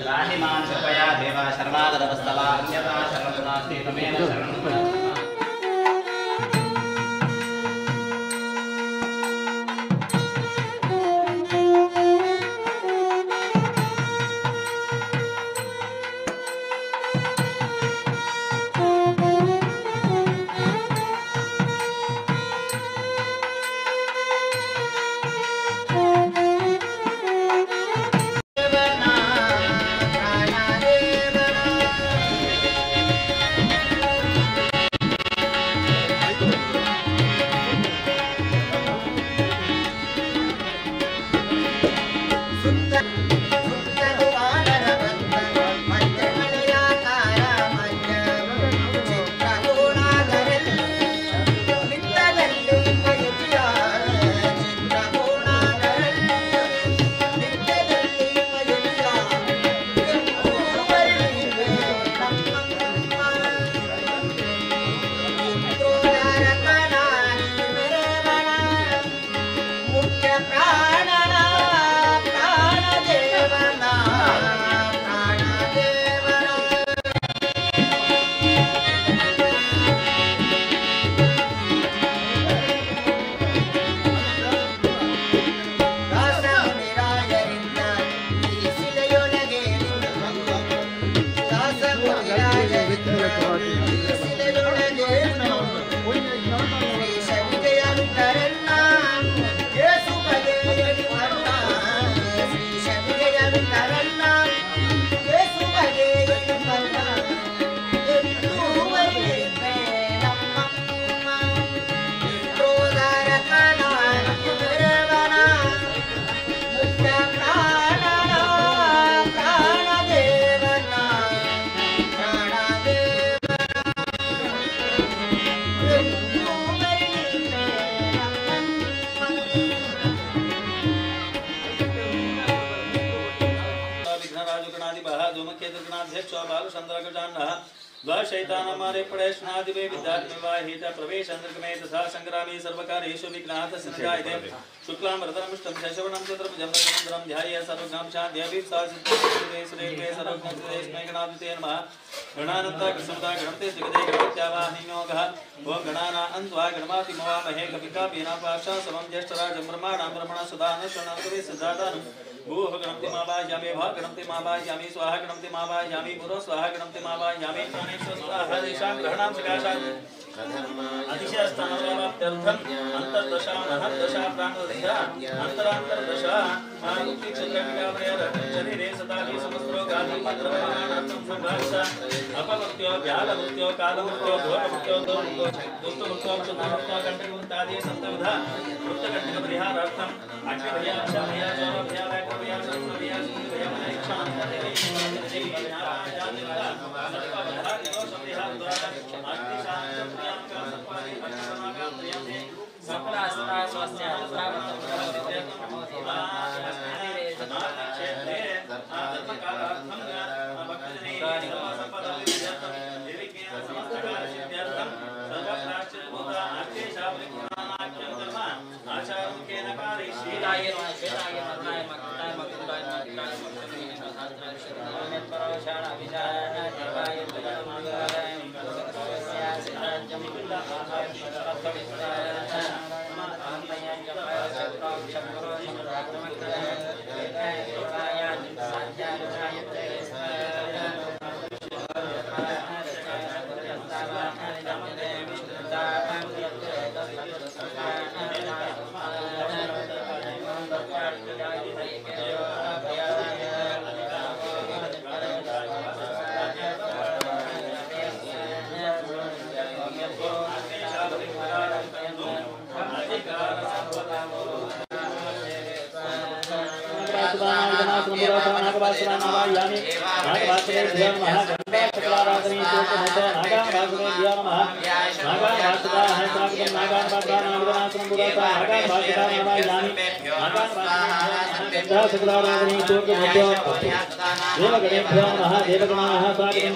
त्राहिमां कृपया देव शरणागतवत्सला अन्यथा शरणं नास्ति तमेव शरणं।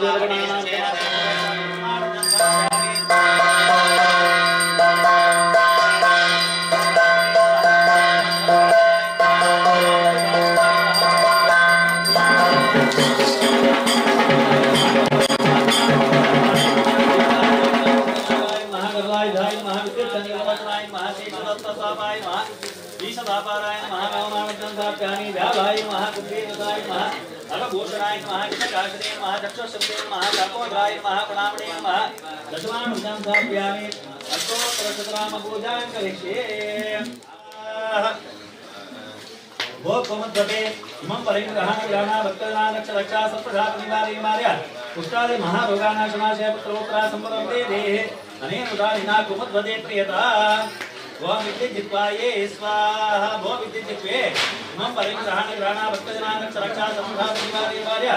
देवगणेभ्यो। कुबेराय नमः कुबेरदाय नमः अगभूषणाय नमः कृतकाशने नमः चक्षुषब्दे नमः तपोद्राय नमः प्रणामणे नमः दशमां समर्पयामि अष्टोत्तरशतनामपूजां करिष्ये। भो कोमद्वते इमं परिग्रहण ग्रहण भक्तजनादक्ष रक्षा सर्पशाप निवारय कुष्ठादि महारोगानाशनाशय पुत्रोत्तरा संपदं देहे अनेन उदारिणा कुमद्वते प्रियता। भो विद्युज्जिह्वाये स्वाहा। भो विद्युज्जिह्वे इमं परिग्रहण ग्रहण भक्तजनादक्ष रक्षा सर्पशाप निवारय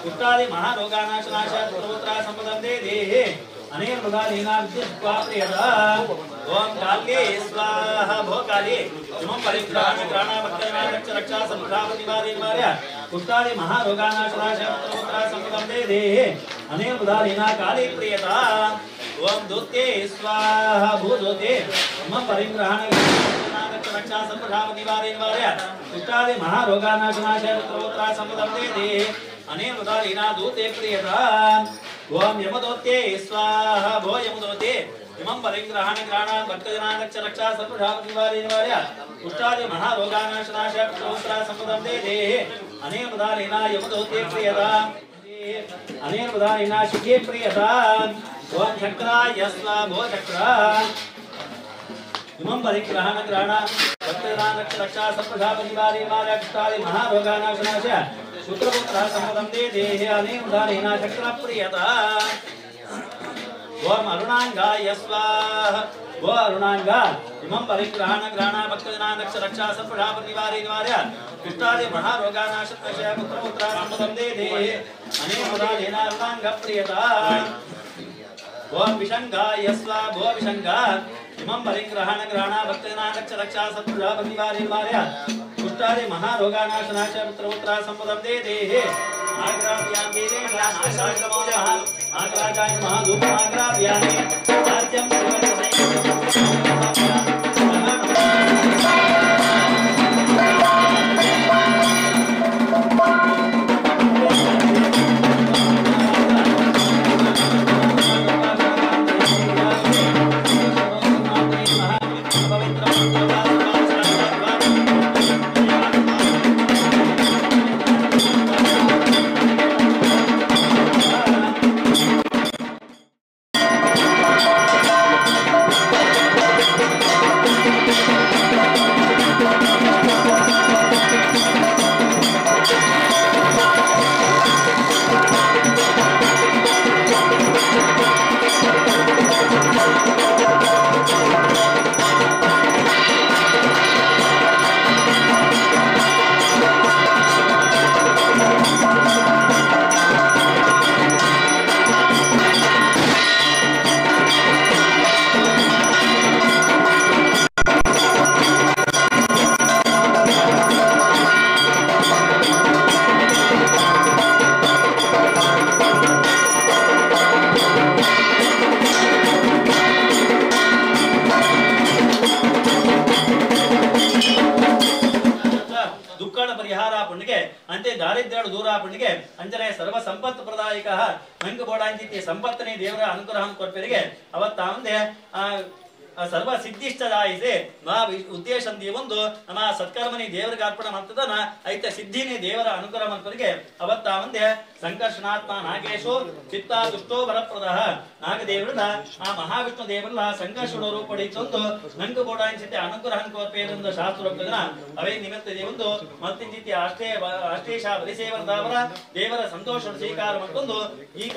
कुष्ठादि महारोगानाशनाशय पुत्रोत्तरा संपदं देहे अनेन उदारिणा विद्युज्जिह्वा प्रियता। ओम काले स्वाहा। भो काले इमं परिग्रहण ग्रहण भक्तजनादक्ष रक्षा सर्पशाप निवारय कुष्ठादि महारोगानाशनाशय पुत्रोत्तरा संपदं देहे अनेन उदारिणा काले प्रियता। ओम दूते स्वाहा। भूदूते इमं परिग्रहण रक्षा सर्पशाप निवारय कुष्ठादि महारोगानाशनाशय पुत्रोत्तरा संपदं देहे अनेन उदारिणा दूते प्रियता। ओम यमदूते स्वाहा। भो यमदूते इमं परिग्रहण ग्रहण भक्तजनादक्ष रक्षा सर्पशाप निवारय कुष्ठादि महारोगानाशनाशय पुत्रोत्तरा संपदं देहे अनेन उदारिणा यमदूते प्रियता। अनेन उदारिणा शिखे प्रियता। ओम चक्राय स्वाहा। भो चक्र इमं परिग्रहण ग्रहण भक्तजनादक्ष रक्षा सर्पशाप निवारय कुष्ठादि महारोगानाशनाशय पुत्रपुत्रः संपदं देहे अनेन उदारिणा चक्रप्रियता। ओम अरुणांगाय स्वाहा। भो अरुणांग इमं परिग्रहण ग्रहण भक्तजनादक्ष रक्षा सर्पशाप निवारय कुष्ठादि महारोगानाशनाशय पुत्रपुत्रः संपदं देहे अनेन उदारिणा अरुणांगप्रियता। ओम विशंगाय स्वाहा। भो विशंग इमं परिग्रहण ग्रहण भक्तजनादक्ष रक्षा सर्पशाप निवारय कुष्ठादि महारोगानाशनाशय पुत्रपुत्रः संपदं देहे आग्राभ्यां आग्राजाय नमः धूपमाग्राभ्यामि आद्यं ಅಂಜನೆ ಸರ್ವ ಸಂಪತ್ತು ಪ್ರದಾಯಕ ನಂಗೆ ಬೋಡಾಂಚಿತಿ ಸಂಪತ್ತನೇ ದೇವರ ಅನುಗ್ರಹ ಕೊರ್ಪೆರಿಗೆ ಅವತ್ತಾವಂದೆ ಆ ಸರ್ವ ಸಿದ್ಧಿಷ್ಟದಾಯಿಸಿ ನಾ ಉದ್ದೇಶ ಒಂದು ನಮ್ಮ ಸತ್ಕರ್ಮನಿ ದೇವರಿಗೆ ಅರ್ಪಣೆ ಮಾಡ್ತದನ ಐತ ಸಿದ್ಧಿನಿ ದೇವರ ಅನುಗ್ರಹ ಮಾಡ್ತರಿಗೆ ಅವತ್ತಾವಂದೆ ಸಂಕರ್ಷಣಾತ್ಮ ನಾಗೇಶು ಚಿತ್ತ ದುಷ್ಟೋ ವರಪ್ರದ ನಾಗದೇವರನ್ನ ಆ ಮಹಾವಿಷ್ಣು ದೇವರನ್ನ ಸಂಕರ್ಷಣ ರೂಪಡಿಸೊಂದು ನಂಗೆ ಬೋಡಾಂಚಿತಿ ಅನುಗ್ರಹ ಕೋರ್ಪೇರೆಂದು ಶಾಸ್ತ್ರೋಕ್ತದನ ಅವೇ ನಿಮಿತ್ತ ದೇವೊಂದು ಮತ್ತಿಂಚಿತಿ ಅಷ್ಟೇ ಅಷ್ಟೇಶ ಬಲಿಸೇವರದಾವರ ದೇವರ ಸಂತೋಷ ಸ್ವೀಕಾರ ಮಾಡ್ಕೊಂಡು ಈ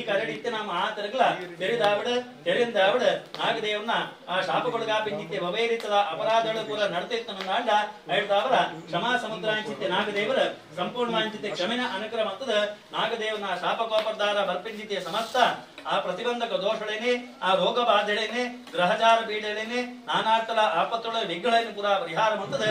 ಕರಡು ಇತ್ತೆ ನಮ್ಮ ಆ ತಿರುಗಲ ತೆರೆದಾವಿಡ ತೆರೆಂದಾವಿಡ ನಾಗದೇವನ ಆ ಶಾಪಗೊಳಗಾಪಿಂಚಿತ್ತೆ ವೈರಿತದ ಅಪರಾಧಗಳು ಕೂಡ ನಡತಿತ್ತು ನನ್ನ ಅಂಡ ಹೇಳ್ತಾವರ ಕ್ಷಮಾ ಸಮುದ್ರ ಅಂಚಿತ್ತೆ ನಾಗದೇವರ ಸಂಪೂರ್ಣ ಅಂಚಿತ್ತೆ ಕ್ಷಮೆನ ಅನುಗ್ರಹ ಮಾಡ್ತದ ನಾಗದೇವನ ಶಾಪಕೋಪರ್ದಾರ ಬರ್ಪಿಂಚಿತ್ತೆ ಸಮಸ್ತ ಆ ಪ್ರತಿಬಂಧಕ ದೋಷಗಳೇನೆ ಆ ರೋಗ ಬಾಧೆಗಳೇನೆ ಗ್ರಹಚಾರ ಪೀಡೆಗಳೇನೆ ನಾನಾರ್ಥಲ ಆಪತ್ತುಗಳ ವಿಘ್ನಗಳನ್ನು ಪೂರ ಪರಿಹಾರ ಮಾಡ್ತದೆ.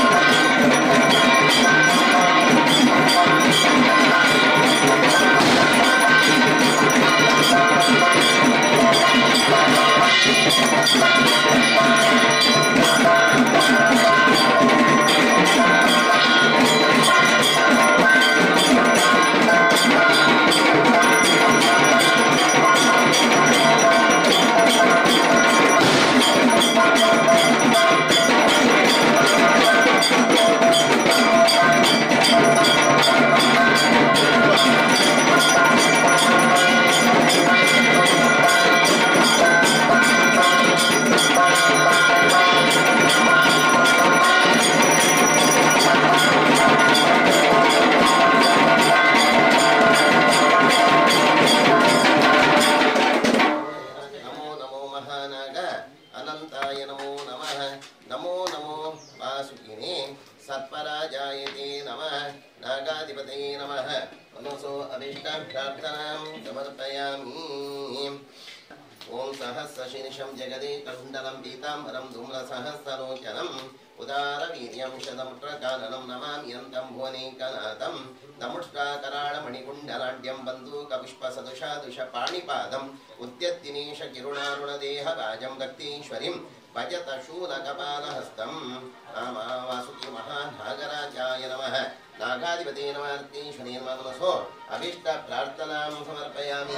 Thank you. प्रार्थनां समर्पयामि। ओम सहस्रशीर्षं जगदेककुण्डलं पीताम्बरं धूम्रसहस्रलोचनम् उदारवीर्यं शतमुद्रकाननं नमामि यन्तं भुवनेकनाथं दमुष्ट्राकराळमणिकुण्डलाढ्यं बन्धूकपुष्पसदृशादृशपाणिपादम् उद्यद्दिनेशकिरुणारुणदेहभाजं रक्तेश्वरीं भजत शूलकपालहस्तं वासुकी महानागराजाय नमः। नागाधिपते नमः। रक्तेश्वरी नमः। मनसो अभीष्टप्रार्थनां समर्पयामि।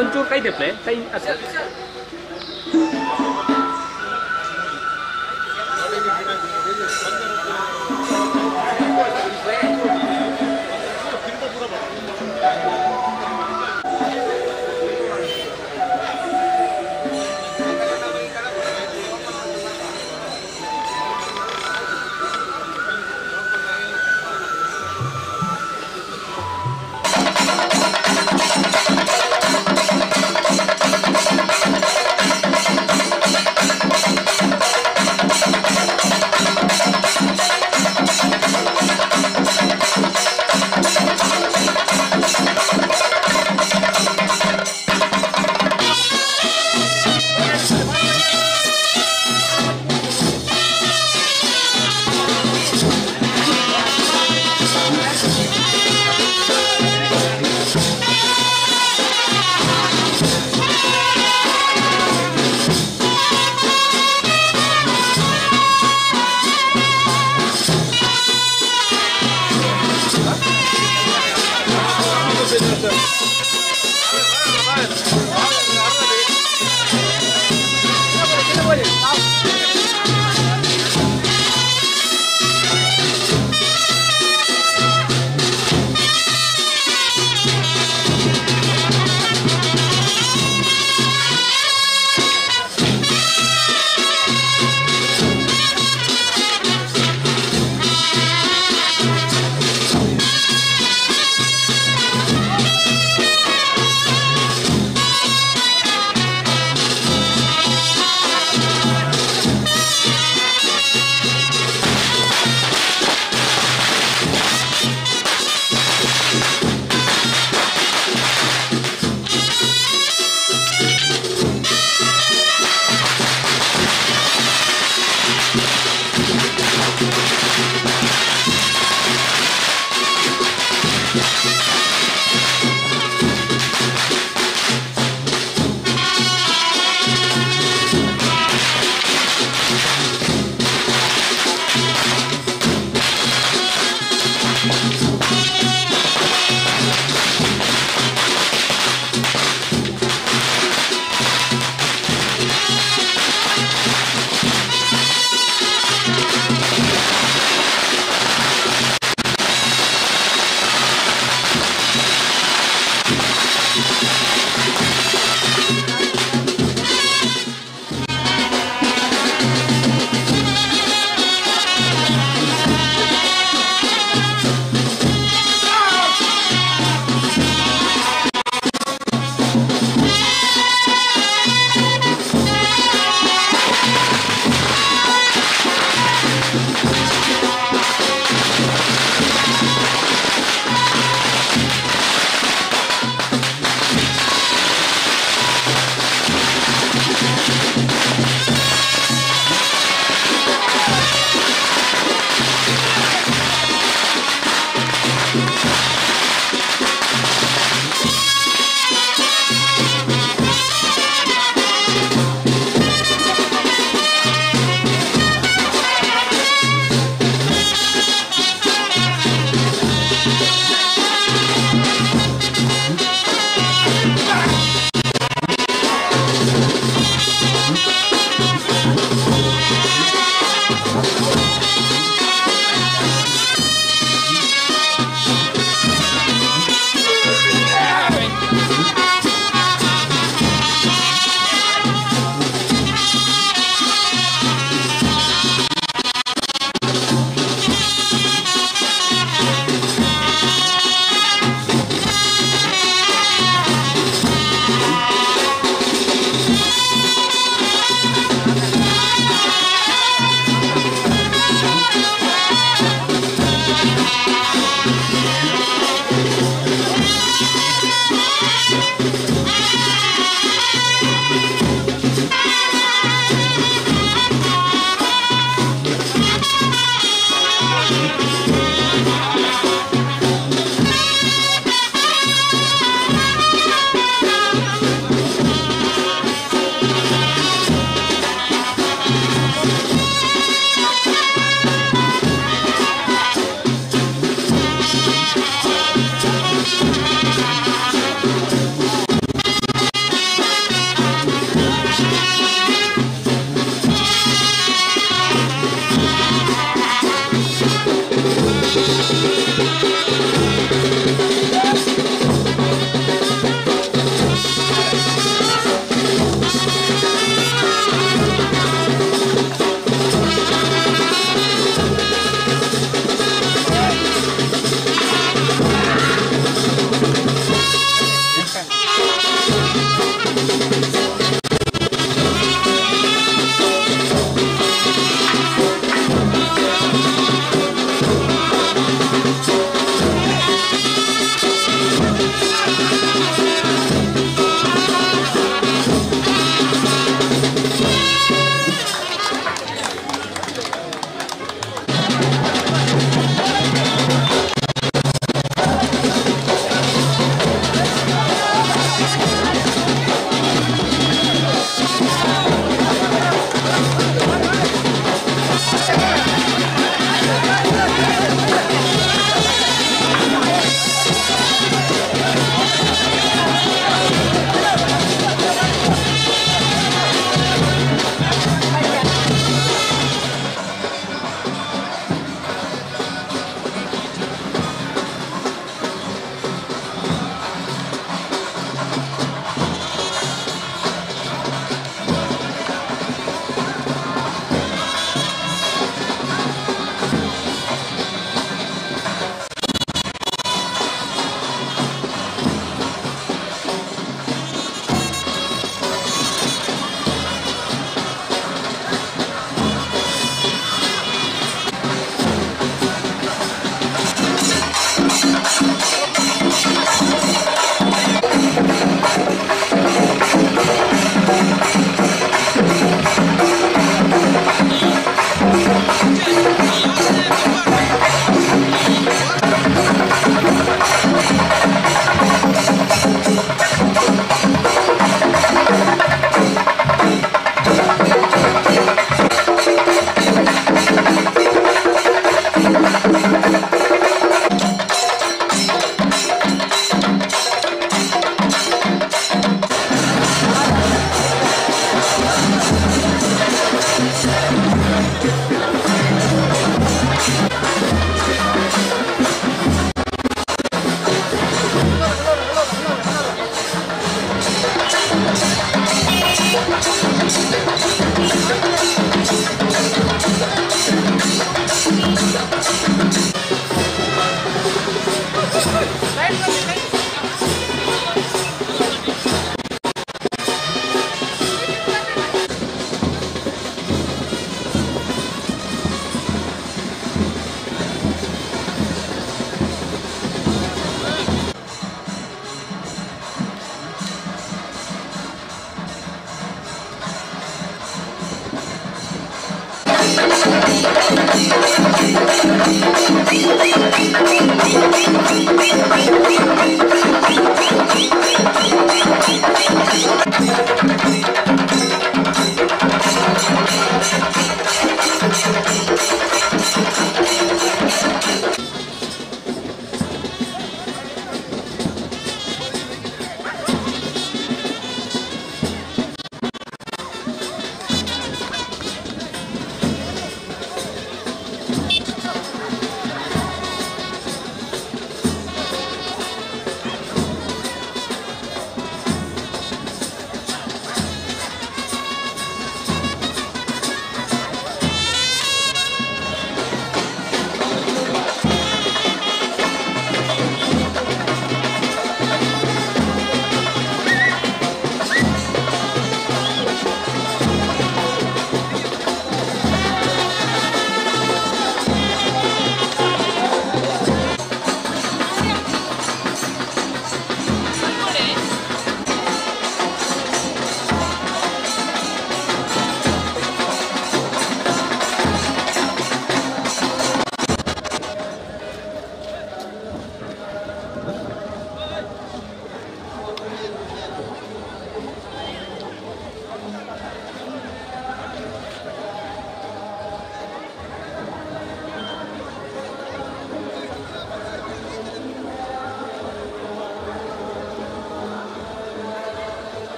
ಒಂಚೂರು ಕೈ ತೆಪ್ಪಲೆ ಕೈ ಅಷ್ಟೇ. Thank you.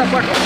Thank you.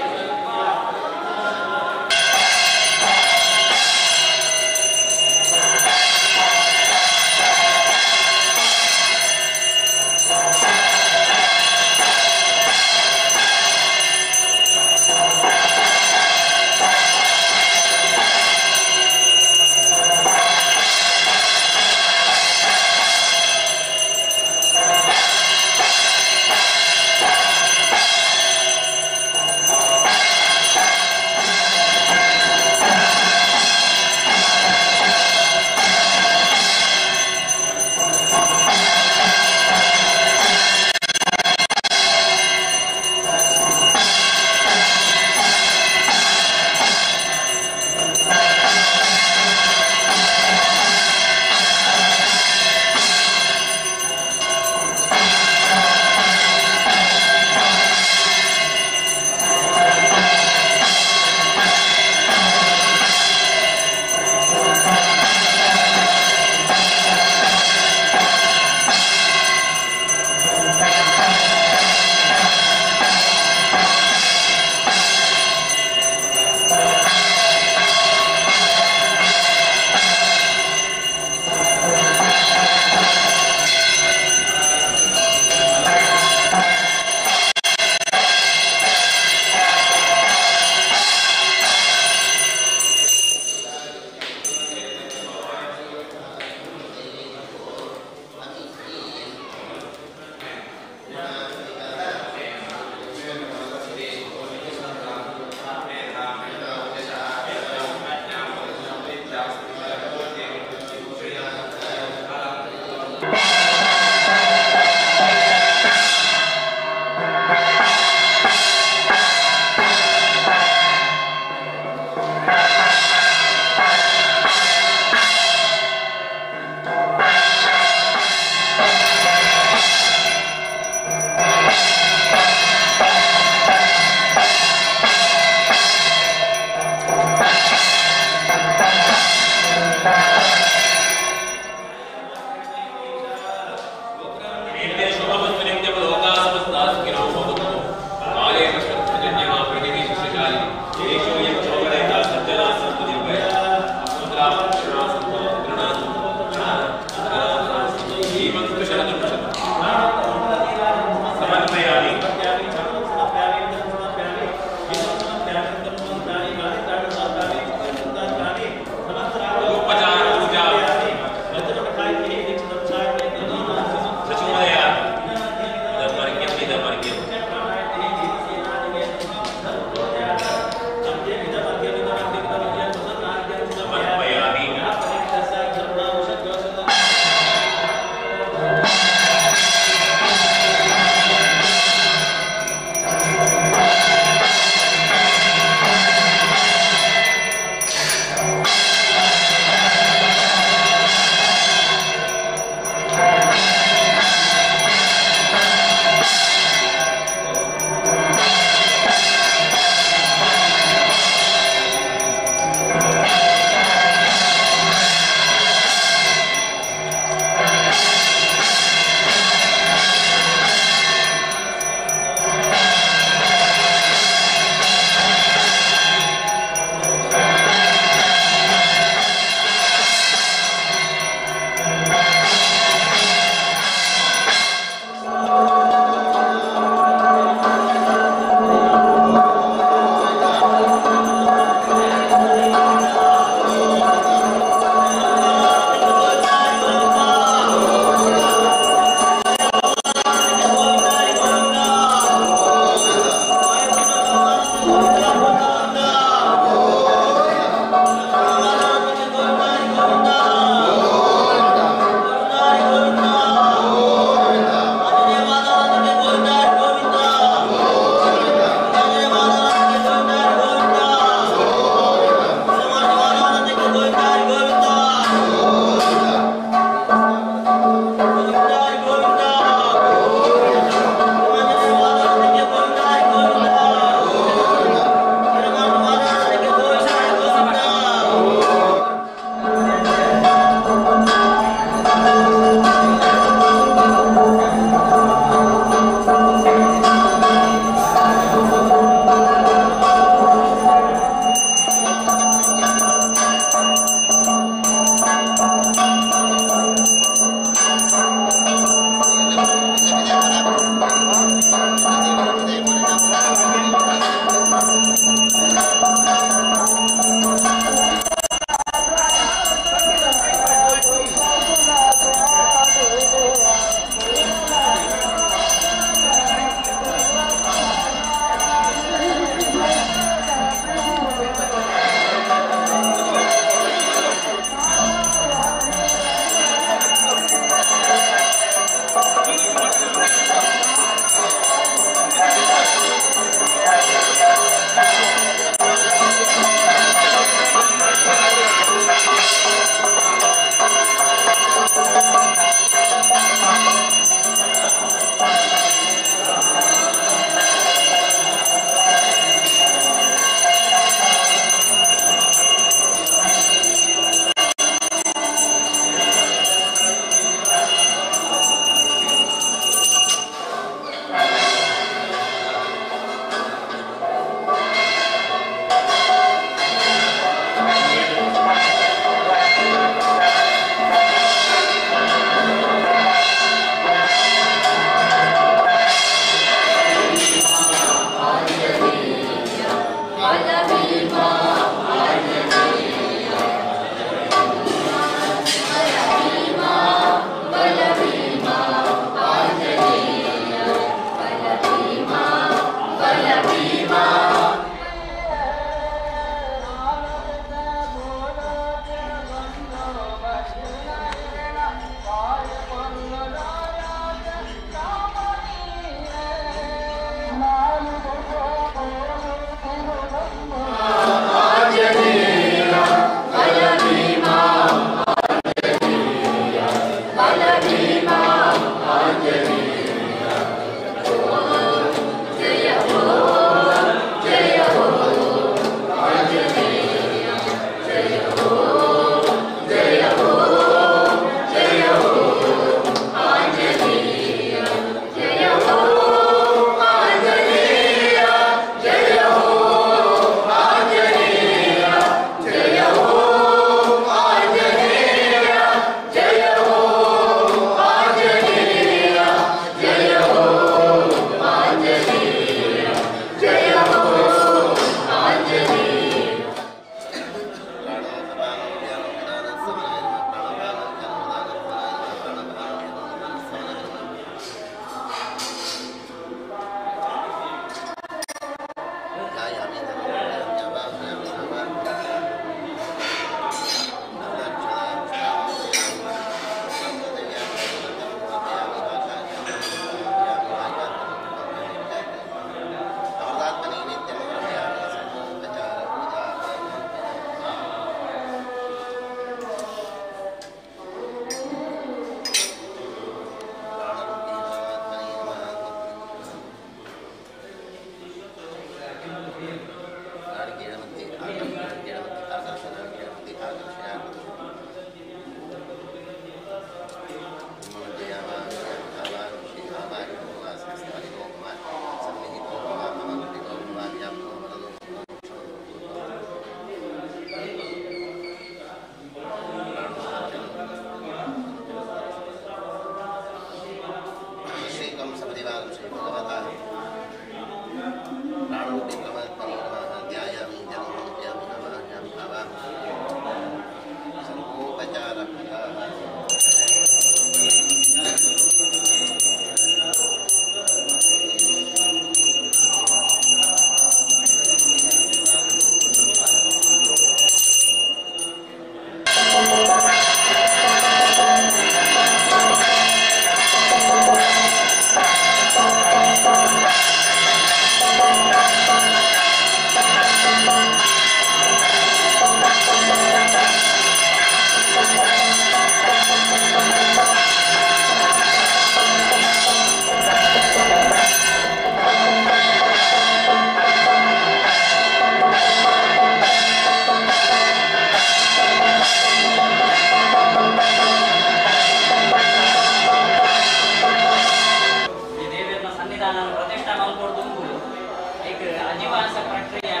ಪ್ರಕ್ರಿಯೆ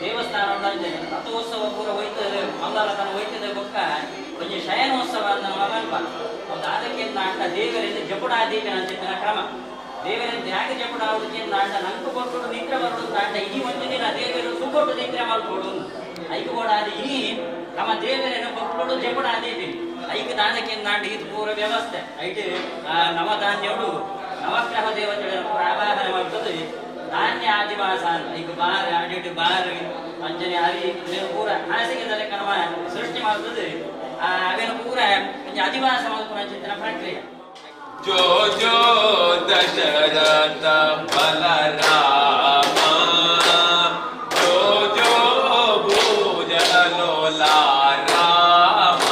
ದೇವಸ್ಥಾನ ರಥೋತ್ಸವ ಪೂರ ಹೋಯ್ತದೆ ಮಂಗಳರಥನ ಹೋಯ್ತದೆ ಬೊಕ್ಕ ಒಂಜಿ ಶಯನೋತ್ಸವ ಅಂತ ನಮ್ಮ ಮಲ್ಪ ಅದಕ್ಕೆ ಅಂಡ ದೇವರಿಂದ ಜಪುಡಾದೀಪನ ಅಂಚಿನ ಕ್ರಮ ದೇವರಿಂದ ಯಾಕೆ ಜಪುಡ ಆಗುದಕ್ಕೆ ಅಂಡ ನಂಕು ಕೊಟ್ಟು ನಿದ್ರೆ ಬರೋದು ಅಂಡ ಇಡೀ ಒಂದು ದಿನ ದೇವರು ಸುಕೊಟ್ಟು ನಿದ್ರೆ ಮಾಡ್ಕೊಡು ಐಕು ಕೂಡ ಅದು ಇಡೀ ನಮ್ಮ ದೇವರನ್ನು ಕೊಟ್ಟು ಜಪುಡಾದೀಪಿ ಐಕು ದಾನಕ್ಕೆ ನಾಂಡ ಇದು ಪೂರ ವ್ಯವಸ್ಥೆ ಐಟ್ ನವಧಾನ್ಯಡು ನವಗ್ರಹ ದೇವತೆಗಳ ಪೂರ ಆವಾಹನೆ ಮಾಡ್ತದೆ ಧಾನ್ಯ ಆದಿವಾಸ ಈಗ ಬಾರ್ ಅಡಿಟ್ಟು ಬಾರ್ ಅಂಜನೆ ಅರಿ ಪೂರ ಹಾಸಿಗೆ ಕರ್ಮ ಸೃಷ್ಟಿ ಮಾಡ್ತದೆ ಅವೇನು ಪೂರ ಅಧಿವಾಸ ಮಾಡ್ಕೊಂಡು ಪ್ರಕ್ರಿಯೆ. ಜೋ ಜೋ ದಶರಥ ಬಲರಾಮ ಜೋ ಜೋ ಭುಜಲೋಲಾ ರಾಮ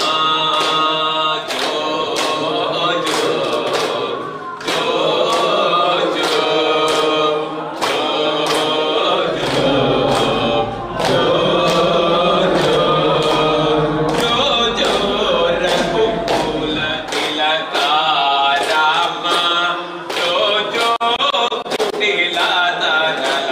ಜೋ ಜೋ ಜೋ ಜೋ ಜೋ ಜೋ ರಘುಕುಲ ತಿಲಕ ರಾಮ ಜೋ ಜೋ ಕುಟಿಲ ತನಲ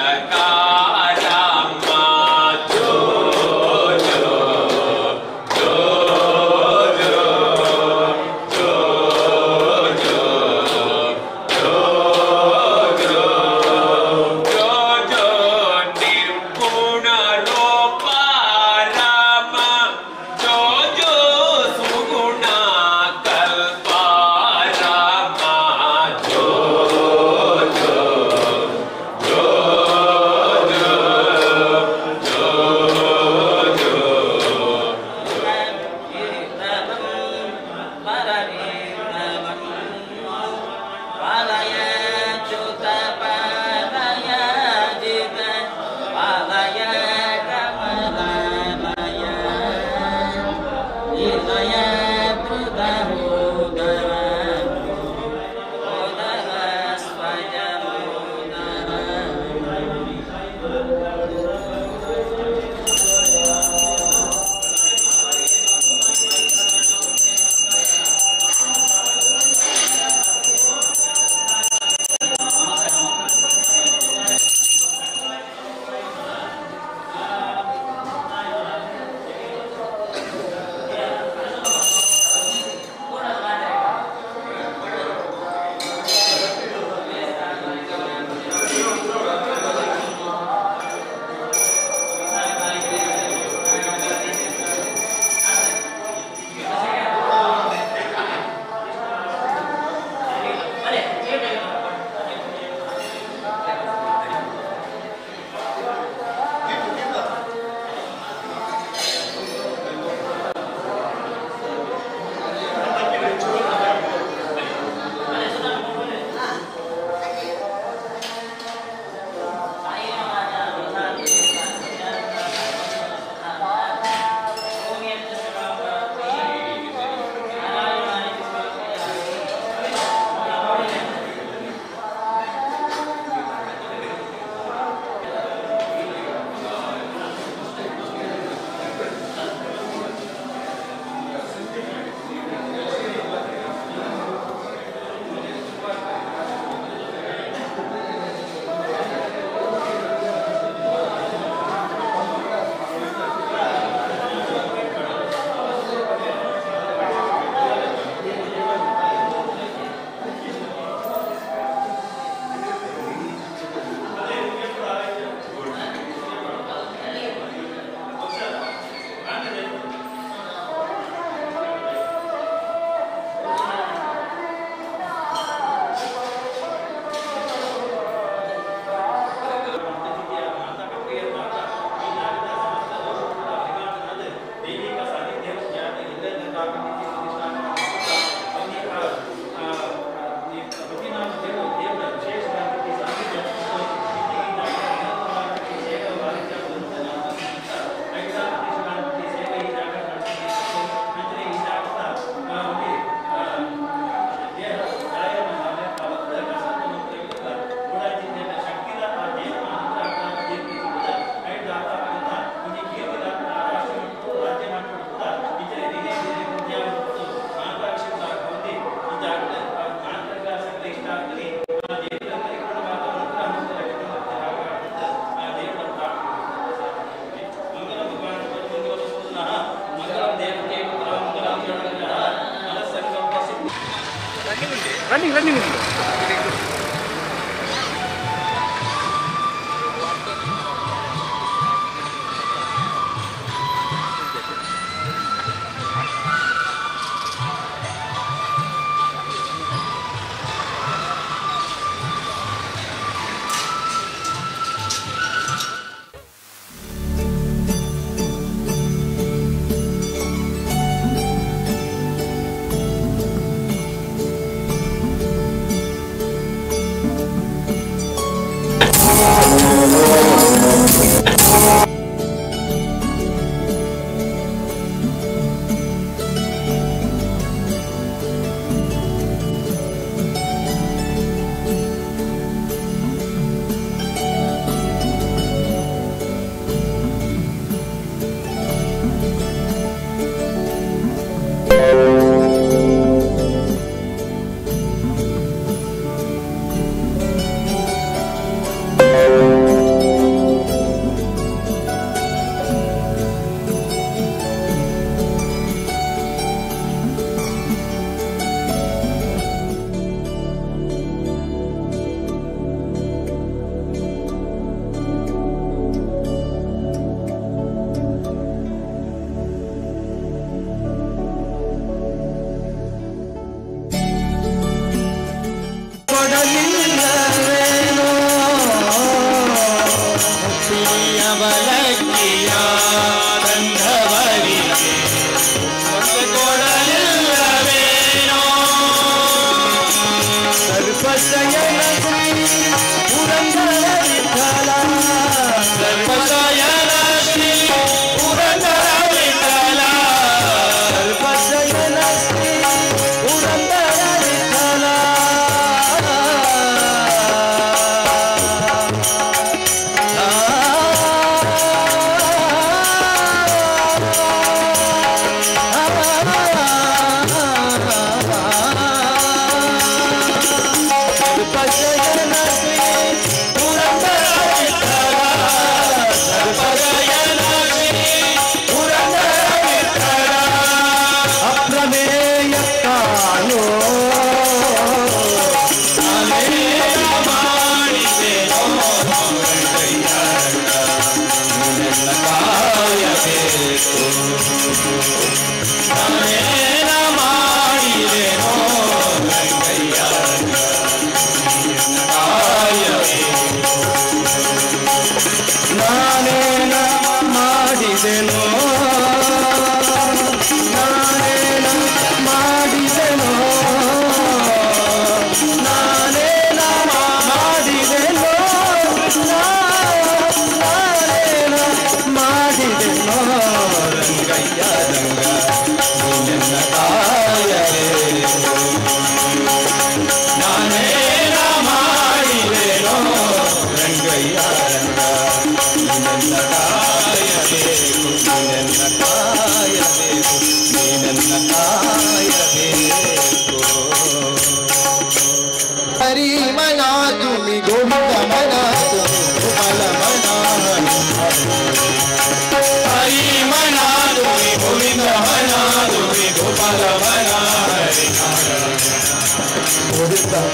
Running running.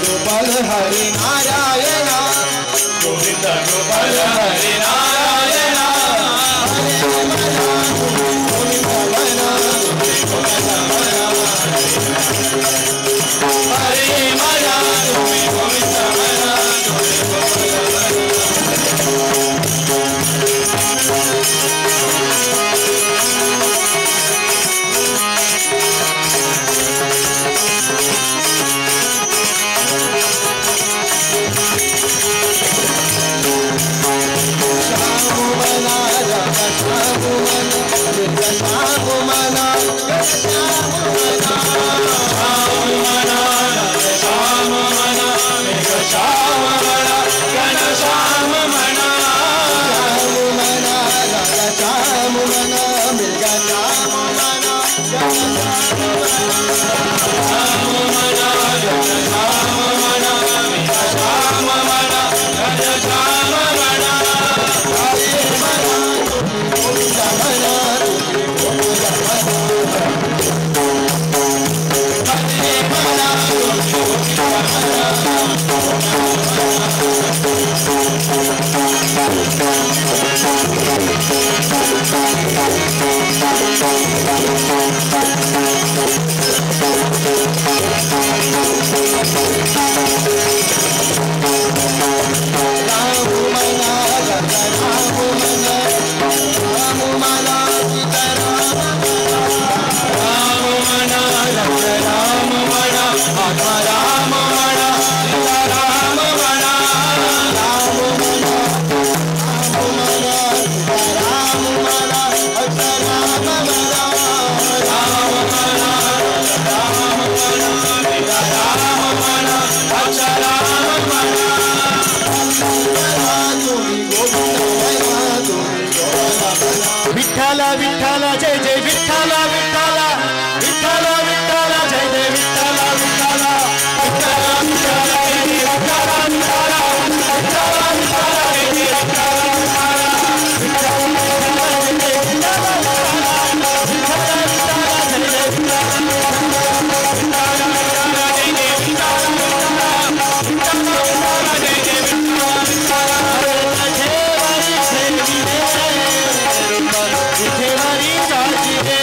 Gopal Hari Narayana Govind Gopal Hari Narayana Hari मना गोविंद मना Vitthala Vitthala जय जय विठ्ठला विठ्ठला विठ्ठला विठ्ठला जय जय विठ्ठला विठ्ठला विठ्ठला विठ्ठला जय जय विठ्ठला विठ्ठला विठ्ठला विठ्ठला जय जय विठ्ठला विठ्ठला विठ्ठला जय जय विठ्ठला विठ्ठला विठ्ठला जय जय विठ्ठला विठ्ठला जय जय विठ्ठला विठ्ठला विठ्ठला जय जय विठ्ठला विठ्ठला विठेवारी साजिले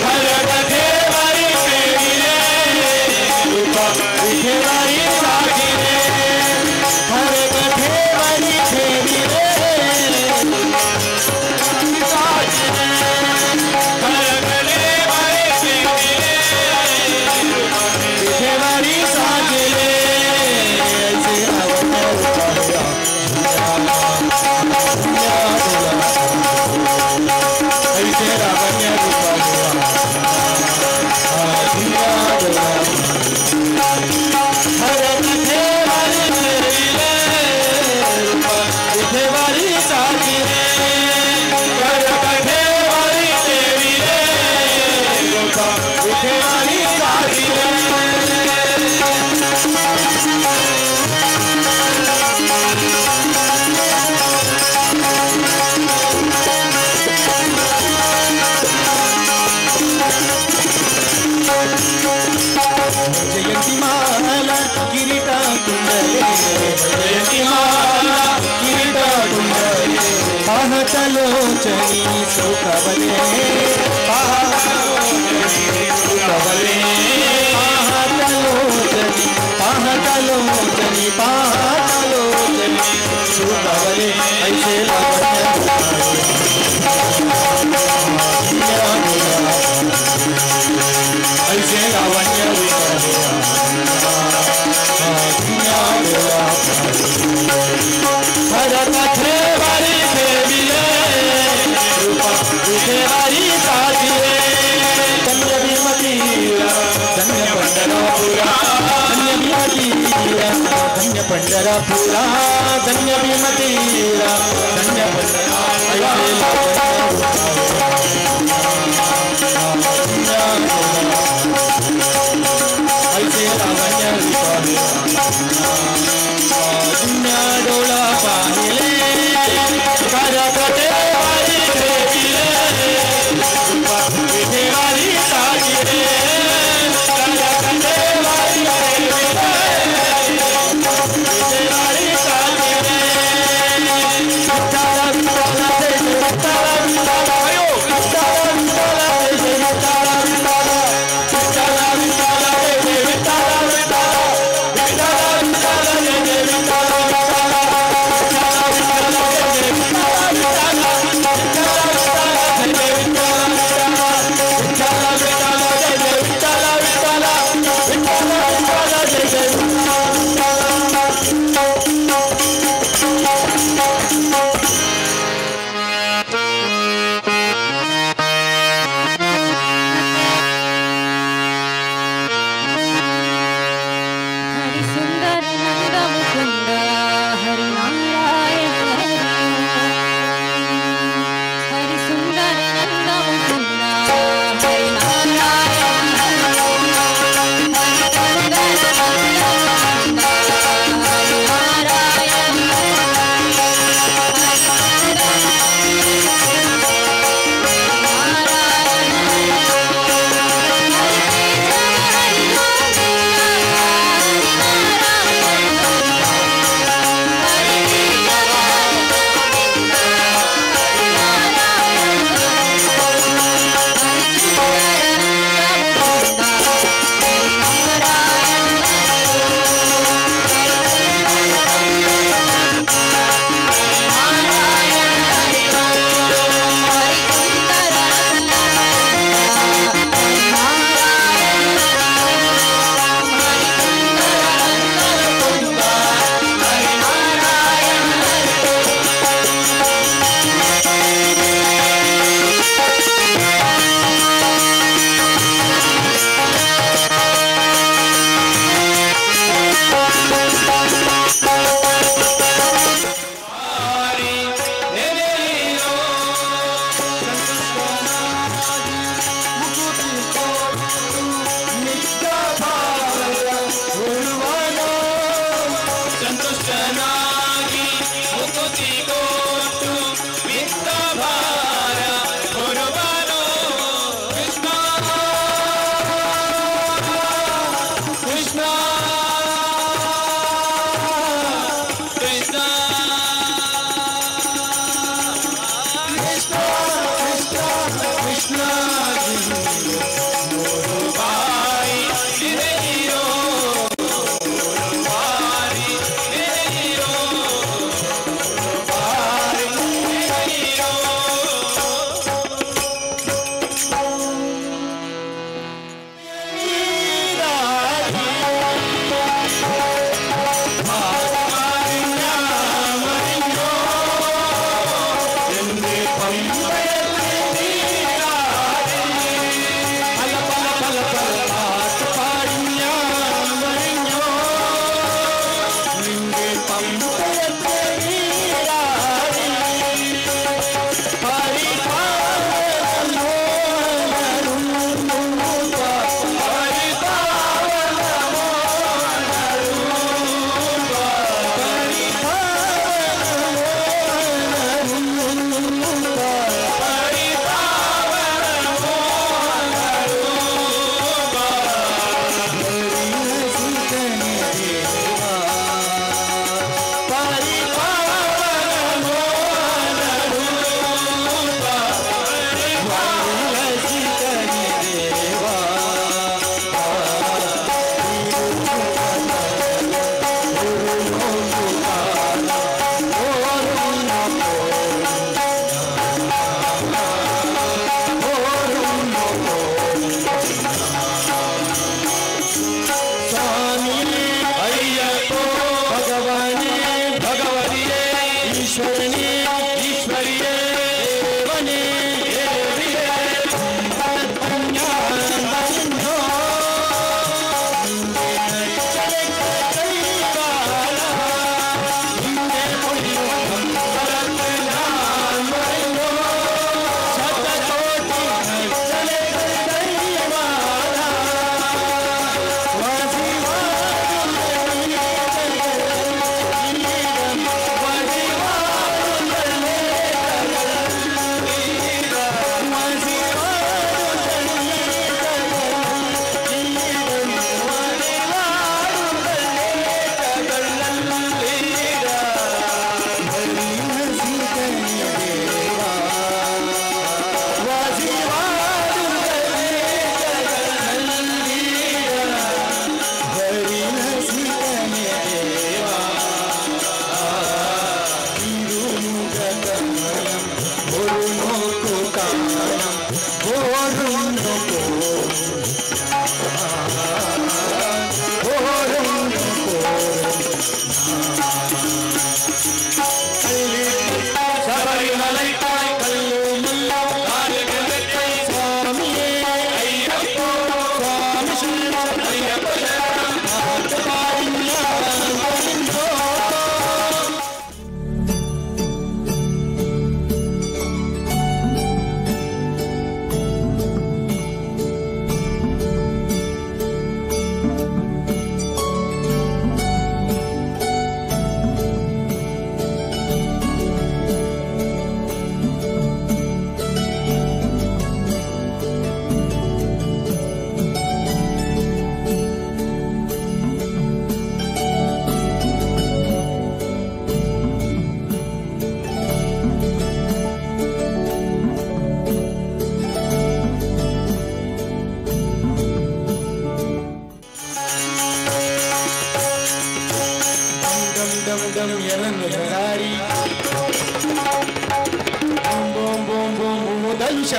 भरत ठेवारी सेविले विठेवारी साजिले भरत ठेवारी सेविले साजिले भरत ठेवारी सेविले विठेवारी साजिले ऐसे लावण्य भरत ठेवारी सेविले विठेवारी साजिले भरत ठेवारी सेविले विठेवारी साजिले। जयंती माला किरीटा कुंडले जयंती माला किरीटा कुंडले पाहतलोचनी सुखवले पाहतलोचनी सुखवले पाहतलोचनी पाहतलोचनी पाहतलोचनी सुखवले ऐसे लावण्य ऐसे लावण्य भरत ठेवारी सेविले विठेवारी साजिले धन्य भीमतीरा धन्य पंढरापुरा धन्य भीमतीरा धन्य पंढरापुरा धन्य भीमतीरा धन्य पंढरा ऐसे लावण्य जुन्या डोळा पाहिले भरत ठेवारी सेविले विठेवारी साजिले भरत ठेवारी सेविले विठेवारी साजिले विठ्ठला विठ्ठला जय जय विठ्ठला विठ्ठला विठ्ठला विठ्ठला जय जय विठ्ठला विठ्ठला विठ्ठला विठ्ठला जय जय विठ्ठला विठ्ठला विठ्ठला विठ्ठला जय जय विठ्ठला विठ्ठला विठ्ठला विठ्ठला जय जय विठ्ठला विठ्ठला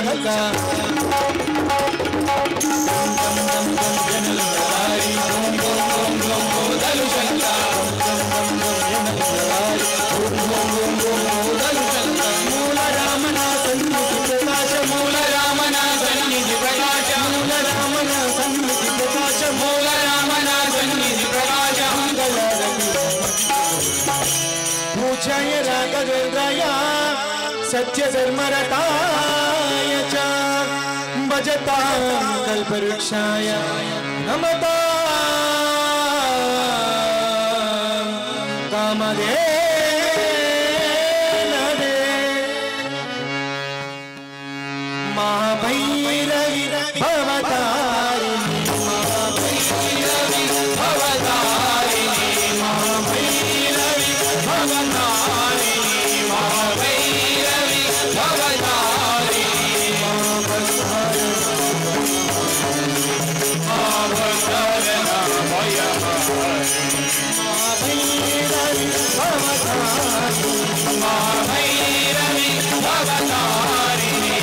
ಶಂಕ ಮೂಲ ರಾಮನ ಸನ್ನಿಧಿ ಪ್ರಕಾಶ ಮೂಲ ರಾಮನ ಸನ್ನಿಧಿ ಪ್ರಕಾಶ ಮೂಲ ರಾಮನ ಸನ್ನಿಧಿ ಪ್ರಕಾಶ ಮೂಲ ರಾಮನ ಸನ್ನಿಧಿ ಪ್ರಕಾಶ ಪೂಜಾಯ ರಾಘವೇಂದ್ರಾಯ ಸತ್ಯಧರ್ಮರತಾಯ ಚ ಭಜತಾಂ ಕಲ್ಪವೃಕ್ಷಾಯ ನಮತಾಂ ಕಾಮಧೇನವೇ ಮಹಾಭೈರವಿ ಭವತಾರಿಣಿ ಮಹಾಭೈರವಿ ಭವತಾರಿಣಿ ಮಹಾಭೈರವಿ ಭವತಾರಿಣಿ ಮಹಾಭೈರವಿ ಭವತಾರಿಣಿ ಮಹಾಭೈರವಿ ಭವತಾರಿಣಿ ಮಹಾಭೈರವಿ ಭವತಾರಿಣಿ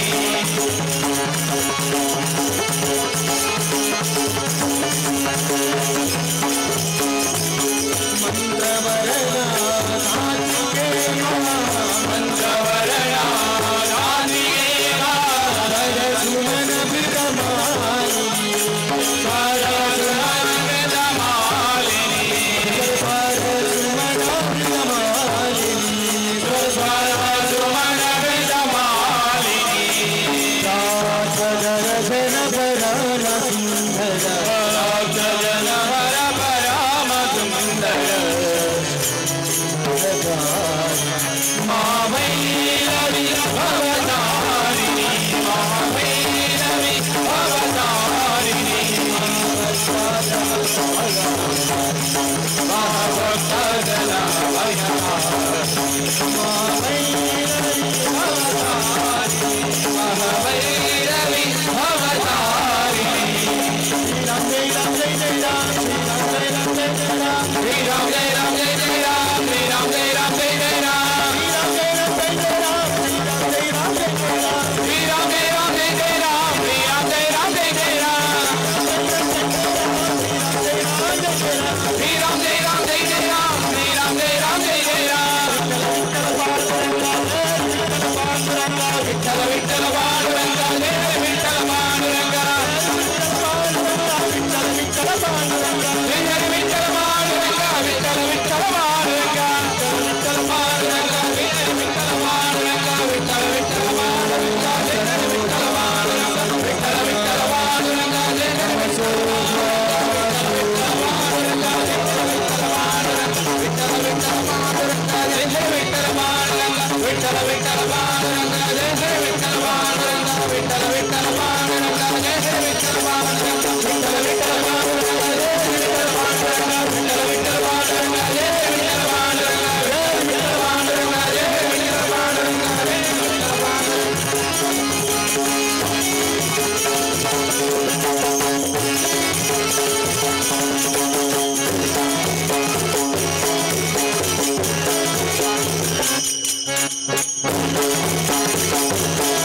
Thank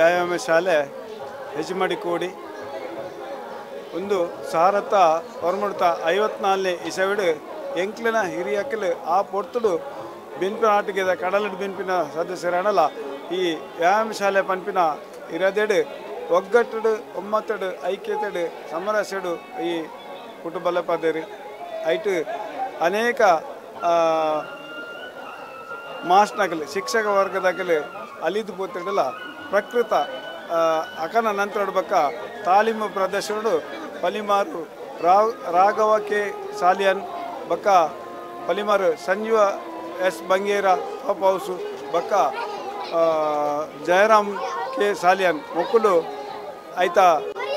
ವ್ಯಾಯಾಮ ಶಾಲೆ ಹೆಜ್ಮಡಿಕೋಡಿ ಒಂದು ಸಾರತ ಹೊರಮುಡ್ತ 54ನೇ ಇಸವಿಡು ಎಂಕ್ಲಿನ ಹಿರಿಯಕಲು ಆ ಪೊರ್ತುಡು ಬೆನ್ಪಿನ ಆಟಿಗೆದ ಕಡಲಡು ಬೆನ್ಪಿನ ಸದಸ್ಯರಾಣಲ ಈ ವ್ಯಾಯಾಮ ಶಾಲೆ ಪನ್ಪಿನ ಇರದೆಡು ಒಗ್ಗಟ್ಟಡು ಒಮ್ಮತ್ತಡು ಐಕ್ಯತೆಡು ಸಮರಸೆಡು ಈ ಕುಟುಂಬಲ ಪದೇರಿ ಐಟು ಅನೇಕ ಮಾಸ್ಟ್ನಕಲು ಶಿಕ್ಷಕ ವರ್ಗದಾಗಲು ಅಲಿದು ಪೋತಿಡಲ ಪ್ರಕೃತ ಅಕನ ನಂತರ ಬಕ್ಕ ತಾಲೀಮು ಪ್ರದರ್ಶನಡು ಪಲಿಮಾರು ರಾಘವ ಕೆ ಸಾಲಿಯನ್ ಬಕ್ಕ Palimaru Sanjeeva S Bangera top house ಬಕ್ಕ ಜಯರಾಮ್ ಕೆ ಸಾಲಿಯನ್ ಮೊಕ್ಕಲು ಐತ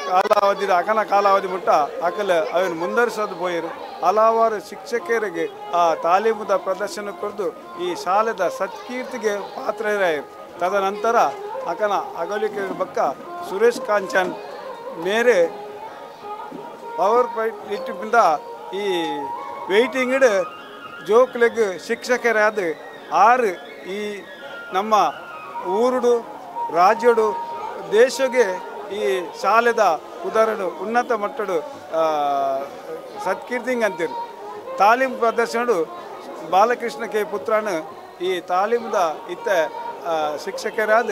ಕಾಲಾವಧಿ ಅಕನ ಕಾಲಾವಧಿ ಮುಟ್ಟ ಅಕಲ ಅವನು ಮುಂದರಿಸೋದು ಪೋಯರು. ಹಲವಾರು ಶಿಕ್ಷಕರಿಗೆ ಆ ತಾಲೀಮುದ ಪ್ರದರ್ಶನ ಕೊರದು ಈ ಶಾಲೆದ ಸತ್ಕೀರ್ತಿಗೆ ಪಾತ್ರರಾಯರು. ತದನಂತರ ಅಕನ ಅಗಲಿಕೆ ಬಕ್ಕ ಸುರೇಶ್ ಕಾಂಚನ್ ಮೇರೆ ಪವರ್ ಪಾಯಿಂಟ್ ಇಟ್ಟಿಂದ ಈ ವೆಯ್ಟಿಂಗ್ ಜೋಕ್ಲೆಗ್ ಶಿಕ್ಷಕರಾದ ಆರು ಈ ನಮ್ಮ ಊರುಡು ರಾಜ್ಯಡು ದೇಶಗೆ ಈ ಶಾಲೆದ ಉದಾಹರಣೆ ಉನ್ನತ ಮಟ್ಟಡು ಸತ್ಕೀರ್ತಿಂಗ್ ಅಂತೀರಿ. ತಾಲೀಮ್ ಪ್ರದರ್ಶನಡು ಬಾಲಕೃಷ್ಣ ಕೆ ಪುತ್ರನ ಈ ತಾಲೀಮ್ದ ಇತ್ತ ಶಿಕ್ಷಕರಾದ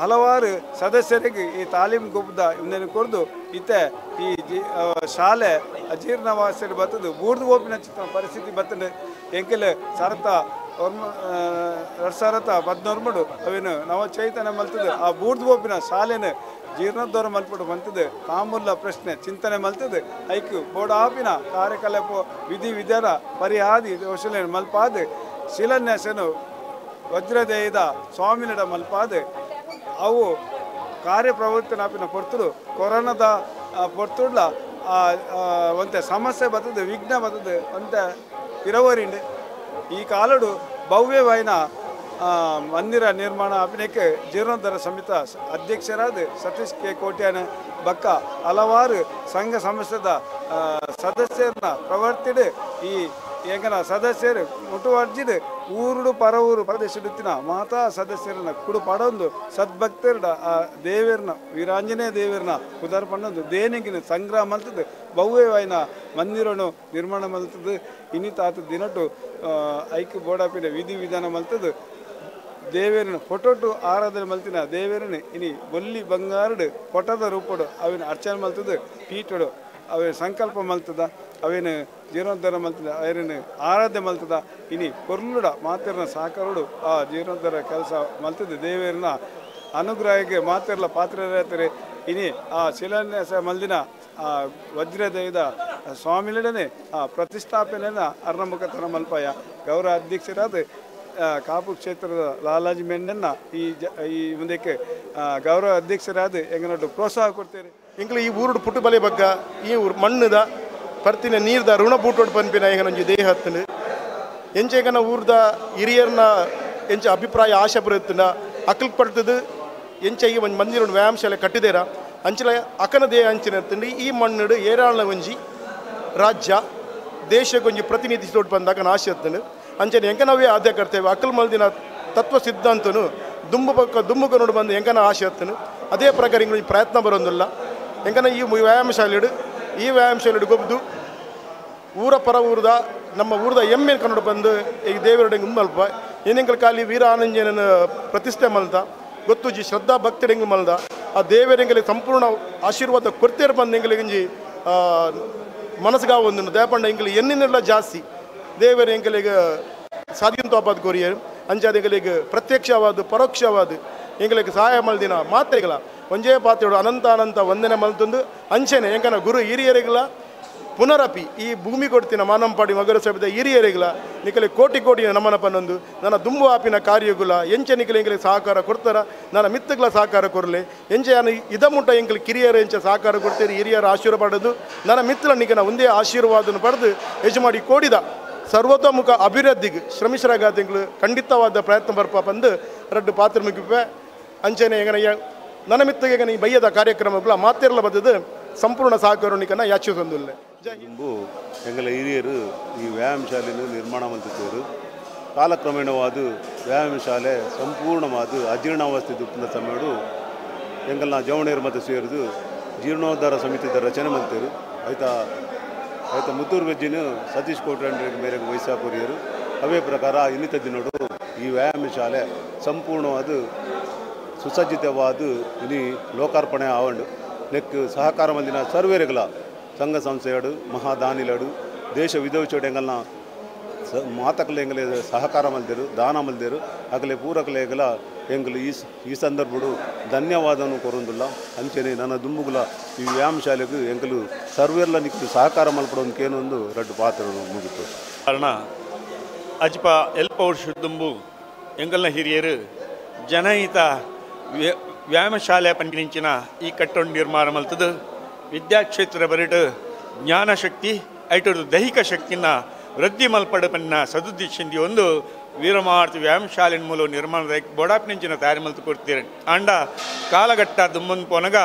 ಹಲವಾರು ಸದಸ್ಯರಿಗೆ ಈ ತಾಲೀಮ್ ಗುಬ್ಬದ ಇಂದನ್ನು ಕೊರದು ಇತ್ತ ಈ ಶಾಲೆ ಅಜೀರ್ಣವಾಸರು ಬರ್ತದೆ ಬೂರ್ದು ಓಪಿನ ಚಿತ್ರ ಪರಿಸ್ಥಿತಿ ಬರ್ತದೆ. ಎಂಕೆಲ್ಲ ಸರತ 2014 ಅವೇನು ನವ ಚೈತನ್ಯ ಮಲ್ತದೆ ಆ ಬೂರ್ದು ಓಪಿನ ಶಾಲೆನ ಜೀರ್ಣೋದ್ಧಾರ ಮಲ್ಪಡು ಬಂತದೆ ತಾಮೂಲ ಪ್ರಶ್ನೆ ಚಿಂತನೆ ಮಲ್ತದೆ ಐಕ್ ಬೋಡಾಪಿನ ಕಾರ್ಯಕಲಾಪ ವಿಧಿ ವಿಧಾನ ಪರಿಹಾದಿ ಯೋಜನೆ ಮಲ್ಪಾದ ಶಿಲಾನ್ಯಾಸನು ವಜ್ರದೇಹದ ಸ್ವಾಮಿನಡ ಮಲ್ಪಾದ ಅವು ಕಾರ್ಯಪ್ರವೃತ್ತನಾಪಿನ ಪೊರ್ತುಡು ಕೊರೋನಾದ ಪೊರ್ತುಡ್ಲ ಒಂತೆ ಸಮಸ್ಯೆ ಬರ್ತದೆ ವಿಘ್ನ ಬರ್ತದೆ ಒಂತೆ ಇರವರಿಂಡೆ ಈ ಕಾಲಡು ಭವ್ಯವಾಯಿನ ಮಂದಿರ ನಿರ್ಮಾಣ ಅಭಿನಯಕ್ಕೆ ಜೀರ್ಣೋದ್ಧಾರ ಸಮಿತ ಅಧ್ಯಕ್ಷರಾದ ಸತೀಶ್ ಕೆ ಕೋಟ್ಯಾನ ಬಕ್ಕ ಹಲವಾರು ಸಂಘ ಸಂಸ್ಥೆದ ಸದಸ್ಯರನ್ನ ಪ್ರವರ್ತಿಡು ಈ ಎಂಗನ ಸದಸ್ಯರು ಮುಟುವರ್ಜಿಡು ಊರುಡು ಪರ ಊರು ಪ್ರದೇಶಡುತ್ತಿನ ಮಾತಾ ಸದಸ್ಯರನ್ನ ಕುಡು ಪಡೊಂದು ಸದ್ಭಕ್ತರಡ ಆ ದೇವರನ್ನ ವೀರಾಂಜನೇಯ ದೇವರನ್ನ ಉದಾರ ಪಡೊಂದು ದೇನಿಗಿನ ಸಂಗ್ರಹ ಮಲ್ತದೆ ಭವ್ಯವಾಯಿನ ಮಂದಿರನು ನಿರ್ಮಾಣ ಮಲ್ತದೆ ಇನ್ನಿತಾತ ದಿನಟು ಐಕ್ಯ ಬೋಡಾಪಿನ ವಿಧಿ ವಿಧಾನ ಮಲ್ತದೆ ದೇವೇರನ ಫೋಟೋಟು ಆರಾಧನೆ ಮಲ್ತಿನ ದೇವೇರನ ಇನಿ ಬೊಲ್ಲಿ ಬಂಗಾರಡು ಫೋಟೋದ ರೂಪಡು ಅವಿನ ಅರ್ಚನೆ ಮಲ್ತದೆ ಪೀಠಡು ಅವೆ ಸಂಕಲ್ಪ ಮಲ್ತದ ಅವೇನು ಜೀರ್ಣೋದ್ಧಾರ ಮಲ್ತದ ಅವರನ್ನು ಆರಾಧನೆ ಮಲ್ತದ ಇನಿ ಕೊರ್ಲುಡ ಮಾತಿರ್ನ ಸಾಕರುಡು ಆ ಜೀರ್ಣೋದ್ಧಾರ ಕೆಲಸ ಮಲ್ತದೆ ದೇವೇರನ ಅನುಗ್ರಹಕ್ಕೆ ಮಾತಿರ್ಲ ಪಾತ್ರರಾಗ್ತಾರೆ. ಇನಿ ಆ ಶಿಲಾನ್ಯಾಸ ಮಲ್ದಿನ ಆ ವಜ್ರದೇಹದ ಸ್ವಾಮಿಲಡನೆ ಆ ಪ್ರತಿಷ್ಠಾಪನೆಯನ್ನು ಅರ್ಣಮುಖತನ ಮಲ್ಪಾಯ ಗೌರವ ಅಧ್ಯಕ್ಷರಾದ ಕಾಪು ಕ್ಷೇತ್ರದ ಲಾಲಾಜಿ ಮೆಂಡನ್ನ ಈ ಈ ಮುಂದಕ್ಕೆ ಗೌರವ ಅಧ್ಯಕ್ಷರಾದ ಎಂಗನೊಟ್ಟು ಪ್ರೋತ್ಸಾಹ ಕೊಡ್ತೇವೆ. ಎಂಕ್ಲ ಈ ಊರುಡು ಪುಟ್ಟುಬಲೆ ಬಗ್ಗ ಈ ಊರು ಮಣ್ಣುದ ಪರ್ತಿನ ನೀರ್ದ ಋಣ ಬೂಟೋಡು ಪನ್ಪಿನ ಎಂಗನೊಂಜಿ ದೇಹ ಹತ್ತುಂಡು ಎಂಚೆಗನ ಊರ್ದ ಹಿರಿಯರ್ನ ಎಂಚ ಅಭಿಪ್ರಾಯ ಆಶೆ ಬರುತ್ತುಂಡ ಅಕಲ್ ಪಡ್ತದು ಎಂಚ ಈ ಒಂದು ಮಂದಿರ ವ್ಯಾಯಾಮ ಶಾಲೆ ಕಟ್ಟಿದೇರ ಅಂಚಲ ಅಕನ ದೇಹ ಅಂಚಿನ ಇರ್ತುಂಡು ಈ ಮಣ್ಣುಡು ಏರಾಳನ ಒಂಜಿ ರಾಜ್ಯ ದೇಶಕ್ಕೊಂಜಿ ಪ್ರತಿನಿಧಿಸೋಡು ಬಂದಾಗ ಆಶೆ ಹತ್ತುಂಡು ಅಂಚನೆ ಎಂಕನವೇ ಆದ್ಯ ಕರ್ತೇವೆ ಅಕಲ್ ಮಲ್ದಿನ ತತ್ವ ಸಿದ್ಧಾಂತನು ದುಂಬು ಪಕ್ಕ ದುಂಬು ನೋಡು ಬಂದು ಎಂಕನ ಆಶೆ ಹತ್ತನು ಅದೇ ಪ್ರಕಾರ ಇಂಗ್ಲೀಷ್ ಪ್ರಯತ್ನ ಬರೋದಿಲ್ಲ ಎಂಕನ ಈ ವ್ಯಾಯಾಮ ಶಾಲೆಡು ಈ ವ್ಯಾಯಾಮ ಶಾಲೆಡು ಗೊಬ್ಬದು ಊರ ಪರ ಊರದ ನಮ್ಮ ಊರದ ಎಮ್ಮೆ ಕನ್ನಡ ಬಂದು ಈ ದೇವರುಡೆ ಮಲ್ಪ ಏನೆಂಕಲ್ ಖಾಲಿ ವೀರ ಆನಂಜನ ಪ್ರತಿಷ್ಠೆ ಮಲ್ದ ಗೊತ್ತುಜಿ ಶ್ರದ್ಧಾ ಭಕ್ತರೆಂಗ್ ಮಲ್ದ ಆ ದೇವರೆಂಗಲಿ ಸಂಪೂರ್ಣ ಆಶೀರ್ವಾದ ಕೊಡ್ತೇರು ಬಂದು ಎಂಗಲಿಗಿಂಜಿ ಮನಸ್ಸಿಗೆ ಒಂದು ದೇಪಂಡ ಎಂಗಲಿ ಎನ್ನಿನೆಲ್ಲ ಜಾಸ್ತಿ ದೇವರ ಎಂಗಲಿಗೆ ಸಾಧ್ಯಂತೋಪಾದ ಕೊರಿಯರು ಅಂಚಾದ ಎಂಗಲಿಗೆ ಪ್ರತ್ಯಕ್ಷವಾದ ಪರೋಕ್ಷವಾದ ಎಂಗಲಿಗೆ ಸಹಾಯ ಮಲ್ದಿನ ಮಾತ್ರೆಗಳ ಒಂಜೇ ಪಾತ್ರೆಡು ಅನಂತ ಅನಂತ ವಂದನೆ ಮಲ್ತಂದು ಅಂಚೆನೆ ಎಂಕನ ಗುರು ಹಿರಿಯರಿಗಳ ಪುನರಪಿ ಈ ಭೂಮಿ ಕೊಡ್ತಿನ ಮಾನಂಪಾಡಿ ಮಗರ ಸಭೆದ ಹಿರಿಯರಿಗಳ ನಿಕಲೆ ಕೋಟಿ ಕೋಟಿ ನಮನ ಪನ್ನೊಂದು ನನ್ನ ದುಂಬು ಆಪಿನ ಕಾರ್ಯಗುಲ ಎಂಚೆ ನಿಕಲೆ ಎಂಗಲಿಗೆ ಸಹಕಾರ ಕೊಡ್ತಾರ ನನ್ನ ಮಿತ್ತುಗಳ ಸಹಕಾರ ಕೊರಲೆ ಎಂಚೆ ನಾನು ಇದ ಮುಟ್ಟ ಎಂಕಲ್ ಕಿರಿಯರು ಎಂಚೆ ಸಹಕಾರ ಕೊಡ್ತೀರಿ ಹಿರಿಯರ ಆಶೀರ್ವಾದ ಪಡೆದು ನನ್ನ ಮಿತ್ತಲ ನಿಕನ ಒಂದೇ ಆಶೀರ್ವಾದನ ಪಡೆದು ಯಜಮಾಡಿ ಕೋಡಿದ ಸರ್ವತೋಮುಖ ಅಭಿವೃದ್ಧಿಗೆ ಶ್ರಮಿಸರಾಗ ತಿಂಗಳು ಖಂಡಿತವಾದ ಪ್ರಯತ್ನ ಬರ್ಪ ಬಂದು ರಡ್ಡು ಪಾತ್ರ ಮುಗಿಪೆ ಅಂಚೆನೆ ಎಂಗನ ನನ್ನ ಮಿತ್ತಿಗೆ ಈ ಬಯ್ಯದ ಕಾರ್ಯಕ್ರಮಗಳ ಮಾತಿರಲ ಬದದು ಸಂಪೂರ್ಣ ಸಹಕಾರ ನಿಕನ ಯಾಚಿಸೊಂದುಲ್ಲೆ. ಇಂಬು ಎಂಗಲ ಹಿರಿಯರು ಈ ವ್ಯಾಯಾಮ ಶಾಲೆಯನ್ನು ನಿರ್ಮಾಣ ಮಲ್ತಿದ್ದರು. ಕಾಲಕ್ರಮೇಣವಾದ ವ್ಯಾಯಾಮ ಶಾಲೆ ಸಂಪೂರ್ಣವಾದ ಅಜೀರ್ಣಾವಸ್ಥೆ ದುಪ್ಪಿನ ಸಮಯಡು ಎಂಕಲ್ನ ಜವಣೇರು ಮತ್ತು ಸೇರಿದು ಜೀರ್ಣೋದ್ಧಾರ ಸಮಿತಿದ ರಚನೆ ಮಲ್ತೇರು. ಆಯ್ತಾ ಆಯ್ತಾ ಮುತ್ತೂರು ವೆಜ್ಜಿನ ಸತೀಶ್ ಕೋಟ್ರಂಡ್ರ ಮೇರೆಗೆ ವಯಸ್ಸಾಪುರಿಯರು. ಅವೇ ಪ್ರಕಾರ ಇನ್ನಿತ ದಿನಡು ಈ ವ್ಯಾಯಾಮ ಶಾಲೆ ಸಂಪೂರ್ಣವಾದ ಸುಸಜ್ಜಿತವಾದ ಇನಿ ಲೋಕಾರ್ಪಣೆ ಆವಂಡು. ನೆಕ್ ಸಹಕಾರ ಮಂದಿನ ಸರ್ವೇರುಗಳ ಸಂಘ ಸಂಸ್ಥೆಯಡು ಮಹಾದಾನಿಲಡು ದೇಶ ವಿದೇಶಡು ಎಂಗಲ್ನ ಮಾತಕಲೆ ಎಂಗಲೆ ಸಹಕಾರ ಮಲ್ದೇರು, ದಾನ ಮಲ್ದೇರು. ಅಗಲೆ ಪೂರಕಲೆಗಳ ಎಂಗಲು ಈ ಸಂದರ್ಭಡು ಧನ್ಯವಾದನು ಕೊರೊಂದುಲ್ಲ. ಅಂಚನೆ ನನ್ನ ದುಂಬುಗುಲ ಈ ವ್ಯಾಯಾಮ ಶಾಲೆಗೆ ಎಂಕಲು ಸರ್ವೇರ್ಲ ನಿಕ್ಕು ಸಹಕಾರ ಮಲ್ಪಡೋದಕ್ಕೇನೊಂದು ರಡ್ಡು ಪಾತ್ರ ಮುಗಿತು. ಕಾರಣ ಅಜ್ಪ ಎಲ್ಪ ವರ್ಷ ದುಂಬು ಎಂಗಲ್ನ ಹಿರಿಯರು ಜನಹಿತ ವ್ಯಾಯಾಮ ಶಾಲೆ ಪಂಚಿನ ಈ ಕಟ್ಟಡ ನಿರ್ಮಾಣ ಮಲ್ತದು. ವಿದ್ಯಾಕ್ಷೇತ್ರ ಬರಿಟು ಜ್ಞಾನಶಕ್ತಿ ಐಟು ದೈಹಿಕ ಶಕ್ತಿನ ವೃದ್ಧಿ ಮಲ್ಪಡ ಪನ್ನ ಸದುದ್ದೇಶಿಂದಿ ಒಂದು ವೀರಮಾರುತಿ ವ್ಯಾಯಾಮ ಶಾಲೆ ಮೂಲ ನಿರ್ಮಾಣದ ಬೋಡಾಪಿನಿಂಚಿನ ತಯಾರಿ ಮಲ್ತು ಕೊಡ್ತೀರಿ. ಆಂಡ ಕಾಲಘಟ್ಟ ದುಂಬನ್ ಪೋನಗ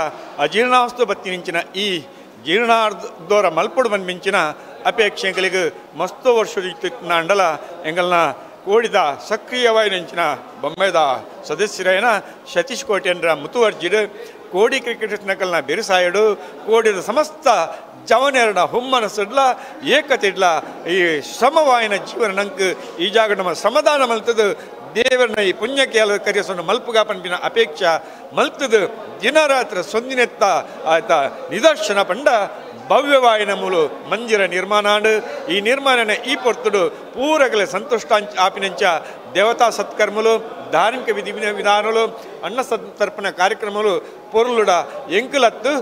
ಅಜೀರ್ಣಾವಸ್ತು ಬತ್ತಿನಿಂಚಿನ ಈ ಜೀರ್ಣಾರ್ದೋರ ಮಲ್ಪಡು ಬಂದ ಅಪೇಕ್ಷೆಗಳಿಗೆ ಮಸ್ತು ವರ್ಷ ಅಂಡಲ ಎಂಗಲ್ನ ಕೋಡಿದ ಸಕ್ರಿಯವಾಯಿನಂಚಿನ ಬೊಂಬೆದ ಸದಸ್ಯರೈನ ಸತೀಶ್ ಕೋಟ್ಯನ್ರ ಮುತುವರ್ಜಿಡು ಕೋಡಿ ಕ್ರಿಕೆಟರ್ಸ್ ನಕಲ್ನ ಬೆರಿಸಾಯಡು ಕೋಡಿದ ಸಮಸ್ತ ಜವನೆರಡ ಹುಮ್ಮನಸ್ಸಿಡ್ಲ ಏಕತೆ ಇಡ್ಲ ಈ ಶ್ರಮವಾಯಿನ ಜೀವನ ನಂಕ್ ಈ ಜಾಗ ನಮ್ಮ ಶ್ರಮದಾನ ಮಲ್ತದು ದೇವರನ್ನ ಈ ಪುಣ್ಯಕ್ಕೆ ಕರೆಸೋಣ ಮಲ್ಪುಗ ಪನ್ಪಿನ ಅಪೇಕ್ಷೆ ಮಲ್ತದು ದಿನರಾತ್ರ ಸೊಂದಿನೆತ್ತ ಆಯ್ತಾ ನಿದರ್ಶನ ಪಂಡ ಭವ್ಯವಾಯಿನ ಮೂಲು ಮಂದಿರ ನಿರ್ಮಾಣಾಂಡು. ಈ ನಿರ್ಮಾಣನ ಈ ಪೊರ್ತುಡು ಪೂರಗಲೆ ಸಂತುಷ್ಟ ಆಪಿನಂಚ ದೇವತಾ ಸತ್ಕರ್ಮలు ಧಾರ್ಮಿಕ ವಿಧಿ ವಿಧಾನಗಳು ಅನ್ನ ಸಂತರ್ಪಣ ಕಾರ್ಯಕ್ರಮಗಳು ಪೊರುಳುಡ ಎಂಕುಲತ್ತು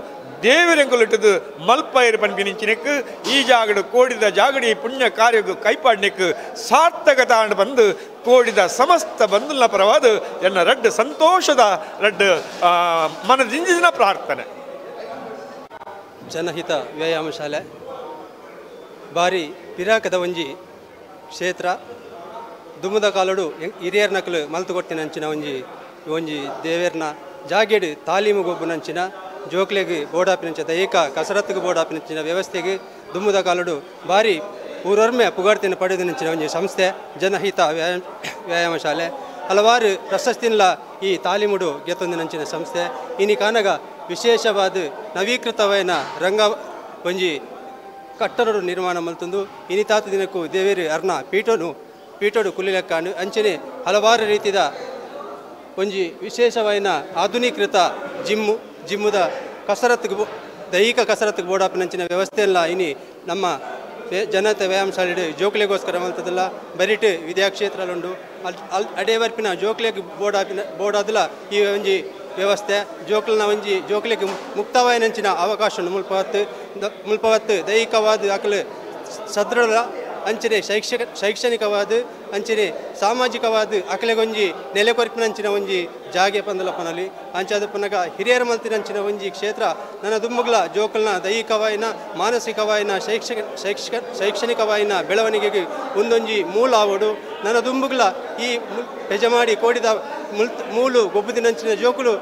ದೇವರೆಂಕುಲಿಟ್ಟದು ಮಲ್ಪೈರು ಪನ್ಪಿನಿಂಚಿನೆಕ್ ಈ ಜಾಗಡು ಕೋಡಿದ ಜಾಗಡಿ ಪುಣ್ಯ ಕಾರ್ಯಗೂ ಕೈಪಾಡ್ನೆಕ್ ಸಾರ್ಥಕತ ಬಂದು ಕೋಡಿದ ಸಮಸ್ತ ಬಂಧುನ ಪರವಾದ ಎನ್ನ ರಡ್ಡು ಸಂತೋಷದ ರಡ್ಡು ಮನದಿಂಜಿನ ಪ್ರಾರ್ಥನೆ. ಜನಹಿತ ವ್ಯಾಯಾಮ ಶಾಲೆ ಬಾರಿ ಪಿರಾಕದ ಒಂಜಿ ಕ್ಷೇತ್ರ. ದುಮ್ಮದ ಕಾಲಡು ಹಿರಿಯರ್ ನಕಲು ಮಲ್ತು ಕೊಟ್ಟಿನಂಚಿನ ಒಂಜಿ ಒಂಜಿ ದೇವೇರ್ನ ಜಾಗೆಡು ತಾಲೀಮು ಗೊಬ್ಬುನಂಚಿನ ಜೋಕ್ಲೆಗ್ ಬೋಡಾಪಿನಂಚ ದೈಹಿಕ ಕಸರತ್ತಿಗೆ ಬೋಡಾಪಿನಂಚಿನ ವ್ಯವಸ್ಥೆಗೆ ದುಮ್ಮದ ಕಾಲಡು ಬಾರಿ ಊರೊರ್ಮೆ ಪುಗಾಡ್ತಿನ ಪಡೆದಿನಂಚಿನ ಒಂಜಿ ಸಂಸ್ಥೆ ಜನಹಿತ ವ್ಯಾಯಾಮ ಶಾಲೆ. ಹಲವಾರು ಪ್ರಶಸ್ತಿನ ಈ ತಾಲೀಮುಡು ಗೆತ್ತೊಂದಿನಂಚಿನ ಸಂಸ್ಥೆ. ಇನಿ ಕಾನಗ ವಿಶೇಷವಾದ ನವೀಕೃತವಾದ ರಂಗ ಒಂಜಿ ಕಟ್ಟಡ ನಿರ್ಮಾಣ ಮಲ್ತೊಂದು ಇನಿತಾತ ದಿನಕ್ಕೂ ದೇವೇರು ಅರ್ನ ಪೀಠೋಡು ಕುಲಿಲೆಕ್ಕಾಂಡು ಅಂಚನೆ ಹಲವಾರು ರೀತಿಯ ಒಂಜಿ ವಿಶೇಷವಾದ ಆಧುನೀಕೃತ ಜಿಮ್ಮುದ ಕಸರತ್ತಿಗೆ ದೈಹಿಕ ಕಸರತ್ತಿಗೆ ಬೋಡಾಪಿನಂಚಿನ ವ್ಯವಸ್ಥೆಯಲ್ಲ ಇನಿ ನಮ್ಮ ಜನತೆ ವ್ಯಾಯಾಮ ಶಾಲೆ ಜೋಕ್ಲೆಗೋಸ್ಕರ ಮಲ್ತದಲ್ಲ. ಬರಿಟ್ ವಿದ್ಯಾಕ್ಷೇತ್ರಲುಂಡು ಅಲ್ ಅಡೇ ಬರ್ಪಿನ ಜೋಕ್ಲೆಗ್ ಬೋಡಾಪಿನ ಬೋಡಾದಲ ಈ ಒಂಜಿ ವ್ಯವಸ್ಥೆ ಜೋಕ್ಲನ ಒಂಜಿ ಜೋಕ್ಲೆಗ್ ಮುಕ್ತವಾಯಿನಂಚಿನ ಅವಕಾಶ ಮುಲ್ಪವತ್ತು ದೈಹಿಕವಾದ ಅಕಲು ಸದೃಢ ಅಂಚನೆ ಶೈಕ್ಷಣಿಕವಾದ ಅಂಚನೆ ಸಾಮಾಜಿಕವಾದ ಅಕಲೆಗೊಂಜಿ ನೆಲೆಕೊರ್ಪಿನಂಚಿನ ಒಂಜಿ ಜಾಗೆ ಪಂದಲ ಪನಲಿ ಅಂಚಾದ ಪನಗ ಹಿರಿಯರ ಮಲ್ತಿನಂಚಿನ ಒಂಜಿ ಕ್ಷೇತ್ರ ನನ್ನ ದುಮ್ಮುಗ್ಲ ಜೋಕಲ್ನ ದೈಹಿಕವಾಯಿನ ಮಾನಸಿಕವಾಯಿನ ಶೈಕ್ಷಣಿಕವಾಯಿನ ಬೆಳವಣಿಗೆಗೆ ಒಂದೊಂಜಿ ಮೂಲ ಆವಡು. ನನ್ನ ದುಂಬುಗ್ಲ ಈ ಪೆಜಮಾಡಿ ಕೋಡಿದ ಮೂಲು ಗೊಬ್ಬುದಿನಂಚಿನ ಜೋಕುಲು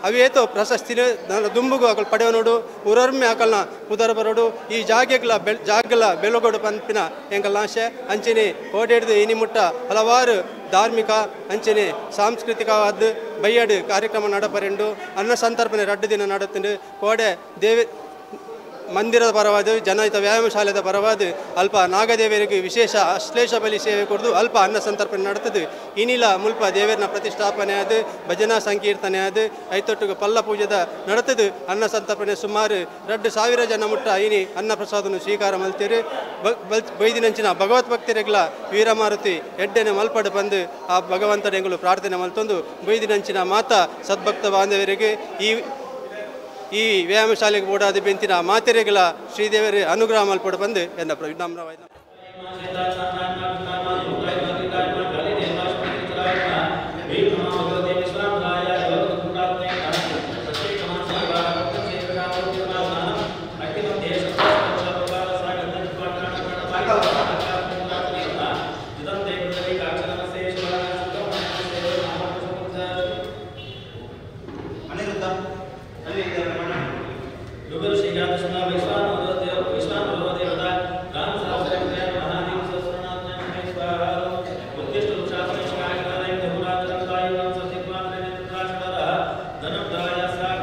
ಅವೇತೋ ಪ್ರಶಸ್ತಿನ ನನ್ನ ದುಂಬುಗು ಅಕಲ್ ಪಡೆಯನೋಡು ಊರೊರ್ಮೆ ಅಕಲ್ನ ಉದರ ಬರೋಡು ಈ ಜಾಗೆಗ್ಲ ಜಾಗಲ ಬೆಳಗೋಡು ಪನ್ಪಿನ ಎಂಕಲ್ನ ಆಶೆ. ಅಂಚನೆ ಕೋಡೆಡ್ದು ಇನಿ ಮುಟ್ಟ ಹಲವಾರು ಧಾರ್ಮಿಕ ಅಂಚನೆ ಸಾಂಸ್ಕೃತಿಕವಾದ ಬಯ್ಯಡು ಕಾರ್ಯಕ್ರಮ ನಡಪರೆಂಡು ಅನ್ನ ಸಂತರ್ಪಣೆ ರಡ್ಡು ದಿನ ನಡತುಂಡು. ಕೋಡೆ ದೇವಿ ಮಂದಿರದ ಪರವಾದ ಜನಹಿತ ವ್ಯಾಯಾಮ ಶಾಲೆದ ಪರವಾದ ಅಲ್ಪ ನಾಗದೇವರಿಗೆ ವಿಶೇಷ ಅಶ್ಲೇಷ ಬಲಿ ಸೇವೆ ಕೊಡ್ದು ಅಲ್ಪ ಅನ್ನ ಸಂತರ್ಪಣೆ ನಡತದು. ಇನಿಲ ಮುಲ್ಪ ದೇವರನ ಪ್ರತಿಷ್ಠಾಪನೆ ಆದ ಭಜನಾ ಸಂಕೀರ್ತನೆ ಆದ ಐತೊಟ್ಟಿಗೆ ಪಲ್ಲ ಪೂಜೆದ ನಡತದು. ಅನ್ನ ಸಂತರ್ಪಣೆ ಸುಮಾರು 2000 ಜನ ಮುಟ್ಟ ಇನಿ ಅನ್ನ ಪ್ರಸಾದನು ಸ್ವೀಕಾರ ಮಲ್ತೀರು. ಬೈದಿನಂಚಿನ ಭಗವತ್ ಭಕ್ತರಿಗಳ ವೀರಮಾರುತಿ ಎಡ್ಡೆನೆ ಮಲ್ಪಡು ಬಂದು ಆ ಭಗವಂತನೆಗಳು ಪ್ರಾರ್ಥನೆ ಮಲ್ತೊಂದು ಬೈದಿನಂಚಿನ ಮಾತಾ ಸದ್ಭಕ್ತ ಬಾಂಧವರಿಗೆ ಈ ವ್ಯಾಯಾಮ ಶಾಲೆಗೆ ಬೋಡಾದ ಬೆಂತಿನ ಮಾತೆರೆಗಳ ಶ್ರೀದೇವರ ಅನುಗ್ರಹ ಮಲ್ಪಡು ಬಂದು ಎನ್ನ ನಮ್ರವಾದ. ಧನಂ ದಾಯ.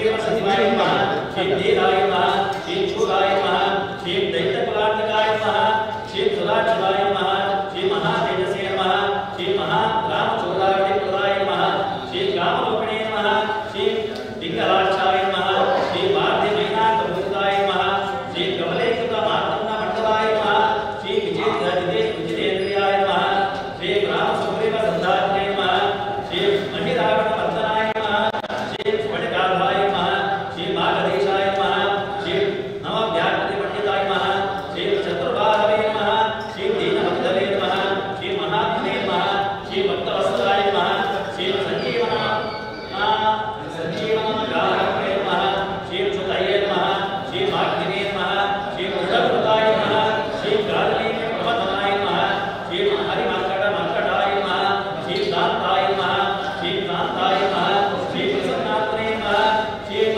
सुग्रीव सचिवाय नमः श्रीं धीराय नमः श्रीं शूराय नमः श्रीं दैत्यकुलान्तकाय नमः श्रीं सुराक्षुराय नमः श्रीं महातेजसे नमः श्रीं महारामचोराग्निप्रदाय नमः श्रीं कामरूपिणे नमः श्रीं पिङ्गलाक्षाय नमः श्रीं वार्धिमैनाकभूताय नमः श्रीं कमलेकृतमार्तण्डमण्डलाय नमः श्रीं विजितेन्द्रियाय नमः श्रीं रामसुग्रीवसन्धात्रे नमः श्रीं महिरावणमर्दनाय नमः श्रीं स्फटिकाभाय नमः श्रीं मागधीशाय नमः श्रीं नवव्याकृतिपण्डिताय नमः श्रीं चतुर्बाहवे नमः श्रीं दीनबन्धवे नमः श्रीं महात्मने नमः श्रीं भक्तवत्सलाय नमः श्रीं सञ्जीवनगाहवे नमः श्रीं सुतये नमः श्रीं वाग्निने नमः श्रीं वृषभृताय नमः श्रीं गालिनीप्रमथनाय नमः श्रीं हरिमर्कटमर्कटाय नमः श्रीं दान्ताय नमः श्रीं कान्ताय नमः श्रीं प्रसन्नात्मने नमः श्रीं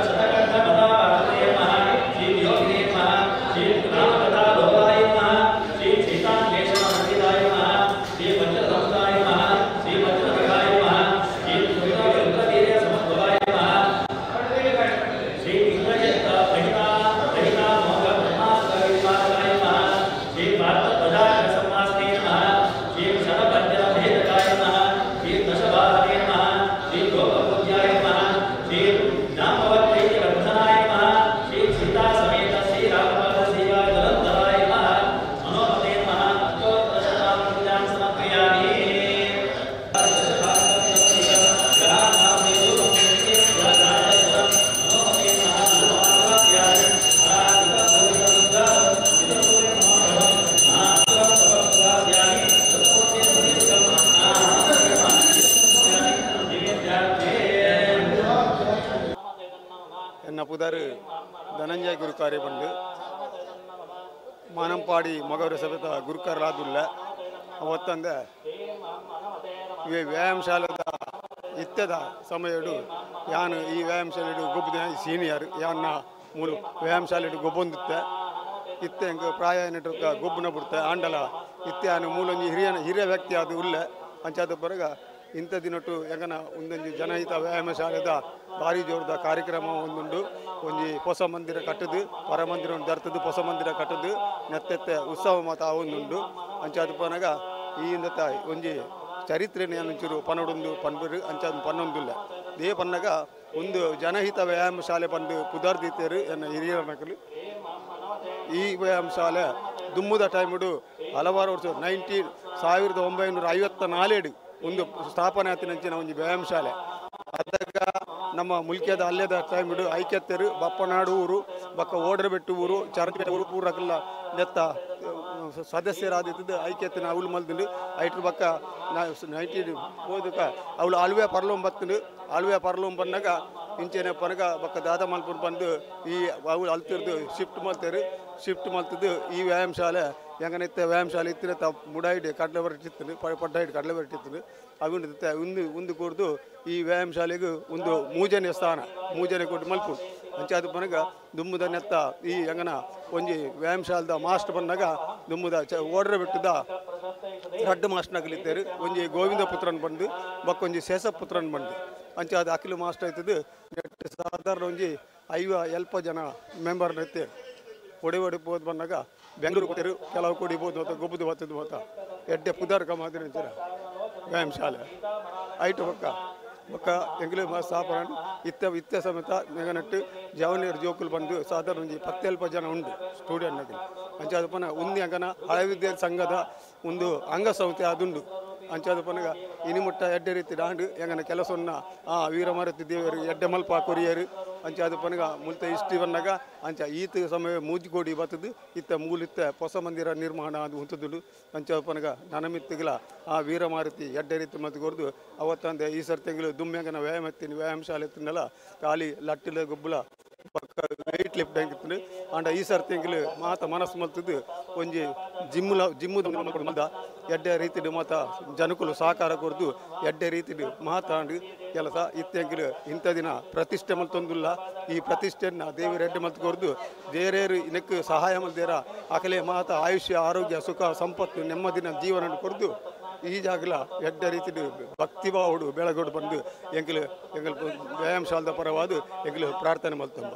शतकण्ठमदावाहने नमः श्रीं योगिने नमः श्रीं रामकथालोलाय नमः श्रीं सीतान्वेषणमन्दिराय नमः श्रीं वज्रदंशाय नमः श्रीं वज्रदृढाय नमः श्रीं रुद्रवीर्यसमुद्भवाय नमः श्रीं इंद्रजित् महिता महिता मोघ ब्रह्मास्त्रविपाकाय नमः श्रीं पार्थध्वजाग्रसंवासिने नमः श्रीं शरभञ्जनभेदकाय नमः श्रीं दशबाहवे नमः श्रीं गोपपूज्याय नमः श्रीं जाम्बवत्प्रीतिवर्धनाय नमः श्रीं सीतासमेत श्रीरामपादसेवा जलन्धराय नमः मनोमते नमः अष्टोत्तरशतां पूजां समर्पयामि। ಎನ್ನ ಪುದಾರು ಧನಂಜಯ ಗುರುಕಾರ್ಯ ಬಂದು ಮಾನಂಪಾಡಿ ಮಗವರ ಸಭೆತ ಗುರುಕಾರಲಾದುಲ್ಲ ಅವತ್ತಂದೆ ಇವೆ ವ್ಯಾಯಾಮ ಶಾಲೆದ ಇತ್ತದ ಸಮಯಡು ಯಾನು ಈ ವ್ಯಾಯಾಮ ಶಾಲೆಡು ಗೊಬ್ಬದ ಸೀನಿಯರ್ ಯಾನ್ನ ಮೂಲು ವ್ಯಾಯಾಮ ಶಾಲೆಡು ಗೊಬ್ಬೊಂದಿತ್ತೆ ಇತ್ತೆ ಹೆಂಗೆ ಪ್ರಾಯ ಏನಿಟ್ಟು ಗೊಬ್ಬನ ಬಿಡ್ತೆ ಆಂಡಲ ಇತ್ತೆ ಯಾನು ಮೂಲೊಂಜಿ ಹಿರಿಯ ಹಿರಿಯ ವ್ಯಕ್ತಿ ಅದು ಉಲ್ಲೆ ಅಂಚಾದ ಪರಗ ಇಂಥ ದಿನಟ್ಟು ಹೆಂಗನ ಒಂದೊಂಜಿ ಜನಹಿತ ವ್ಯಾಯಾಮ ಶಾಲೆದ ಭಾರಿ ಜೋರದ ಕಾರ್ಯಕ್ರಮ ಒಂದುಂಡು ಒಂಜಿ ಹೊಸ ಮಂದಿರ ಕಟ್ಟದು ಪರಮಂದಿರ ಒಂದು ದರ್ತದು ಹೊಸ ಮಂದಿರ ಕಟ್ಟದು ನೆತ್ತೆತ್ತೆ ಉತ್ಸವ ಮಾತ ಒಂದುಂಡು ಅಂಚಾದ ಪನಗ ಈ ಇಂದತ ಒಂಜಿ ಚರಿತ್ರೆನ ಒಂಚೂರು ಪನೊಡೊಂದು ಪನ್ಬರು ಅಂಚಾದ ಪನ್ನೊಂದುಲ್ಲ they ಪನ್ನಗ ಒಂದು ಜನಹಿತ ವ್ಯಾಯಾಮ ಶಾಲೆ ಪಂದು ಪುದಾರ್ದಿತ್ತೇರು ಎನ್ನ ಹಿರಿಯರ ನಕಲು. ಈ ವ್ಯಾಯಾಮ ಶಾಲೆ ದುಮ್ಮುದ ಟೈಮುಡು ಹಲವಾರು ವರ್ಷ 1954 ಒಂದು ಸ್ಥಾಪನೆ ಆತಿನಂಚಿನ ಒಂದು ವ್ಯಾಯಾಮ ಶಾಲೆ. ಅದಕ್ಕ ನಮ್ಮ ಮುಲ್ಕಿಯದ ಅಲ್ಲೇದ ಟೈಮಿಡು ಐಕ್ಯತೆರು ಬಪ್ಪನಾಡು ಊರು ಬಕ್ಕ ಓಡ್ರಬೆಟ್ಟು ಊರು ಚರಂಪೇಟೆ ಊರು ಪೂರಕಲ್ಲ ನೆತ್ತ ಸದಸ್ಯರಾದಿದ್ದು ಐಕ್ಯತೆನ ಅವಳು ಮಲ್ದಿಂಡು ಐಟ್ರ ಬಕ್ಕ 19 ಹೋದಕ ಅವಳು ಆಳ್ವೆ ಪರ್ಲೋಂ ಬತ್ತಂಡು ಆಳ್ವೆ ಪರ್ಲೋಂ ಬಂದಾಗ ಇಂಚೆನೆ ಪನಗ ಬಕ್ಕ ದಾದ ಮಲ್ಪುರ್ ಬಂದು ಈ ಅವಳು ಅಲ್ತಿರ್ದು ಶಿಫ್ಟ್ ಮಲ್ತೇರು ಶಿಫ್ಟ್ ಮಲ್ತಿದ್ದು ಈ ವ್ಯಾಯಾಮ ಶಾಲೆ ಹೆಂಗನಿತ್ತೆ ವ್ಯಾಯಾಮ ಶಾಲೆ ಇತ್ತಿನ ತ ಮುಡಾಯಿಡ್ ಕಡಲೆ ಬರಟಿತ್ತು ಪಡ್ಡಾಯಿಡ್ ಕಡಲೆ ಬರಟಿತ್ತು ಅವು ಒಂದು ಒಂದು ಕೂರ್ದು ಈ ವ್ಯಾಯಾಮ ಶಾಲೆಗೆ ಒಂದು ಮೂಜನೆ ಸ್ಥಾನ ಮೂಜನೆ ಕೊಟ್ಟು ಮಲ್ಪು ಅಂಚಾದ ಪನಗ ದುಮ್ಮುದ ನೆತ್ತ ಈ ಹೆಂಗನ ಒಂಜಿ ವ್ಯಾಯಾಮ ಶಾಲೆದ ಮಾಸ್ಟರ್ ಬಂದಾಗ ದುಮ್ಮುದ ಚ ಓಡ್ರ ಬಿಟ್ಟದ ರಡ್ಡು ಮಾಸ್ಟರ್ನಾಗಲಿತ್ತೇರು ಒಂಜಿ ಗೋವಿಂದ ಪುತ್ರನ್ ಬಂದು ಬಕ್ಕೊಂಜಿ ಶೇಷಪುತ್ರನ್ ಬಂದು ಅಂಚಾದ ಅಖಿಲ ಮಾಸ್ಟರ್ ಆಯ್ತದ್ದು ನೆಟ್ ಸಾಧಾರಣ ಒಂಜಿ 50 ಜನ ಮೆಂಬರ್ ಇತ್ತೇರು ಒಡೆ ಒಡೆ ಪೋದು ಬಂದಾಗ ಬೆಂಗಳೂರು ಹೋಗ್ತೇರು ಕೆಲವು ಕೋಡಿ ಬೋದು ಹೋತ ಗೊಬ್ಬದು ಹೊತ್ತದ್ದು ಹೋತ ಎಡ್ಡೆ ಪುದಾರ್ ಕಮಾದಿರ ವ್ಯಾಯಾಮ ಶಾಲೆ ಐಟು ಬಕ್ಕ ಬಕ್ಕ ಎಂಗ್ಲೂ ಸ್ಥಾಪನ ಇತ್ತ ಇತ್ತ ಸಮೇತ ನೆಗನಟ್ಟು ಜವನಿಯರ್ ಜೋಕುಲು ಬಂದು ಸಾಧಾರಣ ಒಂಜಿ 10 ಜನ ಉಂಡು ಸ್ಟೂಡೆಂಟ್ ಅಂಚಾದ ಪನ ಒಂದು ಅಂಗನ ಹಳೆ ವಿದ್ಯಾರ್ಥಿ ಸಂಘದ ಒಂದು ಅಂಗಸಂಸ್ಥೆ ಅದುಂಡು ಅಂಚಾದ ಪನಗ ಇನಿಮುಟ್ಟ ಎಡ್ಡೆ ರೀತಿ ದಾಂಡು ಎಂಗನ ಕೆಲಸವನ್ನ ಆ ವೀರಮಾರುತಿ ದೇವರು ಎಡ್ಡೆ ಮಲ್ಪ ಕೊರಿಯರು ಅಂಚಾದ ಪನಗ ಮುಲ್ತ ಇಷ್ಟಿ ಬಂದಾಗ ಅಂಚ ಈತ ಸಮಯ ಮೂಜಿಕೋಡಿ ಬತ್ತದು ಇತ್ತ ಮೂಲಿತ್ತ ಹೊಸ ಮಂದಿರ ನಿರ್ಮಾಣ ಅದು ಉಂತದುಂಡು ಅಂಚಾದ ಪನಗ ನನಮಿತ್ತುಗಳ ಆ ವೀರಮಾರುತಿ ಎಡ್ಡೆ ರೀತಿ ಮತ್ತು ಕೊರ್ದು ಅವತ್ತಂದೆ ಈ ಸರ್ತಿಗಳು ದುಮ್ಮೆಂಗನ ವ್ಯಾಯಾಮ ಎತ್ತೀನಿ ವ್ಯಾಯಾಮ ಶಾಲೆ ಎತ್ತಿನಲ್ಲ ಖಾಲಿ ಲಟ್ಟಿಲ ಗೊಬ್ಬಲ ಪಕ್ಕ ವೆಯ್ಟ್ ಲಿಫ್ಟ್ ಹೆಂಗಿತ್ತು ಆಂಡ ಈ ಸರ್ ತಿಂಗಳು ಮಾತ ಮನಸ್ಸು ಮಲ್ತದ್ದು ಒಂಜಿ ಜಿಮ್ಮುಲ ಜಿಮ್ಮು ಮಲ್ದ ಎಡ್ಡೆ ರೀತಿಡು ಮಾತ ಜನಕುಲು ಸಹಕಾರ ಕೊರ್ದು ಎಡ್ಡೆ ರೀತಿಡು ಮಾತಾಂಡು ಕೆಲಸ ಇತ್ತೆಂಗಿಲು ಇಂಥ ದಿನ ಪ್ರತಿಷ್ಠೆ ಮಲ್ತೊಂದುಲ್ಲ ಈ ಪ್ರತಿಷ್ಠೆಯನ್ನು ದೇವರು ಎಡ್ಡೆ ಮಲ್ತು ಕೊರ್ದು ದೇರೇರು ಇನಕ್ಕೆ ಸಹಾಯ ಮಲ್ದೇರ ಅಕಲೆ ಮಾತ ಆಯುಷ್ಯ ಆರೋಗ್ಯ ಸುಖ ಸಂಪತ್ತು ನೆಮ್ಮದಿನ ಜೀವನ ಕೊರ್ದು ಈ ಜಾಗಲ ಎಡ್ಡ ರೀತಿ ಭಕ್ತಿ ಭಾವಡು ಬೆಳಗೋಡು ಬಂದು ಎಂಕಲು ಎಂಕಲ್ ವ್ಯಾಯಾಮ ಶಾಲದ ಪರವಾದ ಎಂಕಲು ಪ್ರಾರ್ಥನೆ ಮಲ್ತಂಬ.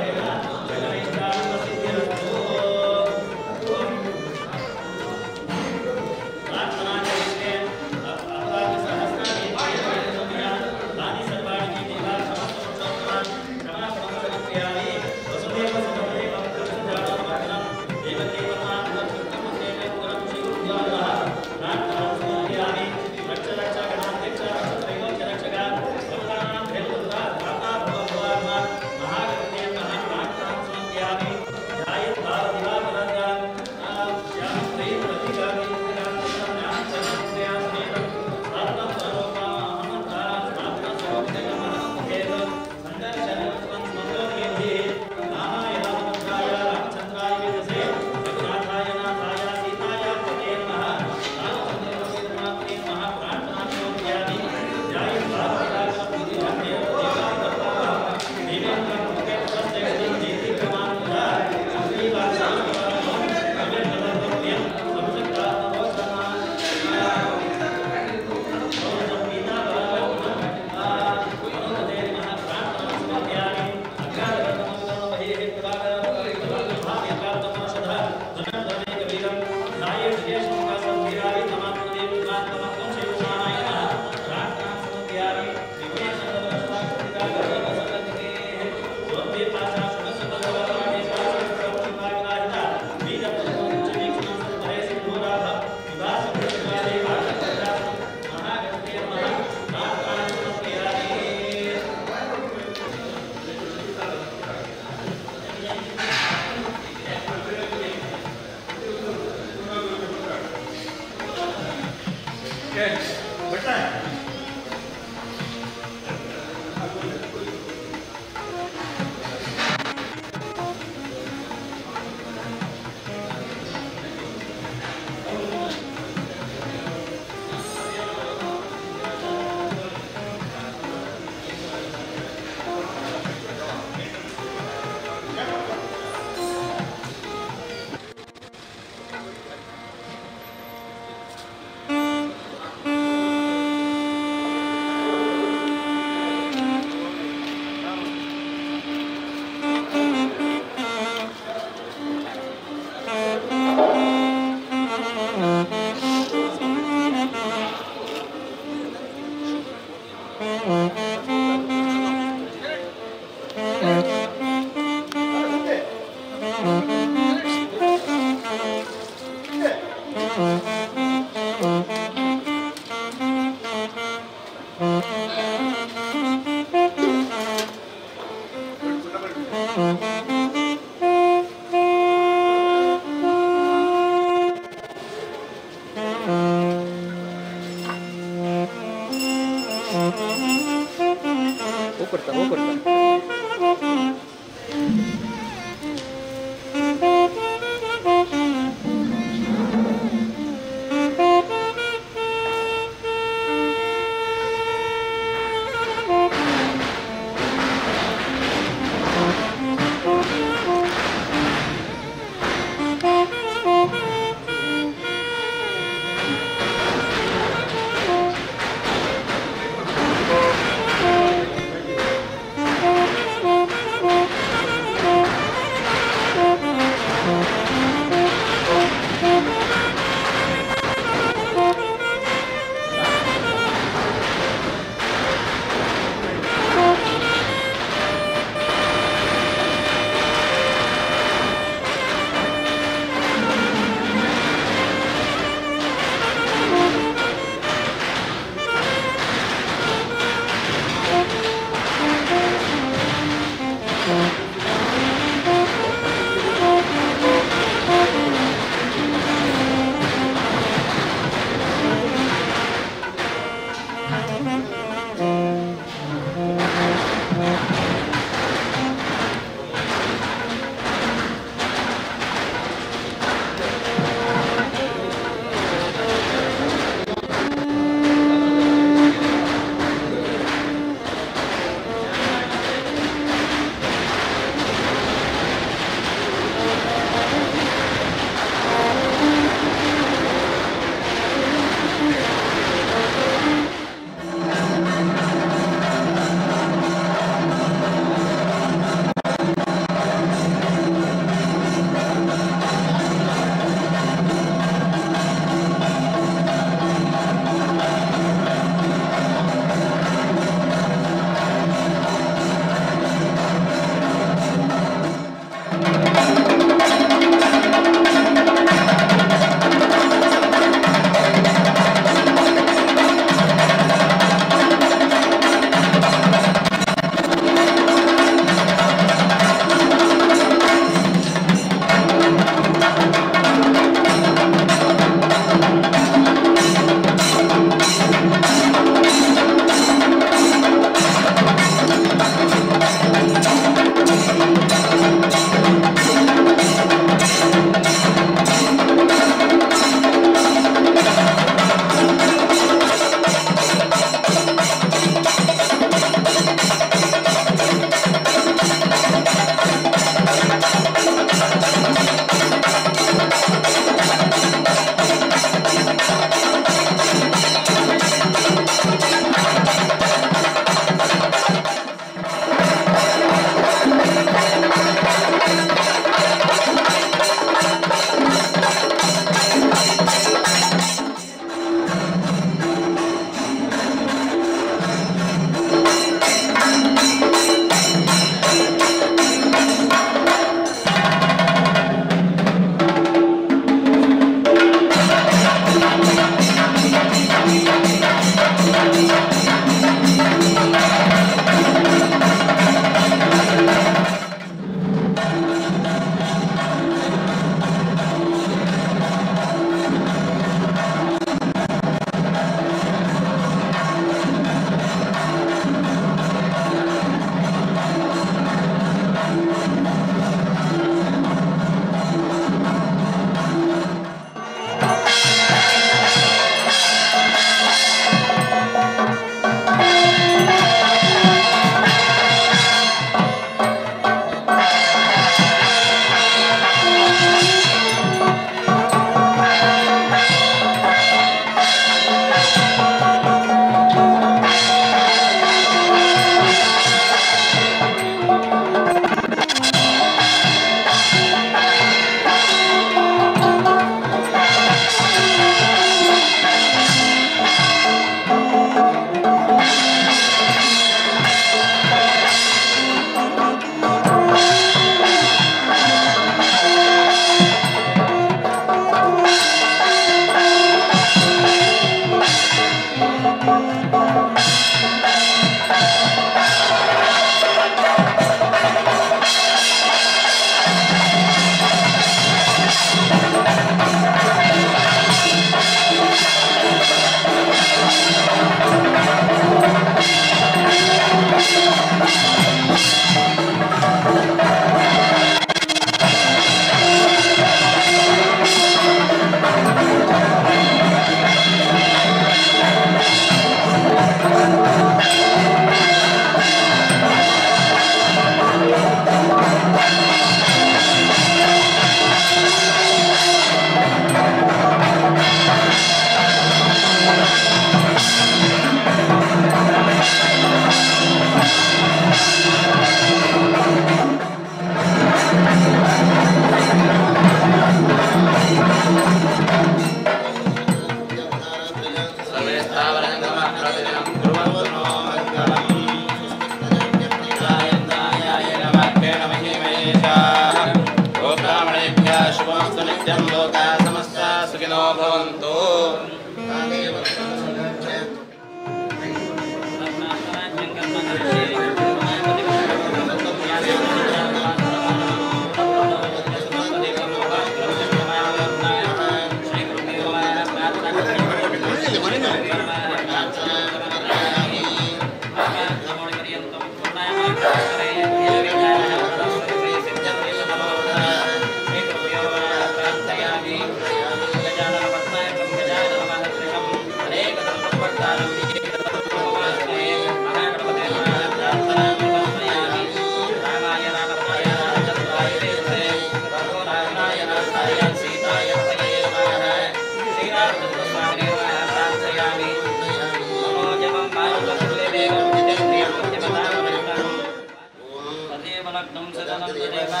देवा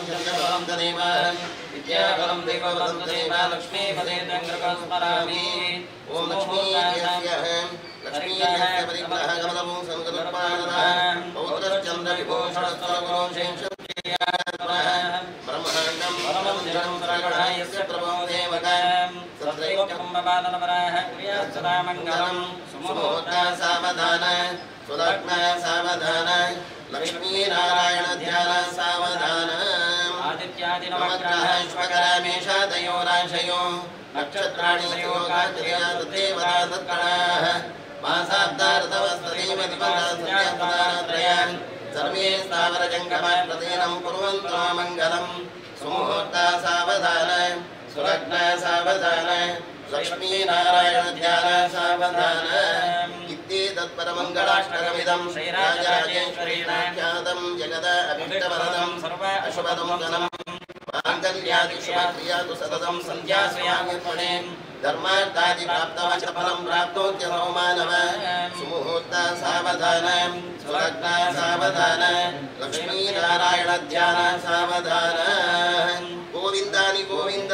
चन्द्रबलं तदेव विद्याबलं देवबलं तदेव लक्ष्मीपदे स्मरामि। ॐ लक्ष्मीर्यस्य लक्ष्मीर्यस्य परिग्रह कमलमु संकल्पानः पौत्रश्चन्द्रविभूषणस्तरगुरो ब्रह्माण्डं परमं सरगणः प्रभो देवतां सत्रैक्यकुम्भपादनपराः क्रियासदा मङ्गलं सुमुहूर्ता सावधान सुलग्न सावधान लक्ष्मीनारायण ध्यान सावधान आदित्यादिनवग्रह शुभकरमेषादयो राशयो नक्षत्राणि योगात्रया तद्देवता सत्कणाः मासाब्दार्धवस्तदेवदिवदात्रयान् सर्वे स्थावरजङ्गमा प्रतिदिनं कुर्वन्तु मङ्गलं। सुमुहूर्ता सावधान सुलग्न सावधान लक्ष्मीनारायण ध्यान सावधान इत्येतत्परमङ्गलाष्टकमिदं श्रीराजराजेश्वरीणाख्यातं जगद अभीष्टवरदं अशुभदं धनं माङ्गल्यादिशुभक्रियातु सततं सन्ध्यासुयामिर्पणे धर्मार्थादिप्राप्तवचफलं प्राप्नोत्यसौ मानव। सुमुहूर्ता सावधान सुलग्न सावधान लक्ष्मीनारायण ध्यान सावधान। गोविन्दानि गोविन्द।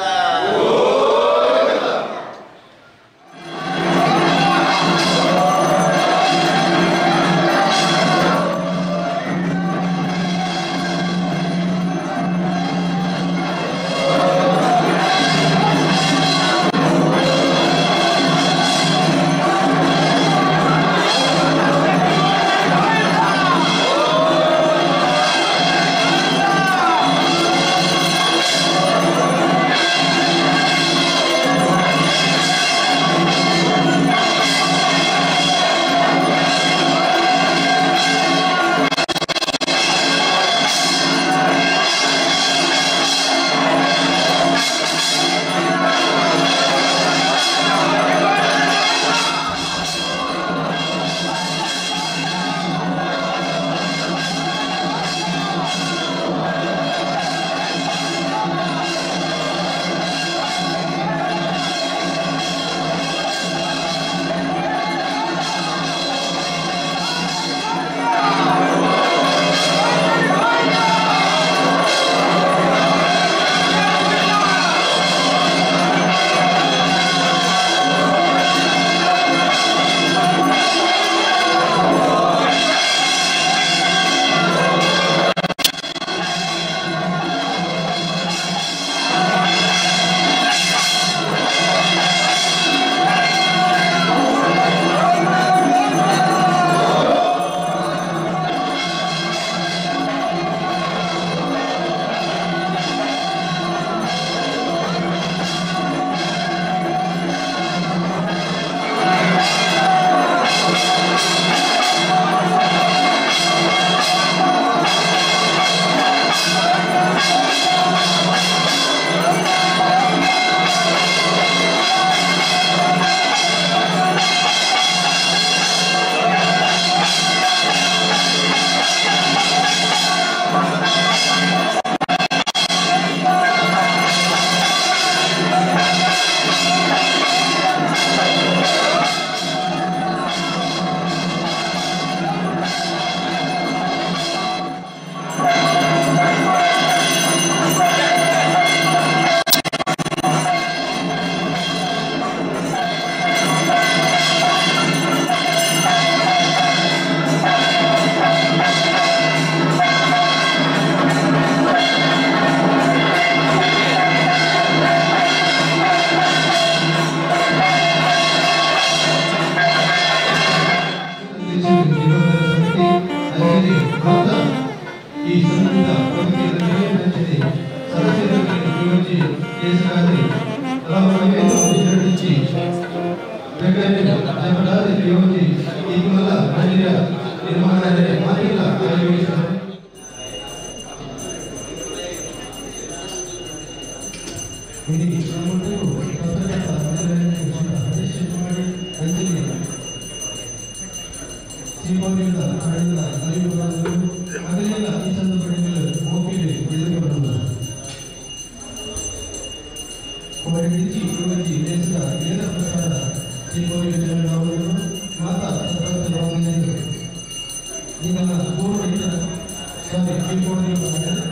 ಮಾತಾ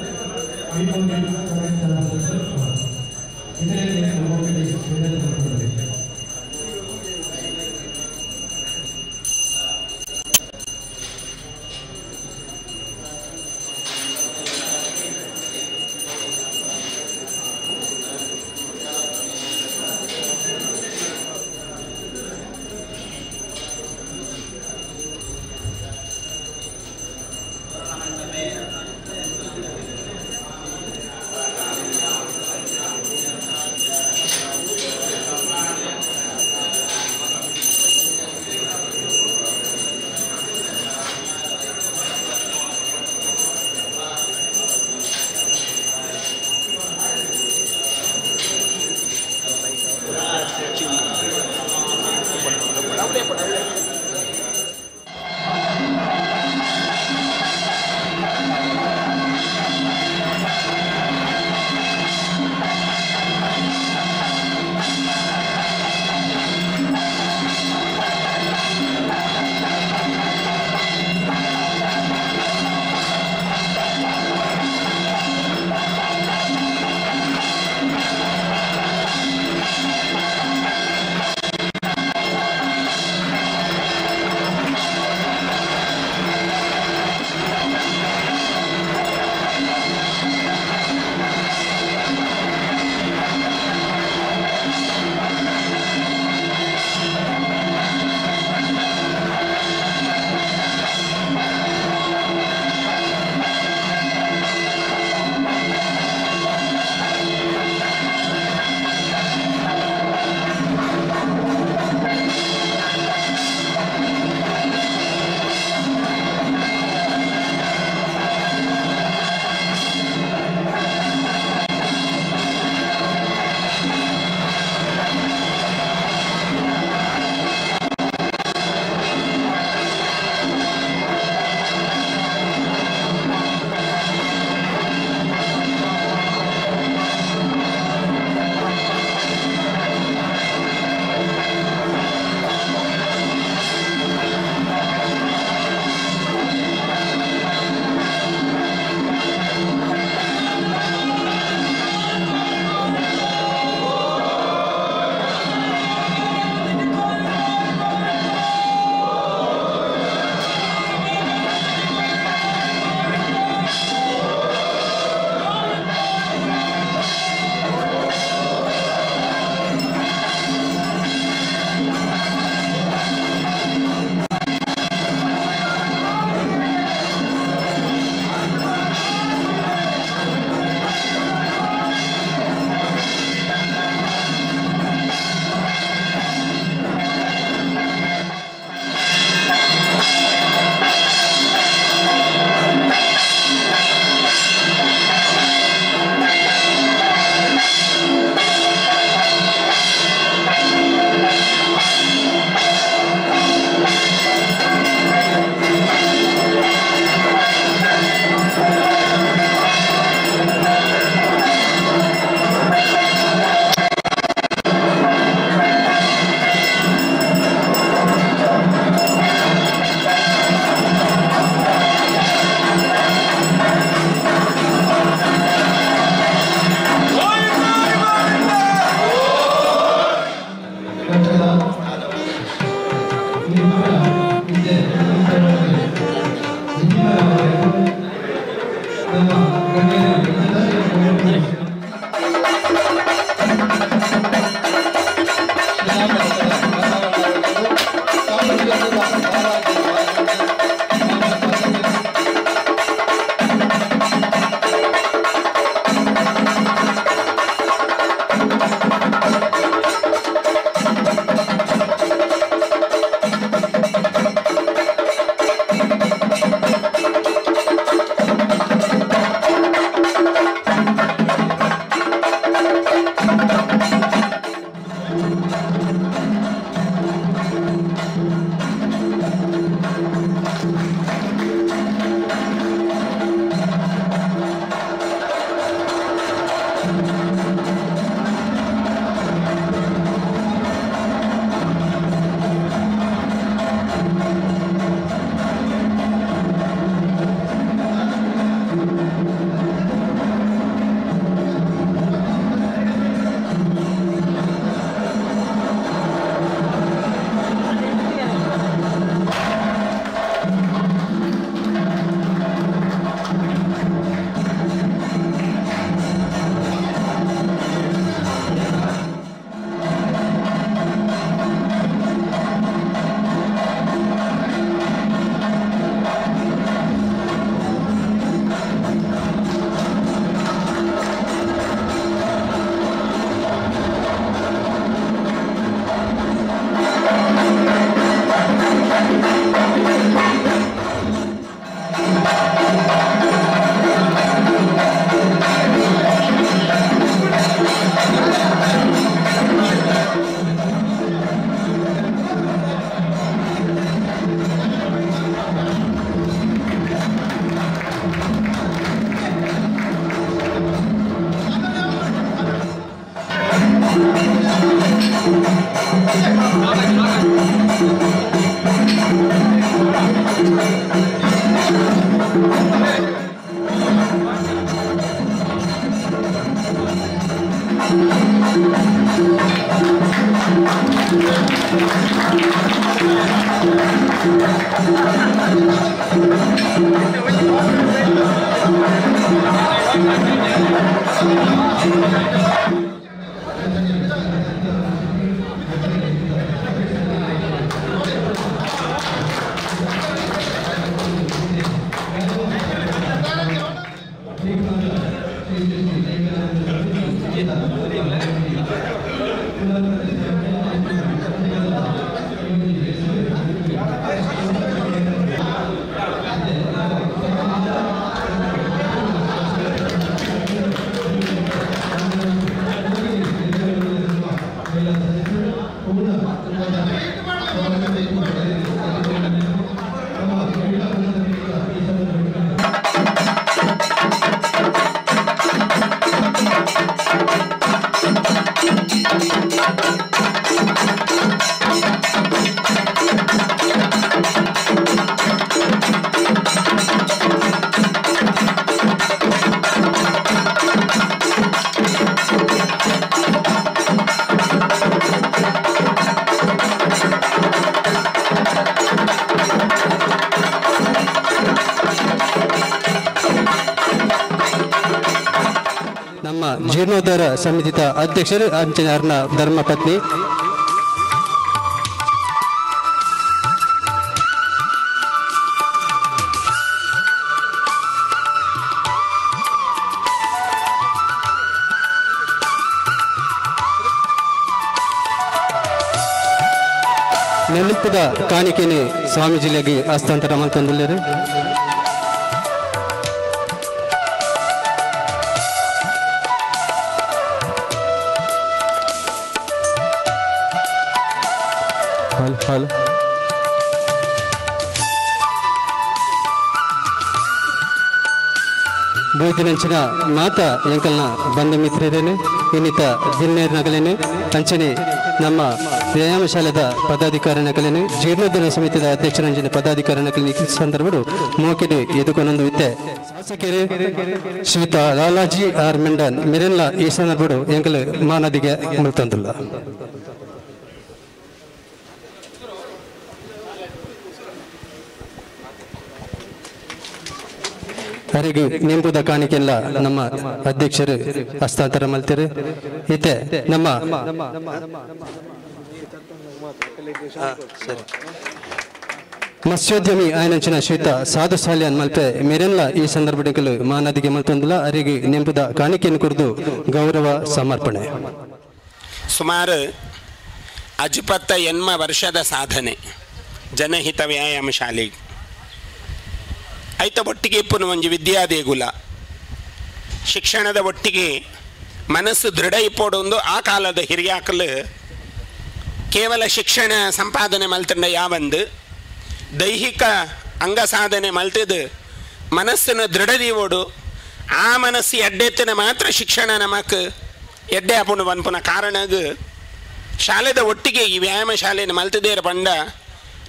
ಜೀರ್ಣೋದ್ಧಾರ ಸಮಿತಿಯ ಅಧ್ಯಕ್ಷರು ಅಂಚನ ಧರ್ಮಪತ್ನಿ ನೆನಪದ ಕಾಣಿಕೆನೆ ಸ್ವಾಮೀಜಿಲೆಗೆ ಹಸ್ತಾಂತರ ಮಾಡ್ತಂದುಳ್ಳರು. ಹಲ್ ಹಲ್ ಬೋಧಿನಂಚಿನ ಮಾತಾ ಎಂಕಲ್ನ ಬಂಧು ಮಿತ್ರರೇನೆ ಇನ್ನಿತ ದಿನ್ನೇರ್ ನಗಲೇನೆ ಅಂಚನೆ ನಮ್ಮ ವ್ಯಾಯಾಮ ಶಾಲೆದ ಪದಾಧಿಕಾರಿ ನಕಲೇನೆ ಜೀರ್ಣೋದ್ಧಾರ ಸಮಿತಿಯ ಅಧ್ಯಕ್ಷರಂಜನೆ ಪದಾಧಿಕಾರಿ ನಕಲಿನ ಸಂದರ್ಭಡು ಮೋಕೆಡು ಎದುಕೊನೊಂದು ಇತ್ತೆ ಶಾಸಕರು ಶ್ರೀತ ಲಾಲಾಜಿ ಆರ್ ಮೆಂಡನ್ ಮಿರೆಲ್ಲ ಈ ಸಂದರ್ಭಡು ಎಂಕಲ್ ಮಾನದಿಗೆ ಮುಲ್ತಂದುಲ್ಲ. ಅರಿಗು ನೆಂಪುದ ಕಾಣಿಕೆಲ್ಲ ನಮ್ಮ ಅಧ್ಯಕ್ಷರು ಹಸ್ತಾಂತರ ಮಲ್ತಿರು. ಇತ್ತೆ ನಮ್ಮ ಮತ್ಸ್ಯೋದ್ಯಮಿ ಆಯನಂಚಿನ ಶ್ವೇತ ಸಾಧು ಸಾಲಿಯನ್ ಮಲ್ಪೆ ಮೇರೆಲ್ಲ ಈ ಸಂದರ್ಭ ಮಾನದಿಗೆ ಮಲ್ತೊಂದುಲ. ಅರಿಗು ನೆಂಪುದ ಕಾಣಿಕೆಯನ್ನು ಕುರಿತು ಗೌರವ ಸಮರ್ಪಣೆ. ಸುಮಾರು 58 ವರ್ಷದ ಸಾಧನೆ ಜನಹಿತ ವ್ಯಾಯಾಮ ಶಾಲೆ ಐತ ಒಟ್ಟಿಗೆ ಇಪ್ಪುನ ಒಂಜಿ ವಿದ್ಯಾದೇಗುಲ ಶಿಕ್ಷಣದ ಒಟ್ಟಿಗೆ ಮನಸ್ಸು ದೃಢ ಇಪ್ಪೋಡೊಂದು ಆ ಕಾಲದ ಹಿರಿಯಾಕಲು ಕೇವಲ ಶಿಕ್ಷಣ ಸಂಪಾದನೆ ಮಲ್ತಂಡ ಯಾವಂದು ದೈಹಿಕ ಅಂಗ ಸಾಧನೆ ಮಲ್ತದು ಮನಸ್ಸನ್ನು ದೃಢದೀವೋಡು ಆ ಮನಸ್ಸು ಎಡ್ಡೆತ್ತಿನ ಮಾತ್ರ ಶಿಕ್ಷಣ ನಮಕ್ ಎಡ್ಡೆ ಅಪುಣ ಪನ್ಪುನ ಕಾರಣಗ ಶಾಲೆದ ಒಟ್ಟಿಗೆ ಈ ವ್ಯಾಯಾಮ ಶಾಲೆಯನ್ನು ಮಲ್ತದೇರ ಪಂಡ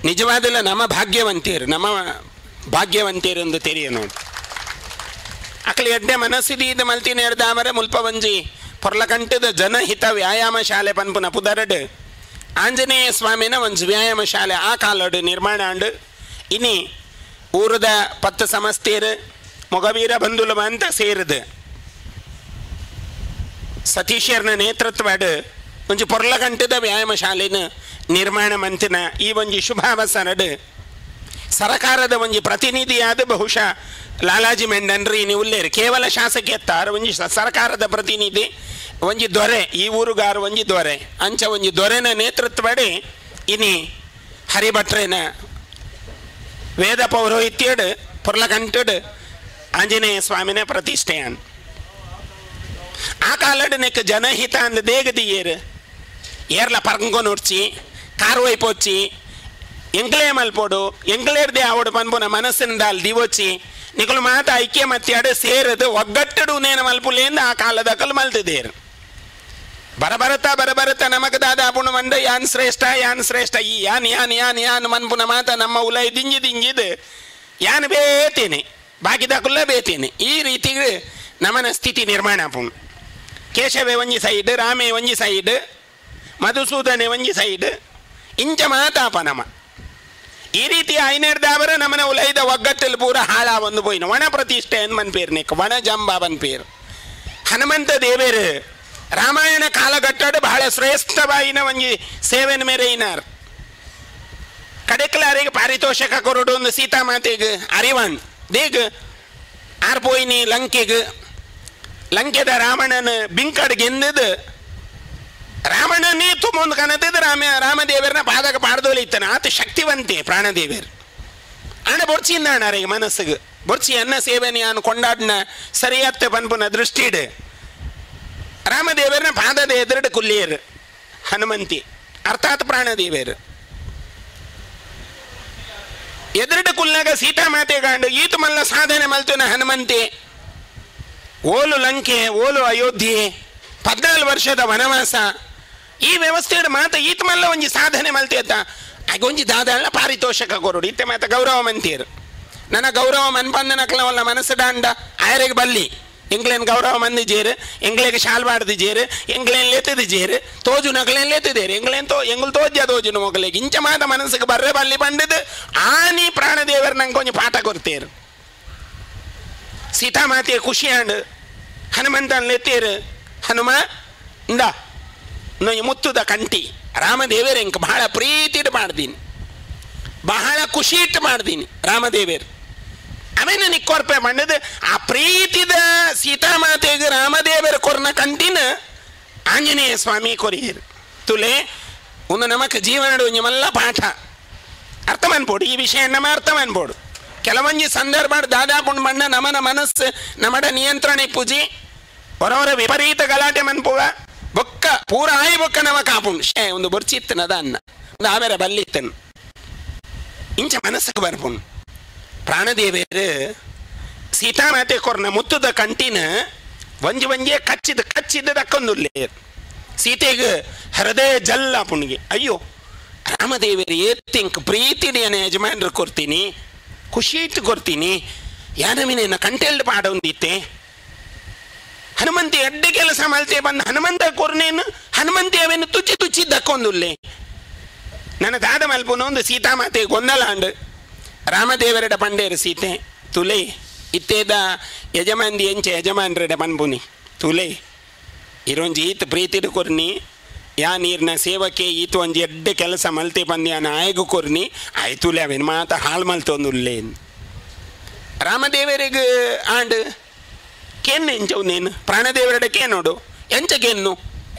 ನಿಜವಾದಲ್ಲ ನಮ್ಮ ಭಾಗ್ಯವಂತಿಯರು ನಮ್ಮ ಭಾಗ್ಯವಂತಿಯರೆಂದು ತೆರಿಯ ನೋಡಿ. ಅಕಲಿ ಎಡ್ಡೆ ಮನಸ್ಸಿದೀದ ಮಲ್ತಿನ ಎಡ್ದಾಮರೆ ಮುಲ್ಪ ಒಂಜಿ ಪೊರ್ಲಕಂಟದ ಜನಹಿತ ವ್ಯಾಯಾಮ ಶಾಲೆ ಪನ್ಪುನ ಪುದರಡು ಆಂಜನೇಯ ಸ್ವಾಮಿನ ಒಂಜಿ ವ್ಯಾಯಾಮ ಶಾಲೆ ಆ ಕಾಲಡು ನಿರ್ಮಾಣ ಆಂಡು. ಇನಿ ಊರದ 10 ಸಮಸ್ತೆಯರು ಮೊಗವೀರ ಬಂಧುಲು ಅಂತ ಸೇರಿದು ಸತೀಶರ್ನ ನೇತೃತ್ವಡು ಒಂಜಿ ಪೊರ್ಲಕಂಟದ ವ್ಯಾಯಾಮ ಶಾಲೆನ ನಿರ್ಮಾಣ ಮಂತಿನ ಈ ಒಂಜಿ ಶುಭಾವಸರಡು ಸರಕಾರದ ಒಂಜಿ ಪ್ರತಿನಿಧಿಯಾದ ಬಹುಶಃ ಲಾಲಾಜಿ ಮೆಂಡನ್ರಿ ನೀವು ಉಲ್ಲೇರು ಕೇವಲ ಶಾಸಕಿ ಎತ್ತಾರು ಒಂಜಿ ಸರಕಾರದ ಪ್ರತಿನಿಧಿ ಒಂಜಿ ದೊರೆ ಈ ಊರುಗಾರು ಒಂಜಿ ದೊರೆ ಅಂಚ ಒಂಜಿ ದೊರೆನ ನೇತೃತ್ವಡೆ ಇನಿ ಹರಿಭಟ್ರೇನ ವೇದ ಪೌರೋಹಿತ್ಯಡು ಪೊರ್ಲಕಂಟಡು ಆಂಜನೇಯ ಸ್ವಾಮಿನ ಪ್ರತಿಷ್ಠೆಯನ್. ಆ ಕಾಲಡು ನೆಕ್ ಜನಹಿತ ಅಂದ ದೇಗದಿಯೇರು ಏರ್ಲ ಪರ್ಂಗೊನುಡ್ಚಿ ಕಾರ್ ವೈಪೊಚ್ಚಿ ಎಂಕ್ಲೇ ಮಲ್ಪೋಡು ಎಂಕ್ಲೇರ್ದೆ ಆವಡು ಪನ್ಪುನ ಮನಸ್ಸಿನ ದಿವೋಚಿ ನಿಕಲು ಮಾತ ಐಕ್ಯ ಮತ್ಯಾಡು ಸೇರದು ಒಗ್ಗಟ್ಟಡು ನೇನ ಮಲ್ಪುಲೇಂದ ಆ ಕಾಲದ ಕಲ್ ಮಲ್ತದೇರು. ಬರಬರತ ಬರಬರತ ನಮಗ ದಾದ ಪುಣ ಮಂಡ ಯಾನ್ ಶ್ರೇಷ್ಠ ಯಾನ್ ಶ್ರೇಷ್ಠ ಈ ಯಾನ್ ಯಾನ್ ಯಾನ್ ಯಾನ್ ಮನ್ಪುನ ಮಾತ ನಮ್ಮ ಉಲೈ ದಿಂಜಿ ದಿಂಜಿದು ಯಾನ್ ಬೇತೇನೆ ಬಾಕಿದಾಕುಲ್ಲ ಬೇತೇನೆ ಈ ರೀತಿ ನಮನ ಸ್ಥಿತಿ ನಿರ್ಮಾಣ ಆಪುಂಡು. ಕೇಶವೆ ಒಂಜಿ ಸೈಡ್, ರಾಮೆ ಒಂಜಿ ಸೈಡ್, ಮಧುಸೂದನೆ ಒಂಜಿ ಸೈಡ್, ಇಂಚ ಮಾತಾಪ ನಮ. ಈ ರೀತಿ ಐನೇರ್ದಾವರ ನಮನ ಉಲೈದ ಒಗ್ಗಟ್ಟಲ್ಲಿ ಪೂರ ಹಾಳ ಒಂದು ಪೋಯಿನ ವಣ ಪ್ರತಿಷ್ಠೆ ಏನು ಮನ್ಪೇರು ನಿಕ್ ವಣ ಜಂಬ ಬನ್ಪೇರು. ಹನುಮಂತ ದೇವೇರು ರಾಮಾಯಣ ಕಾಲಘಟ್ಟಡು ಬಹಳ ಶ್ರೇಷ್ಠವಾಯಿನ ಒಂಜಿ ಸೇವೆನ ಮೇರೆ ಇನಾರ್. ಕಡೆಕ್ಲಾರಿಗೆ ಪಾರಿತೋಷಕ ಕೊರಡು ಒಂದು ಸೀತಾಮಾತೆಗೆ ಅರಿವಣ್ ದೇಗ್ ಆರ್ ಪೋಯಿನಿ ಲಂಕೆಗೆ. ಲಂಕೆದ ರಾವಣನ ಬಿಂಕಡ್ ಗೆಂದದು ರಾವಣನೇ ತುಂಬೊಂದು ಕನತದ ರಾಮದೇವರನ ಪಾದಕ ಪಾಡ್ದೋಲಿ ಇತ್ತಾನೆ. ಆತ ಶಕ್ತಿವಂತೆ ಪ್ರಾಣದೇವರು. ಆಣ ಬೊರ್ಚಿಂದಾಣ ಅರೆಗೆ ಮನಸ್ಸಿಗೆ ಬೊರ್ಚಿ ಅನ್ನ ಸೇವೆನ ಯಾನು ಕೊಂಡಾಡ್ನ ಸರಿಯಾತ್ತೆ ಪನ್ಪುನ ದೃಷ್ಟಿಡು ರಾಮದೇವರನ ಪಾದದ ಎದುರುಡು ಕುಲ್ಲಿಯರು ಹನುಮಂತಿ ಅರ್ಥಾತ್ ಪ್ರಾಣದೇವರು. ಎದುರುಡು ಕುಲ್ಲಾಗ ಸೀತಾಮಾತೆ ಕಾಂಡು ಈತು ಮಲ್ಲ ಸಾಧನೆ ಮಲ್ತುನ ಹನುಮಂತಿ. ಓಲು ಲಂಕೆ ಓಲು ಅಯೋಧ್ಯೆ 14 ವರ್ಷದ ವನವಾಸ ಈ ವ್ಯವಸ್ಥೆಯ ಮಾತ ಈತ ಮಲ್ಲ ಒಂಜಿ ಸಾಧನೆ ಮಲ್ತೇತ ಆಗ ಒಂಜಿ ದಾದಾಳ ಪಾರಿತೋಷಕ ಕೊರಡು ಇತ್ತೆ ಮಾತ ಗೌರವ ಮಂತೀರು. ನನ್ನ ಗೌರವ ಮನ್ಪಂದನಕ್ಲವಲ್ಲ ಮನಸ್ಸು ದಾಂಡ ಆಯರಿಗೆ ಬಲ್ಲಿ ಎಂಗ್ಲೇನ್ ಗೌರವ ಮಂದಿ ಜೇರು, ಎಂಗ್ಲೇಗೆ ಶಾಲ್ವಾಡ್ದು ಜೇರು, ಎಂಗ್ಲೇನ್ ಲೇತದ ಜೇರು, ತೋಜು ನಕ್ಲೇನ್ ಲೇತದೇರು, ಎಂಗ್ಲೇನ್ ತೋ ಎಂಗುಲ್ ತೋಜ್ಯ ತೋಜುನ ಮೊಗಲಿಗೆ ಇಂಚ ಮಾತ ಮನಸ್ಸಿಗೆ ಬರ್ರೆ ಬಲ್ಲಿ ಬಂಡದು ಆನಿ ಪ್ರಾಣದೇವರು ನಂಗೆ ಕೊಂಚ ಪಾಠ ಕೊಡ್ತೇರು. ಸೀತಾಮಾತೆಯ ಖುಷಿಯಾಂಡು ಹನುಮಂತನ್ ಲೆತ್ತೇರು, ಹನುಮ ಇಂದ ನೊಯ್ ಮುತ್ತುದ ಕಂಟಿ ರಾಮದೇವರು ಎಂಕ್ ಬಹಳ ಪ್ರೀತಿಟ್ಟು ಮಾಡ್ದೀನಿ, ಬಹಳ ಖುಷಿ ಇಟ್ಟು ಮಾಡ್ದೀನಿ ರಾಮದೇವರು. ಅವೇನ ನಿಕ್ಕೊರ್ಪೆ ಮಂಡದು ಆ ಪ್ರೀತಿದ ಸೀತಾಮಾತೆಗೆ ರಾಮದೇವರ ಕೊರ್ನ ಕಂಟಿನ ಆಂಜನೇಯ ಸ್ವಾಮಿ ಕೊರಿಯರು. ತುಲೆ ಒಂದು ನಮಕ್ ಜೀವನಡು ಒಂಜಿ ಪಾಠ ಅರ್ಥ ಅನ್ಬೋಡು. ಈ ವಿಷಯ ನಮ್ಮ ಅರ್ಥ ಅನ್ಬೋಡು. ಕೆಲವೊಂಜಿ ಸಂದರ್ಭ ದಾದಾ ಪುಂಡ್ ಬಣ್ಣ ನಮನ ಮನಸ್ಸು ನಮಡ ನಿಯಂತ್ರಣ ಪೂಜಿ ಹೊರವರ ವಿಪರೀತ ಗಲಾಟೆ ಮನ್ಪುವ ಬೊಕ್ಕ ಪೂರ ಆಯಿ ಬೊಕ್ಕ ನಮ ಕಾಪುಂಡು ಶೇ ಒಂದು ಬೊರ್ಚಿತ್ತನದ ಅನ್ನ ಒಂದು ಆಮೇಲೆ ಬಲ್ಲಿತ್ತನು ಇಂಚ ಮನಸ್ಸಿಗೆ ಬರ್ಪುಂಡು. ಪ್ರಾಣದೇವರು ಸೀತಾಮಾತೆ ಕೊರ್ನ ಮುತ್ತುದ ಕಂಟಿನ ಒಂಜಿ ಒಂಜೆ ಕಚ್ಚಿದ ಕಚ್ಚಿದ ದಕ್ಕೊಂದುಲ್ಲೇರು. ಸೀತೆಗೆ ಹೃದಯ ಜಲ್ಲ ಪುಣ್ಗೆ ಅಯ್ಯೋ ರಾಮದೇವರು ಏತಿಂಕ್ ಪ್ರೀತಿಡಿಯನ ಯಜಮಾನ್ರು ಕೊರ್ತೀನಿ ಖುಷಿ ಇಟ್ಟು ಕೊರ್ತೀನಿ ಯಾನಮಿನ ಕಂಟೆಲ್ಡ್ ಪಾಡೊಂದಿತ್ತೆ ಹನುಮಂತಿ ಎಡ್ಡೆ ಕೆಲಸ ಮಲ್ತೆ ಬಂದು ಹನುಮಂತ ಕೊರ್ನೇನು ಹನುಮಂತಿ ಅವೇನು ತುಚ್ಚಿ ತುಚ್ಚಿ ದಕ್ಕೊಂದುಲ್ಲೆ. ನನ್ನ ದಾದ ಮಲ್ಪುನ ಒಂದು ಸೀತಾಮಾತೆ ಗೊಂದಲಾಂಡು ರಾಮದೇವರಡ ಪಂಡೇರು ಸೀತೆ ತುಲೆ ಇತ್ತೇದ ಯಜಮಾನ್ದಿ ಎಂಚೆ ಯಜಮಾನ್ರಡ ಪನ್ಪುನಿ ತುಲೆ ಇರೊಂಜಿ ಈತ ಪ್ರೀತಿಡು ಕೊರ್ನಿ ಯಾ ನೀರಿನ ಸೇವಕೆ ಈತ ಒಂಜಿ ಎಡ್ಡೆ ಕೆಲಸ ಮಲ್ತೆ ಪಂದ್ಯಾನ ಆಯಗು ಕೊರ್ನಿ ಆಯ್ತುಲೆ ಅವೇನು ಮಾತ ಹಾಳು ಮಲ್ತೊಂದುಲ್ಲೆ. ರಾಮದೇವರಿಗೆ ಆಂಡ್ ಕೆನ್ನು ಎಂಚವು ನೇನು ಪ್ರಾಣದೇವರಡ ಕೇನೋಡು ಎಂಚ ಕೆನ್ನು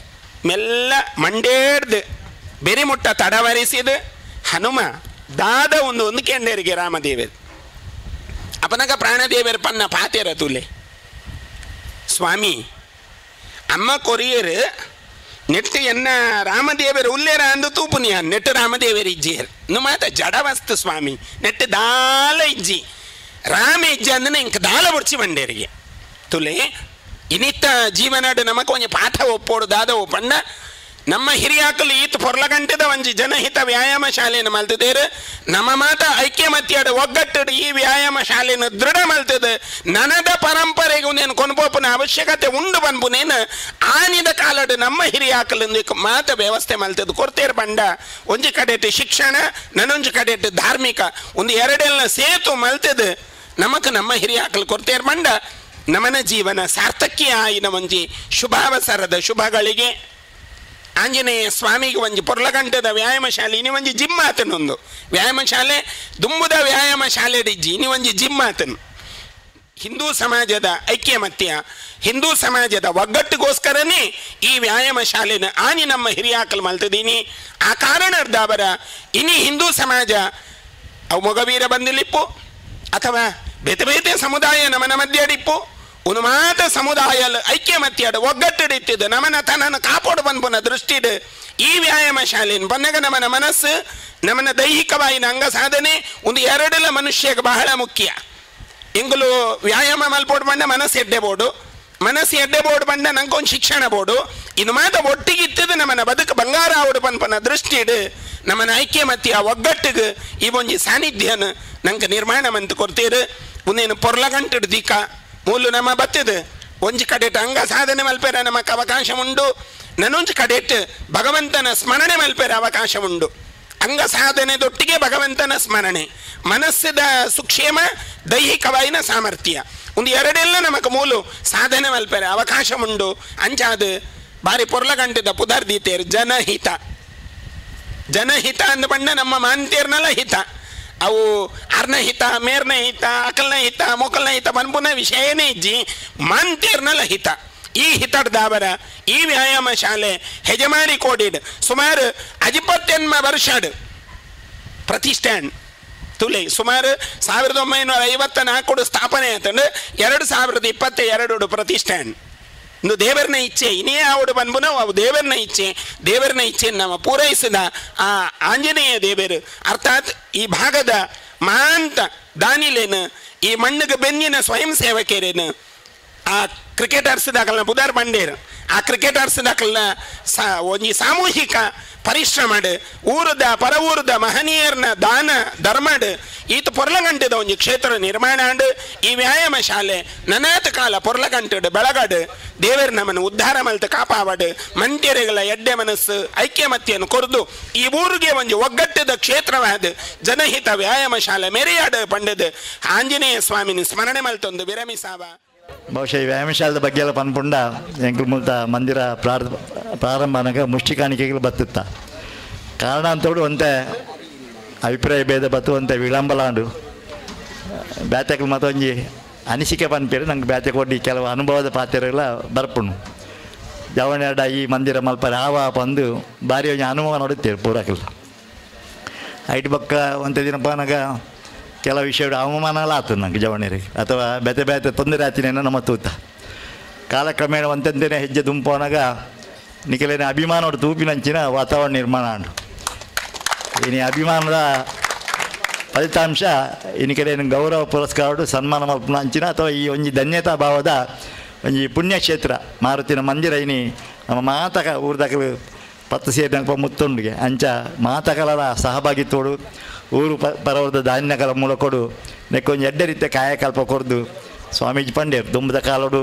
ಮೆಲ್ಲ ಮಂಡೇಡ್ದು ಬೆರಿ ಮುಟ್ಟ ತಡವರಿಸಿದ ಹನುಮ ದಾದ ಒಂದು ಒಂದು ಕೆಂಡೇರಿಗೆ ರಾಮದೇವರು. ಅಪನಗ ಪ್ರಾಣದೇವರು ಪನ್ನ ಪಾತೇರ ತುಲೆ ಸ್ವಾಮಿ ಅಮ್ಮ ಕೊರಿಯರು ನೆಟ್ಟು ಎನ್ನ ರಾಮದೇವರು ಉಲ್ಲೇರ ಅಂದು ತೂಪುನಿಯ ನೆಟ್ಟು ರಾಮದೇವರು ಇಜ್ಜಿಯರು ನು ಮಾತ ಜಡವಸ್ತು ಸ್ವಾಮಿ ನೆಟ್ಟು ದಾಲ ಇಜ್ಜಿ ರಾಮ ಇಜ್ಜಿ ಅಂದ್ರೆ ಇಂಕ ದಾಲ ಬುಡ್ಚಿ ಬಂಡೇರಿಗೆ ತುಲೆ. ಇನಿತ್ತ ಜೀವನಾಡು ನಮಕ್ ಒಂಜಿ ಪಾಠ ಒಪ್ಪೋಡು ದಾದ ಒಪ್ಪಣ್ಣ ನಮ್ಮ ಹಿರಿಯಾಕಲು ಈತ ಪೊರ್ಲಗಂಟದ ಒಂಜಿ ಜನಹಿತ ವ್ಯಾಯಾಮ ಶಾಲೆಯನ್ನು ಮಲ್ತದೇರು. ನಮ್ಮ ಮಾತ ಐಕ್ಯಮತ್ಯಡು ಒಗ್ಗಟ್ಟಡು ಈ ವ್ಯಾಯಾಮ ಶಾಲೆಯನ್ನು ದೃಢ ಮಲ್ತದೆ ನನದ ಪರಂಪರೆಗೆ ಒಂದೇನು ಕೊನ್ಪೋಪನ ಅವಶ್ಯಕತೆ ಉಂಡು ಬನ್ಪುನೇನು ಆನಿದ ಕಾಲಡು ನಮ್ಮ ಹಿರಿಯಾಕಲು ಮಾತ ವ್ಯವಸ್ಥೆ ಮಲ್ತದ ಕೊರ್ತೇರು ಬಂಡ ಒಂಜಿ ಕಡೆಟ್ ಶಿಕ್ಷಣ ನನೊಂಜಿ ಕಡೆಟ್ ಧಾರ್ಮಿಕ ಒಂದು ಎರಡೆಲ್ಲ ಸೇತು ಮಲ್ತದ ನಮಕ್ ನಮ್ಮ ಹಿರಿಯಾಕಲು ಕೊರ್ತೇರು ಬಂಡ ನಮನ ಜೀವನ ಸಾರ್ಥಕ್ಯ ಆಯಿನ ಒಂಜಿ ಶುಭಾವಸರದ ಶುಭಗಳಿಗೆ ಆಂಜನೇಯ ಸ್ವಾಮಿಗೆ ಒಂಜಿ ಪೊರ್ಲಗಂಟದ ವ್ಯಾಯಾಮ ಶಾಲೆ ಇನಿ ಒಂಜಿ ಜಿಮ್ ಆತನೊಂದು ವ್ಯಾಯಾಮ ಶಾಲೆ ದುಂಬುದ ವ್ಯಾಯಾಮ ಶಾಲೆ ಇಜ್ಜಿ ಇನಿ ಒಂಜಿ ಜಿಮ್ ಆತನು. ಹಿಂದೂ ಸಮಾಜದ ಐಕ್ಯಮತ್ಯ ಹಿಂದೂ ಸಮಾಜದ ಒಗ್ಗಟ್ಟಿಗೋಸ್ಕರನೇ ಈ ವ್ಯಾಯಾಮ ಶಾಲೆನ ಆನಿ ನಮ್ಮ ಹಿರಿಯಾಕಲು ಮಲ್ತದೀನಿ. ಆ ಕಾರಣರ್ದಾವರ ಇನಿ ಹಿಂದೂ ಸಮಾಜ ಅವು ಮೊಗವೀರ ಬಂದಿಲಿಪ್ಪು ಅಥವಾ ಬೇತೆ ಬೇತೆ ಸಮುದಾಯ ನಮನ ಮಧ್ಯಡಿಪ್ಪು ಒಂದು ಮಾತ ಸಮುದಾಯ ಐಕ್ಯಮತ್ಯಡು ಒಗ್ಗಟ್ಟಿಡಿತ್ತಿದ್ದು ನಮನ ತನ್ನನ್ನು ಕಾಪಾಡು ಬಂದ್ಪುನ ದೃಷ್ಟಿಡು ಈ ವ್ಯಾಯಾಮ ಶಾಲೆಯನ್ನು ಬಂದಾಗ ನಮನ ಮನಸ್ಸು ನಮನ ದೈಹಿಕವಾಯಿನ ಅಂಗ ಸಾಧನೆ ಒಂದು ಎರಡೆಲ್ಲ ಮನುಷ್ಯಗೆ ಬಹಳ ಮುಖ್ಯ. ಎಂಗುಲು ವ್ಯಾಯಾಮ ಮಲ್ಪೋಡು ಬಂಡ ಮನಸ್ಸು ಎಡ್ಡೆ ಬೋಡು ಮನಸ್ಸು ಎಡ್ಡೆ ಬೋರ್ಡ್ ಬಂಡ ನಂಗೊಂದು ಶಿಕ್ಷಣ ಬೋರ್ಡು ಇನ್ನು ಮಾತ ಒಟ್ಟಿಗಿತ್ತದು ನಮ್ಮನ ಬದುಕು ಬಂಗಾರ ಆವಡು ಪನ್ಪನ ದೃಷ್ಟಿಡು ನಮ್ಮನ ಐಕ್ಯಮತ್ಯ ಒಗ್ಗಟ್ಟಿಗೆ ಈ ಒಂಜಿ ಸಾನ್ನಿಧ್ಯನ ನಂಗೆ ನಿರ್ಮಾಣ ಮಂತ್ ಕೊಡ್ತೀರು. ಮುಂದೇನು ಪೊರ್ಲಗಂಟು ದಿಕ್ಕ ಮೂಲು ನಮ್ಮ ಬತ್ತದು ಒಂಜಿ ಕಡೆಟ್ ಅಂಗ ಸಾಧನೆ ಮಲ್ಪೆರ ನಮಕ್ ಅವಕಾಶ ಉಂಡು, ನನೊಂಜಿ ಕಡೆಟ್ ಭಗವಂತನ ಸ್ಮರಣೆ ಮಲ್ಪೆರ ಅವಕಾಶ ಉಂಡು. ಅಂಗ ಸಾಧನೆದೊಟ್ಟಿಗೆ ಭಗವಂತನ ಸ್ಮರಣೆ, ಮನಸ್ಸಿದ ಸುಕ್ಷೇಮ, ದೈಹಿಕವಾಯಿನ ಸಾಮರ್ಥ್ಯ ಒಂದು ಎರಡೆಲ್ಲ ನಮಕ್ ಮೂಲು ಸಾಧನೆ ಮಲ್ಪೆರ ಅವಕಾಶ ಉಂಡು. ಅಂಚಾದ ಬಾರಿ ಪೊರ್ಲಗಂಟದ ಪುದರ್ದೀತೇರ್ ಜನಹಿತ. ಜನಹಿತ ಅಂದ ಪಂಡ ನಮ್ಮ ಮಾಂತೇರ್ನಲ ಹಿತ, ಅವು ಅರ್ನ ಹಿತ ಮೇರ್ನ ಹಿತ ಅಕಲ್ನ ಹಿತ ಮೊಕಲ್ನ ಹಿತ ಪನ್ಪುನ ವಿಷಯನೇ ಇಜ್ಜಿ, ಮಾಂತೇರ್ನಲ ಹಿತ. ಈ ಹಿತಡ್ದಾವರ ಈ ವ್ಯಾಯಾಮ ಶಾಲೆ ಹೆಜಮಾಡಿ ಕೋಡಿಡ್ ಸುಮಾರು ಅಜಿಪತ್ತೆನ್ಮ ವರ್ಷಡ್ ಪ್ರತಿಷ್ಠಾನ್ ತುಲೆ ಸುಮಾರು 1954 ಸ್ಥಾಪನೆ ಆತಂಡು 2022 ಪ್ರತಿಷ್ಠಾನ್. ಇಂದು ದೇವರನ ಇಚ್ಛೆ ಇನ್ನೇ ಆವಡು ಪನ್ಪುನ ಅವು ದೇವರನ ಇಚ್ಛೆ, ದೇವರನ ಇಚ್ಛೆ ನಮ್ಮ ಪೂರೈಸಿದ ಆ ಆಂಜನೇಯ ದೇವರು ಅರ್ಥಾತ್ ಈ ಭಾಗದ ಮಹಾಂತ ದಾನಿಲೇನು ಈ ಮಣ್ಣಿಗೆ ಬೆನ್ನಿನ ಸ್ವಯಂ ಸೇವಕರೇನು ಆ ಕ್ರಿಕೆಟರ್ಸ್ ದಾಖಲನ ಪುದಾರ್ ಬಂಡೇರು ಆ ಕ್ರಿಕೆಟರ್ಸ್ ದಾಖಲನ ಒಂಜಿ ಸಾಮೂಹಿಕ ಪರಿಶ್ರಮಡ್ ಊರದ ಪರ ಊರದ ಮಹನೀಯರ್ನ ದಾನ ಧರ್ಮಡ್ ಈತ ಪೊರ್ಲಗಂಟದ ಒಂಜಿ ಕ್ಷೇತ್ರ ನಿರ್ಮಾಣ ಆಂಡ್ ಈ ವ್ಯಾಯಾಮ ಶಾಲೆ ನನಾತ ಕಾಲ ಪೊರ್ಲಗಂಟಡ್ ಬೆಳಗಡ್ ದೇವರು ನಮ್ಮನ್ನು ಉದ್ಧಾರ ಮಲ್ತ ಕಾಪಾವಡ್ ಮಂತ್ಯರೆಗಳ ಎಡ್ಡೆ ಮನಸ್ಸು ಐಕ್ಯಮತ್ಯವನ್ನು ಕೊರ್ದು ಈ ಊರಿಗೆ ಒಂಜಿ ಒಗ್ಗಟ್ಟದ ಕ್ಷೇತ್ರವಾದ ಜನಹಿತ ವ್ಯಾಯಾಮ ಶಾಲೆ ಮೆರೆಯಾಡ ಪಂಡದ ಆಂಜನೇಯ ಸ್ವಾಮಿನ ಸ್ಮರಣೆ ಮಲ್ತೊಂದು ವಿರಮಿಸಾವ. ಬಹುಶಃ ಈ ವ್ಯಾಯಾಮಶಾಲದ ಬಗ್ಗೆ ಎಲ್ಲ ಪನ್ಪುಂಡ ಎಂಕುಲು ಮುಲ್ತ ಮಂದಿರ ಪ್ರಾರಂಭನಾಗ ಮುಷ್ಟಿಕಾಣಿಕೆಗಳು ಬತ್ತಿತ್ತ ಕಾರಣ ಅಂತೋಡು ಒಂತೆ ಅಭಿಪ್ರಾಯ ಭೇದ ಬತ್ತು ಒಂತೆ ವಿಳಂಬಲಾಂಡು ಬ್ಯಾತೆಗಳು ಮತ್ತೊಂಜಿ ಅನಿಸಿಕೆ ಪನ್ಪೇರು ನಂಗೆ ಬ್ಯಾತೆ ಕೊಡಿ ಕೆಲವು ಅನುಭವದ ಪಾತ್ರೆಗಳ ಬರ್ಪುಣು ಜವಣೆರಡ ಈ ಮಂದಿರ ಮಲ್ಪರೆ ಆವ ಪಂದು ಭಾರಿ ಒಂಜಿ ಅನುಭವ ನೋಡುತ್ತೇವೆ ಪೂರಕಲ್ ಐಟ್ ಬೊಕ್ಕ ಒಂತೆ ದಿನ ಪನಾಗ ಕೆಲವು ವಿಷಯ ಅವಮಾನಗಳ ಆತು ನಂಗೆ ಜವಣರಿಗೆ ಅಥವಾ ಬೇತೆ ಬೇತೆ ತೊಂದರೆ ಆತಿನೇನೋ ನಮ್ಮ ತೂತ ಕಾಲಕ್ರಮೇಣ ಒಂತಂತೇನೆ ಹೆಜ್ಜೆ ದುಂಪೋನಾಗ ನಿಖಲೇನೆ ಅಭಿಮಾನೋಡು ತೂಪಿನಂಚಿನ ವಾತಾವರಣ ನಿರ್ಮಾಣ ಆಂಡು. ಇನಿ ಅಭಿಮಾನದ ಫಲಿತಾಂಶ ಇನಿಕೆಲೇನು ಗೌರವ ಪುರಸ್ಕಾರ ಸನ್ಮಾನ ಮಲ್ಪುನ ಅಂಚಿನ ಅಥವಾ ಈ ಒಂಜಿ ಧನ್ಯತಾ ಭಾವದ ಒಂಜಿ ಪುಣ್ಯಕ್ಷೇತ್ರ ಮಾರುತಿನ ಮಂದಿರ ಇನಿ ನಮ್ಮ ಮಾತಕ ಊರ್ದಕಲು ಪತ್ತು ಸೇರಿನಪ್ಪ ಮುತ್ತುಂಡಿಗೆ ಅಂಚ ಮಾತಕಲರ ಸಹಭಾಗಿತ್ವಡು ಊರು ಪರವರದ ಧಾನ್ಯಗಳ ಮೂಲಕೊಡು ನೆಕ್ಕೊಂಜಿ ಎಡ್ಡೆ ರೀತಿಯ ಕಾಯಕಲ್ಪ ಕೊರ್ದು ಸ್ವಾಮೀಜಿ ಪಂಡೇರು ದುಂಬದ ಕಾಲೋಡು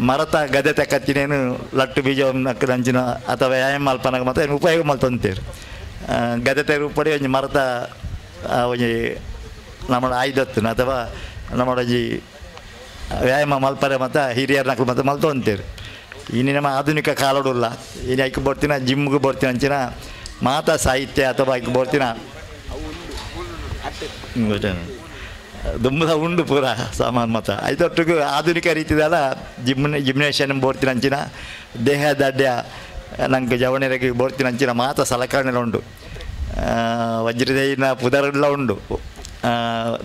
ಮರತ ಗದೆ ತಕ್ಕತ್ತಿನೇನು ಲಟ್ಟು ಬೀಜ ಅಂಚಿನ ಅಥವಾ ವ್ಯಾಯಾಮ ಮಲ್ಪನಾಗ ಮತ್ತು ಏನು ಉಪಯೋಗ ಮಲ್ತೊಂತೇರು ಗದೆ ತೆರು ಪಡಿ ಒಂಜಿ ಮರತ ಒಂಜಿ ನಮ್ಮ ಆಯ್ದತ್ತುನ ಅಥವಾ ನಮ್ಮ ಒಂಜಿ ವ್ಯಾಯಾಮ ಮಲ್ಪರೆ ಮತ್ತು ಹಿರಿಯರ ನಕಲು ಮತ್ತು ಮಲ್ತೊಂತೇರು. ಇನ್ನು ನಮ್ಮ ಆಧುನಿಕ ಕಾಲೋಡುಲ್ಲ ಇನ್ನು ಐಕ್ ಬರ್ತೀನ ಜಿಮ್ಗೆ ಬರ್ತೀನ ಅಂಚಿನ ಮಾತಾ ಸಾಹಿತ್ಯ ಅಥವಾ ಐಕ್ ಬರ್ತೀನ ದುಂಬದ ಉಂಡು ಪೂರ ಸಾಮಾನು ಮತ ಐತೊಟ್ಟಿಗೂ ಆಧುನಿಕ ರೀತಿದಲ್ಲ ಜಿಮ್ನೇಷನ್ ಬೋರ್ತಿನ ಅಂಚಿನ ದೇಹ ದಾಡ್ಯ ನಂಗೆ ಜವಣರಿಗೆ ಬೋರ್ತಿನ ಅಂಚಿನ ಮಾತ ಸಲಕರಣೆ ಉಂಡು ವಜ್ರದೇಹಿನ ಪುದರೆಲ್ಲ ಉಂಡು.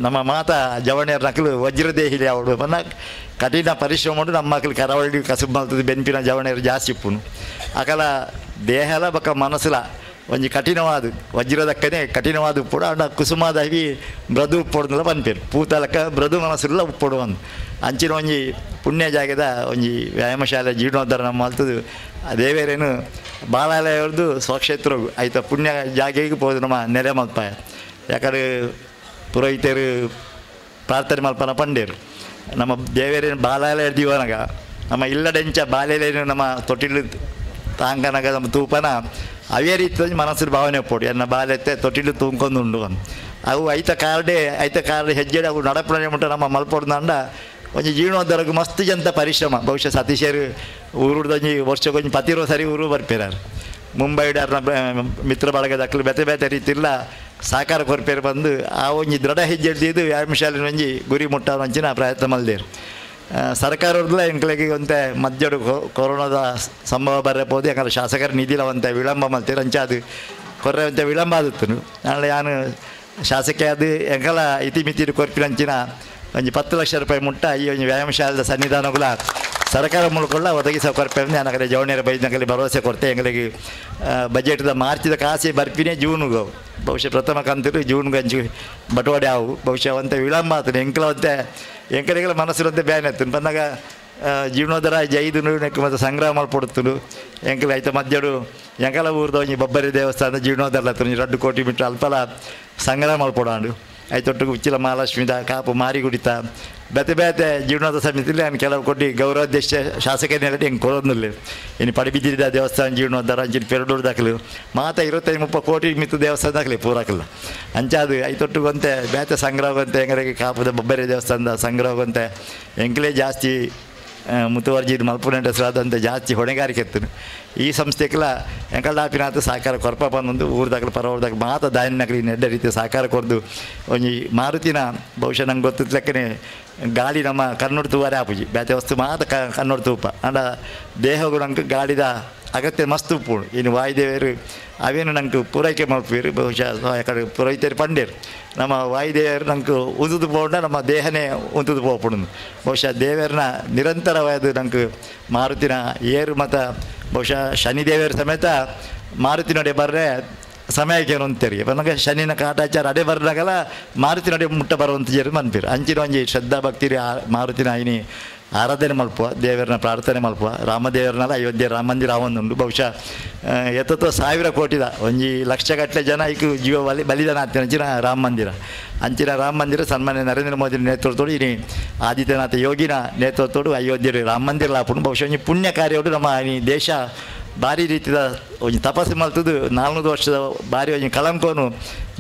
ನಮ್ಮ ಮಾತ ಜವಣಿಯರ ನಕಲು ವಜ್ರದೇಹಿಲಿ ಅವಳು ಪನ್ನ ಕಠಿಣ ಪರಿಶ್ರಮ ಉಂಟು ನಮ್ಮ ಮಕ್ಕಳು ಕರಾವಳಿ ಕಸುಬು ಮಲ್ತದ ಬೆನ್ಪಿನ ಜವಣಿಯರು ಜಾಸ್ತಿ ಇಪ್ಪುನು ಅಕಲ ದೇಹಲ ಬಕ್ಕ ಮನಸ್ಸುಲ ಒಂಜಿ ಕಠಿಣವಾದ ವಜ್ರದಕ್ಕನೆ ಕಠಿಣವಾದ ಉಪ್ಪುಡು ಅಂಡ ಕುಸುಮಾದ ಅವಿ ಮೃದು ಉಪ್ಪೊಡುಂದಲ ಪನ್ಪೇರು ಪೂತಲಕ್ಕ ಮೃದು ಮನಸ್ಸುಲ್ಲ ಉಪ್ಪೊಡು ಅಂದ್ ಅಂಚಿನ ಒಂಜಿ ಪುಣ್ಯ ಜಾಗದ ಒಂಜಿ ವ್ಯಾಯಾಮ ಶಾಲೆ ಜೀರ್ಣೋದ್ಧಾರ ನಮ್ಮ ಮಲ್ತದು ದೇವೇರೇನು ಬಾಲಾಲಯವ್ರದ್ದು ಸ್ವಕ್ಷೇತ್ರ ಆಯ್ತ ಪುಣ್ಯ ಜಾಗೆಗೆ ಪೋದು ನಮ್ಮ ನೆರೆ ಮಲ್ಪಾಯ ಯಾಕಂದ್ರೆ ಪುರೋಹಿತರು ಪ್ರಾರ್ಥನೆ ಮಲ್ಪನ ಪಂಡೇರು ನಮ್ಮ ದೇವೇರೇನು ಬಾಲಾಲಯ ದಿವನಗ ನಮ್ಮ ಇಲ್ಲಡೆಂಚ ಬಾಲ್ಯಲೇನು ನಮ್ಮ ತೊಟ್ಟಿಲು ತಾಂಗನಗ ನಮ್ಮ ತೂಪನ ಅವೇ ರೀತಿ ಮನಸ್ಸಿನ ಭಾವನೆ ಪೋಡು ಎನ್ನ ಬಾಲ್ಯತೆ ತೊಟ್ಟಿಲು ತೂಂಕೊಂದುಂಡು ಅವು ಐತ ಕಾರ್ಡೆ ಐತ ಕಾರ್ಡ್ ಹೆಜ್ಜೆ ಅವು ನಡಪಣೆ ಮುಟ್ಟ ನಮ್ಮ ಮಲ್ಪೊಡ್ದಂಡ ಒಂಜಿ ಜೀರ್ಣೋದ್ಧಾರಕ್ಕೆ ಮಸ್ತ್ ಜಂತ ಪರಿಶ್ರಮ ಬಹುಶಃ ಸತೀಶರು ಊರುಡ್ದೊಂಜಿ ವರ್ಷಕ್ಕೊಂಜಿ ಪತಿರೋ ಸರಿ ಊರು ಬರ್ಪೇರಾರು ಮುಂಬೈಡಾರ್ನ ಮಿತ್ರ ಬಳಗದ ಅಕ್ಲು ಬೇತೆ ಬೇತೆ ರೀತಿಲ್ಲ ಸಹಕಾರ ಕೊರ್ಪೇರು ಬಂದು ಆ ಒಂಜಿ ದೃಢ ಹೆಜ್ಜೆ ಹಿಡಿದು ವ್ಯಾಯಾಮ ಶಾಲೆ ಒಂಜಿ ಗುರಿ ಮುಟ್ಟ ಪ್ರಯತ್ನ ಮಲ್ದೇರು. ಸರ್ಕಾರದಲ್ಲ ಎಂಕ್ಲೆಗೆ ಒಂತೆ ಮಧ್ಯಡು ಕೊರೋನಾದ ಸಂಭವ ಬರಬಹುದು ಯಾಕಂದ್ರೆ ಶಾಸಕರ ನಿಧಿಲ ಒಂತೆ ವಿಳಂಬ ಮಲ್ತೇರು ಅಂಚ ಅದು ಕೊರ್ರೆ ಒಂತೆ ವಿಳಂಬ ಆದಿತ್ತು ನಾಳೆ ನಾನು ಶಾಸಕ ಅದು ಎಂಕಲ ಇತಿಮಿತಿ ಕೊರ್ಪಿನಂಚಿನ ಒಂಜಿ 10 ಲಕ್ಷ ರೂಪಾಯಿ ಮುಟ್ಟ ಈ ಒಂಜಿ ವ್ಯಾಯಾಮ ಶಾಲೆದ ಸನ್ನಿಧಾನಗಳ ಸರ್ಕಾರ ಮೂಲಕ ಒದಗಿಸೋ ಕೊರ್ಪೆ ನಾನು ಕಡೆ ಜವಣಿಯರ ಬೈದ್ನಕಲ್ಲಿ ಭರವಸೆ ಕೊಡ್ತೆ ಎಂಗಳಿಗೆ ಬಜೆಟ್ದ ಮಾರ್ಚಿದ ಕಾಸೆ ಬರ್ಪಿನೇ ಜೂನ್ಗೆ ಬಹುಶಃ ಪ್ರಥಮ ಕಂತಿರು ಜೂನ್ಗೆ ಅಂಚು ಬಟವಾಡೆ ಆವು ಬಹುಶಃ ಒಂತೆ ವಿಳಂಬ ಆತನೆ ಎಂಕಲ ಒಂತೆ ಎಂಕಲಿಗೆಲ್ಲ ಮನಸ್ಸಿರಂತೆ ಬ್ಯಾನ್ ಆಯ್ತು ಬಂದಾಗ ಜೀರ್ಣೋದ್ಧಾರ ಜೈದು ನೆಕ್ಕು ಮತ್ತು ಸಂಗ್ರಹ ಮಲ್ಪೊಡುತ್ತುಂಡು ಎಂಕಲ ಐತ ಮಧ್ಯಡು ಎಂಕಲ ಊರ್ದ ಒಂಜಿ ಬೊಬ್ಬರಿ ದೇವಸ್ಥಾನ ಜೀರ್ಣೋದ್ಧಾರ ಆತು 2 ಕೋಟಿ ಮೀಟರ್ ಅಲ್ಪಲ ಸಂಗ್ರಹ ಮಲ್ಪೊಡಾಂಡು. ಐತೊಟ್ಟಿಗೆ ಉಚ್ಚಿಲ ಮಹಾಲಕ್ಷ್ಮಿದ ಕಾಪು ಮಾರಿಗುಡಿತ ಬೇತೆ ಬೇತೆ ಜೀರ್ಣೋದ್ಧಾರ ಸಮಿತಿಲಿ ನಾನು ಕೆಲವು ಕೊಟ್ಟು ಗೌರವಾಧ್ಯಕ್ಷ ಶಾಸಕನೆಲ್ಲ ಹೆಂಗೆ ಕೊಡೋದಿಲ್ಲ ಇನ್ನು ಪಡಿಬಿದ್ದಿದ್ದ ದೇವಸ್ಥಾನ ಜೀರ್ಣೋದ್ಧಾರ ಅಂಚಿನ ಪೆರಡೂರು ದಾಖಲು ಮಾತ 25-30 ಕೋಟಿ ಮಿತ್ತು ದೇವಸ್ಥಾನ ದಾಖಲೆ ಪೂರಾಕಲ್ಲ ಅಂಚಾದು ಐತೊಟ್ಟಿಗೊಂತೆ ಬೇತೆ ಸಂಗ್ರಹವಂತೆ ಹೆಂಗರಿಗೆ ಕಾಪುದ ಬೊಬ್ಬರಿ ದೇವಸ್ಥಾನದ ಸಂಗ್ರಹವಂತೆ ಎಂಕಲೇ ಜಾಸ್ತಿ ಮುತುವರ್ಜಿ ಮಲ್ಪುನೆಂಟ ಹೆಸರಾದಂತೆ ಜಾಸ್ತಿ ಹೊಣೆಗಾರಿಕೆ ಇತ್ತು ಈ ಸಂಸ್ಥೆಗೆಲ್ಲ ಎಂಕಲ್ಡಾಪಿನಾಥ ಸಹಕಾರ ಕೊರಪ ಬಂದೊಂದು ಊರ್ದಾಗಲು ಪರವರ್ದಾಗ ಮಾತ ದಾನಿನಗಲಿ ನೆಡ್ಡ ರೀತಿಯ ಸಹಕಾರ ಕೊರ್ದು ಒಂಜಿ ಮಾರುತಿನ ಬಹುಶಃ ನಂಗೆ ಗೊತ್ತಿದ್ದಕ್ಕೇ ಗಾಳಿ ನಮ್ಮ ಕನ್ನಡ ತೂವಾರೆ ಆಪುಜಿ ಬೇತೆ ವಸ್ತು ಮಾತ ಕನ್ನಡ ತೂಪ ಅಂಡ ದೇಹಗೂ ನಂಗೆ ಗಾಳಿದ ಅಗತ್ಯ ಮಸ್ತ್ ಉಪ್ಪು ಇನ್ನು ವಾಯುದೇವರು ಅವೇನು ನಂಗೆ ಪೂರೈಕೆ ಮಲ್ಪೀರು ಬಹುಶಃ ಕಡೆ ಪುರೋಹಿತರು ಪಂಡೇರು ನಮ್ಮ ವಾಯುದೇವರು ನಂಗೆ ಉಂತುದು ಪೋಂಡ ನಮ್ಮ ದೇಹನೇ ಉಂತುದು ಪೋಪುಡು ಬಹುಶಃ ದೇವರನ್ನ ನಿರಂತರವಾದ ನಂಗೆ ಮಾರುತಿನ ಏರು ಮತ್ತು ಬಹುಶಃ ಶನಿದೇವರ ಸಮೇತ ಮಾರುತಿನೊಡೆ ಬರ್ರೆ ಸಮಯಕ್ಕೆ ಅಂತೀರಿ ನನಗೆ ಶನಿನ ಕಾಟಾಚಾರ ಅಡೆ ಬರ್ದಾಗಲ್ಲ ಮಾರುತಿನೊಡೆ ಮುಟ್ಟ ಬರುವಂತ ಜರು ಮನ್ಪಿರು ಅಂಚಿನ ಒಂಜಿ ಶ್ರದ್ಧಾ ಭಕ್ತಿರಿ ಮಾರುತಿನ ಐನಿ ಆರಾಧನೆ ಮಲ್ಪುವ ದೇವರನ್ನ ಪ್ರಾರ್ಥನೆ ಮಲ್ಪುವ ರಾಮದೇವರನ್ನೆಲ್ಲ ಅಯೋಧ್ಯೆ ರಾಮ ಮಂದಿರ ಆವೊಂದುಂಡು ಬಹುಶಃ ಎತ್ತೋ 1000 ಕೋಟಿದ ಒಂಜಿ ಲಕ್ಷಗಟ್ಟಲೆ ಜನ ಐಕ್ ಜೀವ ಬಲಿದಾನ ಆಗ್ತೇನೆ ಅಂಚಿನ ರಾಮ ಮಂದಿರ ಅಂಚಿನ ರಾಮ ಮಂದಿರ ಸನ್ಮಾನ್ಯ ನರೇಂದ್ರ ಮೋದಿ ನೇತೃತ್ವದೋಡು ಇನಿ ಆದಿತ್ಯನಾಥ ಯೋಗಿನ ನೇತೃತ್ವದೋಡು ಅಯೋಧ್ಯೆ ರಾಮ ಮಂದಿರ ಆಪುಂಡು ಬಹುಶಃ ಒಂಜಿ ಪುಣ್ಯ ಕಾರ್ಯೋಡು ನಮ್ಮ ಈ ದೇಶ ಭಾರಿ ರೀತಿಯ ಒಂಜಿ ತಪಸ್ಸು ಮಲ್ತದ್ದು 400 ವರ್ಷದ ಭಾರಿ ಒಂಜಿ ಕಳಂಕೋನು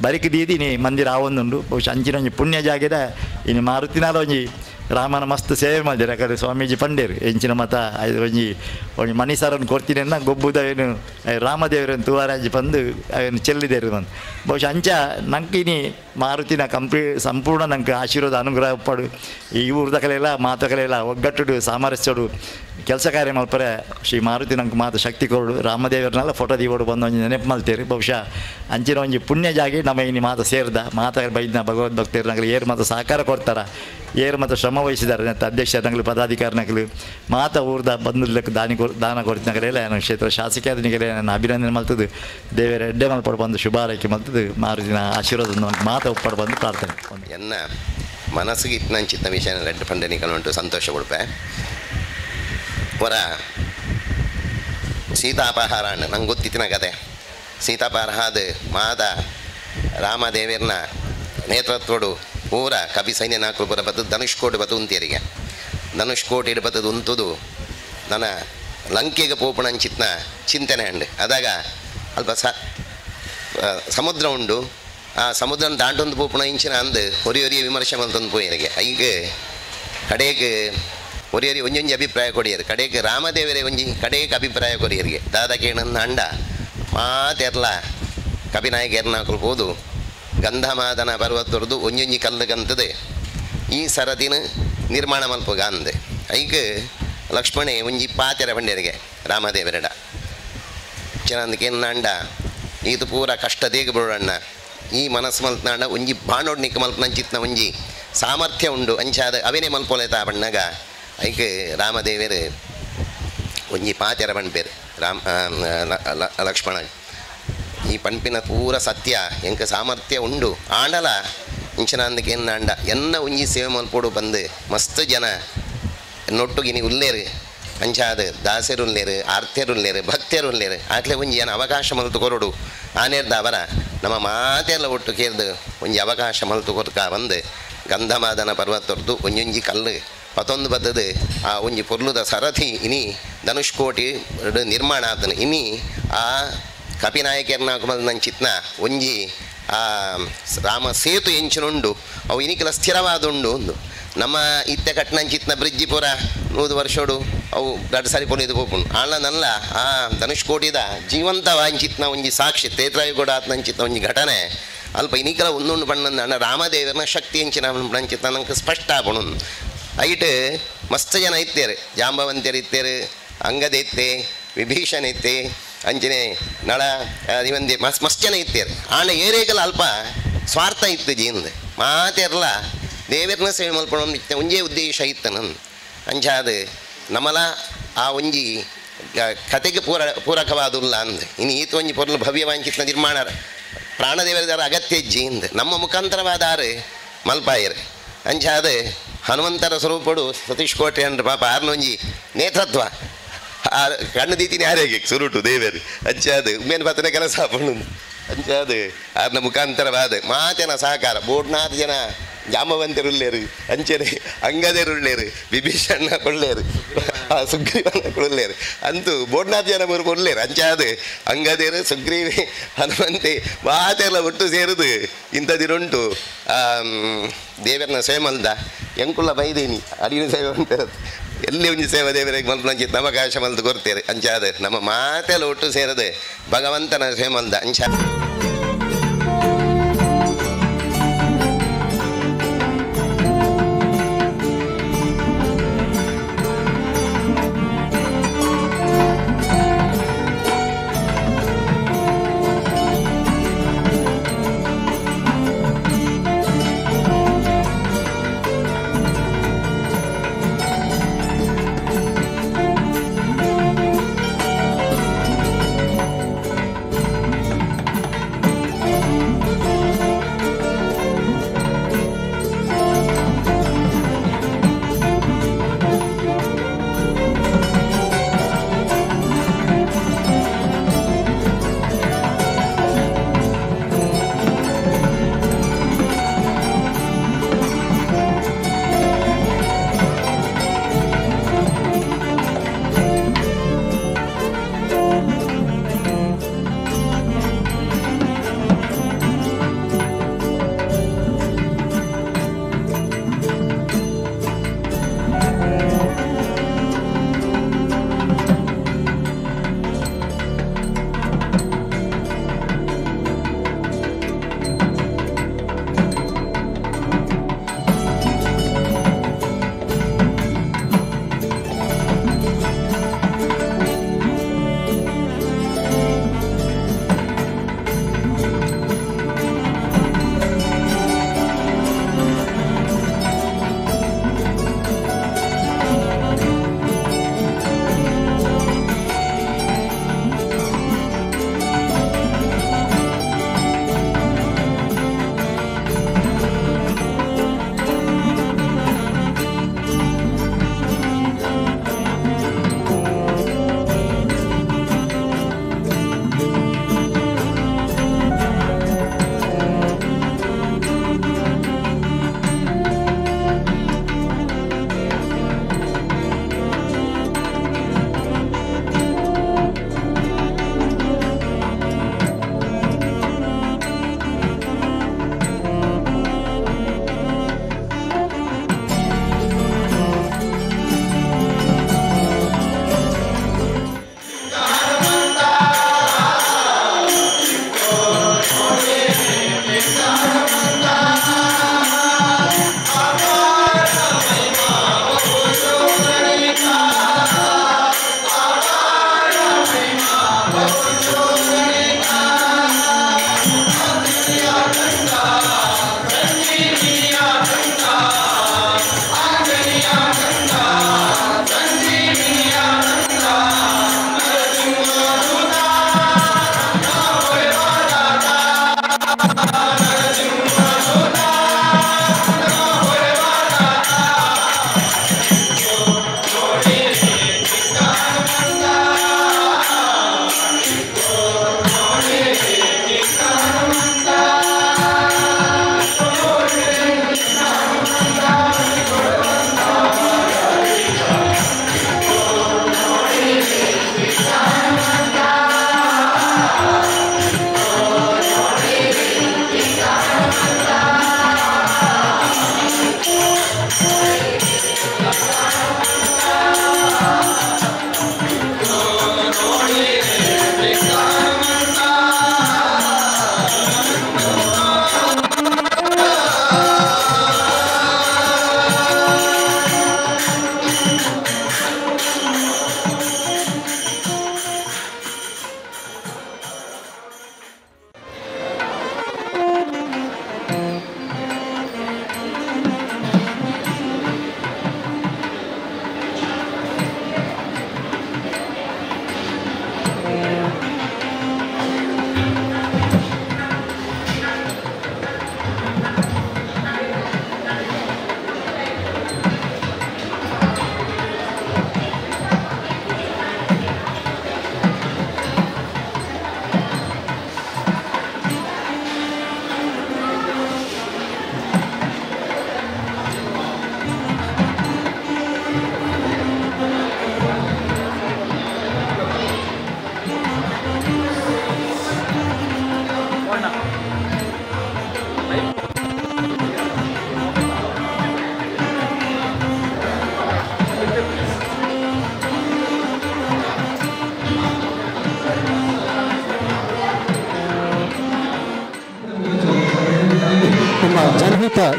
ಬರಿಕ್ ದೀದಿನಿ ಮಂದಿರ ಆವೊಂದುಂಡು ಬಹುಶಃ ಅಂಚಿನ ಒಂಜಿ ಪುಣ್ಯ ಜಾಗದ ಇನ್ನು ಮಾರುತಿನಾಲ ಒಂಜಿ ರಾಮನ ಮಸ್ತ್ ಸೇವೆ ಮಾಡಿದ್ದಾರೆ ಯಾಕಂದರೆ ಸ್ವಾಮೀಜಿ ಪಂಡೇರು ಎಂಚಿನ ಮತ ಐದು ಒಂಜಿ ಒಂಜಿ ಮಣಿಸಾರನ್ನು ಕೊಡ್ತೀನಿ ಅನ್ನ ಗೊಬ್ಬುದ ಏನು ರಾಮದೇವರನ್ನು ತುವಾರಾಜಿ ಬಂದು ಅವೇನು ಚೆಲ್ಲಿದೇರು ಬಂದು ಬಹುಶಃ ಅಂಚ ನಂಗೆ ಇನಿ ಮಾರುತಿನ ಸಂಪೂರ್ಣ ನಂಗೆ ಆಶೀರ್ವಾದ ಅನುಗ್ರಹ ಪಡು ಈ ಊರ್ದ ಕಲೆಲ್ಲ ಮಾತು ಕಲೆಲ್ಲ ಒಗ್ಗಟ್ಟುಡು ಸಾಮರಸ್ಯಡು ಕೆಲಸ ಕಾರ್ಯ ಮಲ್ಪರೆ ಶ್ರೀ ಮಾರುತಿ ನಂಗೆ ಮಾತು ಶಕ್ತಿ ಕೊರಡು ರಾಮದೇವರನ್ನೆಲ್ಲ ಫೋಟೋ ದೀವೋಡು ಬಂದು ಒಂಜಿ ನೆನಪು ಮಲ್ತೇರಿ ಬಹುಶಃ ಅಂಚಿನ ಒಂಜಿ ಪುಣ್ಯ ಜಾಗಿ ನಮ್ಮ ಇನಿ ಮಾತು ಸೇರ್ದ ಮಾತ ಬೈದ್ನ ಭಗವದ್ ಭಕ್ತರು ನಂಗೆ ಏರು ಮಾತು ಸಹಕಾರ ಕೊಡ್ತಾರ ಏರು ಮತ್ತು ಶ್ರಮ ವಹಿಸಿದ್ದಾರೆ ಮತ್ತು ಅಧ್ಯಕ್ಷರನಗಲು ಪದಾಧಿಕಾರಿನಗಲು ಮಾತ ಊರ್ದ ಬಂದು ದಾನ ಕೊಡ್ತಿನಗಲೆಲ್ಲ ನಾನು ಕ್ಷೇತ್ರ ಶಾಸಕಿಯಾದನಿಗೆಲ್ಲ ನಾನು ಅಭಿನಂದನೆ ಮಲ್ತದ್ದು ದೇವರ ಎಡ್ಡೆ ಮಲ್ಪಡು ಬಂದು ಶುಭ ಹಾರೈಕೆ ಮಲ್ತದ್ದು ಮಾರುತಿನ ಆಶೀರ್ವಾದ ಮಾತ ಒಪ್ಪಡು ಬಂದು ಪ್ರಾರ್ಥನೆ. ಎನ್ನ ಮನಸ್ಸಿಗೆ ಇತ್ತನಂಚಿತ್ತ ವಿಷಯ ರೆಡ್ ಪಂಡನಿಕಲು ಸಂತೋಷ ಕೊಡ್ಪೆ ವರ ಸೀತಾಪಹಾರ ನಂಗೆ ಗೊತ್ತಿತ್ತಿನ ಕತೆ ಸೀತಾಪಹಾರ ಮಾದ ರಾಮದೇವರನ್ನ ನೇತೃತ್ವಡು ಪೂರ ಕವಿ ಸೈನ್ಯ ನಾಲ್ಕು ಪೂರ ಬತ್ತು ಧನುಷ್ಕೋಟಿ ಬತ್ತು ಉಂತಿಯರಿಗೆ ಧನುಷ್ಕೋಟಿ ಬತ್ತದು ಉಂತುದು ನನ್ನ ಲಂಕೆಗೆ ಪೋಪಣಂಚಿತ್ನ ಚಿಂತನೆ ಅಂಡು ಅದಾಗ ಅಲ್ಪ ಸಮುದ್ರ ಉಂಡು ಆ ಸಮುದ್ರ ದಾಂಟೊಂದು ಪೋಪಣ ಇಂಚಿನ ಅಂದು ಹೊರಿ ಹೊರಿಯ ವಿಮರ್ಶೆ ಮಂತೊಂದು ಪೋಯರಿಗೆ ಈಗ ಕಡೆಗೆ ಒರಿಯರಿ ಒಂಜೊಂಜಿ ಅಭಿಪ್ರಾಯ ಕೊಡಿಯರು ಕಡೆಗೆ ರಾಮದೇವರೇ ಒಂಜಿ ಕಡೆಗೆ ಅಭಿಪ್ರಾಯ ಕೊರಿಯರಿಗೆ ದಾದಕೇಣನ್ನ ಅಂಡ ಮಾತೆರ್ಲ ಕಪಿನಾಯಕರ್ನಾಕಲು ಹೋದು ಗಂಧಮಾದನ ಪರ್ವತೊರ್ದು ಒಂಜೊಂಜಿ ಕಲ್ಲು ಗಂತದೆ ಈ ಸರದಿನ ನಿರ್ಮಾಣ ಮಲ್ಪುಗ ಅಂದೆ ಐಕ್ ಲಕ್ಷ್ಮಣೆ ಒಂಜಿ ಪಾತೆರ ಬಂಡೆರಿಗೆ ರಾಮದೇವರೆಡ ಚೆನ್ನಂದಕೇನಾಂಡ ಈತು ಪೂರ ಕಷ್ಟ ದೇಗ ಬಿಡೋಣ ಈ ಮನಸ್ಸು ಮಲ್ಪನಾಂಡ ಒಂಜಿ ಬಾಣೋಡ್ನಿಕ್ ಮಲ್ಪನಂಚಿತ್ನ ಒಂಜಿ ಸಾಮರ್ಥ್ಯ ಉಂಡು ಅಂಚಾದ ಅವೇನೇ ಮಲ್ಪೊಲೆ ತಾ ಬಣ್ಣಗ ಐಕ್ ರಾಮದೇವರು ಒಂಜಿ ಪಾತೆರ ಪಣ್ಪೇರು ರಾಮ ಲಕ್ಷ್ಮಣ ಈ ಪಣ್ಪಿನ ಪೂರ ಸತ್ಯ ಎಂಕ ಸಾಮರ್ಥ್ಯ ಉಂಡು ಆಂಡಲ ಇಂಚನಾಂದಕ್ಕೆ ಎನ್ನಾಂಡ ಎನ್ನ ಒಂಜಿ ಸೇವೆ ಮಲ್ಪೋಡು ಬಂದು ಮಸ್ತ್ ಜನ ನೊಟ್ಟುಗಿನಿ ಉಲ್ಲೇರು ಅಂಚಾದ ದಾಸರುಲ್ಲೇರು ಆರ್ತ್ಯರುಲ್ಲೇರು ಭಕ್ತರುಲ್ಲೇರು ಆಕ್ಲೆ ಒಂಜಿ ಏನ ಅವಕಾಶ ಮಲ್ತು ಕೊರಡು ಆನೇರ್ದ ಅವರ ನಮ್ಮ ಮಾತೆಲ್ಲ ಒಟ್ಟು ಕೇರ್ದು ಒಂಜಿ ಅವಕಾಶ ಮಲ್ತು ಕೊರ್ಕ ಬಂದು ಗಂಧಮಾದನ ಪರ್ವತೊರ್ದು ಒಂಜೊಂಜಿ ಕಲ್ಲು ಪತೊಂದು ಬತ್ತದು ಆ ಒಂಜಿ ಪೊರ್ಲುದ ಸರಥಿ ಇನಿ ಧನುಷ್ಕೋಟಿ ನಿರ್ಮಾಣ ಆತನು ಇನಿ ಆ ಕಪಿನಾಯಕರ್ನ ನಂಚಿತ್ನ ಒಂಜಿ ಆ ರಾಮ ಸೇತು ಎಂಚಿನುಂಡು ಅವು ಇನಿಕೆಲ ಸ್ಥಿರವಾದುಂಡು ಒಂದು ನಮ್ಮ ಇತ್ತೆ ಕಟ್ನಂಚಿತ್ನ ಬ್ರಿಡ್ಜಿ ಪೂರ 100 ವರ್ಷೋಡು ಅವು ದಡ್ಡ ಸಾರಿ ಪೊಲಿದು ಪೋಪುಂಡು ಆಳ್ನಲ್ಲ ಆ ಧನುಷ್ಕೋಟಿದ ಜೀವಂತ ವಾಂಚಿತ್ನ ಒಂಜಿ ಸಾಕ್ಷಿ ತೇತ್ರಾಯುಗೂಡ ಆತ್ನಂಚಿತ್ನ ಒಂಜಿ ಘಟನೆ ಅಲ್ಪ ಇನಿಕೆಲ ಒಂದುಂಡು ಬಣ್ಣ ಅಣ್ಣ ರಾಮದೇವರನ ಶಕ್ತಿ ಎಂಚಿನ ನಂಚಿತ್ನ ನಂಗೆ ಸ್ಪಷ್ಟ ಆಪುಣು ಐಟ್ ಮಸ್ತ್ ಜನ ಇತ್ತೇರು ಜಾಂಬವಂತರು ಇತ್ತೇರು ಅಂಗದ ಇತ್ತೆ ವಿಭೀಷಣ ಇತ್ತೆ ಅಂಚನೆ ನಳ ಇವಂದೆ ಮಸ್ತ್ ಮಸ್ತ್ ಜನ ಇತ್ತೇರು ಆಂಡ ಏರೇಗಲ ಅಲ್ಪ ಸ್ವಾರ್ಥ ಇತ್ತು ಜೀಂದ ಮಾತೆರ್ಲ ದೇವರನ್ನ ಸೇವೆ ಮಲ್ಪಣ ಒಂಜೇ ಉದ್ದೇಶ ಇತ್ತು ನನ್ನ ಅಂಚಾದ ನಮಲ ಆ ಒಂಜಿ ಕತೆಗೆ ಪೂರಕವಾದುಲ್ಲ ಅಂದ್ ಇನ್ನು ಈತ ಒಂಜಿ ಪೊರ್ಲು ಭವ್ಯವಾಂಚಿತ್ನ ನಿರ್ಮಾಣ ಪ್ರಾಣದೇವರ ಅಗತ್ಯ ಜೀಂದ ನಮ್ಮ ಮುಖಾಂತರವಾದಾರು ಮಲ್ಪಾಯರು ಅಂಚಾದ ಹನುಮಂತರ ಸ್ವರೂಪಡು ಸತೀಶ್ ಕೋಟೆ ಅಂದ್ರೆ ಪಾಪ ಆರ್ನೊಂಜಿ ನೇತೃತ್ವ ಆ ಕಣ್ಣು ದೀತಿನಿ ಯಾರಿಗೆ ಸುರುಟು ದೇವರು ಅಂಚಾದ ಉಮ್ಮೇನ್ ಪತ್ತನೆ ಕೆಲಸ ಆಪಣು. ಅಂಚಾದ್ ಆರ್ನ ಮುಖಾಂತರವಾದ ಮಾತೆನ ಸಹಕಾರ ಬೋಡ್ನಾಥ ಜನ ಜಾಮವಂತರುಳ್ಳೇರು ಅಂಚನೆ ಅಂಗದೇರುಳ್ಳೇರು ವಿಭೀಷಣ ಕೊಳ್ಳೇರು ಸುಗ್ರೀವನ ಕೊಡಲೇರು ಅಂತೂ ಬೋಡ್ನಾಥ ಜನ ಬರು ಕೊಡ್ಲೇರು ಅಂಚಾದ ಅಂಗದೇರು ಸುಗ್ರೀವಿ ಹನುಮಂತೆ ಮಾತೆಲ್ಲ ಒಟ್ಟು ಸೇರುದು ಇಂಥದಿರುಂಟು ದೇವರನ್ನ ಸೇಮಲ್ದ ಎಂಕುಲ್ಲ ಬೈದೇನಿ ಅಡಿನ ಸೇವೆ ಅಂತ ಎಲ್ಲಿ ಒಂಜಿ ಸೇವೆ ದೇವರಿಗೆ ಮಲ್ಪನಂಚಿ ನಮಕಾಶ ಮಲ್ತು ಕೊಡ್ತೇವೆ ಅಂಚಾದ ನಮ್ಮ ಮಾತೆಲ್ಲ ಒಟ್ಟು ಸೇರದೆ ಭಗವಂತನ ಸೇಮಲ್ದ ಅಂಚ.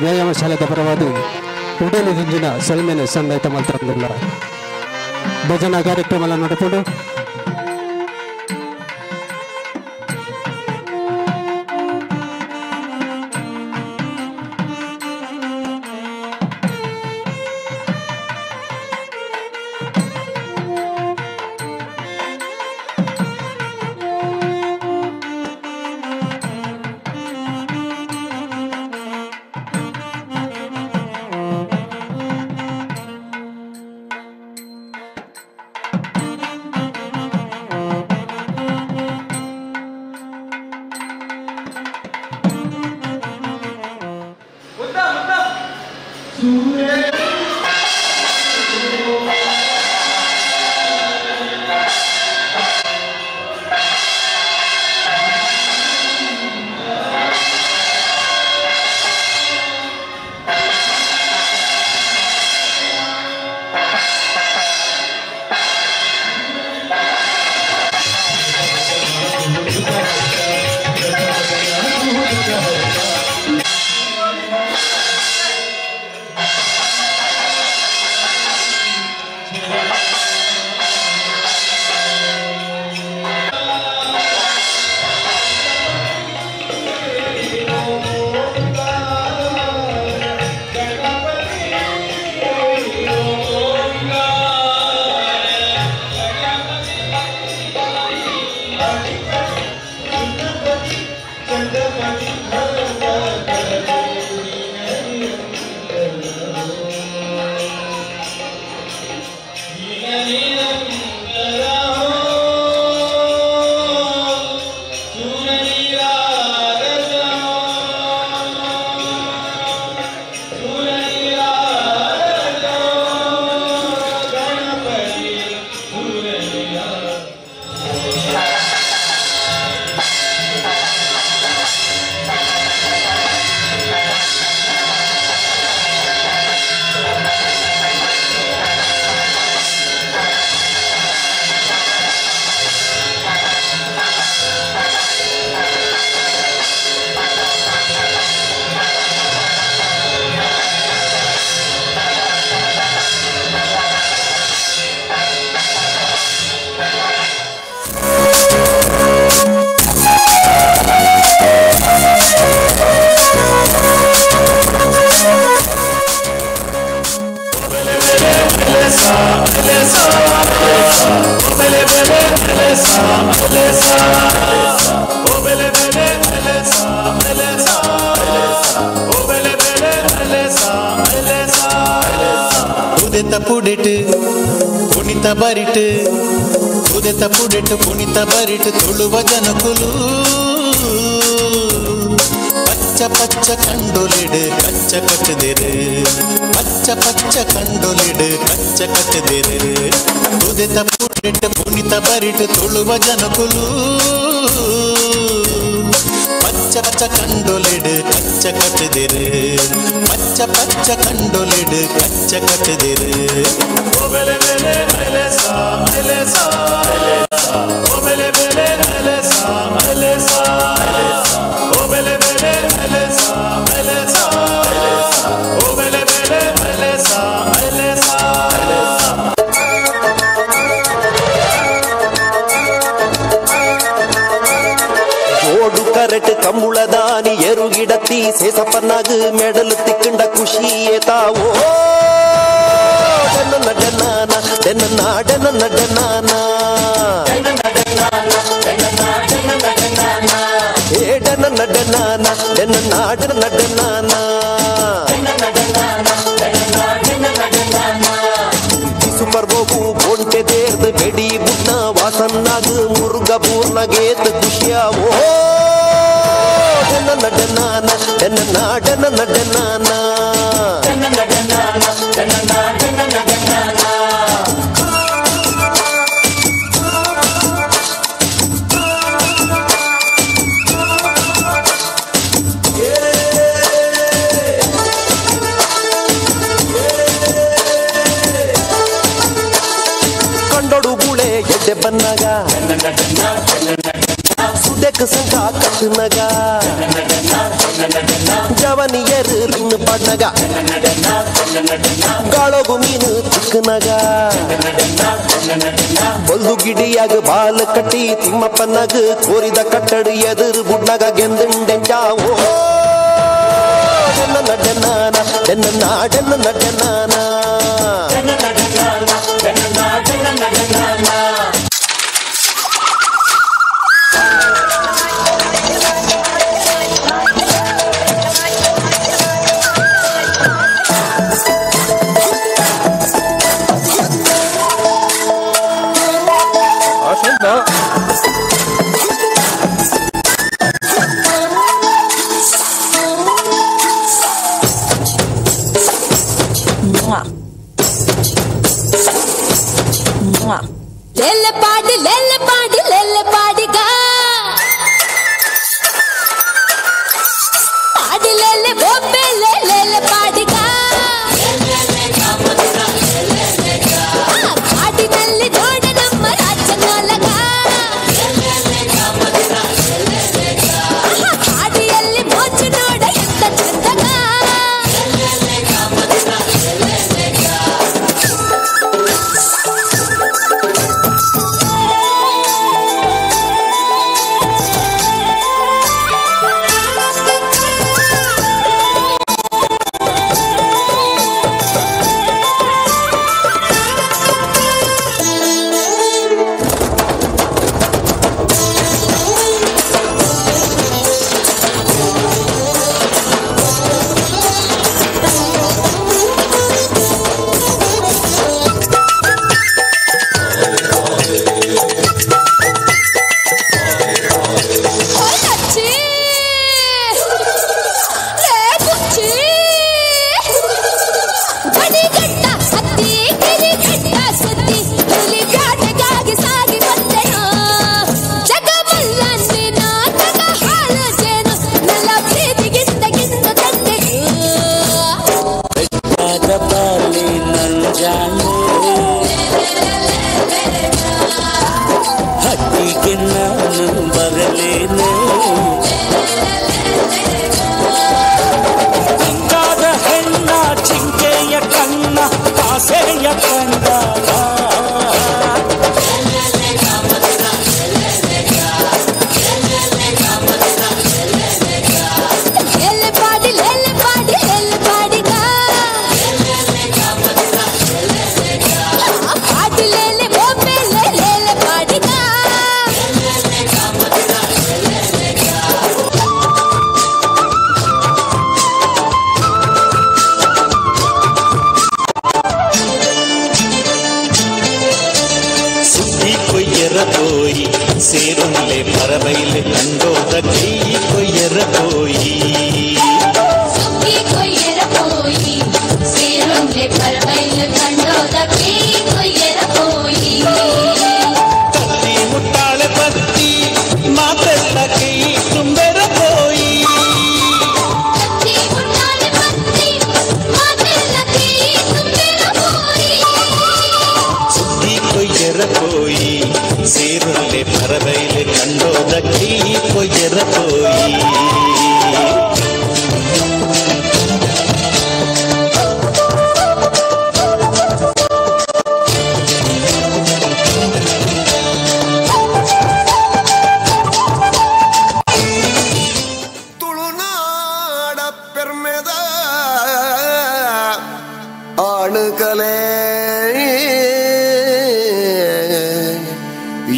ವ್ಯಾಯಾಮ ಶಾಲೆದ ಪರವಾದ ಉಡಲು ದಿಂಜಿನ ಸಲ್ಮೆನೆ ಸಂದಾಯ್ತ ಮಲ್ತಂದಿಲ್ಲ ಭಜನಾ ಕಾರ್ಯಕ್ರಮ ನಡೆಪುಂಡು. ಪುಣಿತ ಬರಿಟ್ ಉದೆತ ಪುಡೆಟ್ ಪುಣಿತ ಬರಿಟ್ ತುಳುವ ಜನಕುಲು ಪಚ್ಚ ಪಚ್ಚ ಕಂಡೊಲಿಡು ಕಚ್ಚ ಕಟ್ಟುದಿರು ಪಚ್ಚ ಪಚ್ಚ ಕಂಡೊಲಿಡು ಕಚ್ಚ ಕಟ್ಟುದಿರು ಉದೆತ ಪುಡೆಟ್ ಪುಣಿತ ಬರಿಟ್ ತುಳುವ ಜನಕುಲು ಪಚ್ಚ ಪಚ್ಚ ಕಂಡೊಲಿಡು ಕಚ್ಚ ಕಟ್ಟುದಿರು ಪಚ್ಚ ಪಚ್ಚ ಕಂಡೊಲಿಡು ಕಚ್ಚ ಕಟ್ಟುದಿರು ಬೆಲೆ ಬೆಲೆ ಐಲೇಸಾ ಐಲೇಸಾ ಓ ಬೆಲೆ ಬೆಲೆ ಐಲೇಸಾ ಐಲೇಸಾ ಓ ಬೆಲೆ ಬೆಲೆ ಐಲೇಸಾ ಐಲೇಸಾ ಓ ಬೆಲೆ ಬೆಲೆ ಐಲೇಸಾ ಐಲೇಸಾ. ಜೋಡು ಕರೆಟ್ ಕಂಬುಳದಾನಿ ಎರುಗಿಡತ್ತಿ ಸೇಸಪ್ಪನಾಗ ಮೆಡಲು ತಿಕ್ಕಂಡ ಖುಷಿಯೇ ತಾವೋ ಸುಪರ್ಬೋಗು ಗೊಂಟೆ ದೇರ್ದು ಬೆಡಿ ಬುಡ್ನ ವಾಸನ್ನಾಗ ಮುರುಗ ಪೂರ್ಣಗೇತ ಖುಷಿಯಾವೋ ನಡನಾನ ನಾಡನ ನಡನಾನ. ಕಂಡೊಡು ಗುಳೆ ಎಡ್ಡೆ ಬನ್ನಾಗ ಸುದೆ ಸುದೆಕ್ ಸಂಕ ಕಟ್ಟುನಗ ಜವನಿಯರು ಲಿಂಗ್ ಪಾಡ್ನಗ ಗಾಳೋಗು ಮೀನು ತಿಕ್ಕನಗ ಬೊಲ್ದು ಗಿಡಿಯಾಗ ಬಾಲ್ ಕಟ್ಟಿ ತಿಮ್ಮಪ್ಪನಗ ಕೋರಿದ ಕಟ್ಟಡ ಎದುರು ಬುಡ್ನಗ ಗೆಂದುಂಡೆಂಚಾವೋ ಡೆನ್ನ ಡೆನ್ನಾನ ಡೆನ್ನ ಡೆನ್ನ ಡೆನ್ನಾನ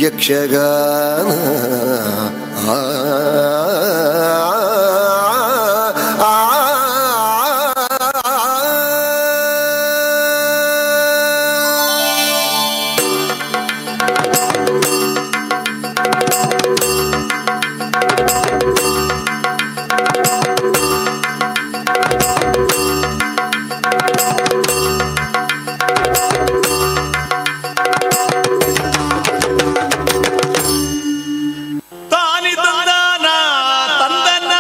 ಯಕ್ಷಗಾನ ತಾನಿ ತಂದಾನ ತಂದನ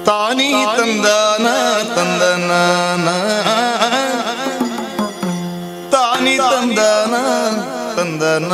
ತಾನಿ ತಂದನ ತಂದನ ತಾನಿ ತಂದನ ತಂದನ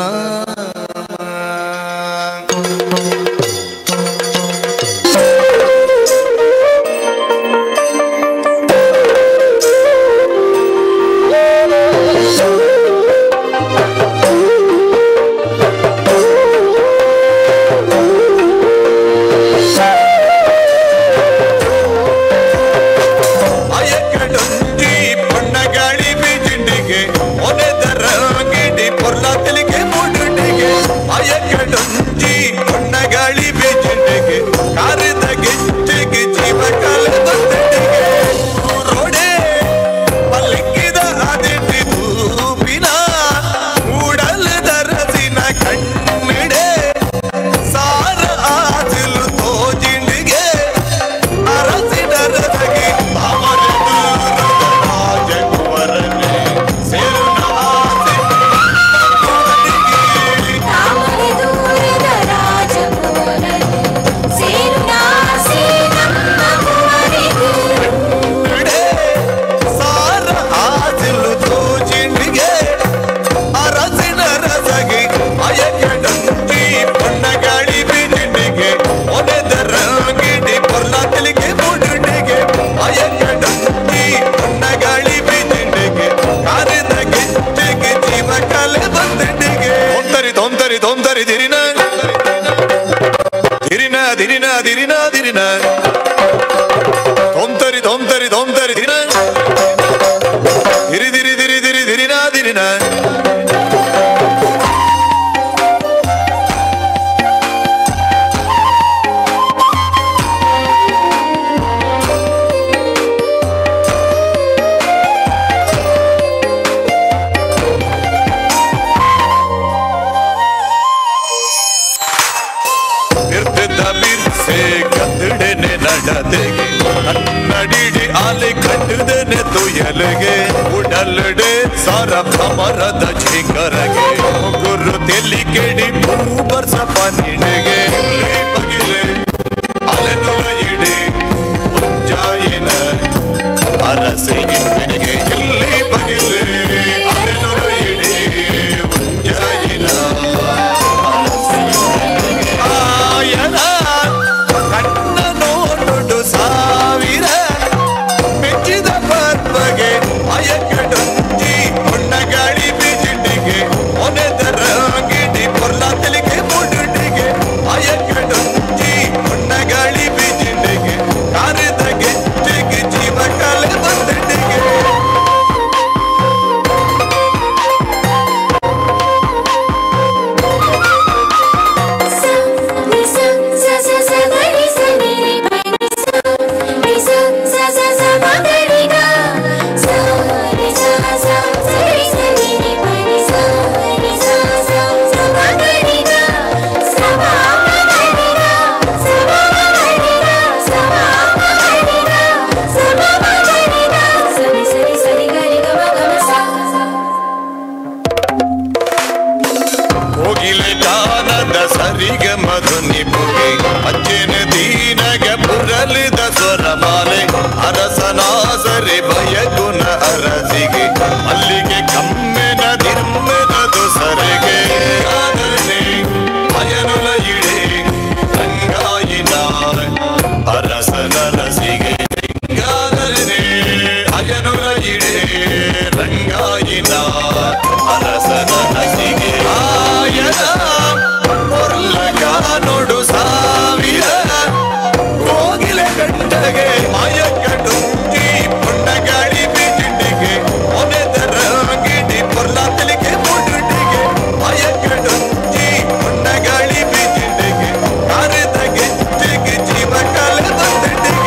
ಜೀವ ಕಲೆ ಬಂದಿಟ್ಟಿಗೆ.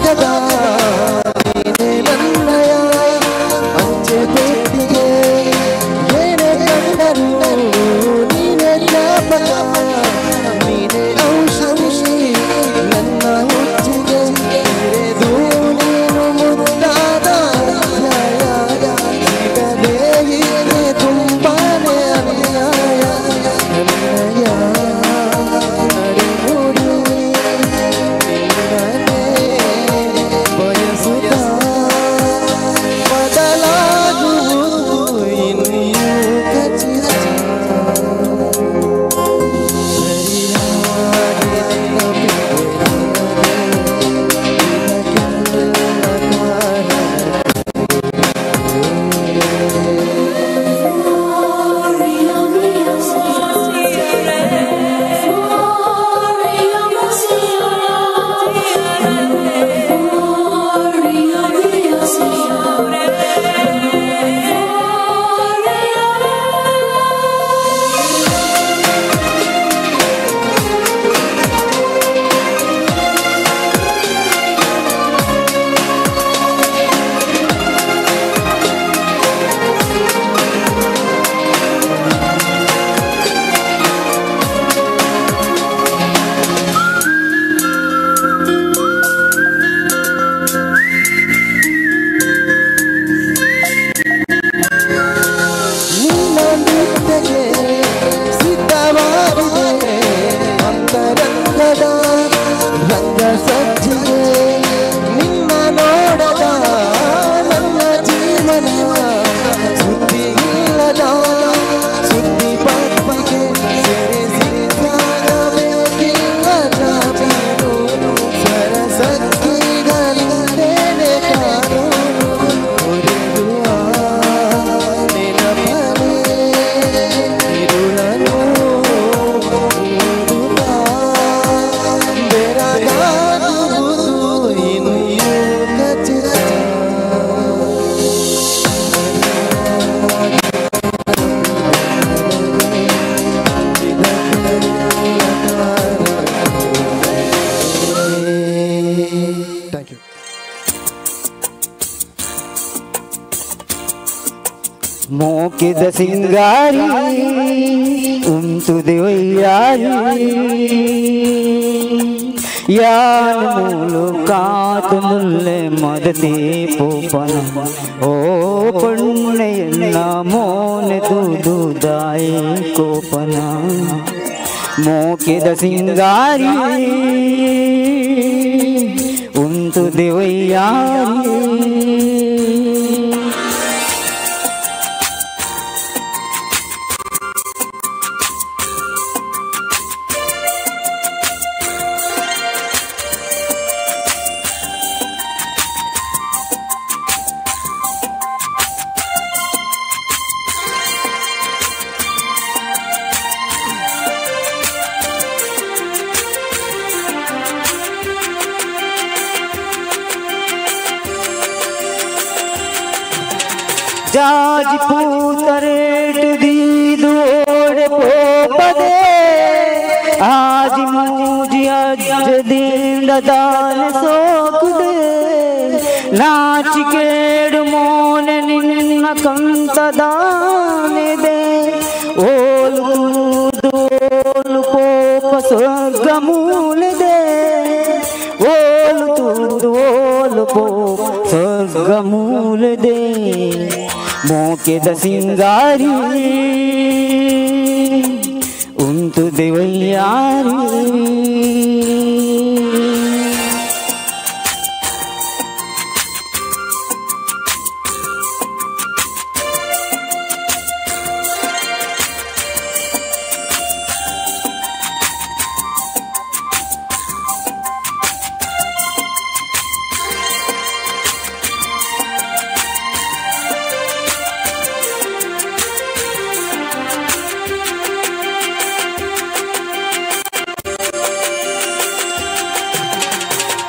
ಭಾಗದ ನೀನೇ ನನ್ನಯ ಅಂಚೆ ಪೆಟ್ಟಿಗೆ ಏನೇ ಕಂಡರೂ ನೀನೇ ಜ್ಞಾಪಕ ನೀನೇ ಔಷಧಿ ನನ್ನ ಹುಚ್ಚಿಗೆ ಹಿರಿದು ನೀನು ಮುದ್ದಾದ ಅಧ್ಯಾಯ ಸಿಗದೇ ಇದ್ರೆ ತುಂಬಾನೇ ಅನ್ಯಾಯ ನನ್ನಯ ನಡೆನುಡಿ ನಿನ್ನನ್ನೇ ಬಯಸುತ್ತ ಬದಲಾಗುವುದು ಇನ್ನೂ ಖಚಿತ ಸರಿಯಾಗಿ ನೆನಪಿದೆ ಇದಕ್ಕೆಲ್ಲ ಕಾರಣ. ನಿನ್ನ ನೃತ್ಯಕ್ಕೆ ಸಿದ್ಧವಾಗಿದೆ ಅಂತರಂಗದ ರಂಗ ಸಜ್ಜಿಗೆ ನಿನ್ನ ನೋಡದ ನನ್ನ ಜೀವನ ಸುದ್ದಿ ಇಲ್ಲದ ಸುದ್ದಿ ಪತ್ರಿಕೆ ಸೆರೆ ಸಿಕ್ಕಾಗಬೇಕಿಲ್ಲ ಜಾಮೀನು ಸರಸಕ್ಕಿಗಳಿಂದೇನೆ ಕಾನೂನು ಕೊರೆದು ಆ ನೆನಪನೇ ಇರುಳನು ಮೂಡುತ್ತಾ ಬೆರಗಾಗುವುದು ಇನ್ನೂ ಖಚಿತ. Thank you. ಮೋಕಿದ ಸಿಂಗಾರಿ ಉಂತುದೆ ವೈಯಾರಿ ಯಾನ್ ಮೂಲು ಕಾತು ಮುಲ್ಲೆ ಮದತಿ ಪೋಪನ ಓ ಪಣ್ಣೆಯನ್ನ ಮೋನೆ ದೂದುದಾಯಿ ಕೋಪನ ಮೋಕಿದ ಸಿಂಗಾರಿ ಉಂತುದೆ ವೈಯಾರಿ. ಜಾಜಿ ಪೂತರೇಟ್ ದೀದೋಡೆ ಪೋಪದೆ ಆಜಿ ಮೂಜಿ ಅಜ್ಜ ದಿಂಡ ದಾನ ಸೋಕುದೆ ನಾಚಿಕೇಡು ಮೋನೆ ನಿನ್ನ ಕಂತದಾನಿದೆ ಓಲು ತೂದು ಓಲು ಪೋಪ ಸ್ವರ್ಗ ಮೂಲಿದೆ ಓಲು ತೂದು ಓಲು ಪೋಪ ಸ್ವರ್ಗ ಮೂಲಿದೆ ಮೋಕೆದ ಸಿಂಗಾರಿ ಉಂಟು ದೇವಯ್ಯಾರಿ.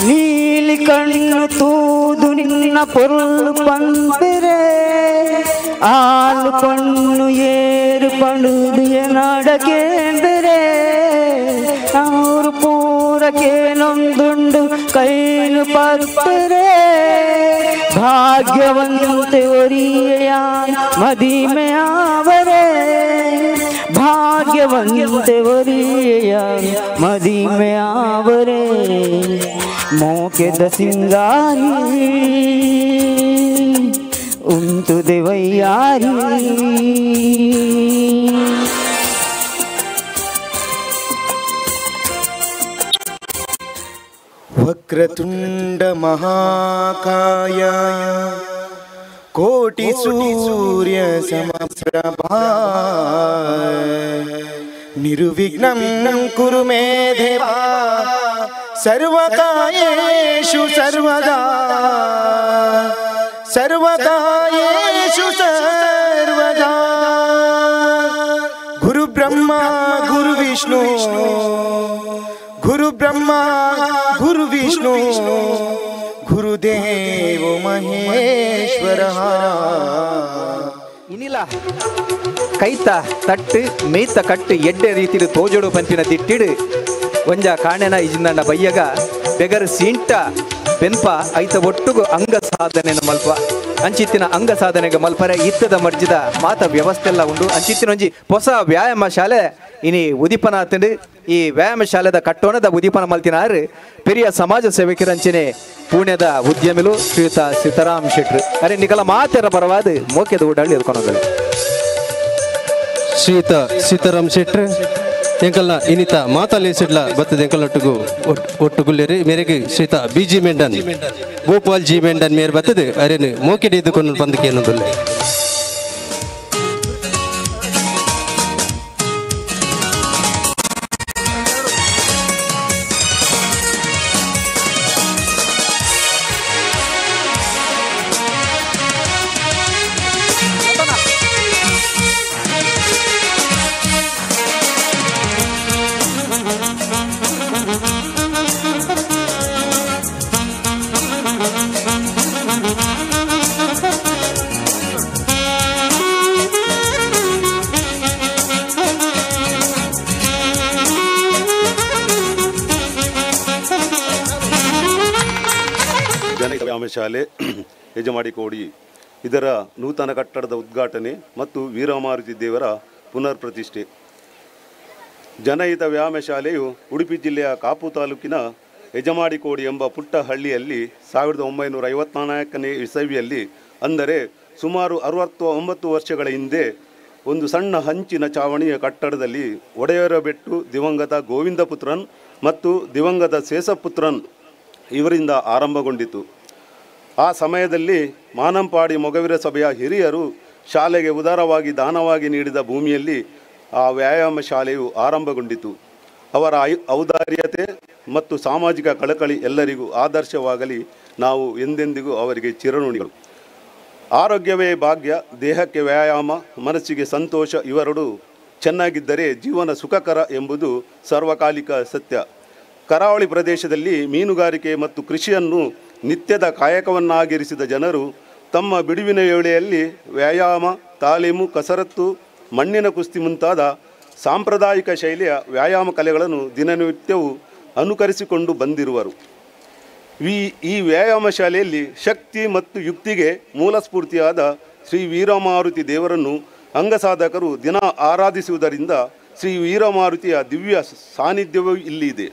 ನೀಲಿ ಕಣ್ಣು ತೂದು ನಿನ್ನ ಪೊರುಳು ಪಂಪಿರೆ ಆಲು ಪಣ್ಣು ಏರು ಪಂಡುದು ಎನಾಡಕೇಂದರೆ ಅವರು ಪೂರಕೇನೊಂದುಂಡು ಕೈನು ಪಟ್ಟರೆ ಭಾಗ್ಯವಂತೆ ಒರಿಯ ಮದಿಮೆಯಾವರೆ ಭಾಗ್ಯವಂತೆ ಒರಿಯ ಮದಿಮೆಯಾವರೆ ಮೋಕೆದ ಸಿಂಗಾರಿ ಉಂಟು ದೇವಯ್ಯಾರಿ. ವಕ್ರತುಂಡ ಮಹಾಕಾಯ ಕೋಟಿ ಸೂರ್ಯ ಸಮಪ್ರಭಾ ನಿರ್ವಿಘ್ನಂ ಕುರು ಮೇ ದೇವಾ ಸರ್ವಕಾರ್ಯೇಷು ಸರ್ವದಾ ಸರ್ವಕಾರ್ಯೇಷು ಸರ್ವದಾ. ಗುರು ಬ್ರಹ್ಮ ಗುರು ವಿಷ್ಣು ಗುರು ಬ್ರಹ್ಮ ಗುರು ವಿಷ್ಣು ಗುರುದೇವ ಮಹೇಶ್ವರ. ಇನಿಲ ಕೈತ ತಟ್ಟು ಮೇಯ್ತ ಕಟ್ಟು ಎಡ್ಡೆ ರೀತಿಡು ತೋಜೋಡು ಪಂಪಿನ ದಿಟ್ಟಿಡು ಒಂಜ ಕಾಣೆನ ಇಜಿಂದಣ್ಣ ಬಯ್ಯಗ ಬೆಗರ್ ಸೀಂಟ ಬೆನ್ಪ ಐತ ಒಟ್ಟುಗು ಅಂಗ ಸಾಧನೆ ಮಲ್ಪ ಅಂಚಿತ್ತಿನ ಅಂಗ ಸಾಧನೆಗೆ ಮಲ್ಪರೆ ಇತ್ತದ ಮರ್ಜಿದ ಮಾತ ವ್ಯವಸ್ಥೆಲ್ಲ ಉಂಡು. ಅಂಚಿತ್ತಿನ ಒಂಜಿ ಹೊಸ ವ್ಯಾಯಾಮ ಶಾಲೆ ಇನಿ ಉದಿಪನ ಆತಂಡು. ಈ ವ್ಯಾಯಾಮ ಶಾಲೆದ ಕಟ್ಟೋಣದ ಉದಿಪನ ಮಲ್ತಿನಾರು ಪೆರಿಯ ಸಮಾಜ ಸೇವಕರಂಚನೆ ಪುಣ್ಯದ ಉದ್ಯಮಿಲು ಶ್ರೀಯುತ ಸೀತಾರಾಮ್ ಶೆಟ್ರು. ಅರೆ ನಿಕಲ ಮಾತೆರ ಪರವಾದ ಮೋಕೆದ ಊಡಳ್ಳಿ ಎದ್ಕೊನಗಳು. ಶ್ರೀಯುತ ಸೀತಾರಾಮ್ ಶೆಟ್ರು ಎಂಕಲ್ನ ಇನ್ನಿತ ಮಾತಾಲಿ ಸಿಡ್ಲ ಬತ್ತದ ಎಂಕಲ್ನೊಟ್ಟಿಗೂ ಒಟ್ಟುಗುಲ್ಲೇರಿ ಮೇರೆಗೆ ಶ್ರೀತ B G Mendon Gopal G Mendon ಮೇರೆ ಬತ್ತದ ಅರೇನು ಮೋಕೆಡೆ ಎದ್ದುಕೊಂಡು ಬಂದಕ್ಕೆ ಏನೊಂದುಲ್ಲೆ. ಶಾಲೆ ಯಜಮಾಡಿಕೋಡಿ ಇದರ ನೂತನ ಕಟ್ಟಡದ ಉದ್ಘಾಟನೆ ಮತ್ತು ವೀರಮಾರುತಿ ದೇವರ ಪುನರ್ ಪ್ರತಿಷ್ಠೆ. ಜನಹಿತ ವ್ಯಾಯಾಮ ಶಾಲೆಯು ಉಡುಪಿ ಜಿಲ್ಲೆಯ ಕಾಪು ತಾಲೂಕಿನ ಯಜಮಾಡಿಕೋಡಿ ಎಂಬ ಪುಟ್ಟ ಹಳ್ಳಿಯಲ್ಲಿ 1954ನೇ ಇಸವಿಯಲ್ಲಿ, ಅಂದರೆ ಸುಮಾರು 69 ವರ್ಷಗಳ ಹಿಂದೆ, ಒಂದು ಸಣ್ಣ ಹಂಚಿನ ಚಾವಣಿಯ ಕಟ್ಟಡದಲ್ಲಿ ಒಡೆಯರಬೆಟ್ಟು ದಿವಂಗತ ಗೋವಿಂದಪುತ್ರನ್ ಮತ್ತು ದಿವಂಗತ ಶೇಷಪುತ್ರನ್ ಇವರಿಂದ ಆರಂಭಗೊಂಡಿತು. ಆ ಸಮಯದಲ್ಲಿ ಮಾನಂಪಾಡಿ ಮೊಗವೀರ ಸಭೆಯ ಹಿರಿಯರು ಶಾಲೆಗೆ ಉದಾರವಾಗಿ ದಾನವಾಗಿ ನೀಡಿದ ಭೂಮಿಯಲ್ಲಿ ಆ ವ್ಯಾಯಾಮ ಶಾಲೆಯು ಆರಂಭಗೊಂಡಿತು. ಅವರ ಔದಾರ್ಯತೆ ಮತ್ತು ಸಾಮಾಜಿಕ ಕಳಕಳಿ ಎಲ್ಲರಿಗೂ ಆದರ್ಶವಾಗಲಿ. ನಾವು ಎಂದೆಂದಿಗೂ ಅವರಿಗೆ ಚಿರಋಣಿಗಳು. ಆರೋಗ್ಯವೇ ಭಾಗ್ಯ, ದೇಹಕ್ಕೆ ವ್ಯಾಯಾಮ, ಮನಸ್ಸಿಗೆ ಸಂತೋಷ ಇವೆರಡೂ ಚೆನ್ನಾಗಿದ್ದರೆ ಜೀವನ ಸುಖಕರ ಎಂಬುದು ಸರ್ವಕಾಲಿಕ ಸತ್ಯ. ಕರಾವಳಿ ಪ್ರದೇಶದಲ್ಲಿ ಮೀನುಗಾರಿಕೆ ಮತ್ತು ಕೃಷಿಯನ್ನು ನಿತ್ಯದ ಕಾಯಕವನ್ನಾಗಿರಿಸಿದ ಜನರು ತಮ್ಮ ಬಿಡುವಿನ ವೇಳೆಯಲ್ಲಿ ವ್ಯಾಯಾಮ, ತಾಲೀಮು, ಕಸರತ್ತು, ಮಣ್ಣಿನ ಕುಸ್ತಿ ಮುಂತಾದ ಸಾಂಪ್ರದಾಯಿಕ ಶೈಲಿಯ ವ್ಯಾಯಾಮ ಕಲೆಗಳನ್ನು ದಿನನಿತ್ಯವೂ ಅನುಕರಿಸಿಕೊಂಡು ಬಂದಿರುವರು. ಈ ವ್ಯಾಯಾಮ ಶಾಲೆಯಲ್ಲಿ ಶಕ್ತಿ ಮತ್ತು ಯುಕ್ತಿಗೆ ಮೂಲ ಸ್ಫೂರ್ತಿಯಾದ ಶ್ರೀ ವೀರಮಾರುತಿ ದೇವರನ್ನು ಅಂಗಸಾಧಕರು ದಿನ ಆರಾಧಿಸುವುದರಿಂದ ಶ್ರೀ ವೀರಮಾರುತಿಯ ದಿವ್ಯ ಸಾನ್ನಿಧ್ಯವೂ ಇಲ್ಲಿ ಇದೆ.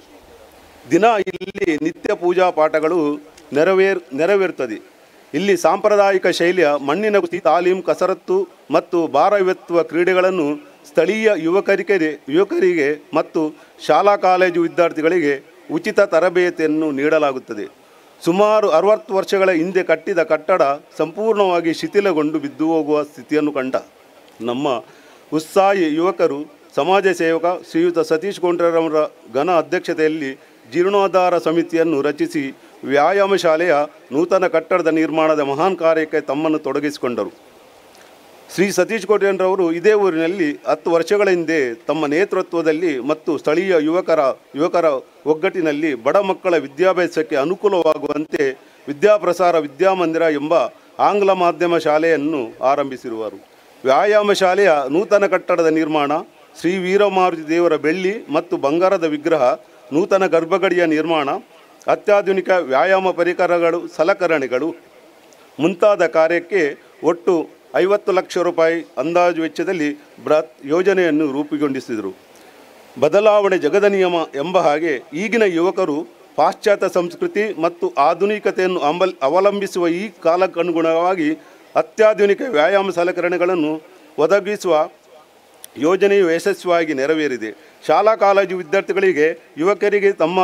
ದಿನ ಇಲ್ಲಿ ನಿತ್ಯ ಪೂಜಾ ಪಾಠಗಳು ನೆರವೇರುತ್ತದೆ. ಇಲ್ಲಿ ಸಾಂಪ್ರದಾಯಿಕ ಶೈಲಿಯ ಮಣ್ಣಿನ ಕುಸ್ತಿ, ತಾಲೀಮ್, ಕಸರತ್ತು ಮತ್ತು ಭಾರವೆತ್ತುವ ಕ್ರೀಡೆಗಳನ್ನು ಸ್ಥಳೀಯ ಯುವಕರಿಗೆ ಮತ್ತು ಶಾಲಾ ಕಾಲೇಜು ವಿದ್ಯಾರ್ಥಿಗಳಿಗೆ ಉಚಿತ ತರಬೇತಿಯನ್ನು ನೀಡಲಾಗುತ್ತದೆ. ಸುಮಾರು 60 ವರ್ಷಗಳ ಹಿಂದೆ ಕಟ್ಟಿದ ಕಟ್ಟಡ ಸಂಪೂರ್ಣವಾಗಿ ಶಿಥಿಲಗೊಂಡು ಬಿದ್ದು ಹೋಗುವ ಸ್ಥಿತಿಯನ್ನು ಕಂಡ ನಮ್ಮ ಉತ್ಸಾಹಿ ಯುವಕರು ಸಮಾಜ ಸೇವಕ ಶ್ರೀಯುತ ಸತೀಶ್ ಕೊಂಡ್ರರವರ ಘನ ಅಧ್ಯಕ್ಷತೆಯಲ್ಲಿ ಜೀರ್ಣೋದ್ಧಾರ ಸಮಿತಿಯನ್ನು ರಚಿಸಿ ವ್ಯಾಯಾಮ ಶಾಲೆಯ ನೂತನ ಕಟ್ಟಡದ ನಿರ್ಮಾಣದ ಮಹಾನ್ ಕಾರ್ಯಕ್ಕೆ ತಮ್ಮನ್ನು ತೊಡಗಿಸಿಕೊಂಡರು. ಶ್ರೀ ಸತೀಶ್ ಕೋಟ್ಯನ್ರವರು ಇದೇ ಊರಿನಲ್ಲಿ 10 ವರ್ಷಗಳ ಹಿಂದೆ ತಮ್ಮ ನೇತೃತ್ವದಲ್ಲಿ ಮತ್ತು ಸ್ಥಳೀಯ ಯುವಕರ ಒಗ್ಗಟ್ಟಿನಲ್ಲಿ ಬಡ ಮಕ್ಕಳ ವಿದ್ಯಾಭ್ಯಾಸಕ್ಕೆ ಅನುಕೂಲವಾಗುವಂತೆ ವಿದ್ಯಾಪ್ರಸಾರ ವಿದ್ಯಾಮಂದಿರ ಎಂಬ ಆಂಗ್ಲ ಮಾಧ್ಯಮ ಶಾಲೆಯನ್ನು ಆರಂಭಿಸಿರುವರು. ವ್ಯಾಯಾಮ ಶಾಲೆಯ ನೂತನ ಕಟ್ಟಡದ ನಿರ್ಮಾಣ, ಶ್ರೀ ವೀರಮಾರುತಿ ದೇವರ ಬೆಳ್ಳಿ ಮತ್ತು ಬಂಗಾರದ ವಿಗ್ರಹ, ನೂತನ ಗರ್ಭಗಡಿಯ ನಿರ್ಮಾಣ, ಅತ್ಯಾಧುನಿಕ ವ್ಯಾಯಾಮ ಪರಿಕರಗಳು, ಸಲಕರಣೆಗಳು ಮುಂತಾದ ಕಾರ್ಯಕ್ಕೆ ಒಟ್ಟು 50 ಲಕ್ಷ ರೂಪಾಯಿ ಅಂದಾಜು ವೆಚ್ಚದಲ್ಲಿ ಬೃಹತ್ ಯೋಜನೆಯನ್ನು ರೂಪುಗೊಂಡಿಸಿದರು. ಬದಲಾವಣೆ ಜಗದ ನಿಯಮ ಎಂಬ ಹಾಗೆ ಈಗಿನ ಯುವಕರು ಪಾಶ್ಚಾತ್ಯ ಸಂಸ್ಕೃತಿ ಮತ್ತು ಆಧುನಿಕತೆಯನ್ನು ಅವಲಂಬಿಸುವ ಈ ಕಾಲಕ್ಕನುಗುಣವಾಗಿ ಅತ್ಯಾಧುನಿಕ ವ್ಯಾಯಾಮ ಸಲಕರಣೆಗಳನ್ನು ಒದಗಿಸುವ ಯೋಜನೆಯು ಯಶಸ್ವಿಯಾಗಿ ನೆರವೇರಿದೆ. ಶಾಲಾ ಕಾಲೇಜು ವಿದ್ಯಾರ್ಥಿಗಳಿಗೆ, ಯುವಕರಿಗೆ ತಮ್ಮ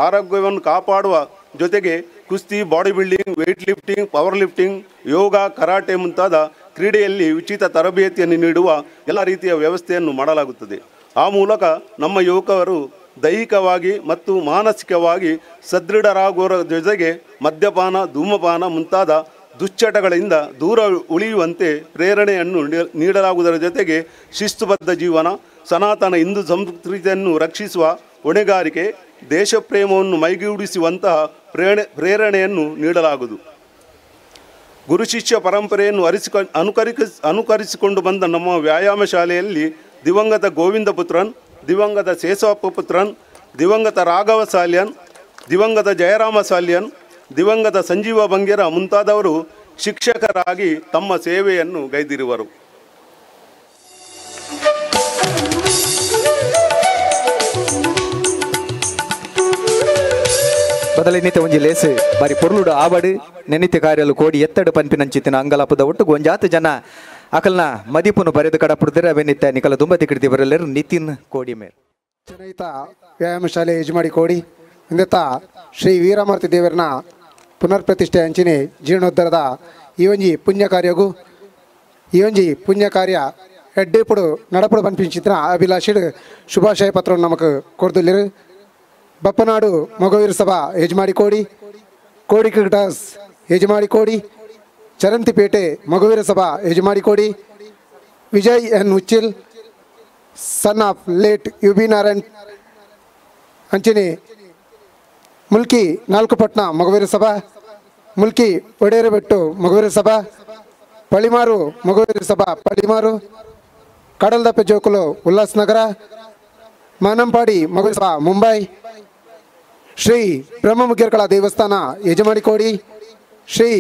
ಆರೋಗ್ಯವನ್ನು ಕಾಪಾಡುವ ಜೊತೆಗೆ ಕುಸ್ತಿ, body building, weight lifting, power lifting, yoga, karate ಮುಂತಾದ ಕ್ರೀಡೆಯಲ್ಲಿ ಉಚಿತ ತರಬೇತಿಯನ್ನು ನೀಡುವ ಎಲ್ಲ ರೀತಿಯ ವ್ಯವಸ್ಥೆಯನ್ನು ಮಾಡಲಾಗುತ್ತದೆ. ಆ ಮೂಲಕ ನಮ್ಮ ಯುವಕರು ದೈಹಿಕವಾಗಿ ಮತ್ತು ಮಾನಸಿಕವಾಗಿ ಸದೃಢರಾಗುವ ಜೊತೆಗೆ ಮದ್ಯಪಾನ, ಧೂಮಪಾನ ಮುಂತಾದ ದುಶ್ಚಟಗಳಿಂದ ದೂರ ಉಳಿಯುವಂತೆ ಪ್ರೇರಣೆಯನ್ನು ನೀಡಲಾಗುವುದರ ಜೊತೆಗೆ ಶಿಸ್ತುಬದ್ಧ ಜೀವನ, ಸನಾತನ ಹಿಂದೂ ಸಂಸ್ಕೃತಿಯನ್ನು ರಕ್ಷಿಸುವ ಹೊಣೆಗಾರಿಕೆ, ದೇಶಪ್ರೇಮವನ್ನು ಮೈಗೂಡಿಸುವಂತಹ ಪ್ರೇರಣೆಯನ್ನು ನೀಡಲಾಗುವುದು. ಗುರು ಶಿಷ್ಯ ಪರಂಪರೆಯನ್ನು ಅನುಕರಿಸಿಕೊಂಡು ಬಂದ ನಮ್ಮ ವ್ಯಾಯಾಮ ಶಾಲೆಯಲ್ಲಿ ದಿವಂಗತ ಗೋವಿಂದ ಪುತ್ರನ್, ದಿವಂಗತ ಶೇಷಪ್ಪ ಪುತ್ರನ್, ದಿವಂಗತ ರಾಘವ ಸಾಲ್ಯನ್, ದಿವಂಗತ ಜಯರಾಮ ಸಾಲ್ಯನ್, ದಿವಂಗತ ಸಂಜೀವ ಬಂಗೇರ ಮುಂತಾದವರು ಶಿಕ್ಷಕರಾಗಿ ತಮ್ಮ ಸೇವೆಯನ್ನು ಗೈದಿರುವರು. ಬದಲಿನಿತ ಒಂಜಿ ಲೇಸು ಬಾರಿ ಪೊರ್ಲುಡು ಆವಡು ನೆನಿತ ಕಾರ್ಯಲು ಕೋಡಿ ಎತ್ತಡು ಪನ್ಪಿನಂಚಿತ್ತಿನ ಅಂಗಲಾಪದ ಒಟ್ಟು ಒಂಜಾತು ಜನ ಅಕಲ್ನ ಮದಿಪುನು ಬರೆದು ಕಡಪುಡ್ದಿರ ಅವೆನಿತ ನಿಕಲ ದುಂಬತಿ ಕಿಡ್ದಿ ಬರಲೇರು ನಿತಿನ್ ಕೋಡಿ ಮೇರ್. ಚನೈತ ವ್ಯಾಯಾಮ ಶಾಲೆ ಯಜಮಾಡಿ ಕೋಡಿ ಇಂದತ್ತ ಶ್ರೀ ವೀರಮಾರುತಿ ದೇವರನ ಪುನರ್ ಪ್ರತಿಷ್ಠೆ ಅಂಚಿನೆ ಜೀರ್ಣೋದ್ಧಾರದ ಈ ಒಂಜಿ ಪುಣ್ಯ ಕಾರ್ಯಗೂ ಈ ಒಂಜಿ ಪುಣ್ಯ ಕಾರ್ಯ ಎಡ್ಡೇಪುಡು ನಡಪುಡು ಪನ್ಪಿಂಚಿತ್ತಿನ ಅಭಿಲಾಷಿಡು ಶುಭಾಶಯ ಪತ್ರವನ್ನು ನಮಕ್ ಕೊರ್ದುಲ್ಲಿರು. ಬಪ್ಪನಾಡು ಮೊಗವೀರ ಸಭಾ ಯಜಮಾಡಿ ಕೋಡಿ, ಕೋಡಿ ಕ್ರಿಕೆಟರ್ಸ್ ಯಜಮಾಡಿ ಕೋಡಿ, Charantipete Mogaveera Sabha Yajamadi Kodi, Vijay N Uchil son of late U B Narayan ಅಂಚಿನಿ Mulki ನಾಲ್ಕುಪಟ್ನ Mogaveera ಸಭಾ, ಮುಲ್ಕಿ ಒಡೇರಬೆಟ್ಟು ಮೊಗವೀರ ಸಭಾ, ಪಳಿಮಾರು ಮೊಗವೀರ ಸಭಾ ಪಳಿಮಾರು, ಕಡಲ್ದಪ್ಪೆ ಜೋಕುಲು ಉಲ್ಲಾಸ್ನಗರ, ಮಾನಂಪಾಡಿ ಮೊಗವೀರ ಸಭಾ ಮುಂಬೈ, ಶ್ರೀ ಬ್ರಹ್ಮಮುಖೇರ್ಕಳ ದೇವಸ್ಥಾನ ಯಜಮಾಡಿ ಕೋಡಿ, ಶ್ರೀ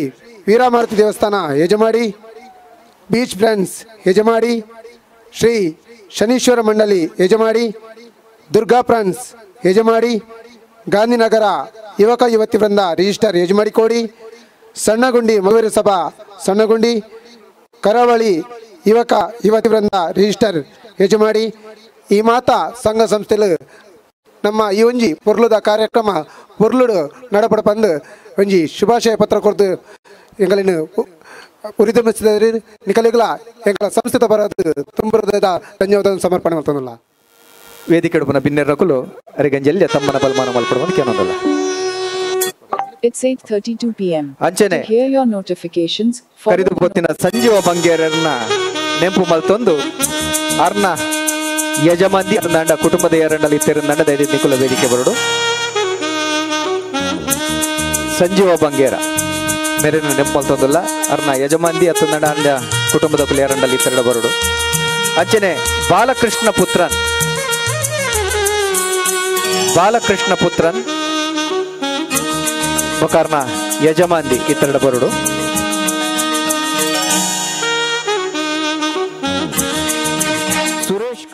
ವೀರಮಾರುತಿ ದೇವಸ್ಥಾನ ಯಜಮಾಡಿ, ಬೀಚ್ ಫ್ರೆಂಡ್ಸ್ ಯಜಮಾಡಿ, ಶ್ರೀ ಶನೀಶ್ವರ ಮಂಡಳಿ ಯಜಮಾಡಿ, ದುರ್ಗಾ ಫ್ರೆಂಡ್ಸ್ ಯಜಮಾಡಿ, ಗಾಂಧಿನಗರ ಯುವಕ ಯುವತಿ ವೃಂದ ರಿಜಿಸ್ಟರ್ ಯಜಮಾಡಿ ಕೋಡಿ, ಸಣ್ಣಗುಂಡಿ ಮೊಗವೀರ ಸಭಾ ಸಣ್ಣಗುಂಡಿ, ಕರಾವಳಿ ಯುವಕ ಯುವತಿ ವೃಂದ ರಿಜಿಸ್ಟರ್ ಯಜಮಾಡಿ. ಈ ಮಾತಾ ಸಂಘ ಸಂಸ್ಥೆಲು ನಮ್ಮ ಈ ಒಂಜಿ ಪೊರ್ಲುದ ಕಾರ್ಯಕ್ರಮ ಪೊರ್ಲುಡು ನಡಪಡ ಪಂದು ಒಂಜಿ ಶುಭಾಶಯ ಪತ್ರ ಕೊರ್ದು ಎಂಗಲಿನ ಉರಿದುಂಬಿಸಿದರೆ ನಿಕಲಿಗಳ ಎಂಗಳ ಸಂಸ್ಥೆದ ಬರೋದು ತುಂಬರದ ಧನ್ಯವಾದ ಸಮರ್ಪಣೆ ಮಾಡ್ತಾನಲ್ಲ. ವೇದಿಕೆ ಉಡುಪನ ಬಿನ್ನೆರಕುಲು ಅರಿಗಂಜಲ್ಯ ತಮ್ಮನ ಬಲ್ಮಾನ ಮಲ್ಪಡುವಂತ ಕೇನೊಂದಲ್ಲ. It's 8:32 p.m. ಅಂಚನೆ To hear your notifications, follow ಕರಿದು ಪೊತ್ತಿನ ಸಂಜೀವ ಬಂಗೇರನ್ನ ನೆಂಪು ಮಲ್ತೊಂದು ಅರ್ನ ಯಜಮಾಂದಿ ದಂಡ ಕುಟುಂಬದ ಎರಡಲ್ಲಿ ಇತ್ತಿರಂದಂಡ ದೈದಿ ನಿಕುಲ ವೇದಿಕೆ ಬರಡು. ಸಂಜೀವ ಬಂಗೇರ ಮೇರೆನ ನೆಂಪು ಮಲ್ತೊಂದಲ್ಲ ಅರ್ನ ಯಜಮಾಂದಿ ಅತ್ತಂದಂಡ ಅಂದ ಕುಟುಂಬದ ಕುಲ ಎರಡಲ್ಲಿ ಇತ್ತೆರಡ ಬರಡು. ಅಂಚನೆ ಬಾಲಕೃಷ್ಣ ಪುತ್ರನ್, ಬಾಲಕೃಷ್ಣ ಪುತ್ರನ್ ಬಕಾರ್ನ ಯಜಮಾಂದಿ ಇತ್ತೆರಡ ಬರಡು. ಸುರೇಶ್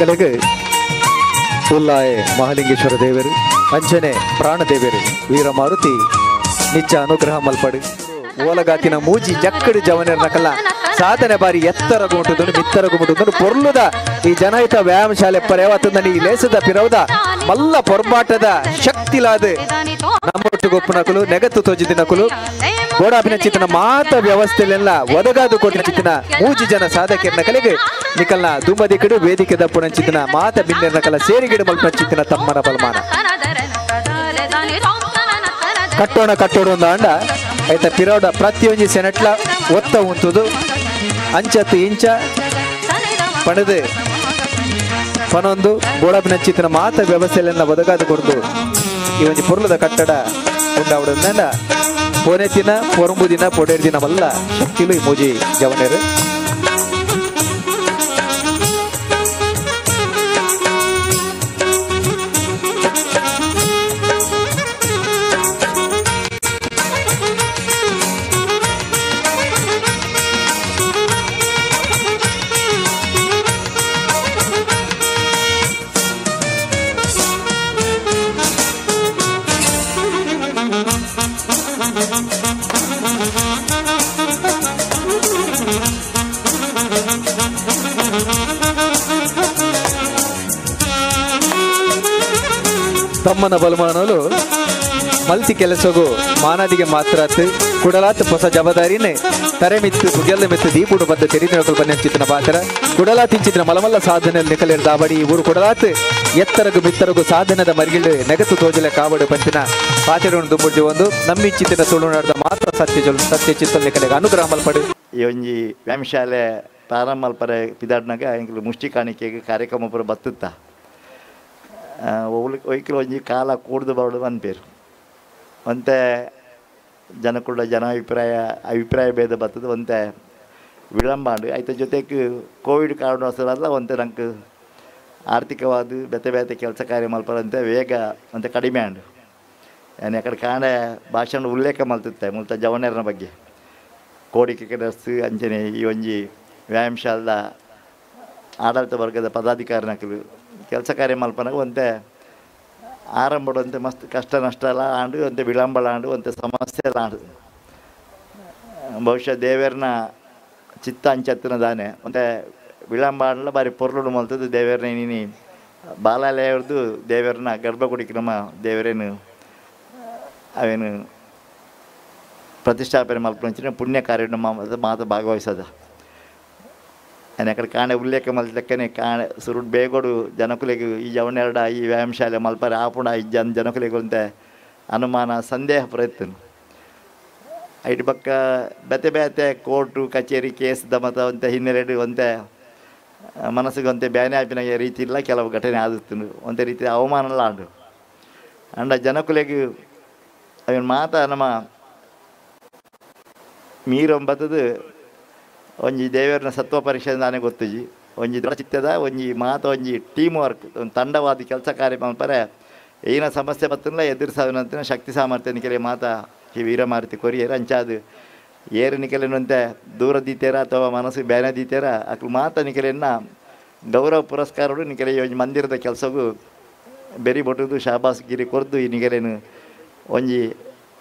ನಿಗಲಿಗೆ ಉಲ್ಲಾಯ ಮಹಾಲಿಂಗೇಶ್ವರ ದೇವರು ಅಂಚನೆ ಪ್ರಾಣದೇವರು ವೀರಮಾರುತಿ ನಿಚ್ಚ ಅನುಗ್ರಹ ಮಲ್ಪಡು ಓಲಗಾತಿನ ಮೂಜಿ ಜಕ್ಕಡು ಜವನರ್ನಕಲ್ಲ ಸಾಧನೆ ಬಾರಿ ಎತ್ತರ ಗುಂಟುದನು ಮಿತ್ತರ ಗುಂಟುದನು ಪೊರ್ಲುದ ಈ ಜನಹಿತ ವ್ಯಾಯಾಮ ಶಾಲೆ ಪರೇವತಂದನಿ ಈ ಲೇಸದ ಪಿರವದ ಮಲ್ಲ ಪೊರ್ಬಾಟದ ಶಕ್ತಿಲಾದ ನಮ್ಮೊಟ್ಟು ಗೊಪ್ಪುನಕುಲು ನೆಗತ್ತು ತೋಜಿದಿನಕುಲು ಗೋಡಾಪಿನ ಚಿತ್ತನ ಮಾತ ವ್ಯವಸ್ಥೆಲೆಲ್ಲ ಒದಗಾದು ಕೊಟ್ಟಿನ ಚಿತ್ತನ ಮೂಜಿ ಜನ ಸಾಧಕಿಯರ್ನ ಕಲೆಗೆ ನಿಕಲ್ನ ದುಮ್ಮದಿಕ್ಕಡು ವೇದಿಕೆ ದಪ್ಪುನ ಚಿತ್ತನ ಮಾತ ಬಿನ್ನೆರ್ನ ಕಲ ಸೇರಿಗಿಡು ಮಲ್ಪನ ಚಿತ್ತನ ತಮ್ಮನ ಬಲಮಾನ ಕಟ್ಟೋಣ ಕಟ್ಟೋಣ ಒಂದು ಅಂಡ ಆಯ್ತ ಪಿರೋಡ ಪ್ರತಿಯೊಂಜಿ ಸೆನೆಟ್ಲ ಒತ್ತ ಉಂಟುದು ಅಂಚತ್ತು ಇಂಚ ಪಣದು ಪನೊಂದು ಗೋಡಾಪಿನ ಚಿತ್ತನ ಮಾತ ವ್ಯವಸ್ಥೆಲೆಲ್ಲ ಒದಗಾದು ಕೊಡ್ದು ಈ ಒಂಜಿ ಪೊರ್ಲದ ಕಟ್ಟಡ ಉಂಡಾವಡನ್ನ ಪೋನೆ ದಿನ ಪೊರಂಬು ದಿನ ಪೊಡೇರ್ ದಿನ ಮಲ್ಲ ಶಕ್ತಿಲು ಈ ಮೂಜಿ ಜವನೇರು ತಮ್ಮನ ಬಲಮಾನಲು ಮಲ್ತಿ ಕೆಲಸಗು ಮಾನದಿಗೆ ಮಾತ್ರ ಕುಡಲಾತ್ ಹೊಸ ಜವಾಬ್ದಾರಿನೇ ತರೆ ಮಿತ್ತು ಬುಗೆಲ್ಲ ಮಿತ್ತು ದೀಪುಡು ಬಂದ ತೆರಿದಿನಕುಲು ಬನ್ನಿ ಪಾತ್ರ ಕುಡಲಾತ್ ಇಂಚಿನ ಮಲಮಲ್ಲ ಸಾಧನೆ ನಿಕಲಿರ್ ದಾಬಡಿ ಈ ಊರು ಕುಡಲಾತ್ ಎತ್ತರಗು ಮಿತ್ತರಗು ಸಾಧನದ ಮರಿಗಿಳು ನೆಗತು ತೋಜಲೆ ಕಾವಡು ಪಂಚಿನ ಪಾತಿರನ್ನು ದುಂಬುಡ್ಜಿ ಒಂದು ನಮ್ಮಿಚ್ಚಿತಿನ ತುಳುನಾಡದ ಮಾತ್ರ ಸತ್ಯ ಜೊಲ್ ಸತ್ಯ ಚಿತ್ತ ನಿಕಲಿಗೆ ಅನುಗ್ರಹ ಮಲ್ಪಡು. ಈ ಒಂಜಿ ವ್ಯಾಯಾಮಶಾಲೆ ಪ್ರಾರಂಭ ಮಲ್ಪರೆ ಪಿದಾಡ್ನಾಗ ಎಂಕ್ಲು ಮುಷ್ಟಿ ಕಾಣಿಕೆಗೆ ಕಾರ್ಯಕ್ರಮ ಪೂರ ಬತ್ತುತ್ತ ಒಯ್ಕಲು ಒಂಜಿ ಕಾಲ ಕೂಡ್ದು ಬರೋಡು ಪನ್ಪೇರು ಒಂತೆ ಜನಕುಡ ಜನಾಭಿಪ್ರಾಯ ಅಭಿಪ್ರಾಯ ಭೇದ ಬರ್ತದೆ ಒಂತೆ ವಿಳಂಬ ಆಂಡ್ ಐತ ಜೊತೆಗೆ ಕೋವಿಡ್ ಕಾರಣವಶಾಲ ಒಂತೆ ನಂಗೆ ಆರ್ಥಿಕವಾದ ಬೇತೆ ಬೇತೆ ಕೆಲಸ ಕಾರ್ಯ ಮಲ್ಪರಂತೆ ವೇಗ ಒಂತೆ ಕಡಿಮೆ ಆಂಡ್ ಯಾನೆ ಆ ಕಡೆ ಕಾಂಡೆ ಭಾಷಣ ಉಲ್ಲೇಖ ಮಲ್ತುತ್ತೆ ಮುಲ್ತ ಜವನೇರನ ಬಗ್ಗೆ ಕೋಡಿಕೆ ಕೆಡಸ್ ಅಂಚನೆ ಈ ಒಂಜಿ ವ್ಯಾಯಾಮಶಾಲದ ಆಡಳಿತ ವರ್ಗದ ಪದಾಧಿಕಾರಿನಕಲು ಕೆಲಸ ಕಾರ್ಯ ಮಲ್ಪನಾಗ ಒಂತೆ ಆರಂಭದಂತೆ ಮಸ್ತ್ ಕಷ್ಟ ನಷ್ಟ ಎಲ್ಲ ಆಂಡು ಒಂತೆ ವಿಳಂಬಳ ಆಂಡು ಒಂತೆ ಸಮಸ್ಯೆ ಎಲ್ಲ ಆಂಡು ಬಹುಶಃ ದೇವೇರ್ನ ಚಿತ್ತ ಅಂಚತ್ತಿನ ದಾನೆ ಒಂತೆ ವಿಳಂಬ ಆಂಡ್ಲ ಬಾರಿ ಪೊರ್ಲುಡು ಮಲ್ತದ್ದು ದೇವೇರ್ನ ನೀನಿ ಬಾಲಾಲಯವ್ರದ್ದು ದೇವೇರ್ನ ಗರ್ಭಗುಡಿಗೆ ನಮ್ಮ ದೇವರೇನು ಅವೇನು ಪ್ರತಿಷ್ಠಾಪನೆ ಮಲ್ಪನಂಚಿನ ಪುಣ್ಯ ಕಾರ್ಯ ನಮ್ಮ ಮಾತು ಭಾಗವಹಿಸೋದ ಯಾನೆ ಆ ಕಡೆ ಕಾಣೆ ಉಲ್ಲೇಖ ಮಲ್ತಕ್ಕನೆ ಕಾಣೆ ಸುರುಡ್ ಬೇಗೋಡು ಜನಕುಲೆಗ್ ಈ ಜವನೆರಡ ಈ ವ್ಯಾಯಾಮ ಶಾಲೆ ಮಲ್ಪರೆ ಆಪುಣ ಈ ಜನ ಜನಕುಲೆಗ್ ಒಂತೆ ಅನುಮಾನ ಸಂದೇಹ ಪ್ರಯತ್ನ ಐಟ್ ಬಕ್ಕ ಬೇತೆ ಬೇತೆ ಕೋರ್ಟು ಕಚೇರಿ ಕೇಸ್ ದಮತ ಒಂತೆ ಹಿನ್ನೆಲೆಡು ಒಂತೆ ಮನಸ್ಸಿಗೆ ಒಂತೆ ಬ್ಯಾನೆ ಆಪಿನ ರೀತಿ ಇಲ್ಲ ಕೆಲವು ಘಟನೆ ಆದಿತ್ತು ಒಂತೆ ರೀತಿ ಅವಮಾನಲ್ಲ ಆಂಡು ಅಂಡ ಜನಕುಲೆಗ್ ಅವನ ಮಾತ ನಮ್ಮ ಮೀರೊಂಬತ್ತದು ಒಂಜಿ ದೇವರನ ಸತ್ವ ಪರೀಕ್ಷೆ ನಾನೇ ಗೊತ್ತುಜಿ ಒಂಜಿ ಚಿತ್ತದ ಒಂಜಿ ಮಾತ ಒಂಜಿ ಟೀಮ್ ವರ್ಕ್ ಒಂದು ತಂಡವಾದ ಕೆಲಸ ಕಾರ್ಯ ಮಲ್ಪರೆ ಏನ ಸಮಸ್ಯೆ ಬತ್ತಲ್ಲ ಎದುರಿಸೋನಂತ ಶಕ್ತಿ ಸಾಮರ್ಥ್ಯ ನಿಕಲೆ ಮಾತ ಈ ವೀರಮಾರುತಿ ಕೊರಿಯರ್ ಅಂಚಾದು ಏರು ನಿಕಲೆನಂತೆ ದೂರ ದೀತೇರ ಅಥವಾ ಮನಸ್ಸು ಬ್ಯಾನೆ ದೀತೇರ ಅಕ್ಲು ಮಾತ ನಿಕಲೆನ್ನ ಗೌರವ ಪುರಸ್ಕಾರಡು ನಿಕಲೆ ಈ ಒಂಜಿ ಮಂದಿರದ ಕೆಲಸಗೂ ಬೆರಿ ಬೊಟ್ಟುದು ಶಾಬಾಸ್ ಗಿರಿ ಕೊರ್ದು ಈ ನಿಕಲೇನು ಒಂಜಿ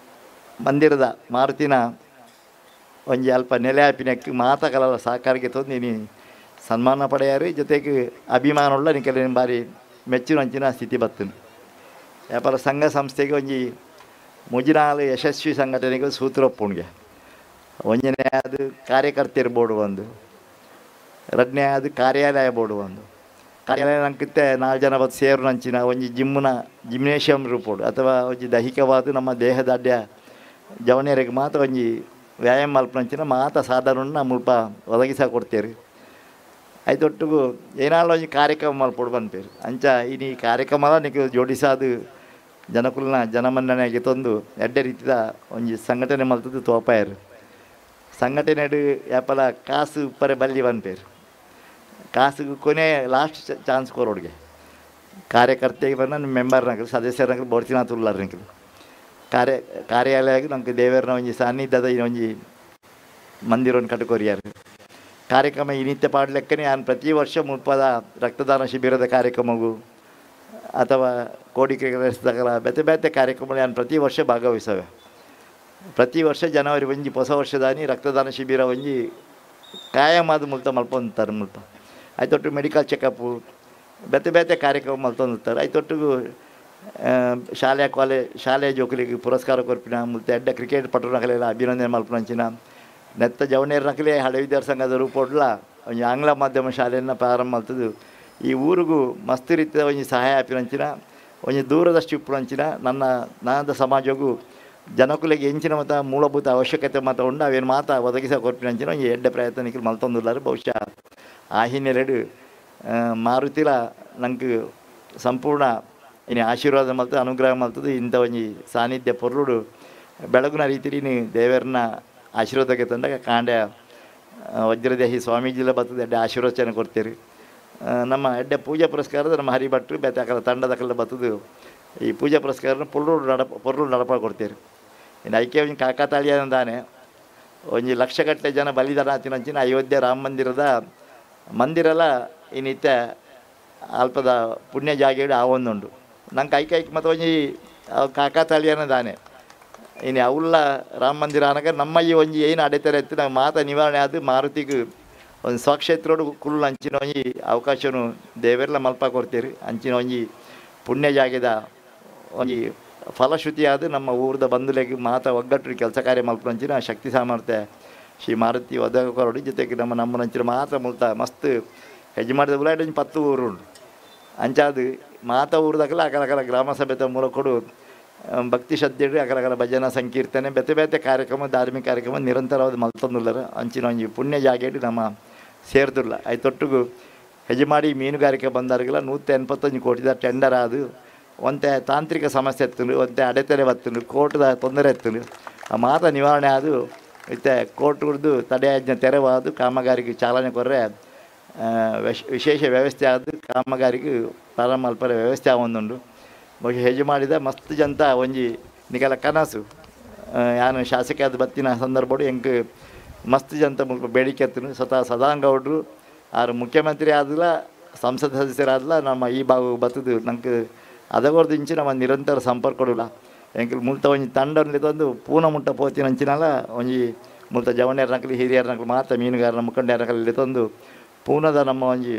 ಮಂದಿರದ ಮಾರುತಿನ ಒಂಜಿ ಅಲ್ಪ ನೆಲೆ ಆಪಿನಕ್ಕೆ ಮಾತ ಕಲಲ ಸಹಕಾರಕ್ಕೆ ತಂದು ನೀನು ಸನ್ಮಾನ ಪಡೆಯಾರು ಜೊತೆಗೆ ಅಭಿಮಾನವುಳ್ಳ ನಿಕಲೆ ಬಾರಿ ಮೆಚ್ಚಿನ ಅಂಚಿನ ಸ್ಥಿತಿ ಬತ್ತನು ವ್ಯಾಪಾರ ಸಂಘ ಸಂಸ್ಥೆಗೆ ಒಂಜಿ ಮುಜಿನಾಲು ಯಶಸ್ವಿ ಸಂಘಟನೆಗೆ ಸೂತ್ರ ಒಪ್ಪುಣಿಗೆ ಒಂಜನೇ ಅದು ಕಾರ್ಯಕರ್ತೆಯರು ಬೋರ್ಡು ಒಂದು ಎರಡನೇ ಅದು ಕಾರ್ಯಾಲಯ ಬೋರ್ಡು ಒಂದು ಕಾರ್ಯಾಲಯ ನಂಕಿತ್ತೆ ನಾಲ್ಕು ಜನ ಬತ್ತು ಸೇರು ನಂಚಿನ ಒಂಜಿ ಜಿಮ್ನ ಜಿಮ್ನೇಷಿಯಂ ರೂಪೋಡು ಅಥವಾ ಒಂಜಿ ದೈಹಿಕವಾದ ನಮ್ಮ ದೇಹದಾಢ್ಯ ಜವನಿಯರಿಗೆ ಮಾತ್ರ ಒಂಜಿ ವ್ಯಾಯಾಮ ಮಲ್ಪನಂಚಿನ ಮಾತ ಸಾಧನವನ್ನು ಮುಲ್ಪ ಒದಗಿಸ ಕೊಡ್ತೇವೆ ಐತೊಟ್ಟಿಗೂ ಏನಾದ್ರು ಒಂಜಿ ಕಾರ್ಯಕ್ರಮ ಮಲ್ಪೊಡು ಪನ್ಪೇರು ಅಂಚ ಇನಿ ಕಾರ್ಯಕ್ರಮ ನಿಕ್ ಜೋಡಿಸಾದು ಜನಕುಲ್ನ ಜನಮನ್ನಣೆಗೆ ತಂದು ಎಡ್ಡೆ ರೀತಿದ ಒಂಜಿ ಸಂಘಟನೆ ಮಲ್ತದ್ದು ತೋಪಾಯರು ಸಂಘಟನೆಡು ಯಾಪಲ ಕಾಸು ಉಪ್ಪರೆ ಬಲ್ಲಿ ಪನ್ಪೇರು ಕಾಸು ಕೊನೆ ಲಾಸ್ಟ್ ಚಾನ್ಸ್ ಕೊರೋಡ್ಗೆ ಕಾರ್ಯಕರ್ತೆಗೆ ಬಂದ ಮೆಂಬರ್ನಕಲು ಸದಸ್ಯರನಕಲು ಬೋಡ್ತಿನ ತುಲ್ಲಾರ ನಿಕಲು ಕಾರ್ಯಾಲಯ ನಮ್ಗೆ ದೇವರನ ಒಂಜಿ ಸಾನ್ನಿಧ್ಯದ ಒಂಜಿ ಮಂದಿರವನ್ನು ಕಟ್ಟುಕೊರಿಯಾರು ಕಾರ್ಯಕ್ರಮ ಈ ನಿತ್ಯ ಪಾಡಲೆಕ್ಕನೆ ನಾನು ಪ್ರತಿ ವರ್ಷ ಮುಲ್ಪದ ರಕ್ತದಾನ ಶಿಬಿರದ ಕಾರ್ಯಕ್ರಮಗೂ ಅಥವಾ ಕೋಡಿಕೆ ಬೇತೆ ಬೇತೆ ಕಾರ್ಯಕ್ರಮ ನಾನು ಪ್ರತಿ ವರ್ಷ ಭಾಗವಹಿಸವೆ. ಪ್ರತಿ ವರ್ಷ ಜನವರಿ ಒಂಜಿ ಹೊಸ ವರ್ಷದಾನಿ ರಕ್ತದಾನ ಶಿಬಿರ ಒಂಜಿ ಕಾಯಮಾದ ಮುಲ್ತ ಮಲ್ಪೊಂತಾರೆ ಮುಲ್ಪ ಆಯ್ತೊಟ್ಟು ಮೆಡಿಕಲ್ ಚೆಕಪ್ಪು ಬೇತೆ ಬೇತೆ ಕಾರ್ಯಕ್ರಮ ಮಲ್ತೊಂದಿರ್ತಾರೆ. ಆಯ್ತೊಟ್ಟಿಗೂ ಶಾಲೆ ಕಾಲೇಜ್ ಶಾಲೆ ಜೋಕುಲಿಗೆ ಪುರಸ್ಕಾರ ಕೊರ್ಪಿನ ಮುಲ್ತ ಎಡ್ಡ ಕ್ರಿಕೆಟ್ ಪಟುನಕಲೆಲ್ಲ ಅಭಿನಂದನೆ ಮಲ್ಪುನಂಚಿನ ನೆತ್ತ ಜವನೇರ್ನಕಲೇ ಹಳೆ ವಿದ್ಯಾರ್ಥಿ ಸಂಘದ ರೂಪೊಡ್ಲ ಒಂಜಿ ಆಂಗ್ಲ ಮಾಧ್ಯಮ ಶಾಲೆಯನ್ನು ಪ್ರಾರಂಭ ಮಲ್ತದು. ಈ ಊರಿಗೂ ಮಸ್ತ್ ರೀತಿಯ ಒಂಜಿ ಸಹಾಯ ಆಪಿನಂಚಿನ ಒಂಜಿ ದೂರದಷ್ಟು ಇಪ್ಪುನಂಚಿನ ನನ್ನ ನಾದ ಸಮಾಜಗೂ ಜನಕುಲಿಗೆ ಎಂಚಿನ ಮತ ಮೂಲಭೂತ ಅವಶ್ಯಕತೆ ಮಾತ ಉಂಡು ಅವೇನು ಮಾತ ಒದಗಿಸ ಕೊರ್ಪಿನಂಚಿನ ಒಂಜಿ ಎಡ್ಡೆ ಪ್ರಯತ್ನ ಮಲ್ತೊಂದುಲ್ಲಾರು. ಬಹುಶಃ ಆ ಹಿನ್ನೆಲೆಡು ಮಾರುತಿಲ ನಂಗೆ ಸಂಪೂರ್ಣ ಇನ್ನು ಆಶೀರ್ವಾದ ಮಲ್ತದೆ ಅನುಗ್ರಹ ಮಲ್ತದೆ. ಇಂಥ ಒಂಜಿ ಸಾನ್ನಿಧ್ಯ ಪೊರ್ಲುಡು ಬೆಳಗುನ ರೀತಿಲಿ ದೇವರನ್ನ ಆಶೀರ್ವಾದಕ್ಕೆ ತಂದಾಗ ಕಾಂಡೆ ವಜ್ರದೇಹಿ ಸ್ವಾಮೀಜಿಲ ಬರ್ತದೆ ಎಡ್ಡೆ ಆಶೀರ್ವಚನ ಕೊಡ್ತೀರಿ. ನಮ್ಮ ಎಡ್ಡೆ ಪೂಜಾ ಪುರಸ್ಕಾರದ ನಮ್ಮ ಹರಿಭಟ್ರು ಬೇತೆ ಅಕಲ ತಂಡದ ಬರ್ತದೆ ಈ ಪೂಜಾ ಪುರಸ್ಕಾರನ ಪೊರ್ಲು ನಡಪ ಕೊಡ್ತೀರಿ. ಇನ್ನು ಐಕೆ ಒಂಜಿ ಕಾಕತಾಳೀಯ ದಾನೆ ಒಂಜಿ ಲಕ್ಷಗಟ್ಟಲೆ ಜನ ಬಲಿದಾನ ಆತಿನಂಚಿನ ಅಯೋಧ್ಯೆ ರಾಮ ಮಂದಿರದ ಮಂದಿರಲ ಇನ್ನಿತ್ಯ ಅಲ್ಪದ ಪುಣ್ಯ ಜಾಗೆಡು ಆ ಒಂದುಂಡು. ನಂಗೆ ಐಕೆ ಐಕೆ ಮತ್ತು ಒಂಜಿ ಕಾಕತಾಳೀಯನ ದಾನೆ ಇನ್ನು ಅವುಲ್ಲ ರಾಮ ಮಂದಿರ ಅನಗ ನಮ್ಮ ಈ ಒಂಜಿ ಏನು ಅಡೆತರೆ ಎತ್ತು ನಾವು ಮಾತ ನಿವಾರಣೆ ಆದ ಮಾರುತಿಗೆ ಒಂದು ಸ್ವಕ್ಷೇತ್ರೋಡು ಕುಲ್ಲು ಅಂಚಿನ ಒಂಜಿ ಅವಕಾಶನು ದೇವರೆಲ್ಲ ಮಲ್ಪ ಕೊಡ್ತೀರಿ. ಅಂಚಿನ ಒಂಜಿ ಪುಣ್ಯ ಜಾಗೆದ ಒಂಜಿ ಫಲಶ್ರುತಿಯಾದ ನಮ್ಮ ಊರದ ಬಂಧುಲೆಗೆ ಮಾತ ಒಗ್ಗಟ್ಟು ಕೆಲಸ ಕಾರ್ಯ ಮಲ್ಪನಂಚಿನ ಶಕ್ತಿ ಸಾಮರ್ಥ್ಯ ಶ್ರೀ ಮಾರುತಿ ಒದಗ ಕೊರಡು. ಜೊತೆಗೆ ನಮ್ಮ ನಮ್ಮನಂಚಿನ ಮಾತ ಮುಲ್ತ ಮಸ್ತ್ ಹೆಜ್ಜೆ ಮಾಡಿದ ಉಲಾಯ್ಡ್ ಒಂಜಿ 10 ಊರು ಉಂಡು. ಅಂಚಾದು ಮಾತ ಊರುದಕಲ ಅಕಲಕಲ ಗ್ರಾಮ ಸಭೆತ ಮೂಲಕೊಡು ಭಕ್ತಿ ಶ್ರದ್ಧೆ ಅಕಲಕಲ ಭಜನಾ ಸಂಕೀರ್ತನೆ ಬೇತೆ ಬೇತೆ ಕಾರ್ಯಕ್ರಮ ಧಾರ್ಮಿಕ ಕಾರ್ಯಕ್ರಮ ನಿರಂತರವಾದ ಮಲ್ತೊಂದುಲ್ಲರು. ಅಂಚಿನ ಒಂಜಿ ಪುಣ್ಯ ಜಾಗೆಡು ನಮ್ಮ ಸೇರ್ದುಲ್ಲ. ಐತೊಟ್ಟಿಗೂ ಹೆಜಮಾಡಿ ಮೀನುಗಾರಿಕೆ ಬಂದಾರಿಗೆಲ್ಲ 185 ಕೋಟಿದ ಟೆಂಡರ್ ಆದು ಒಂತೆ ತಾಂತ್ರಿಕ ಸಮಸ್ಯೆ ಎತ್ತುಂಡು, ಒಂತೆ ಅಡೆತಡೆ ಬತ್ತುಂಡು, ಕೋರ್ಟ್ದ ತೊಂದರೆ ಎತ್ತುಂಡು. ಆ ಮಾತ ನಿವಾರಣೆ ಆದು ಇತ್ತೆ ಕೋರ್ಟ್ ಹುಡ್ದು ತಡೆಯಾಜ್ಞೆ ತೆರವಾದು ಕಾಮಗಾರಿಗೆ ಚಾಲನೆ ಕೊರ್ರೆ ವಿಶೇಷ ವ್ಯವಸ್ಥೆ ಆದು ಕಾಮಗಾರಿಗೆ ಪ್ರಾರಂಭ ಮಲ್ಪರೆ ವ್ಯವಸ್ಥೆ ಆವೊಂದುಂಡು. ಬಹುಶಃ ಹೆಜ್ಜೆ ಮಾಡಿದ ಮಸ್ತ್ ಜಂತ ಒಂಜಿ ನಿಕಲ ಕನಸು ಯಾನು ಶಾಸಕ ಆದ ಬತ್ತಿನ ಸಂದರ್ಭಡು ಎಂಕ್ ಮಸ್ತ್ ಜಂತ ಮುಲ್ಪ ಬೇಡಿಕೆ ಎತ್ತುಂಡು. ಸ್ವತಃ ಸದಾಂಗೌಡ್ರು ಆರು ಮುಖ್ಯಮಂತ್ರಿ ಆದಲ ಸಂಸತ್ ಸದಸ್ಯರಾದಲ ನಮ್ಮ ಈ ಭಾಗ ಬತ್ತದು ನಂಗೆ ಅದಗೊರ್ದು ಇಂಚು ನಮ್ಮ ನಿರಂತರ ಸಂಪರ್ಕ ಎಂಕ್ ಮುಲ್ತ ಒಂಜಿ ತಂಡನಲ್ಲಿ ತಂದು ಪೂನ ಮುಟ್ಟ ಪೋತಿನಂಚಿನಲ್ಲ ಒಂಜಿ ಮುಲ್ತ ಜವಣ್ಯರ ನಕಲಿ ಹಿರಿಯರ ನಕಲು ಮಾತ ಮೀನುಗಾರನ ಮುಖಂಡರ ನಕಲಿ ತಂದು ಪೂನದ ನಮ್ಮ ಒಂಜಿ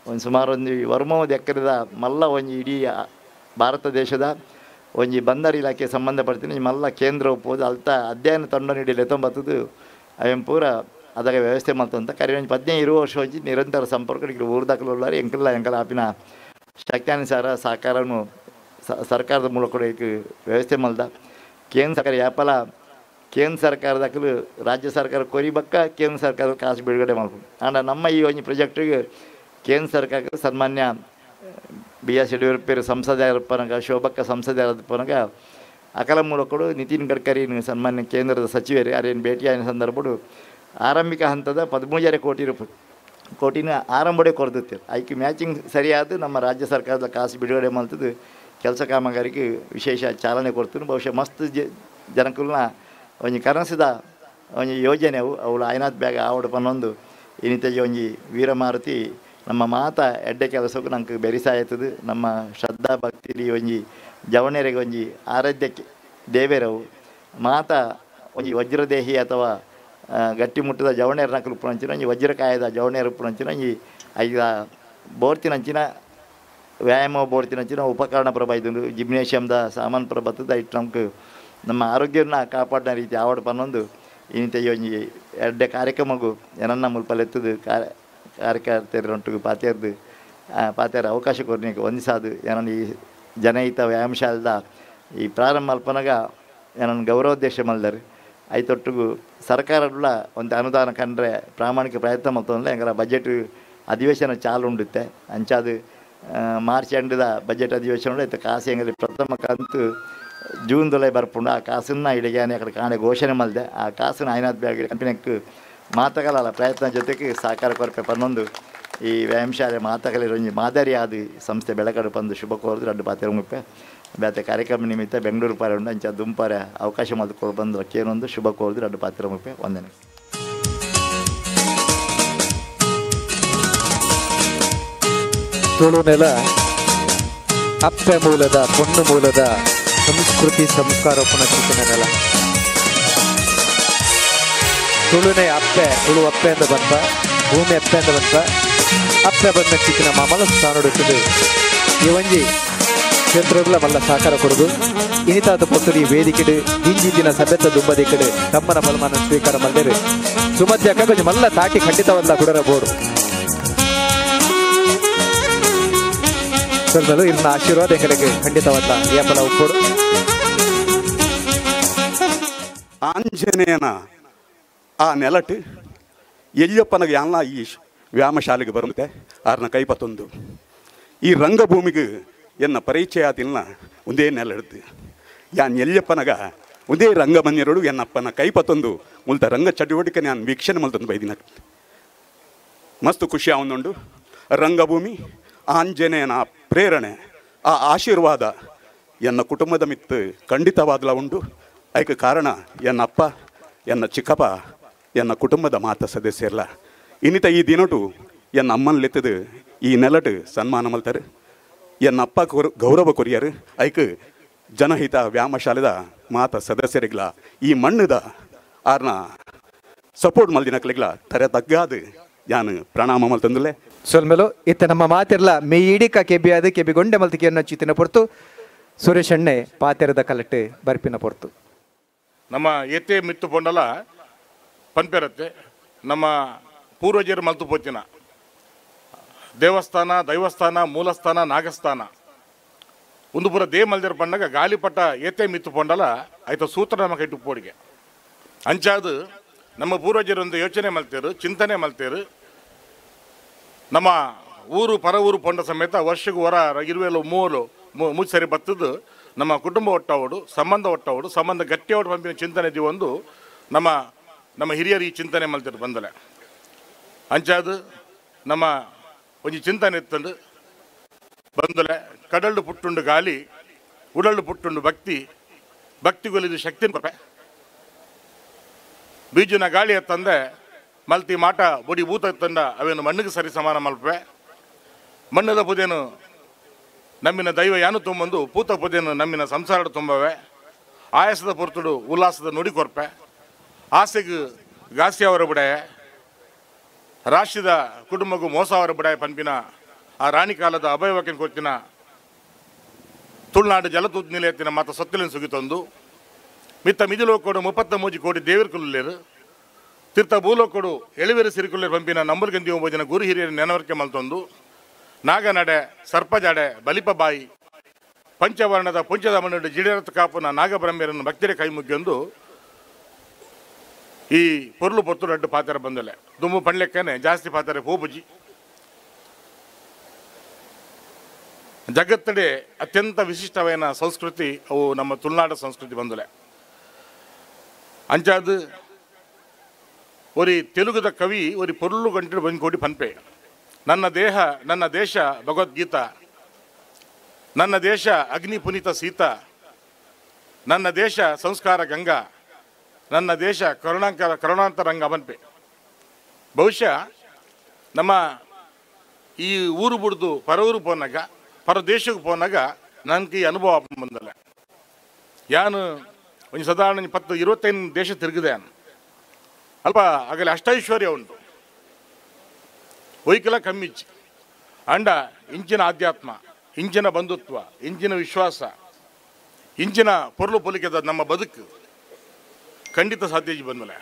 ಒಂದು ಸುಮಾರು ಒಂಜಿ ವರ್ಮವದ ಎಕ್ಕರದ ಮಲ್ಲ ಒಂಜಿ ಇಡೀ ಭಾರತ ದೇಶದ ಒಂಜಿ ಬಂದರ್ ಇಲಾಖೆ ಸಂಬಂಧಪಡ್ತೀನಿ ಮಲ್ಲ ಕೇಂದ್ರ ಒಪ್ಪೋದು ಅಲ್ತ ಅಧ್ಯಯನ ತಂಡ ನೀಡಿ ಲೆತ್ತೊಂಬತ್ತದು ಅವೇನು ಪೂರ ಅದಾಗ ವ್ಯವಸ್ಥೆ ಮಲ್ತಂತ ಕರೆ ಒಂಜಿ 15-20 ವರ್ಷ ಒಂಜಿ ನಿರಂತರ ಸಂಪರ್ಕ ಊರ್ದಾಕಲು ಎಂಕಲ್ಲ ಎಂಕಲ ಆಪಿನ ಶಕ್ತ್ಯಾನುಸಾರ ಸಹಕಾರನು ಸರ್ಕಾರದ ಮೂಲಕ ವ್ಯವಸ್ಥೆ ಮಲ್ದ. ಕೇಂದ್ರ ಸರ್ಕಾರ ಯಾಪಲ ಕೇಂದ್ರ ಸರ್ಕಾರದಕ್ಕಲು ರಾಜ್ಯ ಸರ್ಕಾರ ಕೊರಿಬಕ್ಕ ಕೇಂದ್ರ ಸರ್ಕಾರ ಕಾಸು ಬಿಡುಗಡೆ ಮಾಡ್ಕೊಂಡು ಆಂಡ ನಮ್ಮ ಈ ಒಂಜಿ ಪ್ರಾಜೆಕ್ಟಿಗೆ ಕೇಂದ್ರ ಸರ್ಕಾರಕ್ಕೆ ಸನ್ಮಾನ್ಯ ಬಿ ಎಸ್ ಯಡಿಯೂರಪ್ಪರು ಸಂಸದರಪ್ಪನಗ ಶೋಭಕ್ಕ ಸಂಸದರಪ್ಪನಗ ಅಕಲ ಮೂಲಕಡು ನಿತಿನ್ ಗಡ್ಕರಿ ಸನ್ಮಾನ್ಯ ಕೇಂದ್ರದ ಸಚಿವರು ಅರೇನು ಭೇಟಿಯಾದ ಸಂದರ್ಭಡು ಆರಂಭಿಕ ಹಂತದ 13.5 ಕೋಟಿ ರೂಪಾಯಿ ಕೋಟಿನ ಆರಂಭಡೆ ಕೊರದುತ್ತೆ. ಐಕೆ ಮ್ಯಾಚಿಂಗ್ ಸರಿಯಾದ ನಮ್ಮ ರಾಜ್ಯ ಸರ್ಕಾರದ ಕಾಸು ಬಿಡುಗಡೆ ಮಾಡ್ತದ್ದು ಕೆಲಸ ಕಾಮಗಾರಿಗೆ ವಿಶೇಷ ಚಾಲನೆ ಕೊಡ್ತೀನಿ. ಬಹುಶಃ ಮಸ್ತ್ ಜನಕುಲ್ನ ಒಂಜಿ ಕನಸಿದ ಒಂಜಿ ಯೋಜನೆ ಅವು ಅವಳು ಆಯ್ನಾಥ್ ಬ್ಯಾಗ್ ಆವಡು ಪನ್ನೊಂದು ಇನ್ನಿತ ಒಂಜಿ ವೀರಮಾರುತಿ ನಮ್ಮ ಮಾತ ಎಡ್ಡೆ ಕೆಲಸಕ್ಕೂ ನಂಗೆ ಬೆರಿಸಾಯ್ತದೆ. ನಮ್ಮ ಶ್ರದ್ಧಾ ಭಕ್ತಿಲಿ ಒಂಜಿ ಜವಣರಿಗೆ ಒಂಜಿ ಆರಾಧ್ಯಕ್ಕೆ ದೇವೇರವು ಮಾತ ಒಂಜಿ ವಜ್ರದೇಹಿ ಅಥವಾ ಗಟ್ಟಿ ಮುಟ್ಟದ ಜವಣೇರ ನಕಲು ಉಪ್ಪುನಂಚಿನ ಒಂಜಿ ವಜ್ರಕಾಯದ ಜವಣೇರ ಉಪ್ಪುನಂಚಿನ ಒಂಜಿ ಐದ ಬೋರ್ತಿನಂಚಿನ ವ್ಯಾಯಾಮ ಬೋರ್ತಿನಂಚಿನ ಉಪಕರಣ ಪ್ರಭ ಇದ್ದು ಜಿಮ್ನೇಷಿಯಮ್ದ ಸಾಮಾನು ಪ್ರಭತ್ತದ ಇಟ್ಟು ನಮ್ಗೆ ನಮ್ಮ ಆರೋಗ್ಯನ ಕಾಪಾಡಿನ ರೀತಿ ಆವಡ ಪನ್ನೊಂದು ಇನ್ನಿತ ಒಂಜಿ ಎಡ್ಡೆ ಕಾರ್ಯಕ್ರಮಗೂ ಏನನ್ನ ಮುಲ್ಪಲೆತ್ತದು ಕಾರ್ಯಕರ್ತರೊಟ್ಟಿಗೆ ಪಾತೇರ್ದು ಪಾತೇರ ಅವಕಾಶ ಕೊರ್ನಿಗೆ ವಂದಿಸಾದು ಏನನ್ನ ಈ ಜನಹಿತ ವ್ಯಾಯಾಮಶಾಲದ ಈ ಪ್ರಾರಂಭ ಅಲ್ಪನಾಗ ಏನನ್ನ ಗೌರವಾಧ್ಯಕ್ಷ ಮಲ್ದರು. ಐತೊಟ್ಟಿಗೂ ಸರ್ಕಾರಗಳ ಒಂದು ಅನುದಾನ ಕಂಡ್ರೆ ಪ್ರಾಮಾಣಿಕ ಪ್ರಯತ್ನ ಮಲ್ತೊಂದ್ರೆ ಎಂಗಲ ಬಜೆಟ್ ಅಧಿವೇಶನ ಚಾಲು ಉಂಡುತ್ತೆ. ಅಂಚಾದು ಮಾರ್ಚ್ ಎಂಡದ ಬಜೆಟ್ ಅಧಿವೇಶನ ಇತ್ತು ಕಾಸು ಎಂಗಲಿ ಪ್ರಥಮ ಕಂತು ಜೂನ್ ದೊಲೆ ಬರ್ಪುಂಡು. ಆ ಕಾಸನ್ನ ಇಡಿಗೆ ಅక్కడ ಕಾಣೆ ಘೋಷಣೆ ಮಲ್ದೆ ಆ ಕಾಸನ್ನ ಐನಾಥ್ ಬ್ಯಾಗ್ ಕಂಪನಿಗೆ ಮಾತಗಲಲ್ಲ ಪ್ರಯತ್ನ ಜೊತೆಗೆ ಸಹಕಾರ ಕೊರಪೆ ಪನ್ನೊಂದು ಈ ವ್ಯಾಯಾಮಶಾಲೆ ಮಾತಗಲಿರೋ ಮಾದರಿ ಆದ ಸಂಸ್ಥೆ ಬೆಳಕಡು ಬಂದು ಶುಭ ಕೋರಿದ್ರು. ರಡ್ಡು ಪಾತ್ರೆ ಮುಪ್ಪೆ ಬೇತೆ ಕಾರ್ಯಕ್ರಮ ನಿಮಿತ್ತ ಬೆಂಗಳೂರು ಪಾರೆ ಉಂಡು ಅಂಚ ದುಂಪಾರೆ ಅವಕಾಶ ಮಾಡಿಕೊಂಡು ಬಂದು ಕೇನೊಂದು ಶುಭ ಕೋರಿದ್ರು. ರಡ್ಡು ಪಾತ್ರೆ ಮುಪ್ಪೆ ವಂದನೆ. ತುಳುನೆಲ ಅಪ್ಪೆ ಮೂಲದ ಪೊಣ್ಣು ಮೂಲದ ಸಂಸ್ಕೃತಿ ಸಂಸ್ಕಾರ ಪುನಃ ನೆಲ. ತುಳುನೆ ಅಪ್ಪೆ, ತುಳು ಅಪ್ಪೆ ಅಂತ ಬಂತ, ಭೂಮಿ ಅಪ್ಪೆ ಅಂತ ಬಂತ, ಅಪ್ಪೆ ಬಂದ ಚಿಕ್ಕಿನ ಮಾಮಲ ಸ್ಥಾನಡುತ್ತದೆ. ಈ ಒಂಜಿ ಕ್ಷೇತ್ರಗಳ ಮಲ್ಲ ಸಹಕಾರ ಕೊಡುದು ಇನಿತಾದ ಪೊತ್ತುರಿ ವೇದಿಕೆಡು ಹಿಂಜಿನ ಸಭೆತ ದುಂಬದಿಕ್ಕಡು ತಮ್ಮನ ಬಲಮಾನ ಸ್ವೀಕಾರ ಮಲ್ದೇರು ಸುಮಧ್ಯ ಕೊಂಚ ಮಲ್ಲ ತಾಟಿ ಖಂಡಿತವಲ್ಲ ಕುಡರ ಬೋಡು ಸ್ವಲ್ಪ ಇನ್ನ ಆಶೀರ್ವಾದ ಎಂಕಡೆಗೆ ಖಂಡಿತವಲ್ಲ ಏಪಲ ಉಪ್ಪೋಡು. ಆಂಜನೇಯನ ಆ ನೆಲಟ್ ಎಲ್ಲಿಯಪ್ಪನಿಗೆ ಎಲ್ಲ ಈ ವ್ಯಾಯಾಮಶಾಲೆಗೆ ಬರುತ್ತೆ ಆರ್ನ ಕೈಪತ್ತೊಂದು ಈ ರಂಗಭೂಮಿಗೆ ಎನ್ನ ಪರಿಚಯ ಆತಿಲ್ಲ ಒಂದೇ ನೆಲ ಹಿಡ್ದು ಯಾನ್ ಎಲ್ಲಿಯಪ್ಪನಗ ಒಂದೇ ರಂಗಮನ್ಯರುಡು ಎನ್ನಪ್ಪನ ಕೈಪತ್ತೊಂದು ಮುಲ್ತ ರಂಗ ಚಟುವಟಿಕೆ ನಾನು ವೀಕ್ಷಣೆ ಮಲ್ತೊಂದು ಬೈದಿನ ಮಸ್ತ್ ಖುಷಿ ಅವನುಂಡು. ರಂಗಭೂಮಿ ಆಂಜನೇಯನ ಪ್ರೇರಣೆ ಆ ಆಶೀರ್ವಾದ ಎನ್ನ ಕುಟುಂಬದ ಮಿತ್ತು ಖಂಡಿತವಾದಲ ಉಂಡು. ಅದಕ್ಕೆ ಕಾರಣ ಎನ್ನಪ್ಪ, ಎನ್ನ ಚಿಕ್ಕಪ್ಪ, ಎನ್ನ ಕುಟುಂಬದ ಮಾತ ಸದಸ್ಯರಲ್ಲ. ಇನ್ನಿತ ಈ ದಿನಟು ಎನ್ನ ಅಮ್ಮನ ಈ ನೆಲಟು ಸನ್ಮಾನ ಮಲ್ತಾರೆ, ಎನ್ನಪ್ಪ ಗೌರವ ಕೊರಿಯರು. ಐಕ್ ಜನಹಿತ ವ್ಯಾಯಾಮಶಾಲೆದ ಮಾತ ಸದಸ್ಯರಿಗ್ಲ ಈ ಮಣ್ಣದ ಆರ್ನ ಸಪೋರ್ಟ್ ಮಲ್ದಿನಕ್ಲಿಗ್ಲ ತರೆ ತಗ್ಗಾದು ಯಾನು ಪ್ರಣಾಮ ಮಲ್ತಂದುಲೆ. ಸೊಲ್ಮೆಲು ಇತ್ತ ನಮ್ಮ ಮಾತಿರ್ಲ ಮೇಯಿಡಿಕ ಕೆಬಿಯಾದ ಕೆಬಿಗೊಂಡೆ ಮಲ್ತಿಕೆಯನ್ನು ಚಿತ್ತಿನ ಪೊರ್ತು ಸುರೇಶ್ ಅಣ್ಣೆ ಪಾತೆರದ ಕಲಟೆ ಬರ್ಪಿನ ಪೊರ್ತು. ನಮ್ಮ ಏತೆ ಮಿತ್ತು ಪೊಂಡಲ ಪನ್ಪೆರತ್ತೆ ನಮ್ಮ ಪೂರ್ವಜರು ಮಲ್ತು ಪೋತಿನ ದೇವಸ್ಥಾನ, ದೈವಸ್ಥಾನ, ಮೂಲಸ್ಥಾನ, ನಾಗಸ್ಥಾನ ಒಂದು ಪೂರ they ಮಲ್ದಿರ ಪಂಡಗ ಗಾಲಿಪಟ ಏತೆ ಮಿತ್ತು ಪೊಂಡಲ ಆಯ್ತ ಸೂತ್ರ ನಮ್ಮ ಕೈಟು ಪೋಡಿಗೆ ಅಂಚಾದು ನಮ್ಮ ಪೂರ್ವಜರೊಂದು ಯೋಚನೆ ಮಲ್ತೇರು, ಚಿಂತನೆ ಮಲ್ತೇರು. ನಮ್ಮ ಊರು ಪರ ಊರು ಪೊಂಡ ಸಮೇತ ವರ್ಷಕ್ಕೆ ಹೊರ ಇರುವೆಲು ಮೂವರು ಮೂರು ಸರಿ ಬತ್ತದ್ದು ನಮ್ಮ ಕುಟುಂಬ ಒಟ್ಟವಡು, ಸಂಬಂಧ ಒಟ್ಟವಡು, ಸಂಬಂಧ ಗಟ್ಟಿಯವಡು ಪಂಪಿನ ಚಿಂತನೆ ಒಂದು ನಮ್ಮ ನಮ್ಮ ಹಿರಿಯರು ಈ ಚಿಂತನೆ ಮಲ್ತಿರು ಬಂದಲೆ ಅಂಚಾದು ನಮ್ಮ ಒಂಜಿ ಚಿಂತನೆ ಇತ್ತಂದು ಬಂದಲೆ ಕಡಲ್ಡು ಪುಟ್ಟುಂಡು ಗಾಲಿ, ಉಡಲ್ಡು ಪುಟ್ಟುಂಡು ಭಕ್ತಿ, ಭಕ್ತಿಗೊಲಿದು ಶಕ್ತಿ ಕೊಪ್ಪೆ ಬೀಜನ ಗಾಳಿ ಎತ್ತಂದೆ ಮಲ್ತಿ ಮಾಟ ಬೊಡಿ ಭೂತ ಎತ್ತಂಡ ಅವೇನು ಮಣ್ಣಿಗೆ ಸರಿ ಸಮಾನ ಮಲ್ಪೆ ಮಣ್ಣದ ಪುದೇನು ನಮ್ಮಿನ ದೈವ ಯಾನು ತುಂಬಂದು ಪೂತ ಪುದೇನು ನಮ್ಮಿನ ಸಂಸಾರ ತುಂಬವೆ ಆಯಾಸದ ಪೊರ್ತುಡು ಉಲ್ಲಾಸದ ನುಡಿ ಕೊರ್ಪೆ ಆಸೆಗೆ ಗಾಸಿ ಅವರ ಬಿಡಾಯ ರಾಷ್ಟ್ರದ ಕುಟುಂಬಕ್ಕೂ ಮೋಸ ಅವರ ಬಿಡಾಯ ಪನ್ಪಿನ ಆ ರಾಣಿ ಕಾಲದ ಅಭಯವಾಕ್ಯನ ಕೊತ್ತಿನ ತುಳುನಾಡು ಜಲತೂತ್ ನಿಲಯತ್ತಿನ ಮಾತ ಸೊತ್ತಲಿನ ಸುಗಿತೊಂದು ಮಿತ್ತ ಮಿದಿಲೋಕೋಡು 33 ಕೋಟಿ ದೇವಿರ ಕುಲ್ಲೇರು ತೀರ್ಥ ಭೂಲೋಕೋಡು ಎಳಿವೆರು ಸಿರಿಕುಲ್ಲೇರು ಪಂಪಿನ ನಂಬಲ್ಗಂದಿ ಒಂಬತ್ತು ಜನ ಗುರು ಹಿರಿಯರ ನೆನವರಿಕೆ ಮಲ್ತೊಂದು ನಾಗನಡೆ ಸರ್ಪಜಡೆ ಬಲಿಪ ಬಾಯಿ ಪಂಚವರ್ಣದ ಪುಂಚದ ಮಣ್ಣು ಜಿಡರತ್ ಕಾಪುನ ನಾಗಬ್ರಹ್ಮ್ಯರನ್ನು ಭಕ್ತರ ಕೈ ಮುಗಿಯೊಂದು ಈ ಪೊರ್ಲು ಪೊತ್ತು ರಡ್ಡು ಪಾತ್ರ ಬಂದಲೆ ದುಮ್ಮು ಪಣ್ಲೆಕ್ಕನೆ ಜಾಸ್ತಿ ಪಾತ್ರೆ ಪೂಪುಜಿ ಜಗತ್ತಡೆ ಅತ್ಯಂತ ವಿಶಿಷ್ಟವಾದ ಸಂಸ್ಕೃತಿ ಅವು ನಮ್ಮ ತುಳುನಾಡ ಸಂಸ್ಕೃತಿ ಬಂದಲೆ ಅಂಚಾದು ಒರಿ ತೆಲುಗುದ ಕವಿ ಒರಿ ಪೊರ್ಲು ಗಂಟೆ ಬಂದ್ಕೋಡಿ ಪನ್ಪೆ ನನ್ನ ದೇಹ ನನ್ನ ದೇಶ ಭಗವದ್ಗೀತಾ, ನನ್ನ ದೇಶ ಅಗ್ನಿ ಪುನೀತ ಸೀತಾ, ನನ್ನ ದೇಶ ಸಂಸ್ಕಾರ ಗಂಗಾ, ನನ್ನ ದೇಶ ಕರುಣಾಂತರಂಗ ಪನ್ಪೆ. ಬಹುಶಃ ನಮ್ಮ ಈ ಊರು ಬಿಡ್ದು ಪರ ಊರು ಪೋನಾಗ ಪರ ದೇಶಕ್ಕೆ ಪೋನಾಗ ನನಗೆ ಈ ಅನುಭವ ಬಂದಲ್ಲ. ಯಾನು ಒಂದು ಸಾಧಾರಣ 10-25 ದೇಶ ತಿರುಗಿದೆ ಅಲ್ಪ ಆಗಲೇ ಅಷ್ಟೈಶ್ವರ್ಯ ಉಂಟು ವೈಕಲ ಕಮ್ಮಿಚ್ಚಿ ಅಂಡ ಇಂಚಿನ ಆಧ್ಯಾತ್ಮ, ಇಂಚಿನ ಬಂಧುತ್ವ, ಇಂಚಿನ ವಿಶ್ವಾಸ, ಇಂಚಿನ ಪೊರ್ಲು ಪೊಲಿಕೆದ ನಮ್ಮ ಬದುಕು ಖಂಡಿತ ಸಾಧ್ಯ ಬಂದಮೇಲೆ.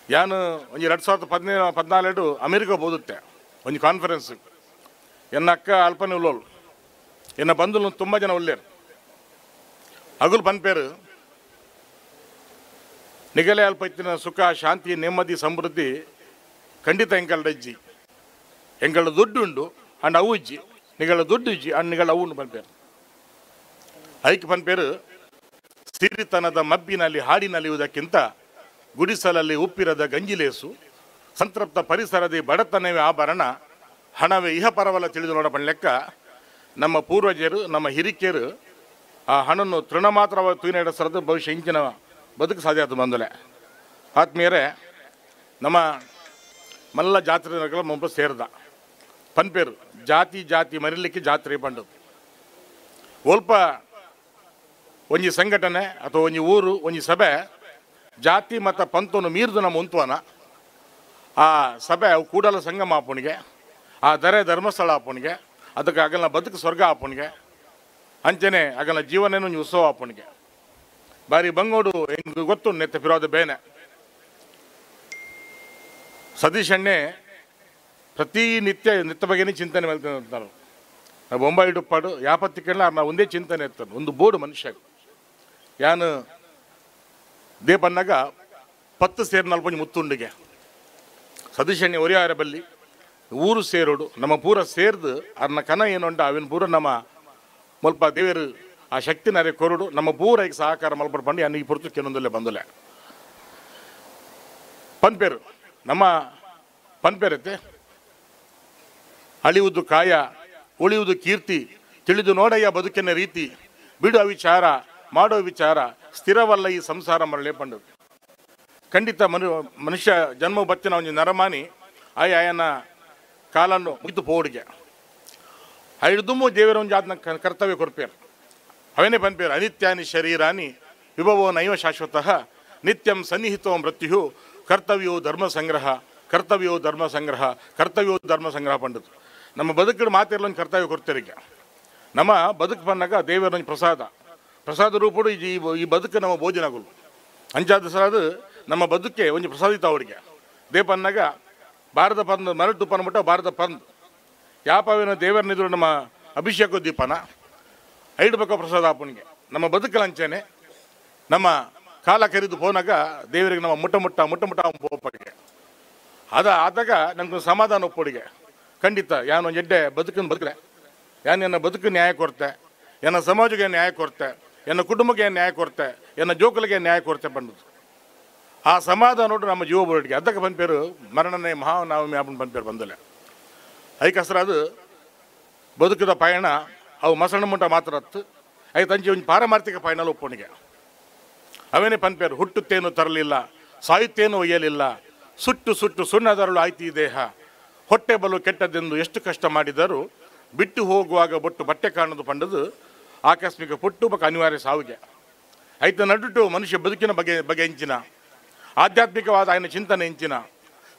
ಯಾನು ಒಂದು 2014 ಅಮೆರಿಕ ಓದುತ್ತೆ ಒಂದು ಕಾನ್ಫರೆನ್ಸ್. ಎನ್ನ ಅಕ್ಕ ಅಲ್ಪನೆ ಉಳ್ಳೋಳು, ಎನ್ನ ಬಂಧುಲು ತುಂಬ ಜನ ಒಳ್ಳೆಯರು. ಅಗುಲು ಪನ್ಪೇರು ನಿಗಲೆ ಅಲ್ಪ ಇತ್ತಿನ ಸುಖ ಶಾಂತಿ ನೆಮ್ಮದಿ ಸಮೃದ್ಧಿ ಖಂಡಿತ ಎಂಕಲ್ಡ ಇಜ್ಜಿ, ಎಂಗಳ ದುಡ್ಡು ಉಂಡು ಅಂಡ್ ಅವು ಇಜ್ಜಿ, ನಿಗಳ ದುಡ್ಡು ಇಜ್ಜಿ ಅಂಡ್ ನಿಗಳ ಅವು ಉಂಡು ಪನ್ಪೇರು. ಐಕ್ ಪನ್ಪೇರು ಸಿರಿತನದ ಮಬ್ಬಿನಲ್ಲಿ ಹಾಡಿನಲಿಯುವುದಕ್ಕಿಂತ ಗುಡಿಸಲಲ್ಲಿ ಉಪ್ಪಿರದ ಗಂಜಿಲೇಸು, ಸಂತೃಪ್ತ ಪರಿಸರದಿ ಬಡತನವೇ ಆಭರಣ, ಹಣವೇ ಇಹ ಪರವಲ್ಲ ತಿಳಿದು ನೋಡ ಲೆಕ್ಕ. ನಮ್ಮ ಪೂರ್ವಜರು ನಮ್ಮ ಹಿರಿಕೆಯರು ಆ ಹಣನ್ನು ತೃಣ ಮಾತ್ರವಾಗಿ ತೂಯಿನ ಬಹುಶಃ ಇಂಚಿನ ಬದುಕು ಸಾಧ್ಯ ಆಯ್ತು ಬಂದಲೆ. ಆತ್ಮೀಯರೇ, ನಮ್ಮ ಮಲ್ಲ ಜಾತ್ರೆ ಮುಂಬ ಸೇರಿದ ಪನ್ಪೇರು ಜಾತಿ ಜಾತಿ ಮರಿಲಿಕ್ಕೆ ಜಾತ್ರೆ ಪಂಡದು. ಒಲ್ಪ ಒಂಜಿ ಸಂಘಟನೆ ಅಥವಾ ಒಂಜಿ ಊರು ಒಂಜಿ ಸಭೆ ಜಾತಿ ಮತ್ತು ಪಂತನು ಮೀರಿದು ನಮ್ಮ ಉಂತ್ವನ ಆ ಸಭೆ ಅವು ಕೂಡಲ ಸಂಗಮ ಆಪುಣಿಗೆ, ಆ ದರೆ ಧರ್ಮಸ್ಥಳ ಆಪುಣಿಗೆ, ಅದಕ್ಕೆ ಅಗಲ್ನ ಬದುಕು ಸ್ವರ್ಗ ಆಪುಣಿಗೆ, ಅಂಚನೆ ಅಗಲ್ನ ಜೀವನ ಒಂಜಿ ಉತ್ಸವ ಆಪುಣಿಗೆ. ಬಾರಿ ಬಂಗೋಡು ಹೆಂಗೆ ಗೊತ್ತು ನೆತ್ತ ಫಿರೋದ ಬೇನೆ ಸತೀಶ್ ಅಣ್ಣೆ ಪ್ರತಿನಿತ್ಯ ನಿತ್ಯ ಬಗ್ಗೆನೇ ಚಿಂತನೆ ಮಾಡ್ತಾರೆ. ನಾವು ಬೊಂಬಾಯಿ ಡುಪ್ಪಾಡು ಯಾಪತ್ತಿಕ್ಕೆಲ್ಲ ನಾವು ಒಂದೇ ಚಿಂತನೆ ಇರ್ತಾನೆ. ಒಂದು ಬೋರ್ಡು ಮನುಷ್ಯ ಯಾನು ದೇಪನ್ನಾಗ 10 ಸೇರು 4 ಮುತ್ತುಂಡಿಗೆ ಸತೀಶ್ ಅಣ್ಣೆ ಒರಿಯಾರ ಬಲ್ಲಿ ಊರು ಸೇರೋಡು ನಮ್ಮ ಪೂರ ಸೇರ್ದು ಅರ್ನ ಕನ ಏನುಂಟ ಅವಿನ ಪೂರ ನಮ್ಮ ಮುಲ್ಪ ದೇವರು ಆ ಶಕ್ತಿನಾರೆ ಕೊರಡು ನಮ್ಮ ಪೂರ ಈಗ ಸಹಕಾರ ಮಲ್ಪಡ್ ಪಂಡು ಯಾನು ಈ ಪುರ್ತು ಕೆನೊಂದಲ್ಲೇ ಬಂದಲೆ ಪನ್ಪೇರು ನಮ್ಮ ಪನ್ಪೇರತ್ತೆ. ಅಳಿಯುವುದು ಕಾಯ ಉಳಿಯುವುದು ಕೀರ್ತಿ ತಿಳಿದು ನೋಡಯ್ಯ ಬದುಕಿನ ರೀತಿ ಬಿಡು ಅವಿಚಾರ ಮಾಡೋ ವಿಚಾರ ಸ್ಥಿರವಲ್ಲ ಈ ಸಂಸಾರ ಮರಳೆ ಪಂಡು. ಖಂಡಿತ ಮನುಷ್ಯ ಜನ್ಮ ಬತ್ತಿನ ಒಂದು ನರಮಾನಿ ಆಯನ ಕಾಲನ್ನು ಮುಗಿದು ಪೋಡಿಗೆ ಐದುಮ್ಮು ದೇವರ ಒಂದು ಆತನ ಕರ್ತವ್ಯ ಕೊರ್ಪೇರು. ಅವೇನೇ ಪನ್ಪೇರು ಅನಿತ್ಯಾನಿ ಶರೀರಾನಿ ವಿಭವೋ ನೈವ ಶಾಶ್ವತಃ ನಿತ್ಯಂ ಸನ್ನಿಹಿತೋ ಮೃತ್ಯು ಕರ್ತವ್ಯೋ ಧರ್ಮ ಸಂಗ್ರಹ ಕರ್ತವ್ಯೋ ಧರ್ಮ ಸಂಗ್ರಹ ಕರ್ತವ್ಯೋ ಧರ್ಮ ಸಂಗ್ರಹ ಪಂಡದು. ನಮ್ಮ ಬದುಕಿನ ಮಾತಿರಲೊಂದು ಕರ್ತವ್ಯ ಕೊಡ್ತೀರಿಗೆ. ನಮ್ಮ ಬದುಕು ಬಂದಾಗ ದೇವರೊಂದು ಪ್ರಸಾದ ಪ್ರಸಾದ ರೂಪಡು ಈ ಬದುಕು ನಮ್ಮ ಭೋಜನಗಳು ಅಂಚಾದ ಸಹ ನಮ್ಮ ಬದುಕೆ ಒಂದು ಪ್ರಸಾದಿತ ಅವರಿಗೆ ದೇಪನ್ನಾಗ ಭಾರತ ಪಂದ್ ಮರಟು ಪನ್ಬಿಟ್ಟ ಭಾರತ ಪಂದ್ ಯಾಪವೇನೋ ದೇವರನ್ನಿದ್ರು ನಮ್ಮ ಅಭಿಷೇಕ ದೀಪನ ಐಡ್ಬೇಕೋ ಪ್ರಸಾದ ಆಪನಿಗೆ ನಮ್ಮ ಬದುಕಲಂಚೇನೆ ನಮ್ಮ ಕಾಲ ಕರಿದು ಪೋನಾಗ ದೇವರಿಗೆ ನಮ್ಮ ಮುಟ್ಟ ಮುಟ್ಟ ಮುಟ್ಟ ಮುಟ್ಟ ಪೋಪಕ್ಕೆ ಅದ ಆದಾಗ ನಮ್ಗೆ ಸಮಾಧಾನ ಒಪ್ಪೋಡಿಗೆ. ಖಂಡಿತ ಯಾನು ಒಂದು ಎಡ್ಡೆ ಬದುಕನ್ನು ಬದುಕಲೆ ಯಾನು ಎನ್ನ ಬದುಕು ನ್ಯಾಯ ಕೊರತೆ, ಎನ್ನ ಸಮಾಜಕ್ಕೆ ನ್ಯಾಯ ಕೊರತೆ, ಎನ್ನ ಕುಟುಂಬಕ್ಕೆ ನ್ಯಾಯ ಕೊರತೆ, ಎನ್ನ ಜೋಕಲಿಗೆ ನ್ಯಾಯ ಕೊರತೆ ಬಂದದ್ದು ಆ ಸಮಾಧಾನ ನೋಡು ನಮ್ಮ ಜೀವ ಬೋರ್ಡ್ಗೆ. ಅದಕ್ಕೆ ಬಂದ್ಪೇರು ಮರಣನೇ ಮಹಾನವಮಿ ಆಪನ್ ಬಂದ್ಪೇರು ಬಂದಲೆ ಐಕಸ್ರ ಅದು ಬದುಕದ ಪಯಣ ಅವು ಮಸಣ ಮುಂಟ ಮಾತ್ರ ಹತ್ತು ಐದು ಅಂಚೆ ಒಂದು ಪಾರಮಾರ್ಥಿಕ ಪಯಣ ಒಪ್ಪಣಿಗೆ. ಅವೇನೇ ಪನ್ಪೇರು ಹುಟ್ಟುತ್ತೇನು ತರಲಿಲ್ಲ ಸಾಯುತ್ತೇನು ಒಯ್ಯಲಿಲ್ಲ ಸುಟ್ಟು ಸುಟ್ಟು ಸುಣ್ಣದರಳು ಆಯ್ತು ಈ ದೇಹ ಹೊಟ್ಟೆ ಬಲು ಕೆಟ್ಟದೆಂದು ಎಷ್ಟು ಕಷ್ಟ ಮಾಡಿದರೂ ಬಿಟ್ಟು ಹೋಗುವಾಗ ಬೊಟ್ಟು ಬಟ್ಟೆ ಕಾಣೋದು ಪಂಡದು ಆಕಸ್ಮಿಕ ಪುಟ್ಟು ಬಕ ಅನಿವಾರ್ಯ ಸಾವಿಗೆ ಐತ ನಡುಟು ಮನುಷ್ಯ ಬದುಕಿನ ಬಗೆ ಬಗೆ ಹೆಂಚಿನ ಆಧ್ಯಾತ್ಮಿಕವಾದ ಆಯನ ಚಿಂತನೆ ಹೆಂಚಿನ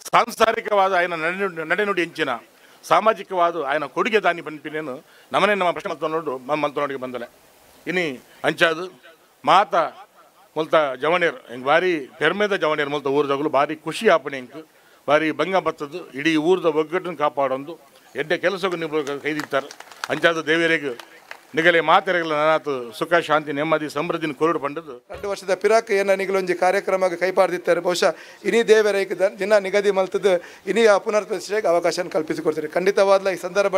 ಸಾಂಸಾರಿಕವಾದ ಆಯನ ನಡೆನುಡಿ ಹೆಂಚಿನ ಸಾಮಾಜಿಕವಾದ ಆಯನ ಕೊಡುಗೆ ದಾನಿ ಪನ್ಪಿನೇನು ನಮ್ಮನೆ ನಮ್ಮ ಪ್ರಶ್ನೆ ಮಲ್ತನೋಡು ಮಲ್ತನೋಡಿಗೆ ಬಂದಲೆ. ಇನಿ ಅಂಚಾದು ಮಾತ ಮುಲ್ತ ಜವಣೀರ್ ಹಿಂಗೆ ಭಾರಿ ಪೆರ್ಮೆದ ಜವಣೀರ್ ಮುಲ್ತ ಊರ್ದಾಗಲು ಭಾರಿ ಖುಷಿ ಆಪಣೆ ಹಿಂಗೆ ಭಾರಿ ಭಂಗ ಬರ್ತದ್ದು ಇಡೀ ಊರ್ದ ಒಗ್ಗಟ್ಟನ್ನು ಕಾಪಾಡೊಂದು ಎಡ್ಡೆ ಕೆಲಸಕ್ಕೂ ನೀವು ಕೈದಿತ್ತಾರೆ. ಅಂಚಾದ ದೇವರಿಗೆ ನಿಗಲೆ ಮಾತೆರಗಲ ನಾನಾತು ಸುಖ ಶಾಂತಿ ನೆಮ್ಮದಿ ಸಮೃದ್ಧಿನ ಕೊರಡು ಪಂಡದು. 2 ವರ್ಷದ ಪಿರಾಕ್ ಏನ ನಿಗಲೊಂಜಿ ಕಾರ್ಯಕ್ರಮ ಕೈಪಾಡ್ದಿತ್ತಾರೆ. ಬಹುಶಃ ಇನಿ ದೇವರ ದಿನ ನಿಗದಿ ಮಲ್ತದ್ದು ಇನಿ ಆ ಪುನರ್ ಪ್ರತಿಷ್ಠೆಗೆ ಅವಕಾಶ ಕಲ್ಪಿಸಿಕೊಡ್ತಾರೆ. ಖಂಡಿತವಾದ್ಲ ಈ ಸಂದರ್ಭ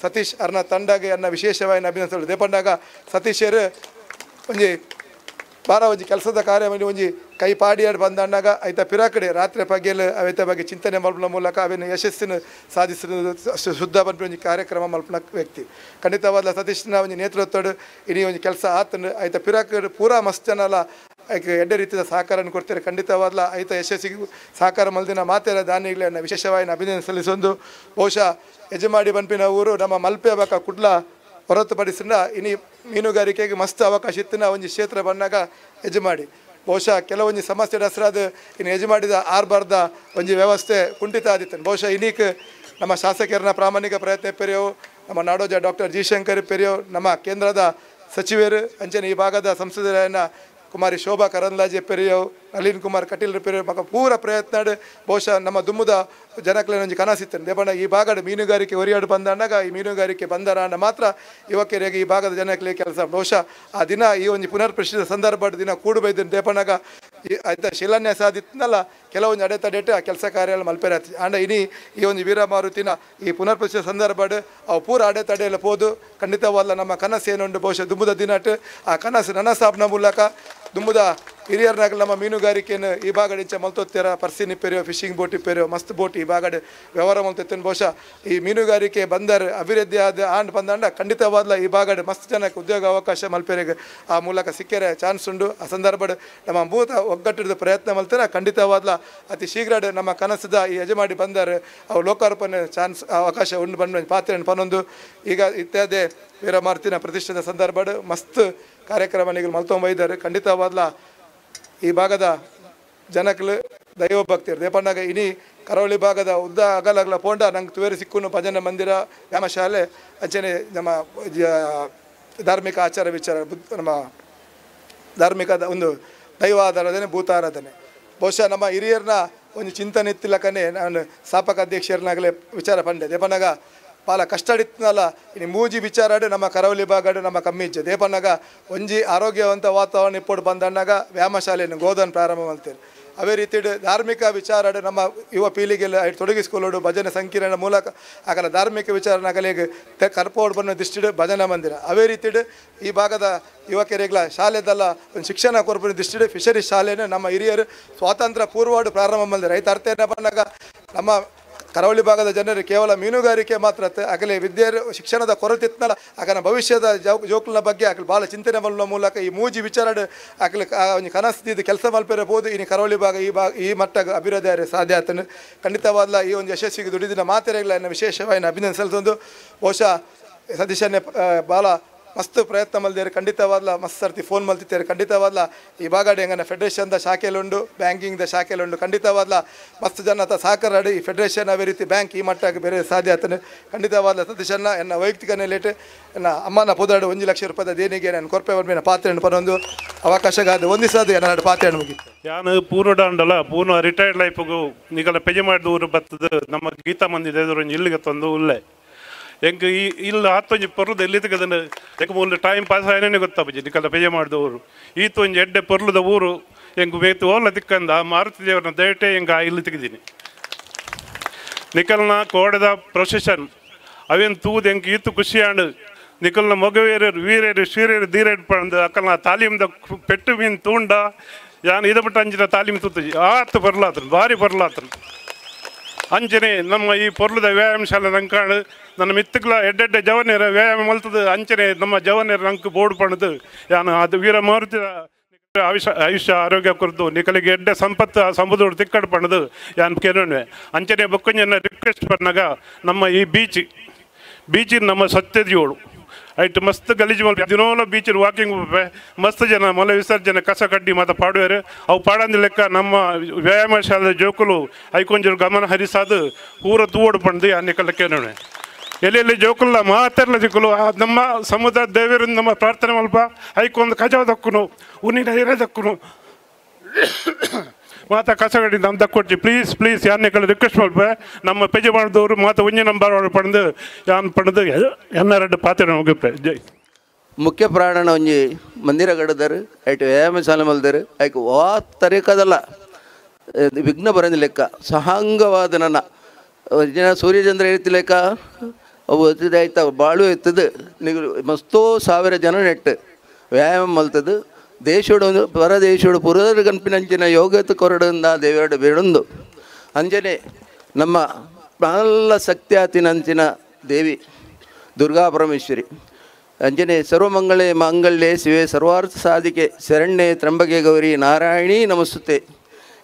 ಸತೀಶ್ ಅರ್ನ ತಂಡಗೆ ಅನ್ನ ವಿಶೇಷವಾಗಿ ಅಭಿನಂದಿಸಲು ದೇಪಂಡಾಗ ಸತೀಶರು ಒಂಜಿ ಬಾರ ಒಂಜಿ ಕೆಲಸದ ಕಾರ್ಯ ಒಂಜಿ ಕೈ ಪಾಡಿಯಾಡ್ ಬಂದಣ್ಣಾಗ ಐತ ಪಿರಾಕಡೆ ರಾತ್ರಿ ಪಗೆಲ್ ಅವೆತ ಬಗ್ಗೆ ಚಿಂತನೆ ಮಲ್ಪನ ಮೂಲಕ ಅವೇನು ಯಶಸ್ಸಿನ ಸಾಧಿಸಿದ ಶುದ್ಧ ಬಂದ ಒಂಜಿ ಕಾರ್ಯಕ್ರಮ ಮಲ್ಪನ ವ್ಯಕ್ತಿ. ಖಂಡಿತವಾದ ಸತೀಶ್ನ ಒಂಜಿ ನೇತೃತ್ವದ ಇಡೀ ಒಂಜಿ ಕೆಲಸ ಆತನ ಐತ ಪಿರಾಕಡೆ ಪೂರಾ ಮಸ್ತ್ ಜನಲ ಐಕೆ ಎಡ್ಡೆ ರೀತಿಯ ಸಹಕಾರ ಕೊಡ್ತಾರೆ. ಖಂಡಿತವಾದ್ಲ ಐತ ಯಶಸ್ಸಿಗೆ ಸಹಕಾರ ಮಲ್ದಿನ ಮಾತೆರ ದಾನಿಗಳನ್ನ ವಿಶೇಷವಾಗಿ ಅಭಿನಂದನೆ ಸಲ್ಲಿಸೊಂದು. ಬಹುಶಃ ಯಜಮಾಡಿ ಬನ್ಪಿನ ಊರು ನಮ್ಮ ಮಲ್ಪೆ ಬಕ ಕುಡ್ಲ ಹೊರತುಪಡಿಸಿದ ಇನಿ ಮೀನುಗಾರಿಕೆಗೆ ಮಸ್ತ್ ಅವಕಾಶ ಇತ್ತಿನ ಒಂಜಿ ಕ್ಷೇತ್ರ ಬಂದಾಗ ಯಜಮಾಡಿ ಬಹುಶಃ ಕೆಲವೊಂಜಿ ಸಮಸ್ಯೆ ಹೆಸರಾದ ಇನ್ನು ಯಜಮಾಡಿದ ಆರ್ಬಾರ್ದ ಒಂಜಿ ವ್ಯವಸ್ಥೆ ಕುಂಠಿತ ಆದಿತ್ತು. ಬಹುಶಃ ಇನ್ನೀಕ್ ನಮ್ಮ ಶಾಸಕರನ್ನ ಪ್ರಾಮಾಣಿಕ ಪ್ರಯತ್ನ ಪೆರಿಯೋ ನಮ್ಮ ನಾಡೋಜ ಡಾಕ್ಟರ್ ಜಿ ಶಂಕರ್ ಪೆರಿಯೋ ನಮ್ಮ ಕೇಂದ್ರದ ಸಚಿವರು ಅಂಚನೆ ಈ ಭಾಗದ ಸಂಸದರನ್ನ ಕುಮಾರಿ ಶೋಭಾ ಕರಂದ್ಲಾಜೆ ಪೆರಿಯೋ ನಳಿನ್ ಕುಮಾರ್ ಕಟೀಲ್ ಪೆರಿಯೋ ಮಗ ಪೂರ ಪ್ರಯತ್ನ ಬಹುಶಃ ನಮ್ಮ ದುಮ್ಮದ ಜನಕ್ಲೆ ಒಂಜಿ ಕನಸಿತ್ತು. ದೇಪಂಡ ಈ ಭಾಗದ ಮೀನುಗಾರಿಕೆ ಒರಿಯಾಡು ಬಂದಾಗ ಈ ಮೀನುಗಾರಿಕೆ ಬಂದರಾನ ಮಾತ್ರ ಯುವಕರಿಗೆ ಈ ಭಾಗದ ಜನಕ್ಕೆ ಕೆಲಸ ಬಹುಶಃ ಆ ದಿನ ಈ ಒಂದು ಪುನರ್ ಪ್ರತಿಷ್ಠಿತ ಸಂದರ್ಭದ ದಿನ ಕೂಡಬೈದಿನ ದೇಪಣ್ಣಾಗ ಈ ಆಯ್ತಾ ಶಿಲಾನ್ಯಾಸ ಆದಿತ್ತನಲ್ಲ ಕೆಲವೊಂದು ಅಡೆತಡೆಟ್ಟು ಆ ಕೆಲಸ ಕಾರ್ಯ ಮಲ್ಪೆರ ಆಂಡ ಇನಿ ಈ ಒಂದು ವೀರಮಾರುತಿನ ಈ ಪುನರ್ ಪ್ರತಿಷ್ಠಿತ ಸಂದರ್ಭ ಅವು ಪೂರ ಅಡೆತಡೆಯಲ್ಲ ಪೋದು ಖಂಡಿತವಲ್ಲ ನಮ್ಮ ಕನಸು ಏನುಂಟು ಬಹುಶಃ ದುಮ್ಮದ ದಿನಟ್ಟು ಆ ಕನಸು ನನಸಾಪ್ನ ಮೂಲಕ ದುಮ್ಮದ ಹಿರಿಯರ್ನಾಗಲು ನಮ್ಮ ಮೀನುಗಾರಿಕೆಯನ್ನು ಈ ಭಾಗದ ಇಂಚ ಮಲ್ತೊತ್ತೀರ ಪರ್ಸಿನ್ ಇಪ್ಪೆರಿಯೋ ಫಿಶಿಂಗ್ ಬೋಟ್ ಇಪ್ಪೆರಿಯೋ ಮಸ್ತ್ ಬೋಟ್ ಈ ಭಾಗದ ವ್ಯವಹಾರ ಮಲ್ತೊತ್ತೇನೆ. ಬಹುಶಃ ಈ ಮೀನುಗಾರಿಕೆ ಬಂದರ್ ಅಭಿವೃದ್ಧಿ ಆದ ಆಂಡ್ ಬಂದಾಂಡ ಖಂಡಿತವಾದ್ಲ ಈ ಭಾಗದ ಮಸ್ತ್ ಜನಕ್ಕೆ ಉದ್ಯೋಗ ಅವಕಾಶ ಮಲ್ಪೆರೆಗೆ ಆ ಮೂಲಕ ಸಿಕ್ಕರೆ ಚಾನ್ಸ್ ಉಂಡು. ಆ ಸಂದರ್ಭ ನಮ್ಮ ಭೂತ ಒಗ್ಗಟ್ಟಿದ ಪ್ರಯತ್ನ ಮಲ್ತಾರೆ ಖಂಡಿತವಾದ್ಲ ಅತಿ ಶೀಘ್ರ ನಮ್ಮ ಕನಸದ ಈ ಯಜಮಾಡಿ ಬಂದರೆ ಅವು ಲೋಕಾರ್ಪಣೆ ಚಾನ್ಸ್ ಅವಕಾಶ ಉಂಡು ಬಂದ ಪಾತ್ರೆ ಪನ್ನೊಂದು. ಈಗ ಇತ್ಯಾದಿ ವೀರಮಾರ್ತಿನ ಪ್ರತಿಷ್ಠೆದ ಸಂದರ್ಭ ಮಸ್ತ್ ಕಾರ್ಯಕ್ರಮ ನೀವು ಮಲ್ತೊಂಬೈದ್ದಾರೆ. ಖಂಡಿತವಾದ್ಲ ಈ ಭಾಗದ ಜನಕ್ಲು ದೈವಭಕ್ತಿಯರು ದೇಪಣ್ಣಾಗ ಇನಿ ಕರಾವಳಿ ಭಾಗದ ಉದ್ದ ಅಗಲಗಲ ಪೋಂಡ ನಂಗೆ ತುವೇರಿ ಸಿಕ್ಕುನು ಭಜನೆ ಮಂದಿರ ವ್ಯಾಯಾಮಶಾಲೆ ಅಂಚನೆ ನಮ್ಮ ಧಾರ್ಮಿಕ ಆಚಾರ ವಿಚಾರ ನಮ್ಮ ಧಾರ್ಮಿಕದ ಒಂದು ದೈವ ಆರಾಧನೆ ಭೂತಾರಾಧನೆ. ಬಹುಶಃ ನಮ್ಮ ಹಿರಿಯರನ್ನ ಒಂದು ಚಿಂತನೆ ಇತ್ತಿಲ್ಲಕನೇ ನಾನು ಸ್ಥಾಪಕ ಅಧ್ಯಕ್ಷರನ್ನಾಗಲೇ ವಿಚಾರ ಪಂಡೆ ದೇಪಣ್ಣಾಗ ಪಾಲ ಕಷ್ಟಡಿತ್ನಲ್ಲ ಇನ್ನು ಮೂಜಿ ವಿಚಾರಾಡು ನಮ್ಮ ಕರಾವಳಿ ಭಾಗಡು ನಮ್ಮ ಕಮ್ಮಿ ಇಜ್ಜೆ ದೇಪಣ್ಣಾಗ ಒಂಜಿ ಆರೋಗ್ಯವಂತ ವಾತಾವರಣ ಇಪ್ಪೋಡು ಬಂದಣ್ಣಾಗ ವ್ಯಾಯಾಮಶಾಲೆಯನ್ನು ಗೋದನ್ ಪ್ರಾರಂಭ ಮಾಡ್ತೇವೆ. ಅದೇ ರೀತಿ ಧಾರ್ಮಿಕ ವಿಚಾರ ನಮ್ಮ ಯುವ ಪೀಳಿಗೆಯಲ್ಲಿ ತೊಡಗಿಸಿಕೊಳ್ಳೋಡು ಭಜನೆ ಸಂಕೀರ್ಣ ಮೂಲಕ ಆಗಲ ಧಾರ್ಮಿಕ ವಿಚಾರನಾಗಲಿಗೆ ಕರ್ಪೋಡು ಬನ್ನೋ ದೃಷ್ಟಿಡು ಭಜನಾ ಮಂದಿರ. ಅದೇ ರೀತಿ ಈ ಭಾಗದ ಯುವಕರಿಗಳ ಶಾಲೆದಲ್ಲ ಒಂದು ಶಿಕ್ಷಣ ಕೊರಪಿನ ದೃಷ್ಟಿಡು ಫಿಶರಿ ಶಾಲೆಯನ್ನು ನಮ್ಮ ಹಿರಿಯರು ಸ್ವಾತಂತ್ರ್ಯ ಪೂರ್ವಡು ಪ್ರಾರಂಭ ಮಾಡಿದೆ. ರೈತ ಅರ್ಥ ಬಂದಾಗ ನಮ್ಮ ಕರಾವಳಿ ಭಾಗದ ಜನರು ಕೇವಲ ಮೀನುಗಾರಿಕೆ ಮಾತ್ರ ಆಗಲೇ ವಿದ್ಯೆ ಶಿಕ್ಷಣದ ಕೊರತೆ ಇತ್ತಲ್ಲ ಆಗನ ಭವಿಷ್ಯದ ಜೋಕ್ಲಿನ ಬಗ್ಗೆ ಆಗಲಿ ಭಾಳ ಚಿಂತನೆ ಮಾಡುವ ಮೂಲಕ ಈ ಮೂಜಿ ವಿಚಾರ ಆಗಲಿ ಒಂದು ಕನಸ್ತಿದ್ದು ಕೆಲಸ ಮಲ್ಪಿರಬಹುದು. ಇನ್ನು ಕರಾವಳಿ ಭಾಗ ಈ ಭಾಗ ಈ ಮಟ್ಟ ಅಭಿವೃದ್ಧಿ ಸಾಧ್ಯ ಆತನು ಖಂಡಿತವಾದಲ ಈ ಒಂದು ಯಶಸ್ವಿಗೆ ದುಡಿದಿನ ಮಾತೆರೆಗಳ ವಿಶೇಷವಾಗಿ ಅಭಿನಂದನೆ ಸಲ್ಲಿಸೊಂದು. ಬಹುಶಃ ಸತೀಶನ್ನೇ ಭಾಳ ಮಸ್ತ್ ಪ್ರಯತ್ನ ಮಲ್ದೇರು ಖಂಡಿತವಾದ್ಲ ಮಸ್ತ್ ಸರ್ತಿ ಫೋನ್ ಮಲ್ತಿದ್ದಾರೆ. ಖಂಡಿತವಾದ್ಲ ಈ ಭಾಗಡೆ ಹೆಂಗನ ಫೆಡರೇಷನ್ದ ಶಾಖೆಲುಂಡು ಬ್ಯಾಂಕಿಂಗ್ದ ಶಾಖೆಲುಂಡು ಖಂಡಿತವಾದ್ಲ ಮಸ್ತ್ ಜನ ಸಹಕಾರ ಈ ಫೆಡರೇಷನ್ ಅದೇ ರೀತಿ ಬ್ಯಾಂಕ್ ಈ ಮಟ್ಟಕ್ಕೆ ಬೇರೆ ಸಾಧ್ಯ ಆತನು. ಖಂಡಿತವಾದ್ಲ ಸತೀಶನ್ನ ಎನ್ನ ವೈಯಕ್ತಿಕ ಲೇಟ್ ಎನ್ನ ಅಮ್ಮನ ಪುದಾಡು 1 ಲಕ್ಷ ರೂಪಾಯಿದ ದೇಣಿಗೆ ನಾನು ಕೊರ್ಪೆ ಬರ್ಮೇನ ಪಾತ್ರೆಯನ್ನು ಪರೊಂದು ಅವಕಾಶಗಾದ ಒಂದಿಸಾದ ನನ್ನ ಪಾತ್ರೆಯನ್ನು ಮುಗಿತು. ಯಾನು ಪೂರ್ವಡಾಂಡಲ ಪೂರ್ಣ ರಿಟೈರ್ಡ್ ಲೈಫ್ಗೂ ನಿಗಲ ಪೆಜೆ ಮಾಡಿದ ಊರು ಬರ್ತದೆ ನಮ್ಮ ಗೀತಾ ಮಂದಿರ ಎದುರು ಇಲ್ಲಿಗೆ ತಂದು ಉಲ್ಲೆ ಎಂಕ್ ಈ ಇಲ್ಲ ಆತೊಂಜಿ ಪೊರ್ಲುದ ಎಲ್ಲಿ ತೆಗೆದನ್ನು ಎಂಕ್ ಮೂಲ ಟೈಮ್ ಪಾಸ್ ಆಯ್ನೇ ಗೊತ್ತಾಪುಜಿ ನಿಕಲ ಪೆಜೆ ಮಾಡಿದ ಊರು ಈತೊಂಜಿ ಎಡ್ಡೆ ಪೊರ್ಲುದ ಊರು ಎಂಕ್ ಬೇತು ಓಲ ತಿಕ್ಕಂದ ಮಾರುತಿ ದೇವರನ್ನ ದಯಟೆ ಎಂಕ್ ಆ ಇಲ್ಲಿ ತೆಗೆದೀನಿ. ನಿಕಲ್ನ ಕೋಡದ ಪ್ರೊಸೆಷನ್ ಅವೇನು ತೂದು ಎಂಕ್ ಈತು ಖುಷಿಯಾಂಡು ನಿಕಲ್ನ ಮೊಗವೇರರು ವೀರೇರು ಶೀರೇರು ಧೀರೇರು ಪಂದು ಅಕ್ಕಲ್ನ ತಾಲೀಮ್ದ ಪೆಟ್ಟು ಮೀನು ತೂಂಡ ಯಾನ್ ಇದಬಿಟ್ಟು ಅಂಚಿನ ತಾಲೀಮ್ ತೂತುಜಿ ಆತು ಪೊರ್ಲಾತನು ಭಾರಿ ಪೊರ್ಲಾತನು. ಅಂಚನೆ ನಮ್ಮ ಈ ಪೊರ್ಲುದ ವ್ಯಾಯಾಮ ಶಾಲೆ ನಂಕಾಡು ನನ್ನ ಮಿತ್ತುಗಳ ಎಡ್ಡೆಡ್ಡೆ ಜವನೇರ ವ್ಯಾಯಾಮ ಮಲ್ತದು ಅಂಚನೆ ನಮ್ಮ ಜವನೇರ ನಂಗೆ ಬೋರ್ಡ್ ಪಣದು ಯಾನು ಅದು ವೀರ ಮಾರುತಿ ಆಯುಷ್ಯ ಆರೋಗ್ಯ ಕುರಿತು ನಿಕಲಿಗೆ ಎಡ್ಡೆ ಸಂಪತ್ತು ಸಮುದ್ರ ತಿಕ್ಕಡು ಪಣದು ಯಾನು ಕೇಳೋಣ. ಅಂಚನೆ ಬೊಕ್ಕಂಜನ ರಿಕ್ವೆಸ್ಟ್ ಪನ್ನಾಗ ನಮ್ಮ ಈ ಬೀಚ್ ಬೀಚಿನ ನಮ್ಮ ಸ್ವಚ್ಛತೆಯೋಳು ಐಟ್ ಮಸ್ತ್ ಗಲೀಜು ಮಲ್ಪ ದಿನೋಲ ಬೀಚ್ ವಾಕಿಂಗ್ ಮಸ್ತ್ ಜನ ಮಲ ವಿಸರ್ಜನೆ ಕಸ ಕಡ್ಡಿ ಮತ್ತು ಪಾಡುವರು ಅವು ಪಾಡಂದ ಲೆಕ್ಕ ನಮ್ಮ ವ್ಯಾಯಾಮ ಶಾಲೆ ಜೋಕುಲು ಐಕೊಂಜರು ಗಮನ ಹರಿಸಾದು ಪೂರ ತೂವಡು ಪಂದು ಅನ್ನಿಕಲ್ಲ ಕೇಳೋಣ. ಎಲ್ಲೆಲ್ಲಿ ಜೋಕುಲ್ಲ ಮಾತೆಲ್ಲ ಸಿಕ್ಕಲು ನಮ್ಮ ಸಮುದ್ರ ದೇವರಿಂದ ನಮ್ಮ ಪ್ರಾರ್ಥನೆ ಮಲ್ಪ ಐಕೊಂದು ಕಜಾವ ದಕ್ಕುನು ಉನ್ನಿನ ಹಿರ ದಕ್ಕುನು ಮಾತಾ ಕಸಗಡಿ ನಮ್ಮ ದಕ್ಕೊಡ್ಚಿ ಪ್ಲೀಸ್ ಪ್ಲೀಸ್ ಯಾನ್ನಿಕಲ್ಲ ರಿಕ್ವೆಸ್ಟ್ ಮಲ್ಪ ನಮ್ಮ ಪೆಜೆ ಮಾಡಿದವರು ಮಾತಾ ಒಂಜಿ ನಂಬರ್ ಪಡೆದು ಯಾನ್ ಪಡೆದು ಎನ್ನ ಎರಡು ಪಾತ್ರೆ ಮುಗಿಪೆ. ಜೈ ಮುಖ್ಯ ಪ್ರಾಣನ ಒಂಜಿ ಮಂದಿರ ಕಡದರು ಐಟ್ ವ್ಯಾಯಾಮ ಶಾಲೆ ಮಲ್ದರು ಐಕ್ ವಾ ತರೀಕದಲ್ಲ ವಿಘ್ನ ಬರಂದಿ ಲೆಕ್ಕ ಸಹಾಂಗವಾದ ನನ್ನ ಜನ ಸೂರ್ಯಚಂದ್ರ ಹೇಳ್ತಿ ಲೆಕ್ಕ ಅವು ಆಯ್ತ ಬಾಳು ಎತ್ತದು ನೀವು ಮಸ್ತೋ ಸಾವಿರ ಜನ ನೆಟ್ಟು ವ್ಯಾಯಾಮ ಮಲ್ತದು ದೇಶೋಡು ಪರದೇಶೋಡು ಪುರದರ ಗನ್ಪಿನಂಚಿನ ಯೋಗದ ಕೊರಡುಂದ ದೇವರಡು ಬೇಡೊಂದು ಅಂಜನೆ ನಮ್ಮ ಪ್ರಾಣಲ್ಲ ಶಕ್ತಿ ಆತಿನಂಚಿನ ದೇವಿ ದುರ್ಗಾ ಪರಮೇಶ್ವರಿ ಅಂಜನೆ ಸರ್ವಮಂಗಳೇ ಮಾಂಗಲ್ಯೆ ಶಿವೆ ಸರ್ವಾರ್ಥ ಸಾಧಿಕೆ ಶರಣ್ಯೆ ತ್ರಂಬಕೆ ಗೌರಿ ನಾರಾಯಣಿ ನಮಸ್ತುತೆ.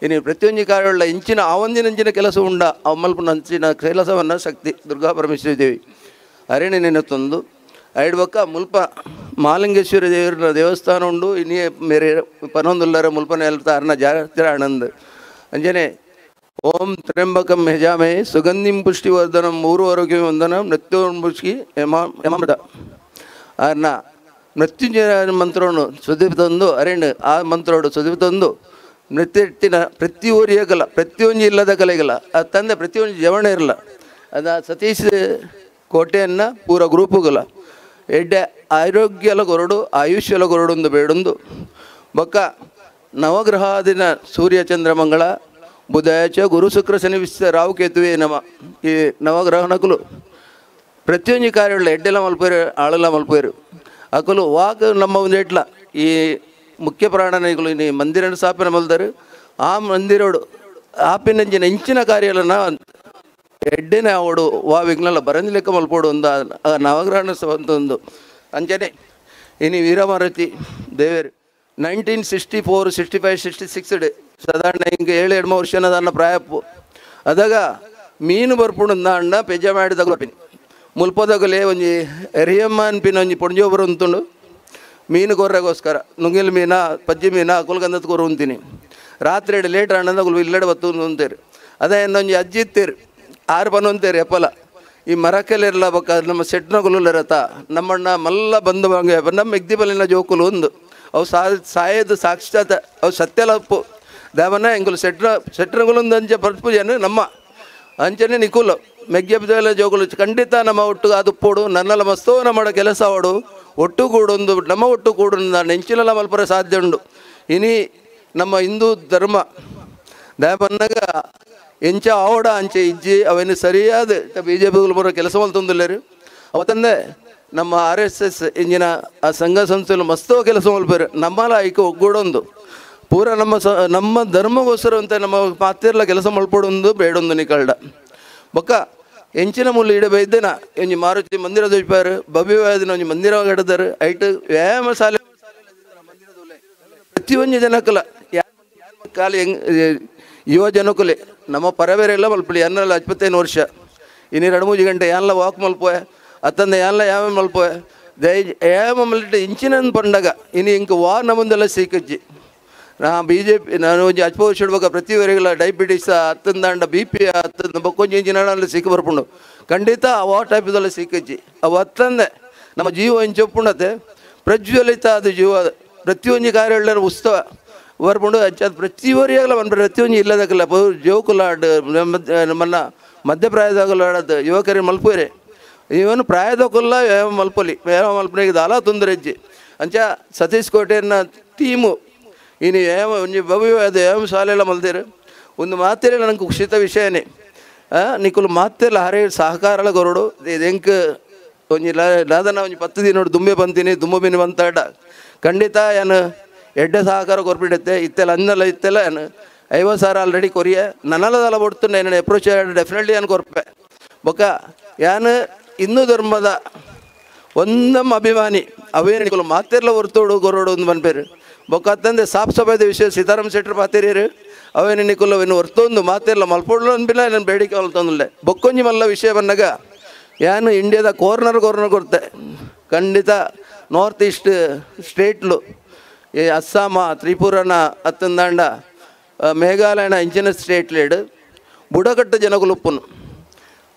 ಇನ್ನು ಪ್ರತಿಯೊಂದು ಕಾರ್ಯವುಳ್ಳ ಇಂಚಿನ ಆವಂದಿನಂಚಿನ ಕೆಲಸ ಉಂಡ ಅಮ್ಮಲ್ಪನಂಚಿನ ಕೆಲಸವನ್ನು ಶಕ್ತಿ ದುರ್ಗಾ ಪರಮೇಶ್ವರಿ ದೇವಿ ಅರಣ್ಯ ನೆನತೊಂದು ಐಡ್ಬಕ್ಕ ಮುಲ್ಪ ಮಾಲಿಂಗೇಶ್ವರ ದೇವರ ದೇವಸ್ಥಾನ ಉಂಡು ಇನ್ನೇ ಮೇರೆ ಪನೊಂದುಲ್ಲರ ಮುಲ್ಪನೆ ಅಲ್ತ ಅರ್ಣ ಜಾತ್ರೆ ಆನಂದ್ ಅಂಜನೆ ಓಂ ತ್ರ್ಯಂಬಕಂ ಯಜಾಮಹೆ ಸುಗಂಧಿಂ ಪುಷ್ಟಿವರ್ಧನಂ ಮೂರು ಆರೋಗ್ಯ ವಂದನಂ ನೃತ್ಯೋನ್ಮುಷ್ಕಿ ಯಮಾಮೃತ ಅರ್ಣ ಮೃತ್ಯುಂಜಯ ಮಂತ್ರವನ್ನು ಸುದೀಪ್ ತಂದು ಅರಣ್ಯ ಆ ಮಂತ್ರೋಡು ಸುದೀಪ್ ತಂದು ನೃತ್ಯಟ್ಟಿನ ಪ್ರತಿ ಊರಿಗಲ್ಲ ಪ್ರತಿಯೊಂದು ಇಲ್ಲದ ಕಲೆಗಲ್ಲ ಅದು ತಂದೆ ಪ್ರತಿಯೊಂದು ಜವಣ ಇರಲ್ಲ ಅದು ಸತೀಶ್ ಕೋಟೆಯನ್ನು ಪೂರ ಗ್ರೂಪುಗಲ ಎಡ್ಡೆ ಆರೋಗ್ಯಲ ಕೊರಡು ಆಯುಷ್ಯಲ ಕೊರಡೊಂದು ಬೇಡೊಂದು ಬೊಕ್ಕ ನವಗ್ರಹಾದಿನ ಸೂರ್ಯ ಚಂದ್ರ ಮಂಗಳ ಬುಧಯಚ ಗುರು ಶುಕ್ರ ಶನಿ ವಿಶ್ವ ರಾವು ಕೇತುವೆ ನಮ ಈ ನವಗ್ರಹಣಕುಲು ಪ್ರತಿಯೊಂದು ಕಾರ್ಯಗಳ ಎಡ್ಡೆಲ ಮಲ್ಪೇರು ಆಳೆಲ್ಲ ಮಲ್ಪೇರು ಅಕಲು ವಾಕ್ ನಮ್ಮ ಒಂದು ಎಟ್ಲ ಈ ಮುಖ್ಯ ಪ್ರಾಣನಿಗಳು ಇನಿ ಮಂದಿರ ಸ್ಥಾಪನೆ ಮಲ್ದರು ಆ ಮಂದಿರೋಡು ಆಪಿನಂಚಿನ ಇಂಚಿನ ಕಾರ್ಯಲನ ಎಡ್ಡೆನೆ ಅವಡು ವಾ ವಿಘ್ನಲ ಬರಂಜಿ ಲೆಕ್ಕ ಮಲ್ಪೋಡು ಒಂದು ನವಗ್ರಹ ಒಂದು ಅಂಚನೆ ಇನಿ ವೀರಮಾರುತಿ ದೇವರು 1964 65 66 ಸಾಧಾರಣ ಹಿಂಗೆ 7 8 ವರ್ಷನ ದಾನ್ನ ಪ್ರಾಯಪ್ಪು ಅದಾಗ ಮೀನು ಬರ್ಪುಂಡು ಅಣ್ಣ ಪೆಜ ಮಾಡಿದಾಗ ಮುಲ್ಪದಗಲೇ ಒಂಜಿ ಎರಿಯಮ್ಮ ಅನ್ಪಿನ ಒಂಜಿ ಪೊಂಜೋಬರು ಉಂಟುಂಡು ಮೀನು ಕೊರ್ರೆಗೋಸ್ಕರ ನುಂಗಿಲ್ ಮೀನ ಪಜ್ಜಿ ಮೀನ ಕುಲ್ಗಂದದ ಕೊರು ಉಂತೀನಿ ರಾತ್ರಿ ಲೇಟ್ ಅಣ್ಣದ ಕುಲ್ ಇಲ್ಲಡೆ ಬತ್ತು ಉಂತೇರು ಅದೇ ಇನ್ನೊಂಜಿ ಅಜ್ಜಿ ಇತ್ತೇರು ಆರು ಪನ ಉಂತೇರು ಎಪ್ಪಲ ಈ ಮರಕೆಲೆರ್ಲ ಬೊಕ್ಕ ನಮ್ಮ ಸೆಟ್ನಗುಲು ಇರತ್ತ ನಮ್ಮಣ್ಣ ಮಲ್ಲ ಬಂದು ಬಂಗೆ ನಮ್ಮ ಎಗ್ದಿ ಬಲಿನ ಜೋಕುಲು ಒಂದು ಅವು ಸಾಯದು ಸಾಕ್ಷಾತ್ ಅವು ಸತ್ಯಲಪ್ಪು ದೇವನ ಎಂಗುಲು ಸೆಟ್ನಗುಲು ಅಂಚೆ ಪರ್ಪುಜನು ನಮ್ಮ ಅಂಚನೆ ನಿಕುಲು ಮೆಗ್ಗೆಬ್ದೆಲ್ಲ ಜೋಕುಲು ಖಂಡಿತ ನಮ್ಮ ಒಟ್ಟು ಅದು ಪೋಡು ನನ್ನೆಲ್ಲ ಮಸ್ತೋ ನಮ್ಮ ಕೆಲಸ ಅವಡು ಒಟ್ಟು ಕೂಡೊಂದು ನಮ್ಮ ಒಟ್ಟು ಕೂಡು ನೆಂಚಿನೆಲ್ಲ ಮಲ್ಪರ ಸಾಧ್ಯ ಉಂಡು ಇನಿ ನಮ್ಮ ಹಿಂದೂ ಧರ್ಮ ದೇವನ್ನಾಗ ಎಂಚ ಆವಡ ಅಂಚೆ ಇಜ್ಜಿ ಅವೇನು ಸರಿಯಾದ B J P ಬರೋ ಕೆಲಸ ಮಲ್ತೊಂದುಲ್ಲೇರು ಅವತ್ತಂದೆ ನಮ್ಮ R S S ಇಂಜಿನ ಆ ಸಂಘ ಸಂಸ್ಥೆಗಳು ಮಸ್ತೋ ಕೆಲಸ ಮಲ್ಪೇರು ನಮ್ಮಲ ಐಕ ಒಗ್ಗೂಡೊಂದು ಪೂರ ನಮ್ಮ ನಮ್ಮ ಧರ್ಮಗೋಸ್ಕರ ಅಂತ ನಮ್ಮ ಪಾತಿರ್ಲ ಕೆಲಸ ಮಲ್ಪಡೊಂದು ಬೇಡೊಂದು ನಿಕಲ್ಡ ಬೊಕ್ಕ ಎಂಚಿನ ಮುಳ್ಳು ಇಡ ಬೈದೆನ ಒಂಜಿ ಮಾರುತಿ ಮಂದಿರ ದೊಜ್ಪಾರು ಭವ್ಯವಾದಿನ ಒಂಜಿ ಮಂದಿರ ಕಟ್ಟದಾರು ಐಟ್ ವ್ಯಾಯಾಮ ಶಾಲೆ ಪ್ರತಿಯೊಂದು ಜನಕ್ಕಲ ಕಾಲಿ ಹೆಂಗ್ ಯುವ ಜನಕ್ಕಲೆ ನಮ್ಮ ಪರಬೇರೆಲ್ಲ ಮಲ್ಪಲಿ ಎನ್ನೆಲ್ಲ 25 ವರ್ಷ ಇನ್ನು 2-3 ಗಂಟೆ ಯಾನ್ಲ ವಾಕ್ ಮಲ್ಪೋಯೆ ಅತ್ತಂದೆ ಯಾನ್ಲ ಯಾವ ಮಲ್ಪೋಯೆ ದಯ ಯಾವ ಮಲ್ಟ ಇಂಚಿನ ಪಂಡಗ ಇನ್ನು ಇಂಕ ವಾ ನಮ್ಮಂದೆಲ್ಲ ಸೀಕಜ್ಜಿ ನಾ B J P ನಾನು ಒಂಜಿ 10 ವರ್ಷ ಇಡ್ಬೇಕು ಪ್ರತಿವರೆಗೆಲ್ಲ ಡಯಾಬಿಟಿಸ್ ಅತ್ತಂದಾಂಡ ಬಿ ಪಿ ಅತ್ತಂದ ಬೊಕ್ಕೊಂಜಿ ಇಂಚಿನ ಸೀಕ ಬರ್ಪುಂಡು ಖಂಡಿತ ಅವ ಟೈಪ್ದೆಲ್ಲ ಸೀಕಜ್ಜಿ ಅವು ಅತ್ತಂದೆ ನಮ್ಮ ಜೀವ ಇಂಚೊಪ್ಪುಂಡತೆ ಪ್ರಜ್ವಲಿತ ಅದು ಜೀವ ಪ್ರತಿಯೊಂಜಿ ಕಾರ್ಯ ಉತ್ಸವ ಬರ್ಪುಂಡು ಅಂಚಾದ ಪ್ರತಿವರಿಯಾಗಲ ಒಂದು ಪ್ರತಿಯೊಂಜಿ ಇಲ್ಲದಕ್ಕಲ್ಲ ಜೋಕುಲಾಡ್ ನಮ್ಮನ್ನ ಮಧ್ಯಪ್ರಾಯದಾಗಲಾಡದು ಯುವಕರಿಗೆ ಮಲ್ಪುರೆ ಇವನು ಪ್ರಾಯದಕ್ಕಲ್ಲ ವ್ಯಾಯಾಮ ಮಲ್ಪಲಿ ವ್ಯಾಯಾಮ ಮಲ್ಪನಿಗೆ ದಾಲ ತೊಂದರೆ ಇಜ್ಜಿ ಅಂಚ ಸತೀಶ್ ಕೋಟೆಯನ್ನ ಟೀಮು ಇನ್ನು ವ್ಯಾಯಾಮ ಒಂಜಿ ಭವ್ಯವಾದ ವ್ಯಾಯಾಮ ಶಾಲೆಲ್ಲ ಮಲ್ತೇರು ಒಂದು ಮಾತೇರೆ ನನಗೆ ಖುಷಿತ ವಿಷಯನೇ ನಿಕುಲು ಮಾತೆಲ್ಲ ಹರೇ ಸಹಕಾರಲ ಕೊರಡು ಎಂಕ್ ಒಂಜಿ ಲಾದನ ಒಂಜಿ 10 ದಿನ ದುಂಬೆ ಬಂತೀನಿ ದುಂಬೆ ಮೀನು ಬಂತಾಡ ಖಂಡಿತ ಏನು ಎಡ್ಡೆ ಸಹಕಾರ ಕೊರ್ಪಿಡುತ್ತೆ ಇತ್ತೆಲ್ಲ ಅನ್ನಲ್ಲ ಇತ್ತೆಲ್ಲ ಏನು 50,000 ಆಲ್ರೆಡಿ ಕೊರಿಯ ನನ್ನಲ್ಲದಲ್ಲ ಬಡ್ತು ನಾನು ಅಪ್ರೋಚ್ ಡೆಫಿನೆಟ್ಲಿ ಏನು ಕೊರ್ಪೆ ಬೊಕ್ಕ ಯಾನು ಹಿಂದೂ ಧರ್ಮದ ಒಂದಮ್ಮ ಅಭಿಮಾನಿ ಅವೇನು ನಿಕುಲು ಮಾತೆಲ್ಲ ಹೊರ್ತೋಡು ಕೊರೋಡು ಒಂದು ಮನ್ಪೇರು ಬೊಕ್ಕ ಅತ್ತಂದೆ ಸಾಫ್ ಸಫಾಯ್ದ ವಿಷಯ ಸೀತಾರಾಮ್ ಶೆಟ್ಟರು ಪಾತೇರಿಯರು ಅವೇನು ನಿಕುಲು ಇನ್ನು ಹೊರ್ತೊಂದು ಮಾತೆಲ್ಲ ಮಲ್ಪೊಡ್ಲು ಅನ್ಬಿಲ್ಲ ನಾನು ಬೇಡಿಕೆ ಮಲ್ತೊಂದಿಲ್ಲ ಬೊಕ್ಕೊಂಜಿ ಮಲ್ಲ ವಿಷಯ ಬಂದಾಗ ಯಾನು ಇಂಡಿಯಾದ ಕಾರ್ನರ್ ಕಾರ್ನರ್ ಕೊರ್ತೆ ಖಂಡಿತ ನಾರ್ತ್ ಈಸ್ಟ್ ಸ್ಟೇಟ್ಲು ಈ ಅಸ್ಸಾಮ ತ್ರಿಪುರನ ಅತ್ತಂದಾಂಡ ಮೇಘಾಲಯನ ಇಂಚಿನ ಸ್ಟೇಟ್ ಲೇಡ್ ಬುಡಕಟ್ಟು ಜನಕುಲುಪ್ಪುನು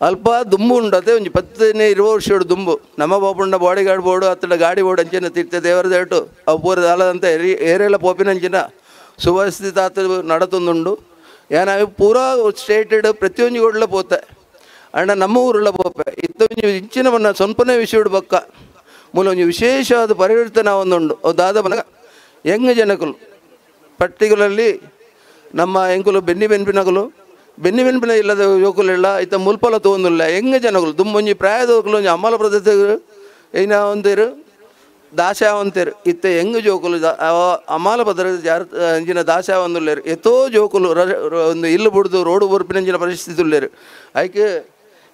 ಅಲ್ಪ ದುಂಬು ಉಂಡತೆ ಒಂಜಿ 10-20 ವರ್ಷ ದುಂಬು ನಮ್ಮ ಬಾಪುಂಡ body guard board ಅತ್ತಡ ಗಾಡಿ ಬೋರ್ಡ್ ಅಂಚಿನ ತೀರ್ಥ ದೇವರ ದೇಟು ಅವು ಪೂರ ದಾಲದಂತ ಏರಿಯೆಲ್ಲ ಪೋಪಿನ ಅಂಚಿನ ಸುವ್ಯವಸ್ಥಿತ ಆತ ನಡತೊಂದುಂಡು ಏನಾಗಿ ಪೂರಾ ಸ್ಟೇಟೆಡ್ ಪ್ರತಿಯೊಂಜಿ ಗೋಡ್ಲ ಪೋತೆ ಅಂಡ ನಮ್ಮ ಊರುಳ್ಳ ಪೋಪೆ ಇತ್ತೊಂಜಿ ಇಂಚಿನ ಮನ್ನ ಸ್ವಲ್ಪನೇ ವಿಷಯ ಬಕ್ಕ ಮೂಲ ಒಂಜಿ ವಿಶೇಷವಾದ ಪರಿವರ್ತನೆ ಒಂದುಂಡು ಅವು ದಾದ ಬನಗ ಹೆಂಗ್ ಜನಕುಲು ಪರ್ಟಿಕ್ಯುಲರ್ಲಿ ನಮ್ಮ ಎಂಕುಲು ಬೆನ್ನಿ ಬೆನ್ಪಿನಕುಲು ಬೆನ್ನಿ ಬೆನ್ಪಿನ ಇಲ್ಲದ ಯುವಕುಲಿಲ್ಲ ಇತ್ತ ಮುಲ್ಪಲ ತೋಂದಿಲ್ಲ ಹೆಂಗ ಜನಗಳು ದುಂಬೊಂಜಿ ಪ್ರಾಯದೋಕುಲು ಒಂಜಿ ಅಮ್ಮಲ ಪ್ರದೇಶ ಏನ ಒಂತೇರು ದಾಸ ಅಂತೇರು ಇತ್ತ ಹೆಂಗ ಜೋಕುಲು ಅಮಾಲ ಪದ್ರ ಜಾರ ಅಂಚಿನ ದಾಸ ಒಂದುಲ್ಲೇರು ಎತ್ತೋ ಜೋಕುಲು ಒಂದು ಇಲ್ಲು ಬುಡ್ದು ರೋಡು ಬೊರ್ಪಿನಂಚಿನ ಪರಿಸ್ಥಿತಿ ಉಲ್ಲೇರು ಐಕೆ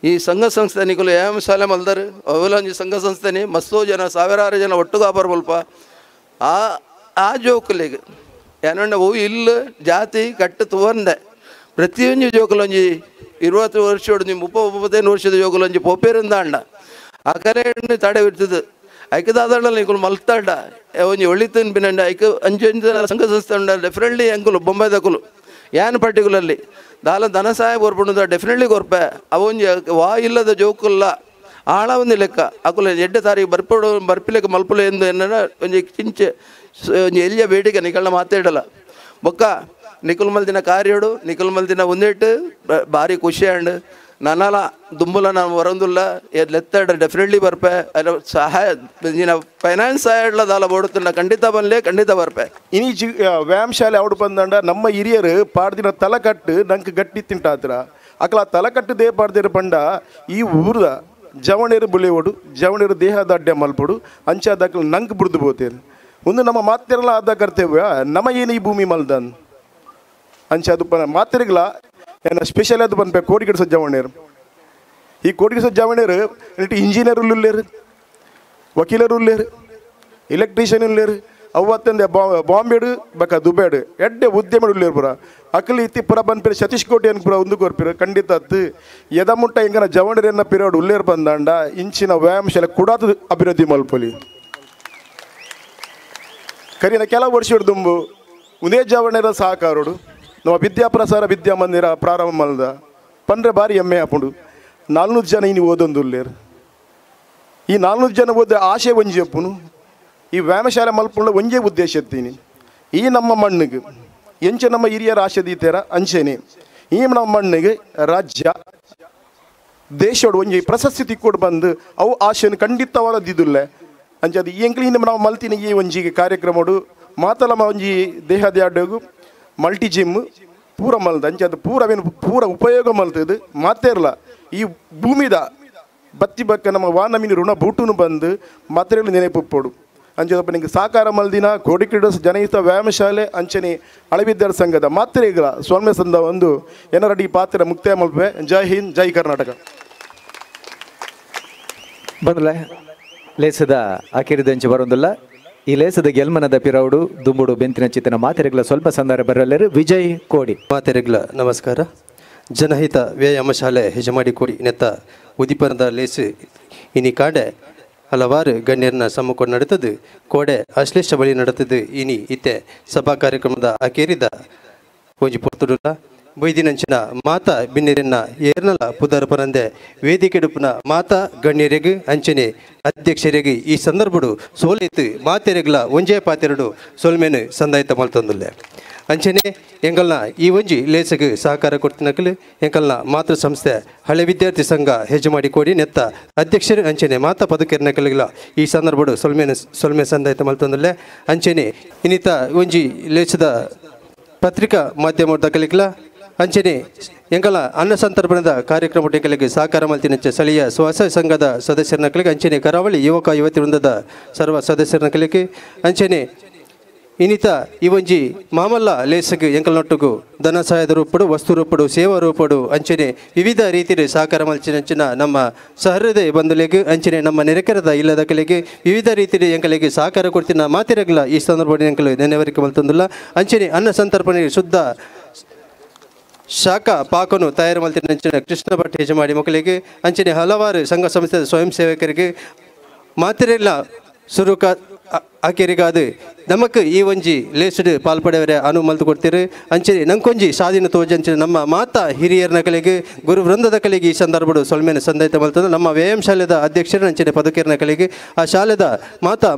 ಈ ಸಂಘ ಸಂಸ್ಥೆ ನಿಕುಲು ವ್ಯಾಯಾಮ ಶಾಲೆ ಮಲ್ದರು ಅವೆಲ್ಲ ಒಂಜಿ ಸಂಘ ಸಂಸ್ಥೆನಿ ಮಸ್ತೋ ಜನ ಸಾವಿರಾರು ಜನ ಒಟ್ಟು ಕಾಪಾರ ಮಲ್ಪ ಆ ಆ ಜೋಕುಲಿಗೆ ಏನಂಡ ಅವು ಇಲ್ಲ ಜಾತಿ ಕಟ್ಟು ತುವಂದೆ ಪ್ರತಿಯೊಂದು ಜೋಕುಲೊಂಜಿ 20 ವರ್ಷ 30-35 ವರ್ಷದ ಜೋಕುಲೊಂಜಿ ಪೋಪೇರಿಂದ ಅಂಡ ಆ ಕರೆ ತಡೆ ಬಿಡ್ತದೆ ಐಕದಾದಂಡ ನಿಕುಲು ಮಲ್ತಾಡ ಒಂಜಿ ಒಳಿತನ್ ಬಿನಂಡ ಐಕ ಅಂಚು ಸಂಘ ಸಂಸ್ಥೆ ಉಂಡ ಡೆಫಿನೆಟ್ಲಿ ಅಂಕುಲು ಬೊಂಬೈದಕುಲು ಯಾನ್ ಪರ್ಟಿಕ್ಯುಲರ್ಲಿ ದಾಲ ಧನ ಸಹಾಯ ಕೊರ್ಪುಂಡು ಡೆಫಿನೆಟ್ಲಿ ಕೊರ್ಪೆ ಅವೊಂಜಿ ವಾ ಇಲ್ಲದ ಜೋಕುಲ್ಲ ಆಳ ಒಂದು ಲೆಕ್ಕ ಅಕುಲ ಎಡ್ಡೆ ತಾರೀಕು ಬರ್ಪೋಡು ಬರ್ಪಿಲೆಕ್ಕ ಮಲ್ಪುಲೆ ಎಂದು ಎನ್ನ ಒಂಜಿ ಚಿಂಚೆ ಒಂಜಿ ಎಲ್ಲಿಯ ಬೇಡಿಕೆ ನಿಕಲ್ನ ಮಾತಾಡಲ್ಲ ಬೊಕ್ಕ ನಿಕುಲ್ ಮಲ್ದಿನ ಕಾರ್ಯಡು ನಿಕುಲ್ ಮಲ್ದಿನ ಒಂದೇಟು ಭಾರಿ ಖುಷಿ ಆಂಡ್ ನನಲ ದುಂಬುಲ ನಾನು ಬರೋದಿಲ್ಲ ಲೆತ್ತಾಡ ಡೆಫಿನೆಟ್ಲಿ ಬರ್ಪೆ ಅಲ್ಲ ಸಹಾಯ ಫೈನಾನ್ಸ್ ಸಹಾಯ ದಾಲ ಬೋಡುತ್ತಲ್ಲ ಖಂಡಿತ ಬರಲಿ ಖಂಡಿತ ಬರ್ಪೆ. ಇನಿ ಜಿ ವ್ಯಾಯಾಮ ಶಾಲೆ ಅವಡು ಬಂದಂಡ ನಮ್ಮ ಹಿರಿಯರು ಪಾಡ್ದಿನ ತಲಕಟ್ಟು ನಂಗೆ ಗಟ್ಟಿ ತಿಂಟಾತ್ರ ಅಕಲ ತಲಕಟ್ಟು they ಪಾಡ್ದಿರ ಪಂಡ ಈ ಊರದ ಜವಣೇರು ಬುಳೆಯೋಡು ಜವಣೇರು ದೇಹ ದಾಡ್ಯ ಮಲ್ಪಡು ಅಂಚಾದಕಲು ನಂಗೆ ಬುಡ್ದು ಬೋತೇರು. ಒಂದು ನಮ್ಮ ಮಾತೆರಲ ಆದ ಕರ್ತವ್ಯ ನಮ್ಮ ಏನು ಈ ಭೂಮಿ ಮಲ್ದನ್ ಅಂಚೆ ಅದು ಮಾತೆರಿಗ್ಲ ಏನ ಸ್ಪೆಷಲ್ ಅದು ಪನ್ಪೆ ಕೋಡಿಗಿಡ ಸಜ್ಜಾವಣೇರು ಈ ಕೋಡಿಗಿಡ ಸಜ್ಜಾವಣೇರು ಇಂಜಿನಿಯರ್ ಉಲ್ಲೇರು ವಕೀಲರು ಉಲ್ಲೇರು ಎಲೆಕ್ಟ್ರಿಷಿಯನ್ ಉಲ್ಲೇರು ಅವತ್ತಂದೆ ಬಾಂಬೆಡು ಬಕ ದುಬೇಡು ಎಡ್ಡೆ ಉದ್ಯಮ ಉಲ್ಲೇರು ಪುರ ಅಕಲಿ ಇತ್ತಿ ಪುರ ಬಂದ್ಪಿರ ಸತೀಶ್ ಕೋಟಿ ಅನ್ ಪುರ ಒಂದು ಕೊರ್ಪಿರು ಖಂಡಿತ ಅತ್ತು ಎದ ಮುಟ್ಟ ಎಂಗನ ಜವಣರೆನ್ನ ಪಿರೋಡು ಉಲ್ಲೇರು ಬಂದಾಂಡ ಇಂಚಿನ ವ್ಯಾಯಾಮ ಶಾಲೆ ಕುಡಾತು ಅಭಿವೃದ್ಧಿ ಮಲ್ಪೊಲಿ ಕರಿನ ಕೆಲವು ವರ್ಷ ದುಂಬು ಒಂದೇ ಜವಣರ ಸಹಕಾರೋಡು ನಮ್ಮ ವಿದ್ಯಾಪ್ರಸಾರ ವಿದ್ಯಾಮಂದಿರ ಪ್ರಾರಂಭ ಮಲ್ದ ಪಂಡ್ರೆ ಬಾರಿ ಹೆಮ್ಮೆ ಆಪುಂಡು 400 ಜನ ಇನ್ನು ಓದೊಂದು ಉಲ್ಲೇರು ಈ 400 ಜನ ಓದ ಆಶೆ ಒಂಜಿ ಅಪ್ಪುನು ಈ ವ್ಯಾಯಾಮಶಾಲೆ ಮಲ್ಪುಂಡ ಒಂಜೇ ಉದ್ದೇಶ ಎತ್ತೀನಿ ಈ ನಮ್ಮ ಮಣ್ಣಿಗೆ ಎಂಚೆ ನಮ್ಮ ಹಿರಿಯರ ಆಶೆ ದೀತೇರ ಅಂಚೆನೆ ಈ ನಮ್ಮ ಮಣ್ಣಿಗೆ ರಾಜ್ಯ ದೇಶೋಡು ಒಂಜಿ ಪ್ರಶಸ್ತಿ ತಿಕ್ಕೋಡು ಬಂದು ಅವು ಆಶೆಯನ್ನು ಖಂಡಿತವಾದ ದಿದುಲ್ಲೆ ಅಂಚೆ ಅದು ಎಂಕ್ಲಿ ನಾವು ಮಲ್ತಿನ ಈ ಒಂಜಿಗೆ ಕಾರ್ಯಕ್ರಮಡು ಮಾತಲಮ ಒಂಜಿ ದೇಹದ ಮಲ್ಟಿ ಜಿಮ್ ಪೂರ ಮಲ್ದ ಅಂಚೆ ಅದು ಪೂರವೇನು ಪೂರ ಉಪಯೋಗ ಮಲ್ತದು ಮಾತೇರ್ಲ ಈ ಭೂಮಿದ ಬತ್ತಿ ಬಕ್ಕ ನಮ್ಮ ವಾನಮಿನ ಋಣ ಬೂಟುನು ಬಂದು ಮಾತ್ರೆಗಳು ನೆನಪುಪ್ಪೋಡು ಅಂಚೆ ನಿಂಗೆ ಸಾಕಾರ ಮಲ್ದಿನ ಕೋಡಿಕ್ರೀಡ ಜನಹಿತ ವ್ಯಾಯಾಮ ಶಾಲೆ ಅಂಚನೆ ಹಳವಿದ್ಯಾರ ಸಂಘದ ಮಾತ್ರೆಗಳ ಸ್ವಾಮ್ಯ ಸಂಘ ಒಂದು ಏನರಡಿ ಪಾತ್ರ ಮುಕ್ತಾಯ ಮಲ್ಪೆ. ಜೈ ಹಿಂದ್, ಜೈ ಕರ್ನಾಟಕ. ಬಂದಲ ಲೇಸದ ಅಕಿರಿದಂಚೆ ಬರೋದಿಲ್ಲ ಈ ಲೇಸದ ಗೆಲ್ಮನದ ಪಿರೌಡು ದುಂಬುಡು ಬೆಂತಿನ ಚಿತ್ತನ ಮಾತೆರೆಗಳ ಸ್ವಲ್ಪ ಸಂದಾರ ಬರಲ್ಲರು ವಿಜಯ್ ಕೋಡಿ. ಮಾತೆರೆಗಳ ನಮಸ್ಕಾರ. ಜನಹಿತ ವ್ಯಾಯಾಮ ಶಾಲೆ ಹೆಜಮಾಡಿ ಕೋಡಿ ನೆತ್ತ ಉದಿಪನದ ಲೇಸು ಇನಿ ಕಾಡೆ ಹಲವಾರು ಗಣ್ಯರನ್ನ ಸಮ್ಮುಖ ನಡೆತದು ಕೋಡೆ ಅಶ್ಲೇಷ ಬಳಿ ನಡೆತದು ಇನಿ ಇತ್ತೆ ಸಭಾ ಕಾರ್ಯಕ್ರಮದ ಅಕೇರಿದ ಒಂಜಿ ಪೊರ್ತುಡುಲ ಬೈದಿನಂಚಿನ ಮಾತಾ ಬಿನ್ನೆರನ್ನ ಏರ್ನಲ ಪುದರ್ ಪರಂದೆ ವೇದಿಕೆಡುಪುನ ಮಾತಾ ಗಣ್ಯರಿಗೆ ಅಂಚನೆ ಅಧ್ಯಕ್ಷರಿಗೆ ಈ ಸಂದರ್ಭಡು ಸೋಲಿತ್ತು ಮಾತೆರೆಗ್ಲ ಒಂಜೇ ಪಾತೆರಡು ಸೋಲ್ಮೇನು ಸಂದಾಯಿತ ಮಲ್ತೊಂದುಲ್ಲೆ. ಅಂಚನೆ ಎಂಕಲ್ನ ಈ ಒಂಜಿ ಲೇಸಗ್ ಸಹಕಾರ ಕೊಡ್ತಿನಕಲು ಎಂಕಲ್ನ ಮಾತೃ ಸಂಸ್ಥೆ ಹಳೆ ವಿದ್ಯಾರ್ಥಿ ಸಂಘ ಹೆಜಮಾಡಿ ಕೋಡಿ ನೆತ್ತ ಅಧ್ಯಕ್ಷರು ಅಂಚನೆ ಮಾತಾ ಪದುಕೆರ್ನಕಲಿಗ್ಲ ಈ ಸಂದರ್ಭಡು ಸೊಲ್ಮೆ ಸಂದಾಯಿತ ಮಲ್ತೊಂದುಲ್ಲೆ. ಅಂಚನೆ ಇನ್ನಿತ ಒಂಜಿ ಲೇಸದ ಪತ್ರಿಕಾ ಮಾಧ್ಯಮದ ಕಲಿಕ್ಲ ಅಂಚನೆ ಎಂಕಲ ಅನ್ನ ಸಂತರ್ಪಣದ ಕಾರ್ಯಕ್ರಮ ಎಂಕಲಿಗೆ ಸಹಕಾರ ಮಲ್ತಿನಂಚೆ ಸ್ಥಳೀಯ ಸ್ವಸಹಾಯ ಸಂಘದ ಸದಸ್ಯರ ಕಲಿಗೆ ಅಂಚನೆ ಕರಾವಳಿ ಯುವಕ ಯುವತಿ ವೃಂದದ ಸರ್ವ ಸದಸ್ಯರ ಕಲಿಕೆ ಅಂಚನೆ ಇನ್ನಿತ ಈ ಒಂಜಿ ಮಾಮಲ್ಲ ಲೇಸಗ್ ಎಂಕಲ್ನೊಟ್ಟುಗು ಧನ ಸಹಾಯದ ರೂಪಡು ವಸ್ತು ರೂಪಡು ಸೇವಾ ರೂಪಡು ಅಂಚನೆ ವಿವಿಧ ರೀತಿಯ ಸಹಕಾರ ಮಲ್ಚಿನಂಚಿನ ನಮ್ಮ ಸಹೃದಯ ಬಂಧುಲೆಗ್ ಅಂಚನೆ ನಮ್ಮ ನೆರೆಕೆರೆದ ಇಲ್ಲದ ಕಲೆಗೆ ವಿವಿಧ ರೀತಿಯ ಎಂಕಲಿಗೆ ಸಹಕಾರ ಕೊಡ್ತಿನ ಮಾತಿರಗ್ಲ ಈ ಸಂದರ್ಭದಲ್ಲಿ ಎಂಕಲು ನೆನೆವರಿಕೆ ಮಲ್ತೊಂದುಲ್ಲ. ಅಂಚನೆ ಅನ್ನ ಸಂತರ್ಪಣೆ ಶುದ್ಧ ಶಾಖ ಪಾಕನು ತಯಾರು ಮಲ್ತಿನ ಕೃಷ್ಣ ಭಟ್ ಯಜಮಾಡಿ ಮಕ್ಕಳಿಗೆ ಅಂಚನೆ ಹಲವಾರು ಸಂಘ ಸಂಸ್ಥೆಯ ಸ್ವಯಂ ಸೇವಕರಿಗೆ ಮಾತಿರೆಲ್ಲ ಸುರುಕ ಆಕೆರಿಗಾದು ನಮಕ್ ಈ ಒಂಜಿ ಲೇಸ್ಡ್ ಪಾಲ್ಪಡೆವರೆ ಅನು ಮಲ್ತು ಕೊಡ್ತೀರಿ. ಅಂಚನೆ ನಂಕೊಂಜಿ ಸಾಧಿನ ತೋಜಂಚನೆ ನಮ್ಮ ಮಾತಾ ಹಿರಿಯರನ ಕಲೆಗೆ ಗುರು ವೃಂದದ ಕಲೆಗೆ ಈ ಸಂದರ್ಭಡು ಸೊಲ್ಮೇನ ಸಂದಾಯಿತ ಮಲ್ತದ ನಮ್ಮ ವ್ಯಾಯಾಮ ಶಾಲೆದ ಅಧ್ಯಕ್ಷರ ಅಂಚನೆ ಪದುಕೆರನ ಕಲೆಗೆ ಆ ಶಾಲೆದ ಮಾತಾ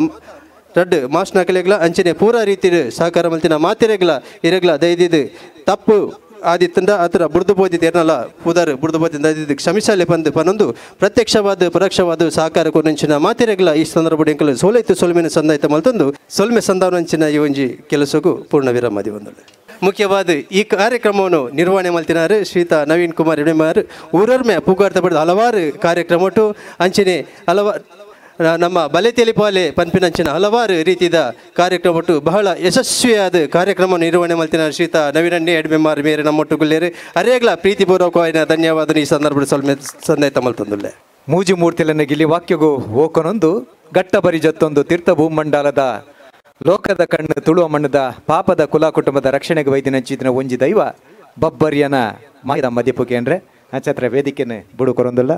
ರಡ್ಡು ಮಾಸ್ನ ಕಲೆಗ್ಲ ಅಂಚನೆ ಪೂರಾ ರೀತಿ ಸಹಕಾರ ಮಲ್ತಿನ ಮಾತಿರೆಗ್ಲ ಇರಗ್ಲ ದಯದಿದ್ದು ತಪ್ಪು ಆದಿತ್ತಂದ ಆತರ ಬುಡ್ದು ಬೋದಿತ್ತು ಏರ್ನಲ್ಲ ಪುದಾರು ಬುಡ್ದು ಬೋದಿಂದ ಕ್ಷಮಿಸಲೆ ಬಂದು ಪನೊಂದು ಪ್ರತ್ಯಕ್ಷವಾದ ಪರೋಕ್ಷವಾದ ಸಹಕಾರ ಕೊನಂಚಿನ ಮಾತಿರೆಗ್ಲ ಈ ಸಂದರ್ಭ ಎಂಕಲು ಸೋಲೈತು ಸೊಲ್ಮೆನ ಸಂದಾಯಿತ ಮಲ್ತೊಂದು ಸೊಲ್ಮೆ ಸಂದಾವನಂಚಿನ ಈ ಒಂಜಿ ಕೆಲಸಕ್ಕೂ ಪೂರ್ಣ ವಿರಾಮದಿ ಬಂದಳು. ಮುಖ್ಯವಾದ ಈ ಕಾರ್ಯಕ್ರಮವನ್ನು ನಿರ್ವಹಣೆ ಮಲ್ತಿನಾರು ಶ್ರೀತ ನವೀನ್ ಕುಮಾರ್ ಎಡೆಮಾರ್ ಊರರ್ಮೆ ಪುಗಾರ್ತ ಪಡೆದ ಹಲವಾರು ಕಾರ್ಯಕ್ರಮಟು ಅಂಚನೆ ಹಲವಾರು ನಮ್ಮ ಬಲೆ ತೆಲಿಪಾಲೆ ಪನ್ಪಿನಂಚಿನ ಹಲವಾರು ರೀತಿಯ ಕಾರ್ಯಕ್ರಮಟ್ಟು ಬಹಳ ಯಶಸ್ವಿಯಾದ ಕಾರ್ಯಕ್ರಮ ನಿರ್ವಹಣೆ ಮಲ್ತಿನ ಶ್ರೀತ ನವೀನಣ್ಣೆ ಎಡ್ಮೆಮಾರ್ ಮೇರೆ ನಮ್ಮೊಟ್ಟುಗುಲ್ಲೇರು ಅರೇಗ್ಲ ಪ್ರೀತಿಪೂರ್ವಕವಾದ ಧನ್ಯವಾದ ಈ ಸಂದರ್ಭ ಸೊಲ್ಮೆ ಸಂದಾಯಿತ ಮಲ್ತೊಂದುಲ್ಲೆ. ಮೂಜಿ ಮೂರ್ತಿಲನ್ನ ಗಿಲಿ ವಾಕ್ಯಗೂ ಓಕೊನೊಂದು ಗಟ್ಟ ಬರಿ ಜತ್ತೊಂದು ತೀರ್ಥ ಭೂಮಂಡಲದ ಲೋಕದ ಕಣ್ಣು ತುಳುವ ಮಣ್ಣದ ಪಾಪದ ಕುಲ ಕುಟುಂಬದ ರಕ್ಷಣೆಗೆ ವೈದ್ಯನಂಚಿನ ಒಂಜಿ ದೈವ ಬಬ್ಬರಿಯನ ಮಾಯದ ಮದಿಪುಗೆ ಅಂದ್ರೆ ನಕ್ಷತ್ರ ವೇದಿಕೆನೆ ಬುಡು ಕೊರೊಂದುಲ್ಲ.